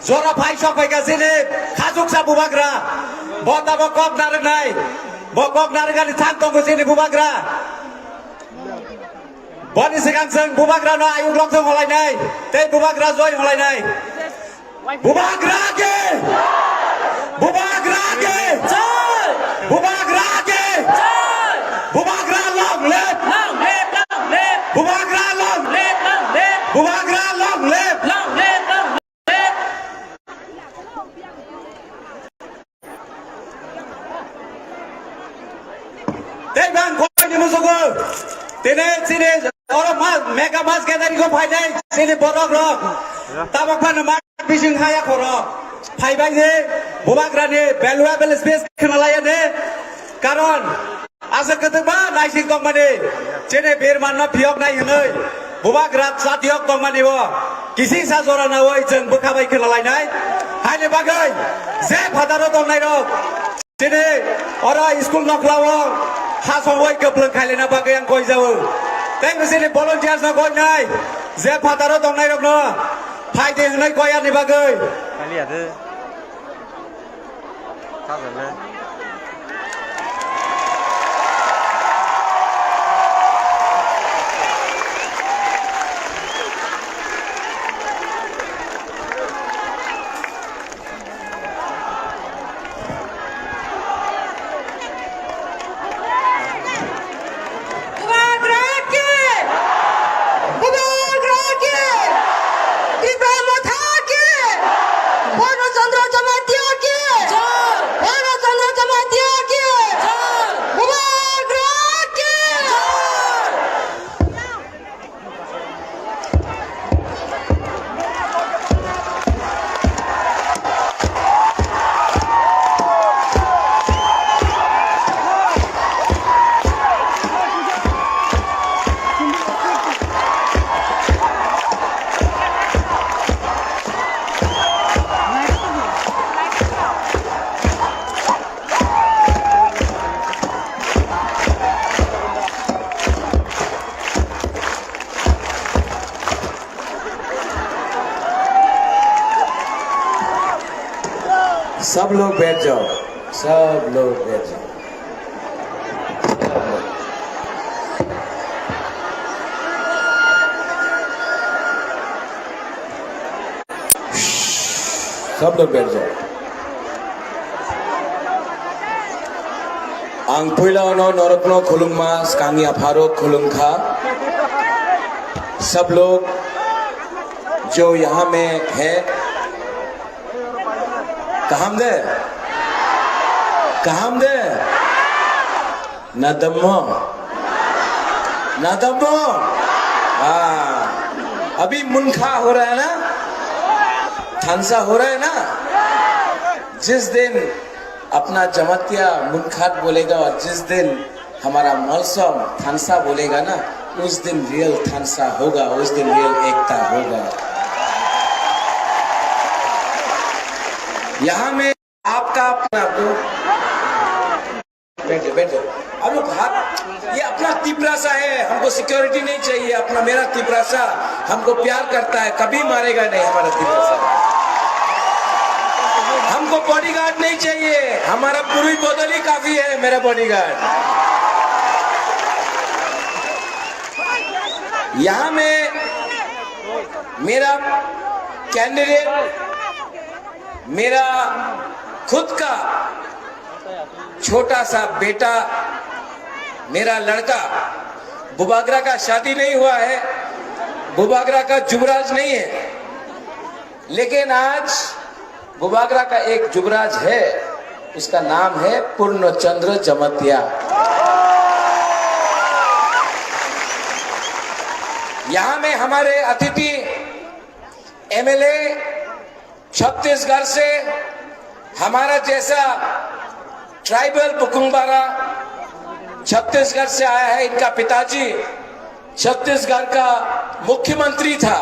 jora phai sok phaikha chini khachuksa bubagra. Bo tabok kok narwknai, bo kok narwkani thang tongo chini bubagra. Boni swkang chwng bubagrano ayuk lok thung holainai tei bubagra joi holainai. Bubagra ke! Bubagra ke! Jai! Bubagra ke! Jai! Bubagra long live! Long live, long live! Bubagra long live, long live! Bubagra long live! Long live, long live! Tei bang koi ni musugo. Tini chini oro ma-, mega mass gathering ko phainai chini borok rok. Tabok phano ma bising haya khoro. Phaibai ni bubagra ni valuable space khna laya ni. Karon asa kwtwkba naising tongmani. Chini bir manno phiyok nai hinoi. Bubagra chatiyok tongmani bo. Kising sa jora naoi chwng bwkha bai khna lainai. Haini bagwi je phataro tongnai rok. Chini oro school nokhlao hasongwi kwplwng khailina bagwi ang koijao. Tei chini volunteers no koinai je phataro tongnairokno phaidi hwnwi koyarni bagwi. Kaliya de. Sajale. Bubagra ki! Bubagra ki! Tipra Motha ki! Purna Chandra Jamatia ki! Purna Chandra सब लोग बैठ जाओ, सब लोग बैठ जाओ। Sablok berjak. Ang puila no norokno khulungma, skangya pharo khulungkha. Sablok jo yaha mein hai, kaham de? Kaham de? Nadammo? Nadammo? हाँ, अभी मुनखा हो रहा है ना? थानसा हो रहा है ना? जिस दिन अपना जमातिया मुनखात बोलेगा और जिस दिन हमारा मलसम थानसा बोलेगा ना, उस दिन रियल थानसा होगा, उस दिन रियल एकता होगा। यहाँ में आपका अपना को बैठ जाओ, बैठ जाओ। अब लोग हाथ, ये अपना तिपरासा है, हमको सिक्योरिटी नहीं चाहिए, अपना मेरा तिपरासा हमको प्यार करता है, कभी मारेगा नहीं हमारा तिपरासा। हमको बॉडीगार्ड नहीं चाहिए, हमारा पुरुई बदल ही काफी है मेरा बॉडीगार्ड। यहाँ में मेरा कैंडिडेट, मेरा खुद का छोटा सा बेटा, मेरा लड़का, बुबागरा का शादी नहीं हुआ है, बुबागरा का जुबराज नहीं है, लेकिन आज बुबागरा का एक जुबराज है, उसका नाम है पूर्णचंद्र जमतिया। यहाँ में हमारे अतिथि एमएलए छत्तीसगढ़ से हमारा जैसा ट्राइबल बुकुंबारा छत्तीसगढ़ से आया है। इनका पिताजी छत्तीसगढ़ का मुख्यमंत्री था।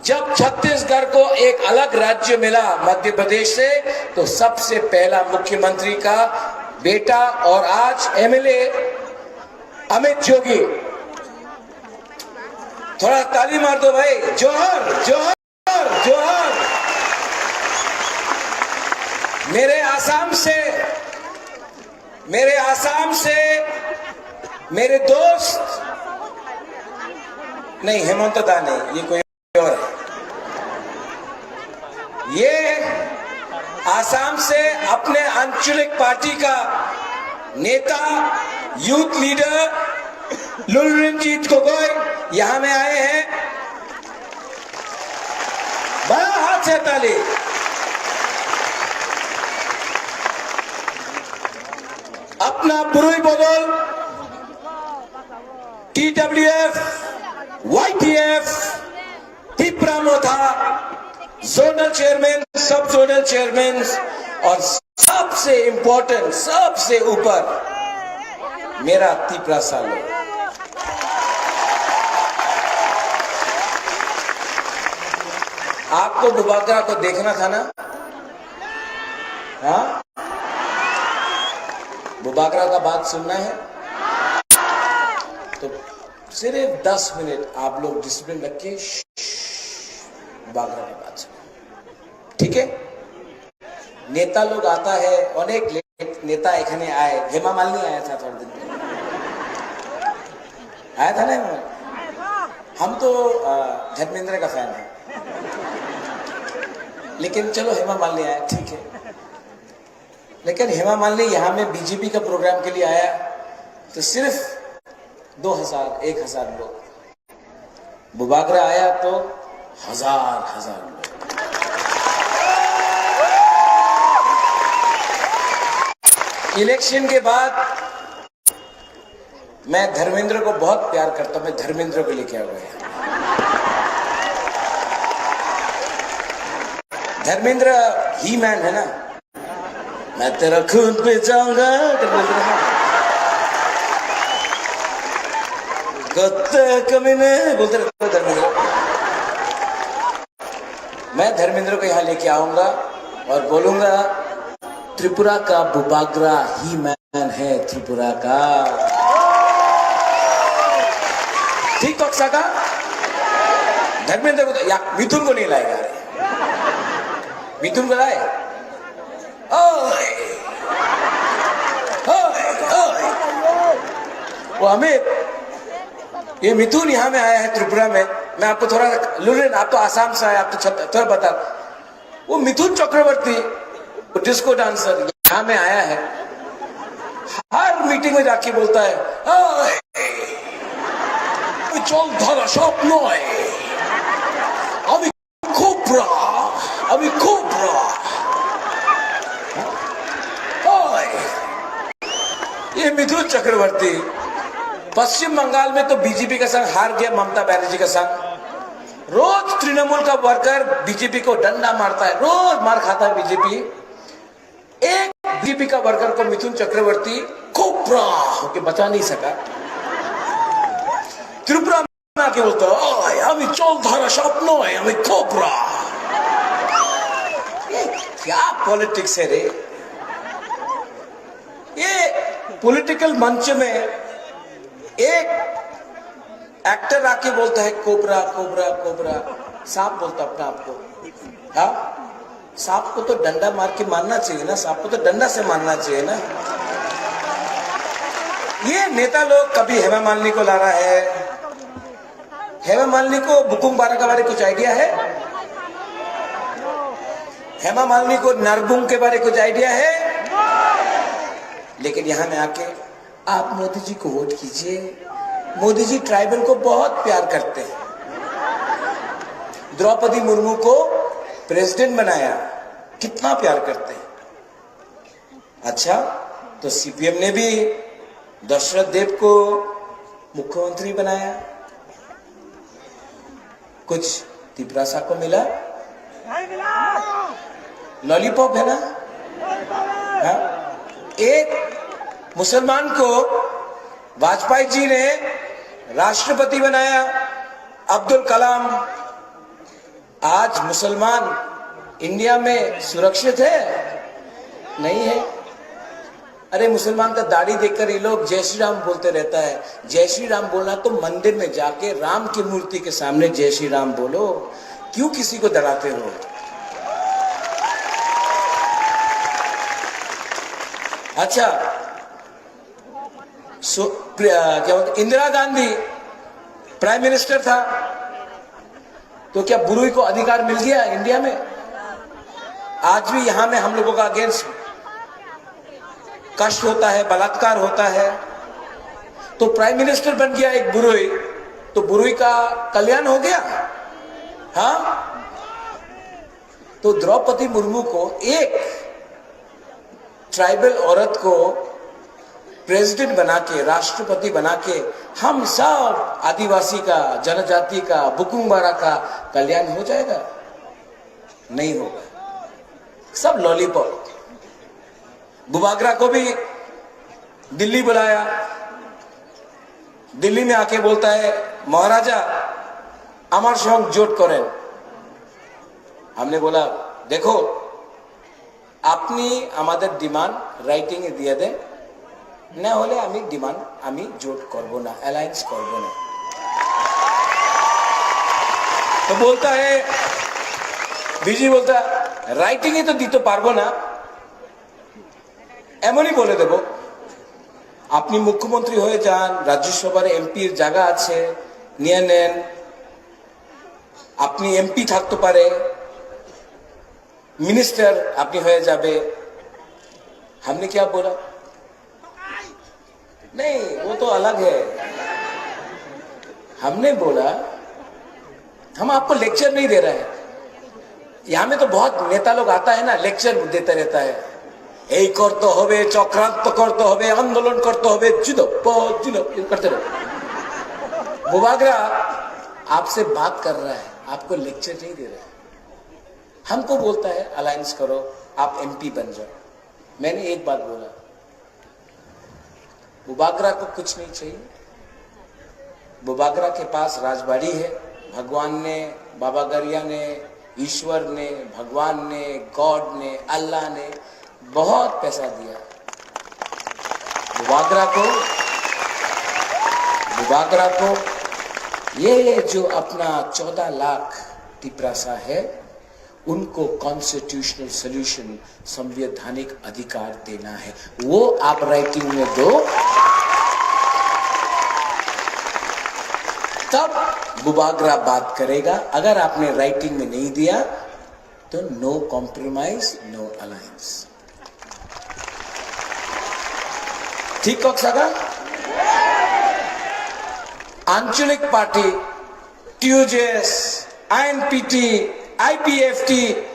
जब छत्तीसगढ़ को एक अलग राज्य मिला मध्य प्रदेश से, तो सबसे पहला मुख्यमंत्री का बेटा और आज एमएलए अमित जोगी। थोड़ा ताली मार दो भाई। जोहार, जोहार। जोहार। मेरे आसाम से, मेरे आसाम से मेरे दोस्त, नहीं, हेमंत दा नहीं, ये कोई और है। ये आसाम से अपने आंचलिक पार्टी का नेता, यूथ लीडर लुलरंजीत गोगोई यहाँ में आए हैं। बड़ा हाथ से ताली। अपना पुरुई बदल, टीडब्ल्यूएफ, वाईटीएफ, तिपरा मोथा, जोनल चेयरमैन, सब जोनल चेयरमैन और सबसे इंपॉर्टेंट, सबसे ऊपर मेरा तिपरा सालो। आपको बुबागरा को देखना था ना? हाँ? बुबागरा का बात सुनना है? तो सिर्फ दस मिनट आप लोग डिसिप्लिन रख के बुबागरा की बात सुनो। ठीक है? नेता लोग आता है, अनेक ले-, नेता এখানে आए, हेमा मालिनी आया था थोड़े दिन पहले। आया था ना हेमा मालिनी? हम तो, अ, धर्मेंद्र का फैन है, लेकिन चलो हेमा मालिनी आया, ठीक है। लेकिन हेमा मालिनी यहाँ में बीजेपी का प्रोग्राम के लिए आया तो सिर्फ दो हज़ार, एक हज़ार लोग, बुबागरा आया तो हजार हजार लोग। इलेक्शन के बाद मैं धर्मेंद्र को बहुत प्यार करता हूं, मैं धर्मेंद्र को लेके आ गया। धर्मेंद्र ही मैन है ना, मैं तेरा खून पे जाऊंगा, धर्मेंद्र। कुत्ते कमीने बोलते रहते हैं धर्मेंद्र। मैं धर्मेंद्र को यहाँ लेके आऊंगा और बोलूंगा, त्रिपुरा का बुबागरा ही मैन है, त्रिपुरा का। ठीक पक्सा का? धर्मेंद्र को तो, या, मिथुन को नहीं लाएगा रे। मिथुन को लाए? ओए, ओए, ओए। वो अमित, ये मिथुन यहाँ में आया है त्रिपुरा में, मैं आपको थोड़ा लुलेन, आप तो आसाम से आए, आप तो छत-, थोड़ा बता। वो मिथुन चक्रवर्ती, वो डिस्को डांसर यहाँ में आया है, हर मीटिंग में जाके बोलता है, "ओए, চল ধরা স্বপ্ন, আমি কোবরা, আমি কোবরা।" ओए, ये मिथुन चक्रवर्ती पश्चिम बंगाल में तो बीजेपी का संग हार गया, ममता बनर्जी का संग। रोज तृणमूल का वर्कर बीजेपी को डंडा मारता है, रोज मार खाता है बीजेपी। एक बीजेपी का वर्कर को मिथुन चक्रवर्ती कोबरा होके बचा नहीं सका। त्रिपुरा में आके बोलता है, "ओए, আমি জলধারা সাপ নয়, আমি কোবরা।" ये क्या पॉलिटिक्स है रे? ये पॉलिटिकल मंच में एक एक्टर आके बोलता है, "कोबरा, कोबरा, कोबरा।" सांप बोलता अपना आपको। हाँ, सांप को तो डंडा मार के मारना चाहिए ना, सांप को तो डंडा से मारना चाहिए ना। ये नेता लोग कभी हेमा मालिनी को ला रहा है। हेमा मालिनी को बुकुंग बारा के बारे कुछ आइडिया है? हेमा मालिनी को नरबुंग के बारे कुछ आइडिया है? लेकिन यहाँ में आके आप मोदी जी को वोट कीजिए। मोदी जी ट्राइबल को बहुत प्यार करते हैं। द्रौपदी मुर्मू को प्रेसिडेंट बनाया, कितना प्यार करते हैं। अच्छा, तो सीपीएम ने भी दशरथ देव को मुख्यमंत्री बनाया, कुछ तिपरासा को मिला? लॉलीपॉप है ना? हाँ? एक मुसलमान को वाजपेयी जी ने राष्ट्रपति बनाया, अब्दुल कलाम। आज मुसलमान इंडिया में सुरक्षित है? नहीं है। अरे, मुसलमान का दाढ़ी देखकर ये लोग जय श्री राम बोलते रहता है। जय श्री राम बोलना तो मंदिर में जाके राम की मूर्ति के सामने जय श्री राम बोलो, क्यों किसी को डराते हो? अच्छा, सो, प्र-, क्या बोलते, इंदिरा गांधी प्राइम मिनिस्टर था, तो क्या बुरुई को अधिकार मिल गया इंडिया में? आज भी यहाँ में हम लोगों का अगेंस्ट कष्ट होता है, बलात्कार होता है, तो प्राइम मिनिस्टर बन गया एक बुरुई, तो बुरुई का कल्याण हो गया? हाँ। तो द्रौपदी मुर्मू को एक ट्राइबल औरत को प्रेसिडेंट बना के, राष्ट्रपति बना के हम सब आदिवासी का, जनजाति का, बुकुंग बारा का कल्याण हो जाएगा? नहीं होगा। सब लॉलीपॉप। बुबागरा को भी दिल्ली बुलाया, दिल्ली में आके बोलता है, "महाराजा, আমার সঙ্গে জোট করেন।" हमने बोला, "देखो, আপনি আমাদের ডিমান্ড রাইটিং এ দিয়ে দেন, না হলে আমি ডিমান্ড, আমি জোট করব না, অ্যালায়েন্স করব না।" तो बोलता है, बीजी बोलता, "রাইটিং এ তো দিতে পারবো না, এমনই বলে দেব, আপনি মুখ্যমন্ত্রী হয়ে যান, রাজ্যসভার এমপির জায়গা আছে, নিয়ে নেন, আপনি এমপি থাকতে পারে, মিনিস্টার আপনি হয়ে যাবে।" हमने क्या बोला? नहीं, वो तो अलग है। हमने बोला, हम आपको लेक्चर नहीं दे रहे हैं। यहाँ में तो बहुत नेता लोग आता है ना, लेक्चर देता रहता है, "এই করতে হবে, চক্রান্ত করতে হবে, আন্দোলন করতে হবে, জিন্দাবাদ, জিন্দাবাদ", ये करते रहो। बुबागरा आपसे बात कर रहा है, आपको लेक्चर नहीं दे रहा है। हमको बोलता है, "अलायंस करो, आप एमपी बन जाओ।" मैंने एक बात बोला, बुबागरा को कुछ नहीं चाहिए। बुबागरा के पास राजबाड़ी है। भगवान ने, बाबा गरिया ने, ईश्वर ने, भगवान ने, गॉड ने, अल्लाह ने बहुत पैसा दिया बुबागरा को। बुबागरा को ये जो अपना चौदह लाख तिपरासा है, उनको कॉन्स्टिट्यूशनल सॉल्यूशन, संवैधानिक अधिकार देना है, वो आप राइटिंग में दो, तब बुबागरा बात करेगा। अगर आपने राइटिंग में नहीं दिया तो नो कॉम्प्रोमाइज, नो अलायंस। ठीक कह सका? आंचलिक पार्टी, टीयूजेएस, आईएनपीटी, आईपीएफटी,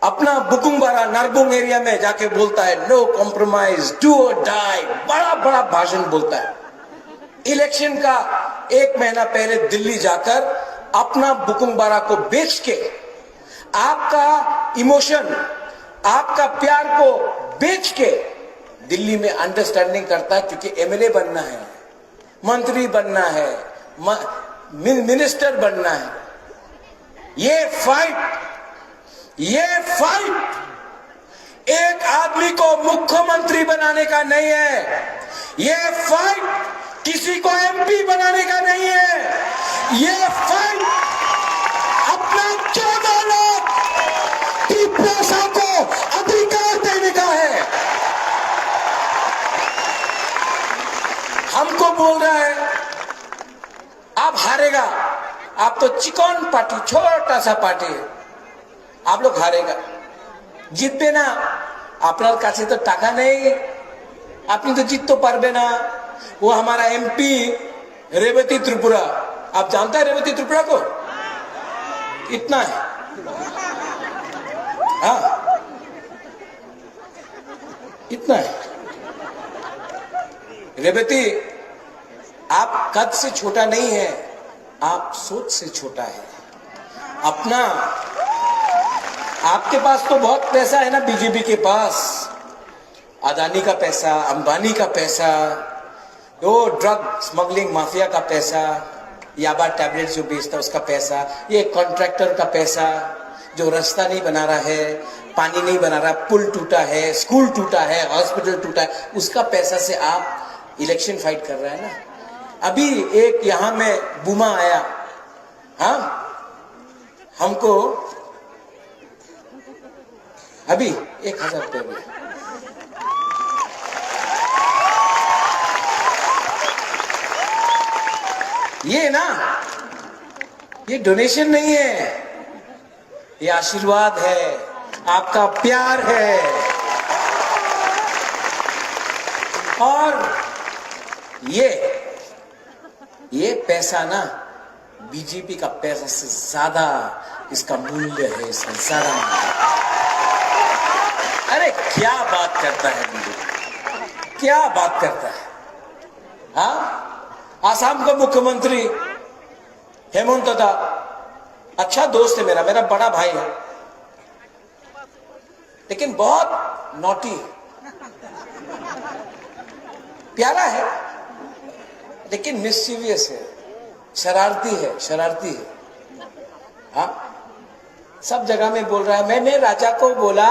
अपना बुकुंगबारा नरबुंग एरिया में जाके बोलता है, "No compromise, do or die।" बड़ा बड़ा भाषण बोलता है। इलेक्शन का एक महीना पहले दिल्ली जाकर अपना बुकुंगबारा को बेच के, आपका इमोशन, आपका प्यार को बेच के दिल्ली में अंडरस्टैंडिंग करता है, क्योंकि एमएलए बनना है, मंत्री बनना है, म-, मिन-, मिनिस्टर बनना है। ये फाइट, ये फाइट एक आदमी को मुख्यमंत्री बनाने का नहीं है। ये फाइट किसी को एमपी बनाने का नहीं है। ये फाइट अपना चौदह लाख तिप्रासा को अधिकार देने का है। हमको बोल रहा है, आप हारेगा, आप तो चिकन पार्टी, छोटा सा पार्टी है, आप लोग हारेगा, জিতবে না। আপনার কাছে তো টাকা নেই, আপনি তো জিততে পারবে না। वो हमारा एमपी रेवती त्रिपुरा, आप जानता है रेवती त्रिपुरा को? इतना है। हाँ, इतना है। रेवती, आप कद से छोटा नहीं है, आप सोच से छोटा है। अपना, आपके पास तो बहुत पैसा है ना, बीजेपी के पास, अदानी का पैसा, अंबानी का पैसा, वो ड्रग स्मगलिंग माफिया का पैसा, याबा टैबलेट जो बेचता उसका पैसा, ये कॉन्ट्रैक्टर का पैसा, जो रास्ता नहीं बना रहा है, पानी नहीं बना रहा, पुल टूटा है, स्कूल टूटा है, हॉस्पिटल टूटा है, उसका पैसा से आप इलेक्शन फाइट कर रहा है ना। अभी एक यहाँ में बूमा आया, हाँ, हमको अभी एक हजार रुपया भी। ये ना, ये डोनेशन नहीं है, ये आशीर्वाद है, आपका प्यार है। और ये ये पैसा ना बीजेपी का पैसा से ज्यादा इसका मूल्य है, इसका ज्यादा मूल्य है। अरे क्या बात करता है बीजेपी, क्या बात करता है। हाँ, आसाम का मुख्यमंत्री हेमंत दा अच्छा दोस्त है मेरा, मेरा बड़ा भाई है, लेकिन बहुत नॉटी है। प्यारा है लेकिन मिस्चीवियस है, शरारती है, शरारती है। हाँ, सब जगह में बोल रहा है। मैंने राजा को बोला,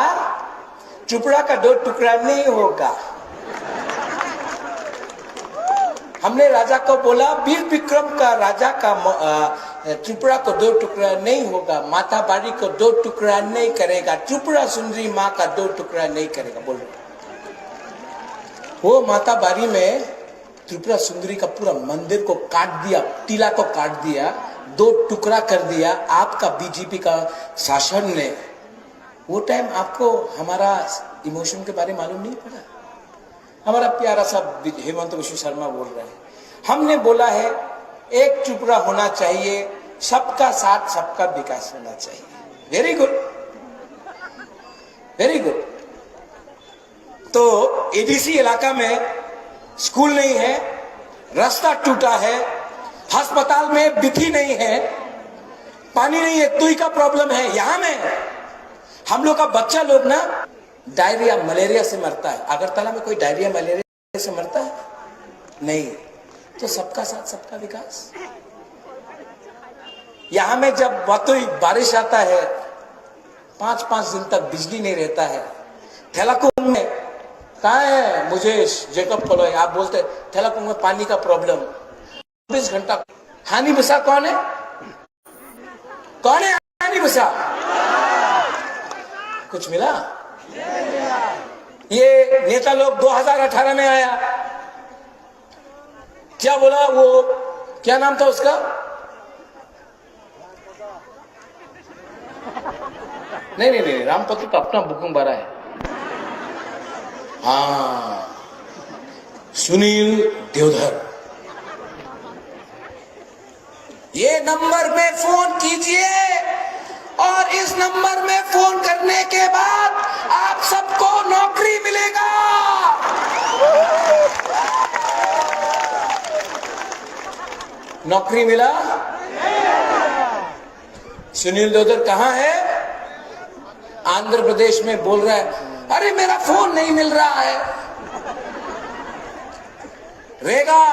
चुपड़ा का दो टुकड़ा नहीं होगा। हमने राजा को बोला, वीर विक्रम का राजा का म-, अ, चुपड़ा को दो टुकड़ा नहीं होगा, माता बारी को दो टुकड़ा नहीं करेगा, चुपड़ा सुंदरी माँ का दो टुकड़ा नहीं करेगा। बोलो। वो माता बारी में त्रिपुरा सुंदरी का पूरा मंदिर को काट दिया, टीला को काट दिया, दो टुकड़ा कर दिया आपका बीजेपी का शासन ने। वो टाइम आपको हमारा इमोशन के बारे में मालूम नहीं पड़ा? हमारा प्यारा सा बि-, हेमंत विश्व शर्मा बोल रहा है, हमने बोला है एक त्रिपुरा होना चाहिए, सबका साथ सबका विकास होना चाहिए। Very good, very good. तो एडीसी इलाका में स्कूल नहीं है, रास्ता टूटा है, अस्पताल में बिथी नहीं है, पानी नहीं है, तुई का प्रॉब्लम है। यहाँ में हम लोग का बच्चा लोग ना डायरिया मलेरिया से मरता है। अगरतला में कोई डायरिया मलेरिया से मरता है? नहीं। तो सबका साथ सबका विकास। यहाँ में जब वातुई बारिश आता है, पांच पांच दिन तक बिजली नहीं रहता है। थेलाकुंग में, कहाँ है मुझे जेकब कॉलोनी, आप बोलते थेलाकुंग में पानी का प्रॉब्लम, चौबीस घंटा। हानि बसा कौन है? कौन है हानि बसा? कुछ मिला? ये नेता लोग दो हज़ार अठारह में आया, क्या बोला वो, क्या नाम था उसका? नहीं नहीं नहीं, रामपत्र तो अपना बुकुम बारा है। हाँ, सुनील देवधर। ये नंबर में फोन कीजिए और इस नंबर में फोन करने के बाद आप सबको नौकरी मिलेगा। नौकरी मिला? सुनील देवधर कहाँ है? आंध्र प्रदेश में बोल रहा है, अरे मेरा फोन नहीं मिल रहा है। रेगा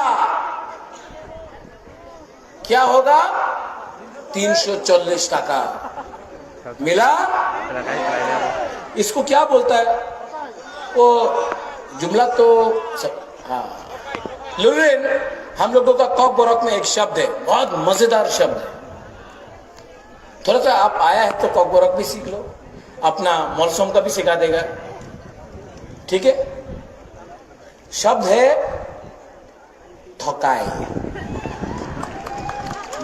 क्या होगा? तीन सौ चालीस टाका मिला। इसको क्या बोलता है वो? जुमला तो स-, हाँ। लुरिन, हम लोगों का कॉकबोरक में एक शब्द है, बहुत मजेदार शब्द है। थोड़ा सा आप आया है तो कॉकबोरक भी सीख लो, अपना मौलसम का भी सिखा देगा। ठीक है, शब्द है थकाई,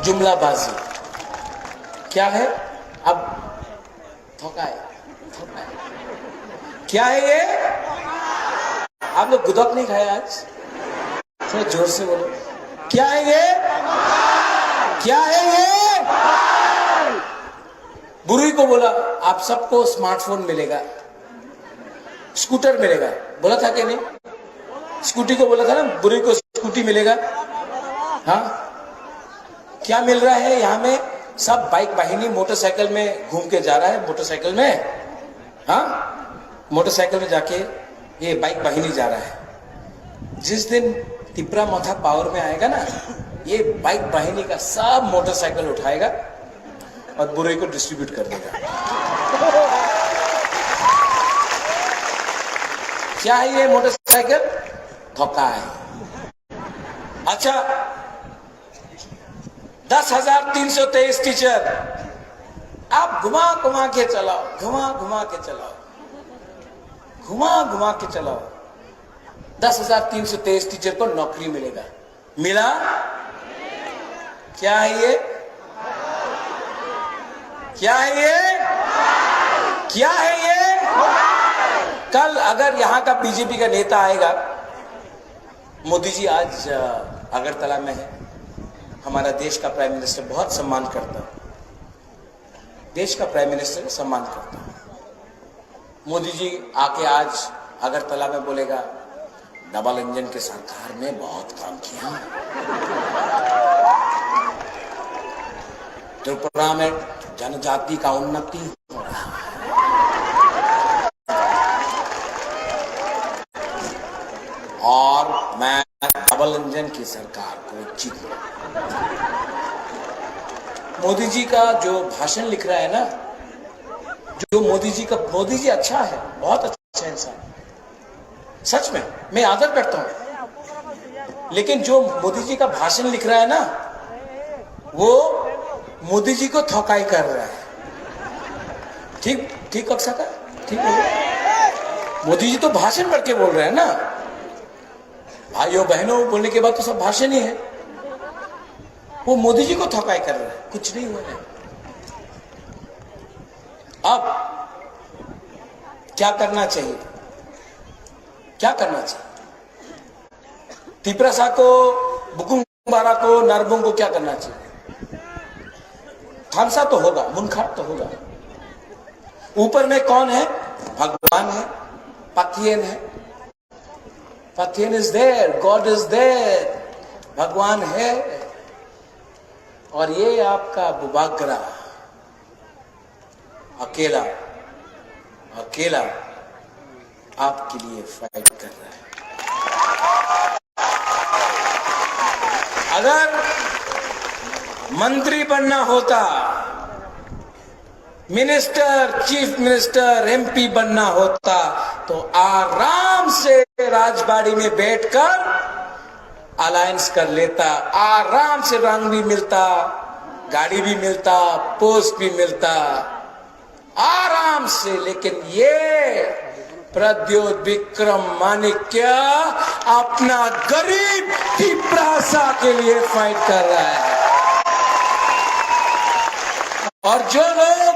जुमलाबाजी। क्या है? अब थकाई, थकाई। क्या है ये? आप लोग गुदक नहीं खाए आज? थोड़ा जोर से बोलो, क्या है ये? क्या है ये? बुरुई को बोला, आप सबको स्मार्टफोन मिलेगा, स्कूटर मिलेगा, बोला था कि नहीं? स्कूटी को बोला था ना, बुरुई को स्कूटी मिलेगा। हाँ, क्या मिल रहा है यहाँ में? सब बाइक वाहिनी मोटरसाइकिल में घूम के जा रहा है, मोटरसाइकिल में। हाँ, मोटरसाइकिल में जाके ये बाइक वाहिनी जा रहा है। जिस दिन तिपरा मथा पावर में आएगा ना, ये बाइक वाहिनी का सब मोटरसाइकिल उठाएगा और बुरुई को डिस्ट्रीब्यूट कर देगा। क्या है ये मोटरसाइकिल? थकाई। अच्छा, दस हजार तीन सौ तेईस टीचर, आप घुमा घुमा के चलाओ, घुमा घुमा के चलाओ, घुमा घुमा के चलाओ। दस हजार तीन सौ तेईस टीचर को नौकरी मिलेगा। मिला? क्या है ये? क्या है ये? क्या है ये? कल अगर यहाँ का बीजेपी का नेता आएगा, मोदी जी आज, अ, अगरतला में है। हमारा देश का प्राइम मिनिस्टर बहुत सम्मान करता है, देश का प्राइम मिनिस्टर सम्मान करता है। मोदी जी आके आज अगरतला में बोलेगा, डबल इंजन की सरकार ने बहुत काम किया, त्रिपुरा में जनजाति का उन्नति हो रहा है। और मैं डबल इंजन की सरकार को जीतूंगा। मोदी जी का जो भाषण लिख रहा है ना, जो मोदी जी का, मोदी जी अच्छा है, बहुत अच्छा इंसान, सच में मैं आदर करता हूँ, लेकिन जो मोदी जी का भाषण लिख रहा है ना, वो मोदी जी को थकाई कर रहा है। ठीक, ठीक कह सकता, ठीक है। मोदी जी तो भाषण करके बोल रहे हैं ना, भाइयों बहनों बोलने के बाद तो सब भाषण ही है। वो मोदी जी को थकाई कर रहे हैं, कुछ नहीं हुआ है। अब क्या करना चाहिए? क्या करना चाहिए? तिपरासा को, बुकुम बारा को, नारबुंग को क्या करना चाहिए? थामसा तो होगा, मुनखार तो होगा। ऊपर में कौन है? भगवान है, पथियन है। पथियन is there, God is there, भगवान है। और ये आपका बुबाग्रा अकेला, अकेला आपके लिए फाइट कर रहा है। अगर मंत्री बनना होता, मिनिस्टर, चीफ मिनिस्टर, एमपी बनना होता तो आराम से राजबाड़ी में बैठकर अलायंस कर लेता, आराम से रंग भी मिलता, गाड़ी भी मिलता, पोस्ट भी मिलता। आराम से, लेकिन ये प्रद्योत विक्रम माणिक्य अपना गरीब तिपरासा के लिए फाइट कर रहा है। और जो लोग,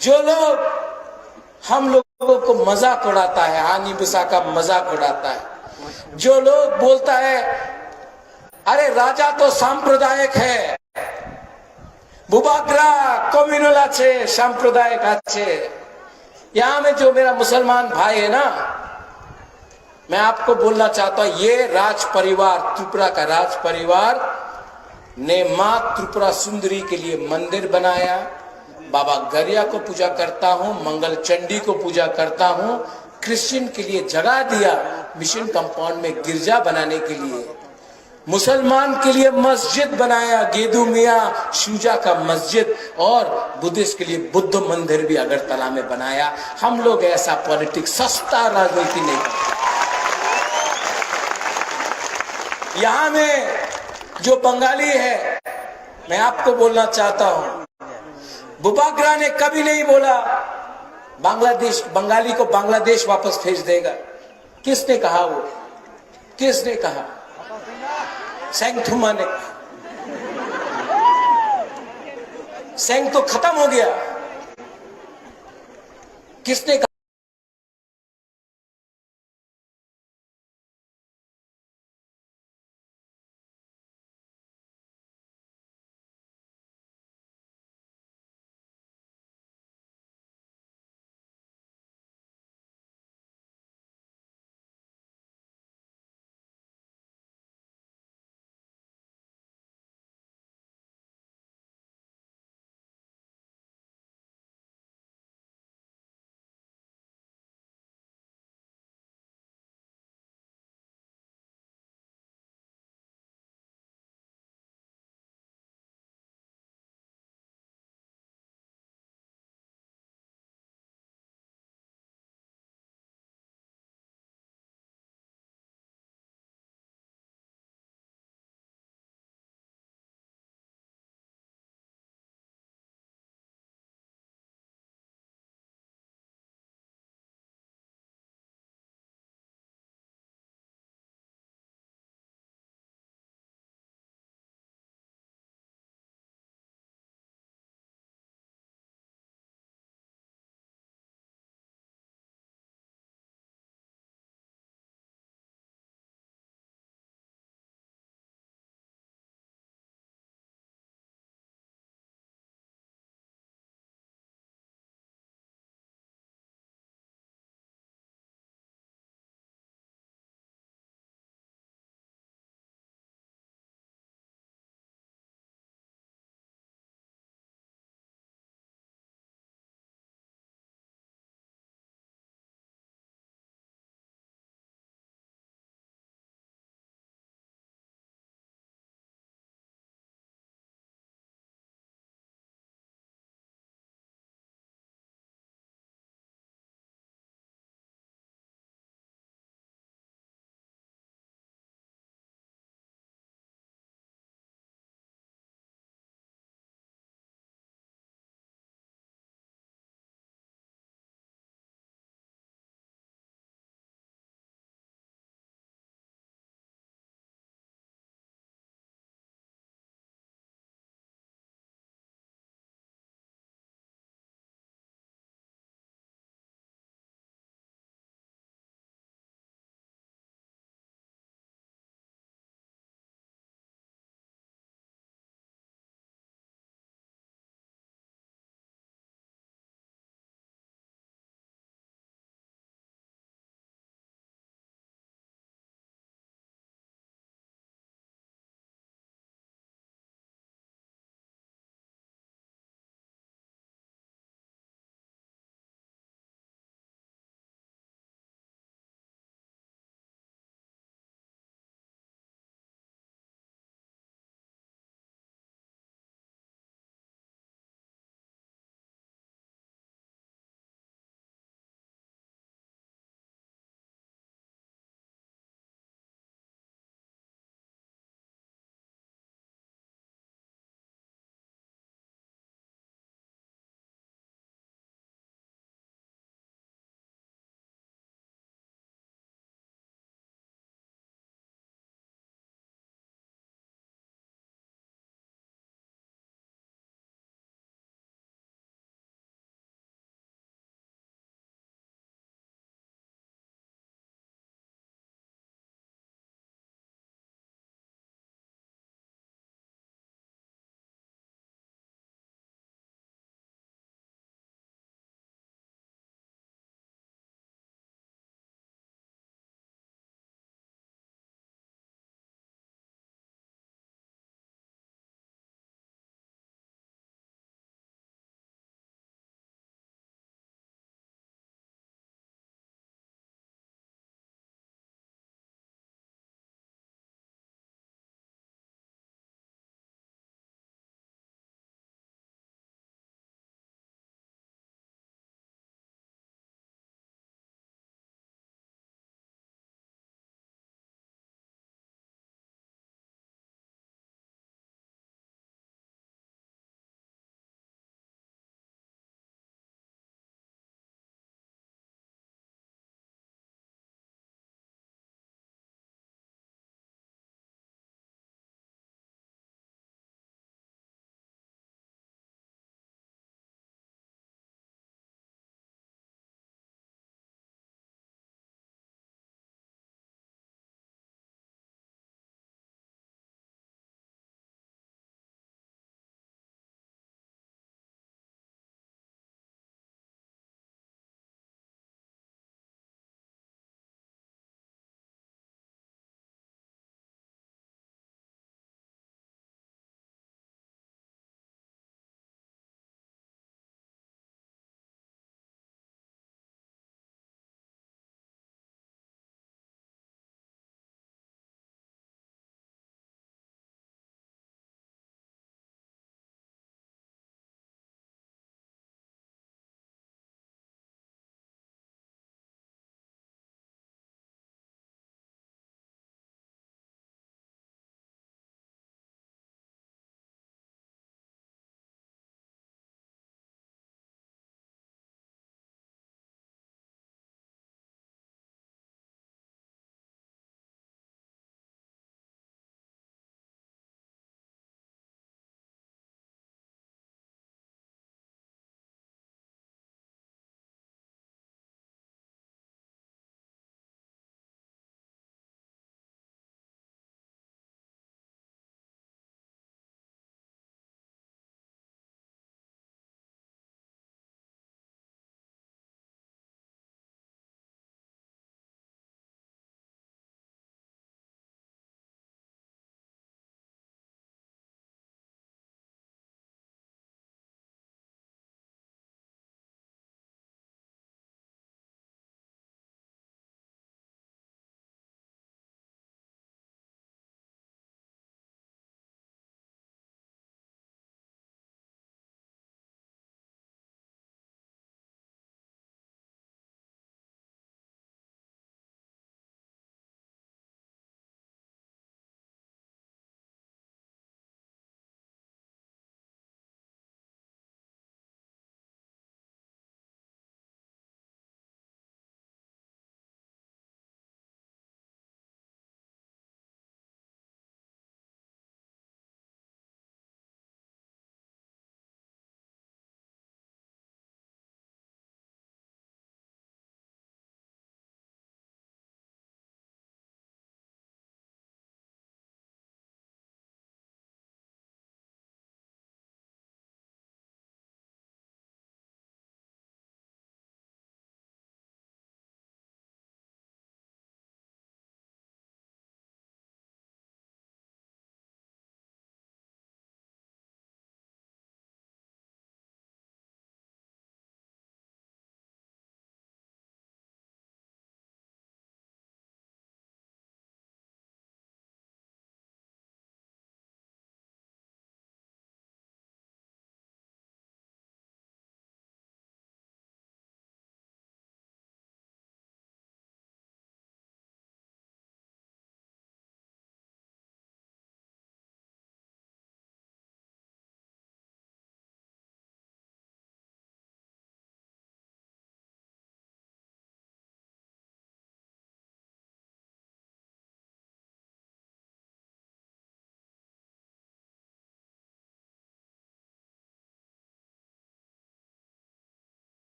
जो लोग हम लोगों को मजाक उड़ाता है, आनी बिसा का मजाक उड़ाता है, जो लोग बोलता है, अरे राजा तो सांप्रदायिक है, বুবাগ্রা কমিউনাল আছে, সাম্প্রদায়িক আছে। यहाँ में जो मेरा मुसलमान भाई है ना, मैं आपको बोलना चाहता हूँ, ये राज परिवार, त्रिपुरा का राज परिवार ने माँ त्रिपुरा सुंदरी के लिए मंदिर बनाया। बाबा गरिया को पूजा करता हूँ, मंगल चंडी को पूजा करता हूँ, क्रिश्चियन के लिए जगह दिया, मिशन कंपाउंड में गिरजा बनाने के लिए। मुसलमान के लिए मस्जिद बनाया, गेदू मियाँ शुजा का मस्जिद, और बुद्धिस्ट के लिए बुद्ध मंदिर भी अगरतला में बनाया। हम लोग ऐसा पॉलिटिक्स, सस्ता राजनीति नहीं करते। यहाँ में जो बंगाली है, मैं आपको बोलना चाहता हूँ, बुबाग्रा ने कभी नहीं बोला बांग्लादेश, बंगाली को बांग्लादेश वापस भेज देगा। किसने कहा वो? किसने कहा? सेंग थुमा ने कहा। सेंग तो खत्म हो गया। किसने कहा?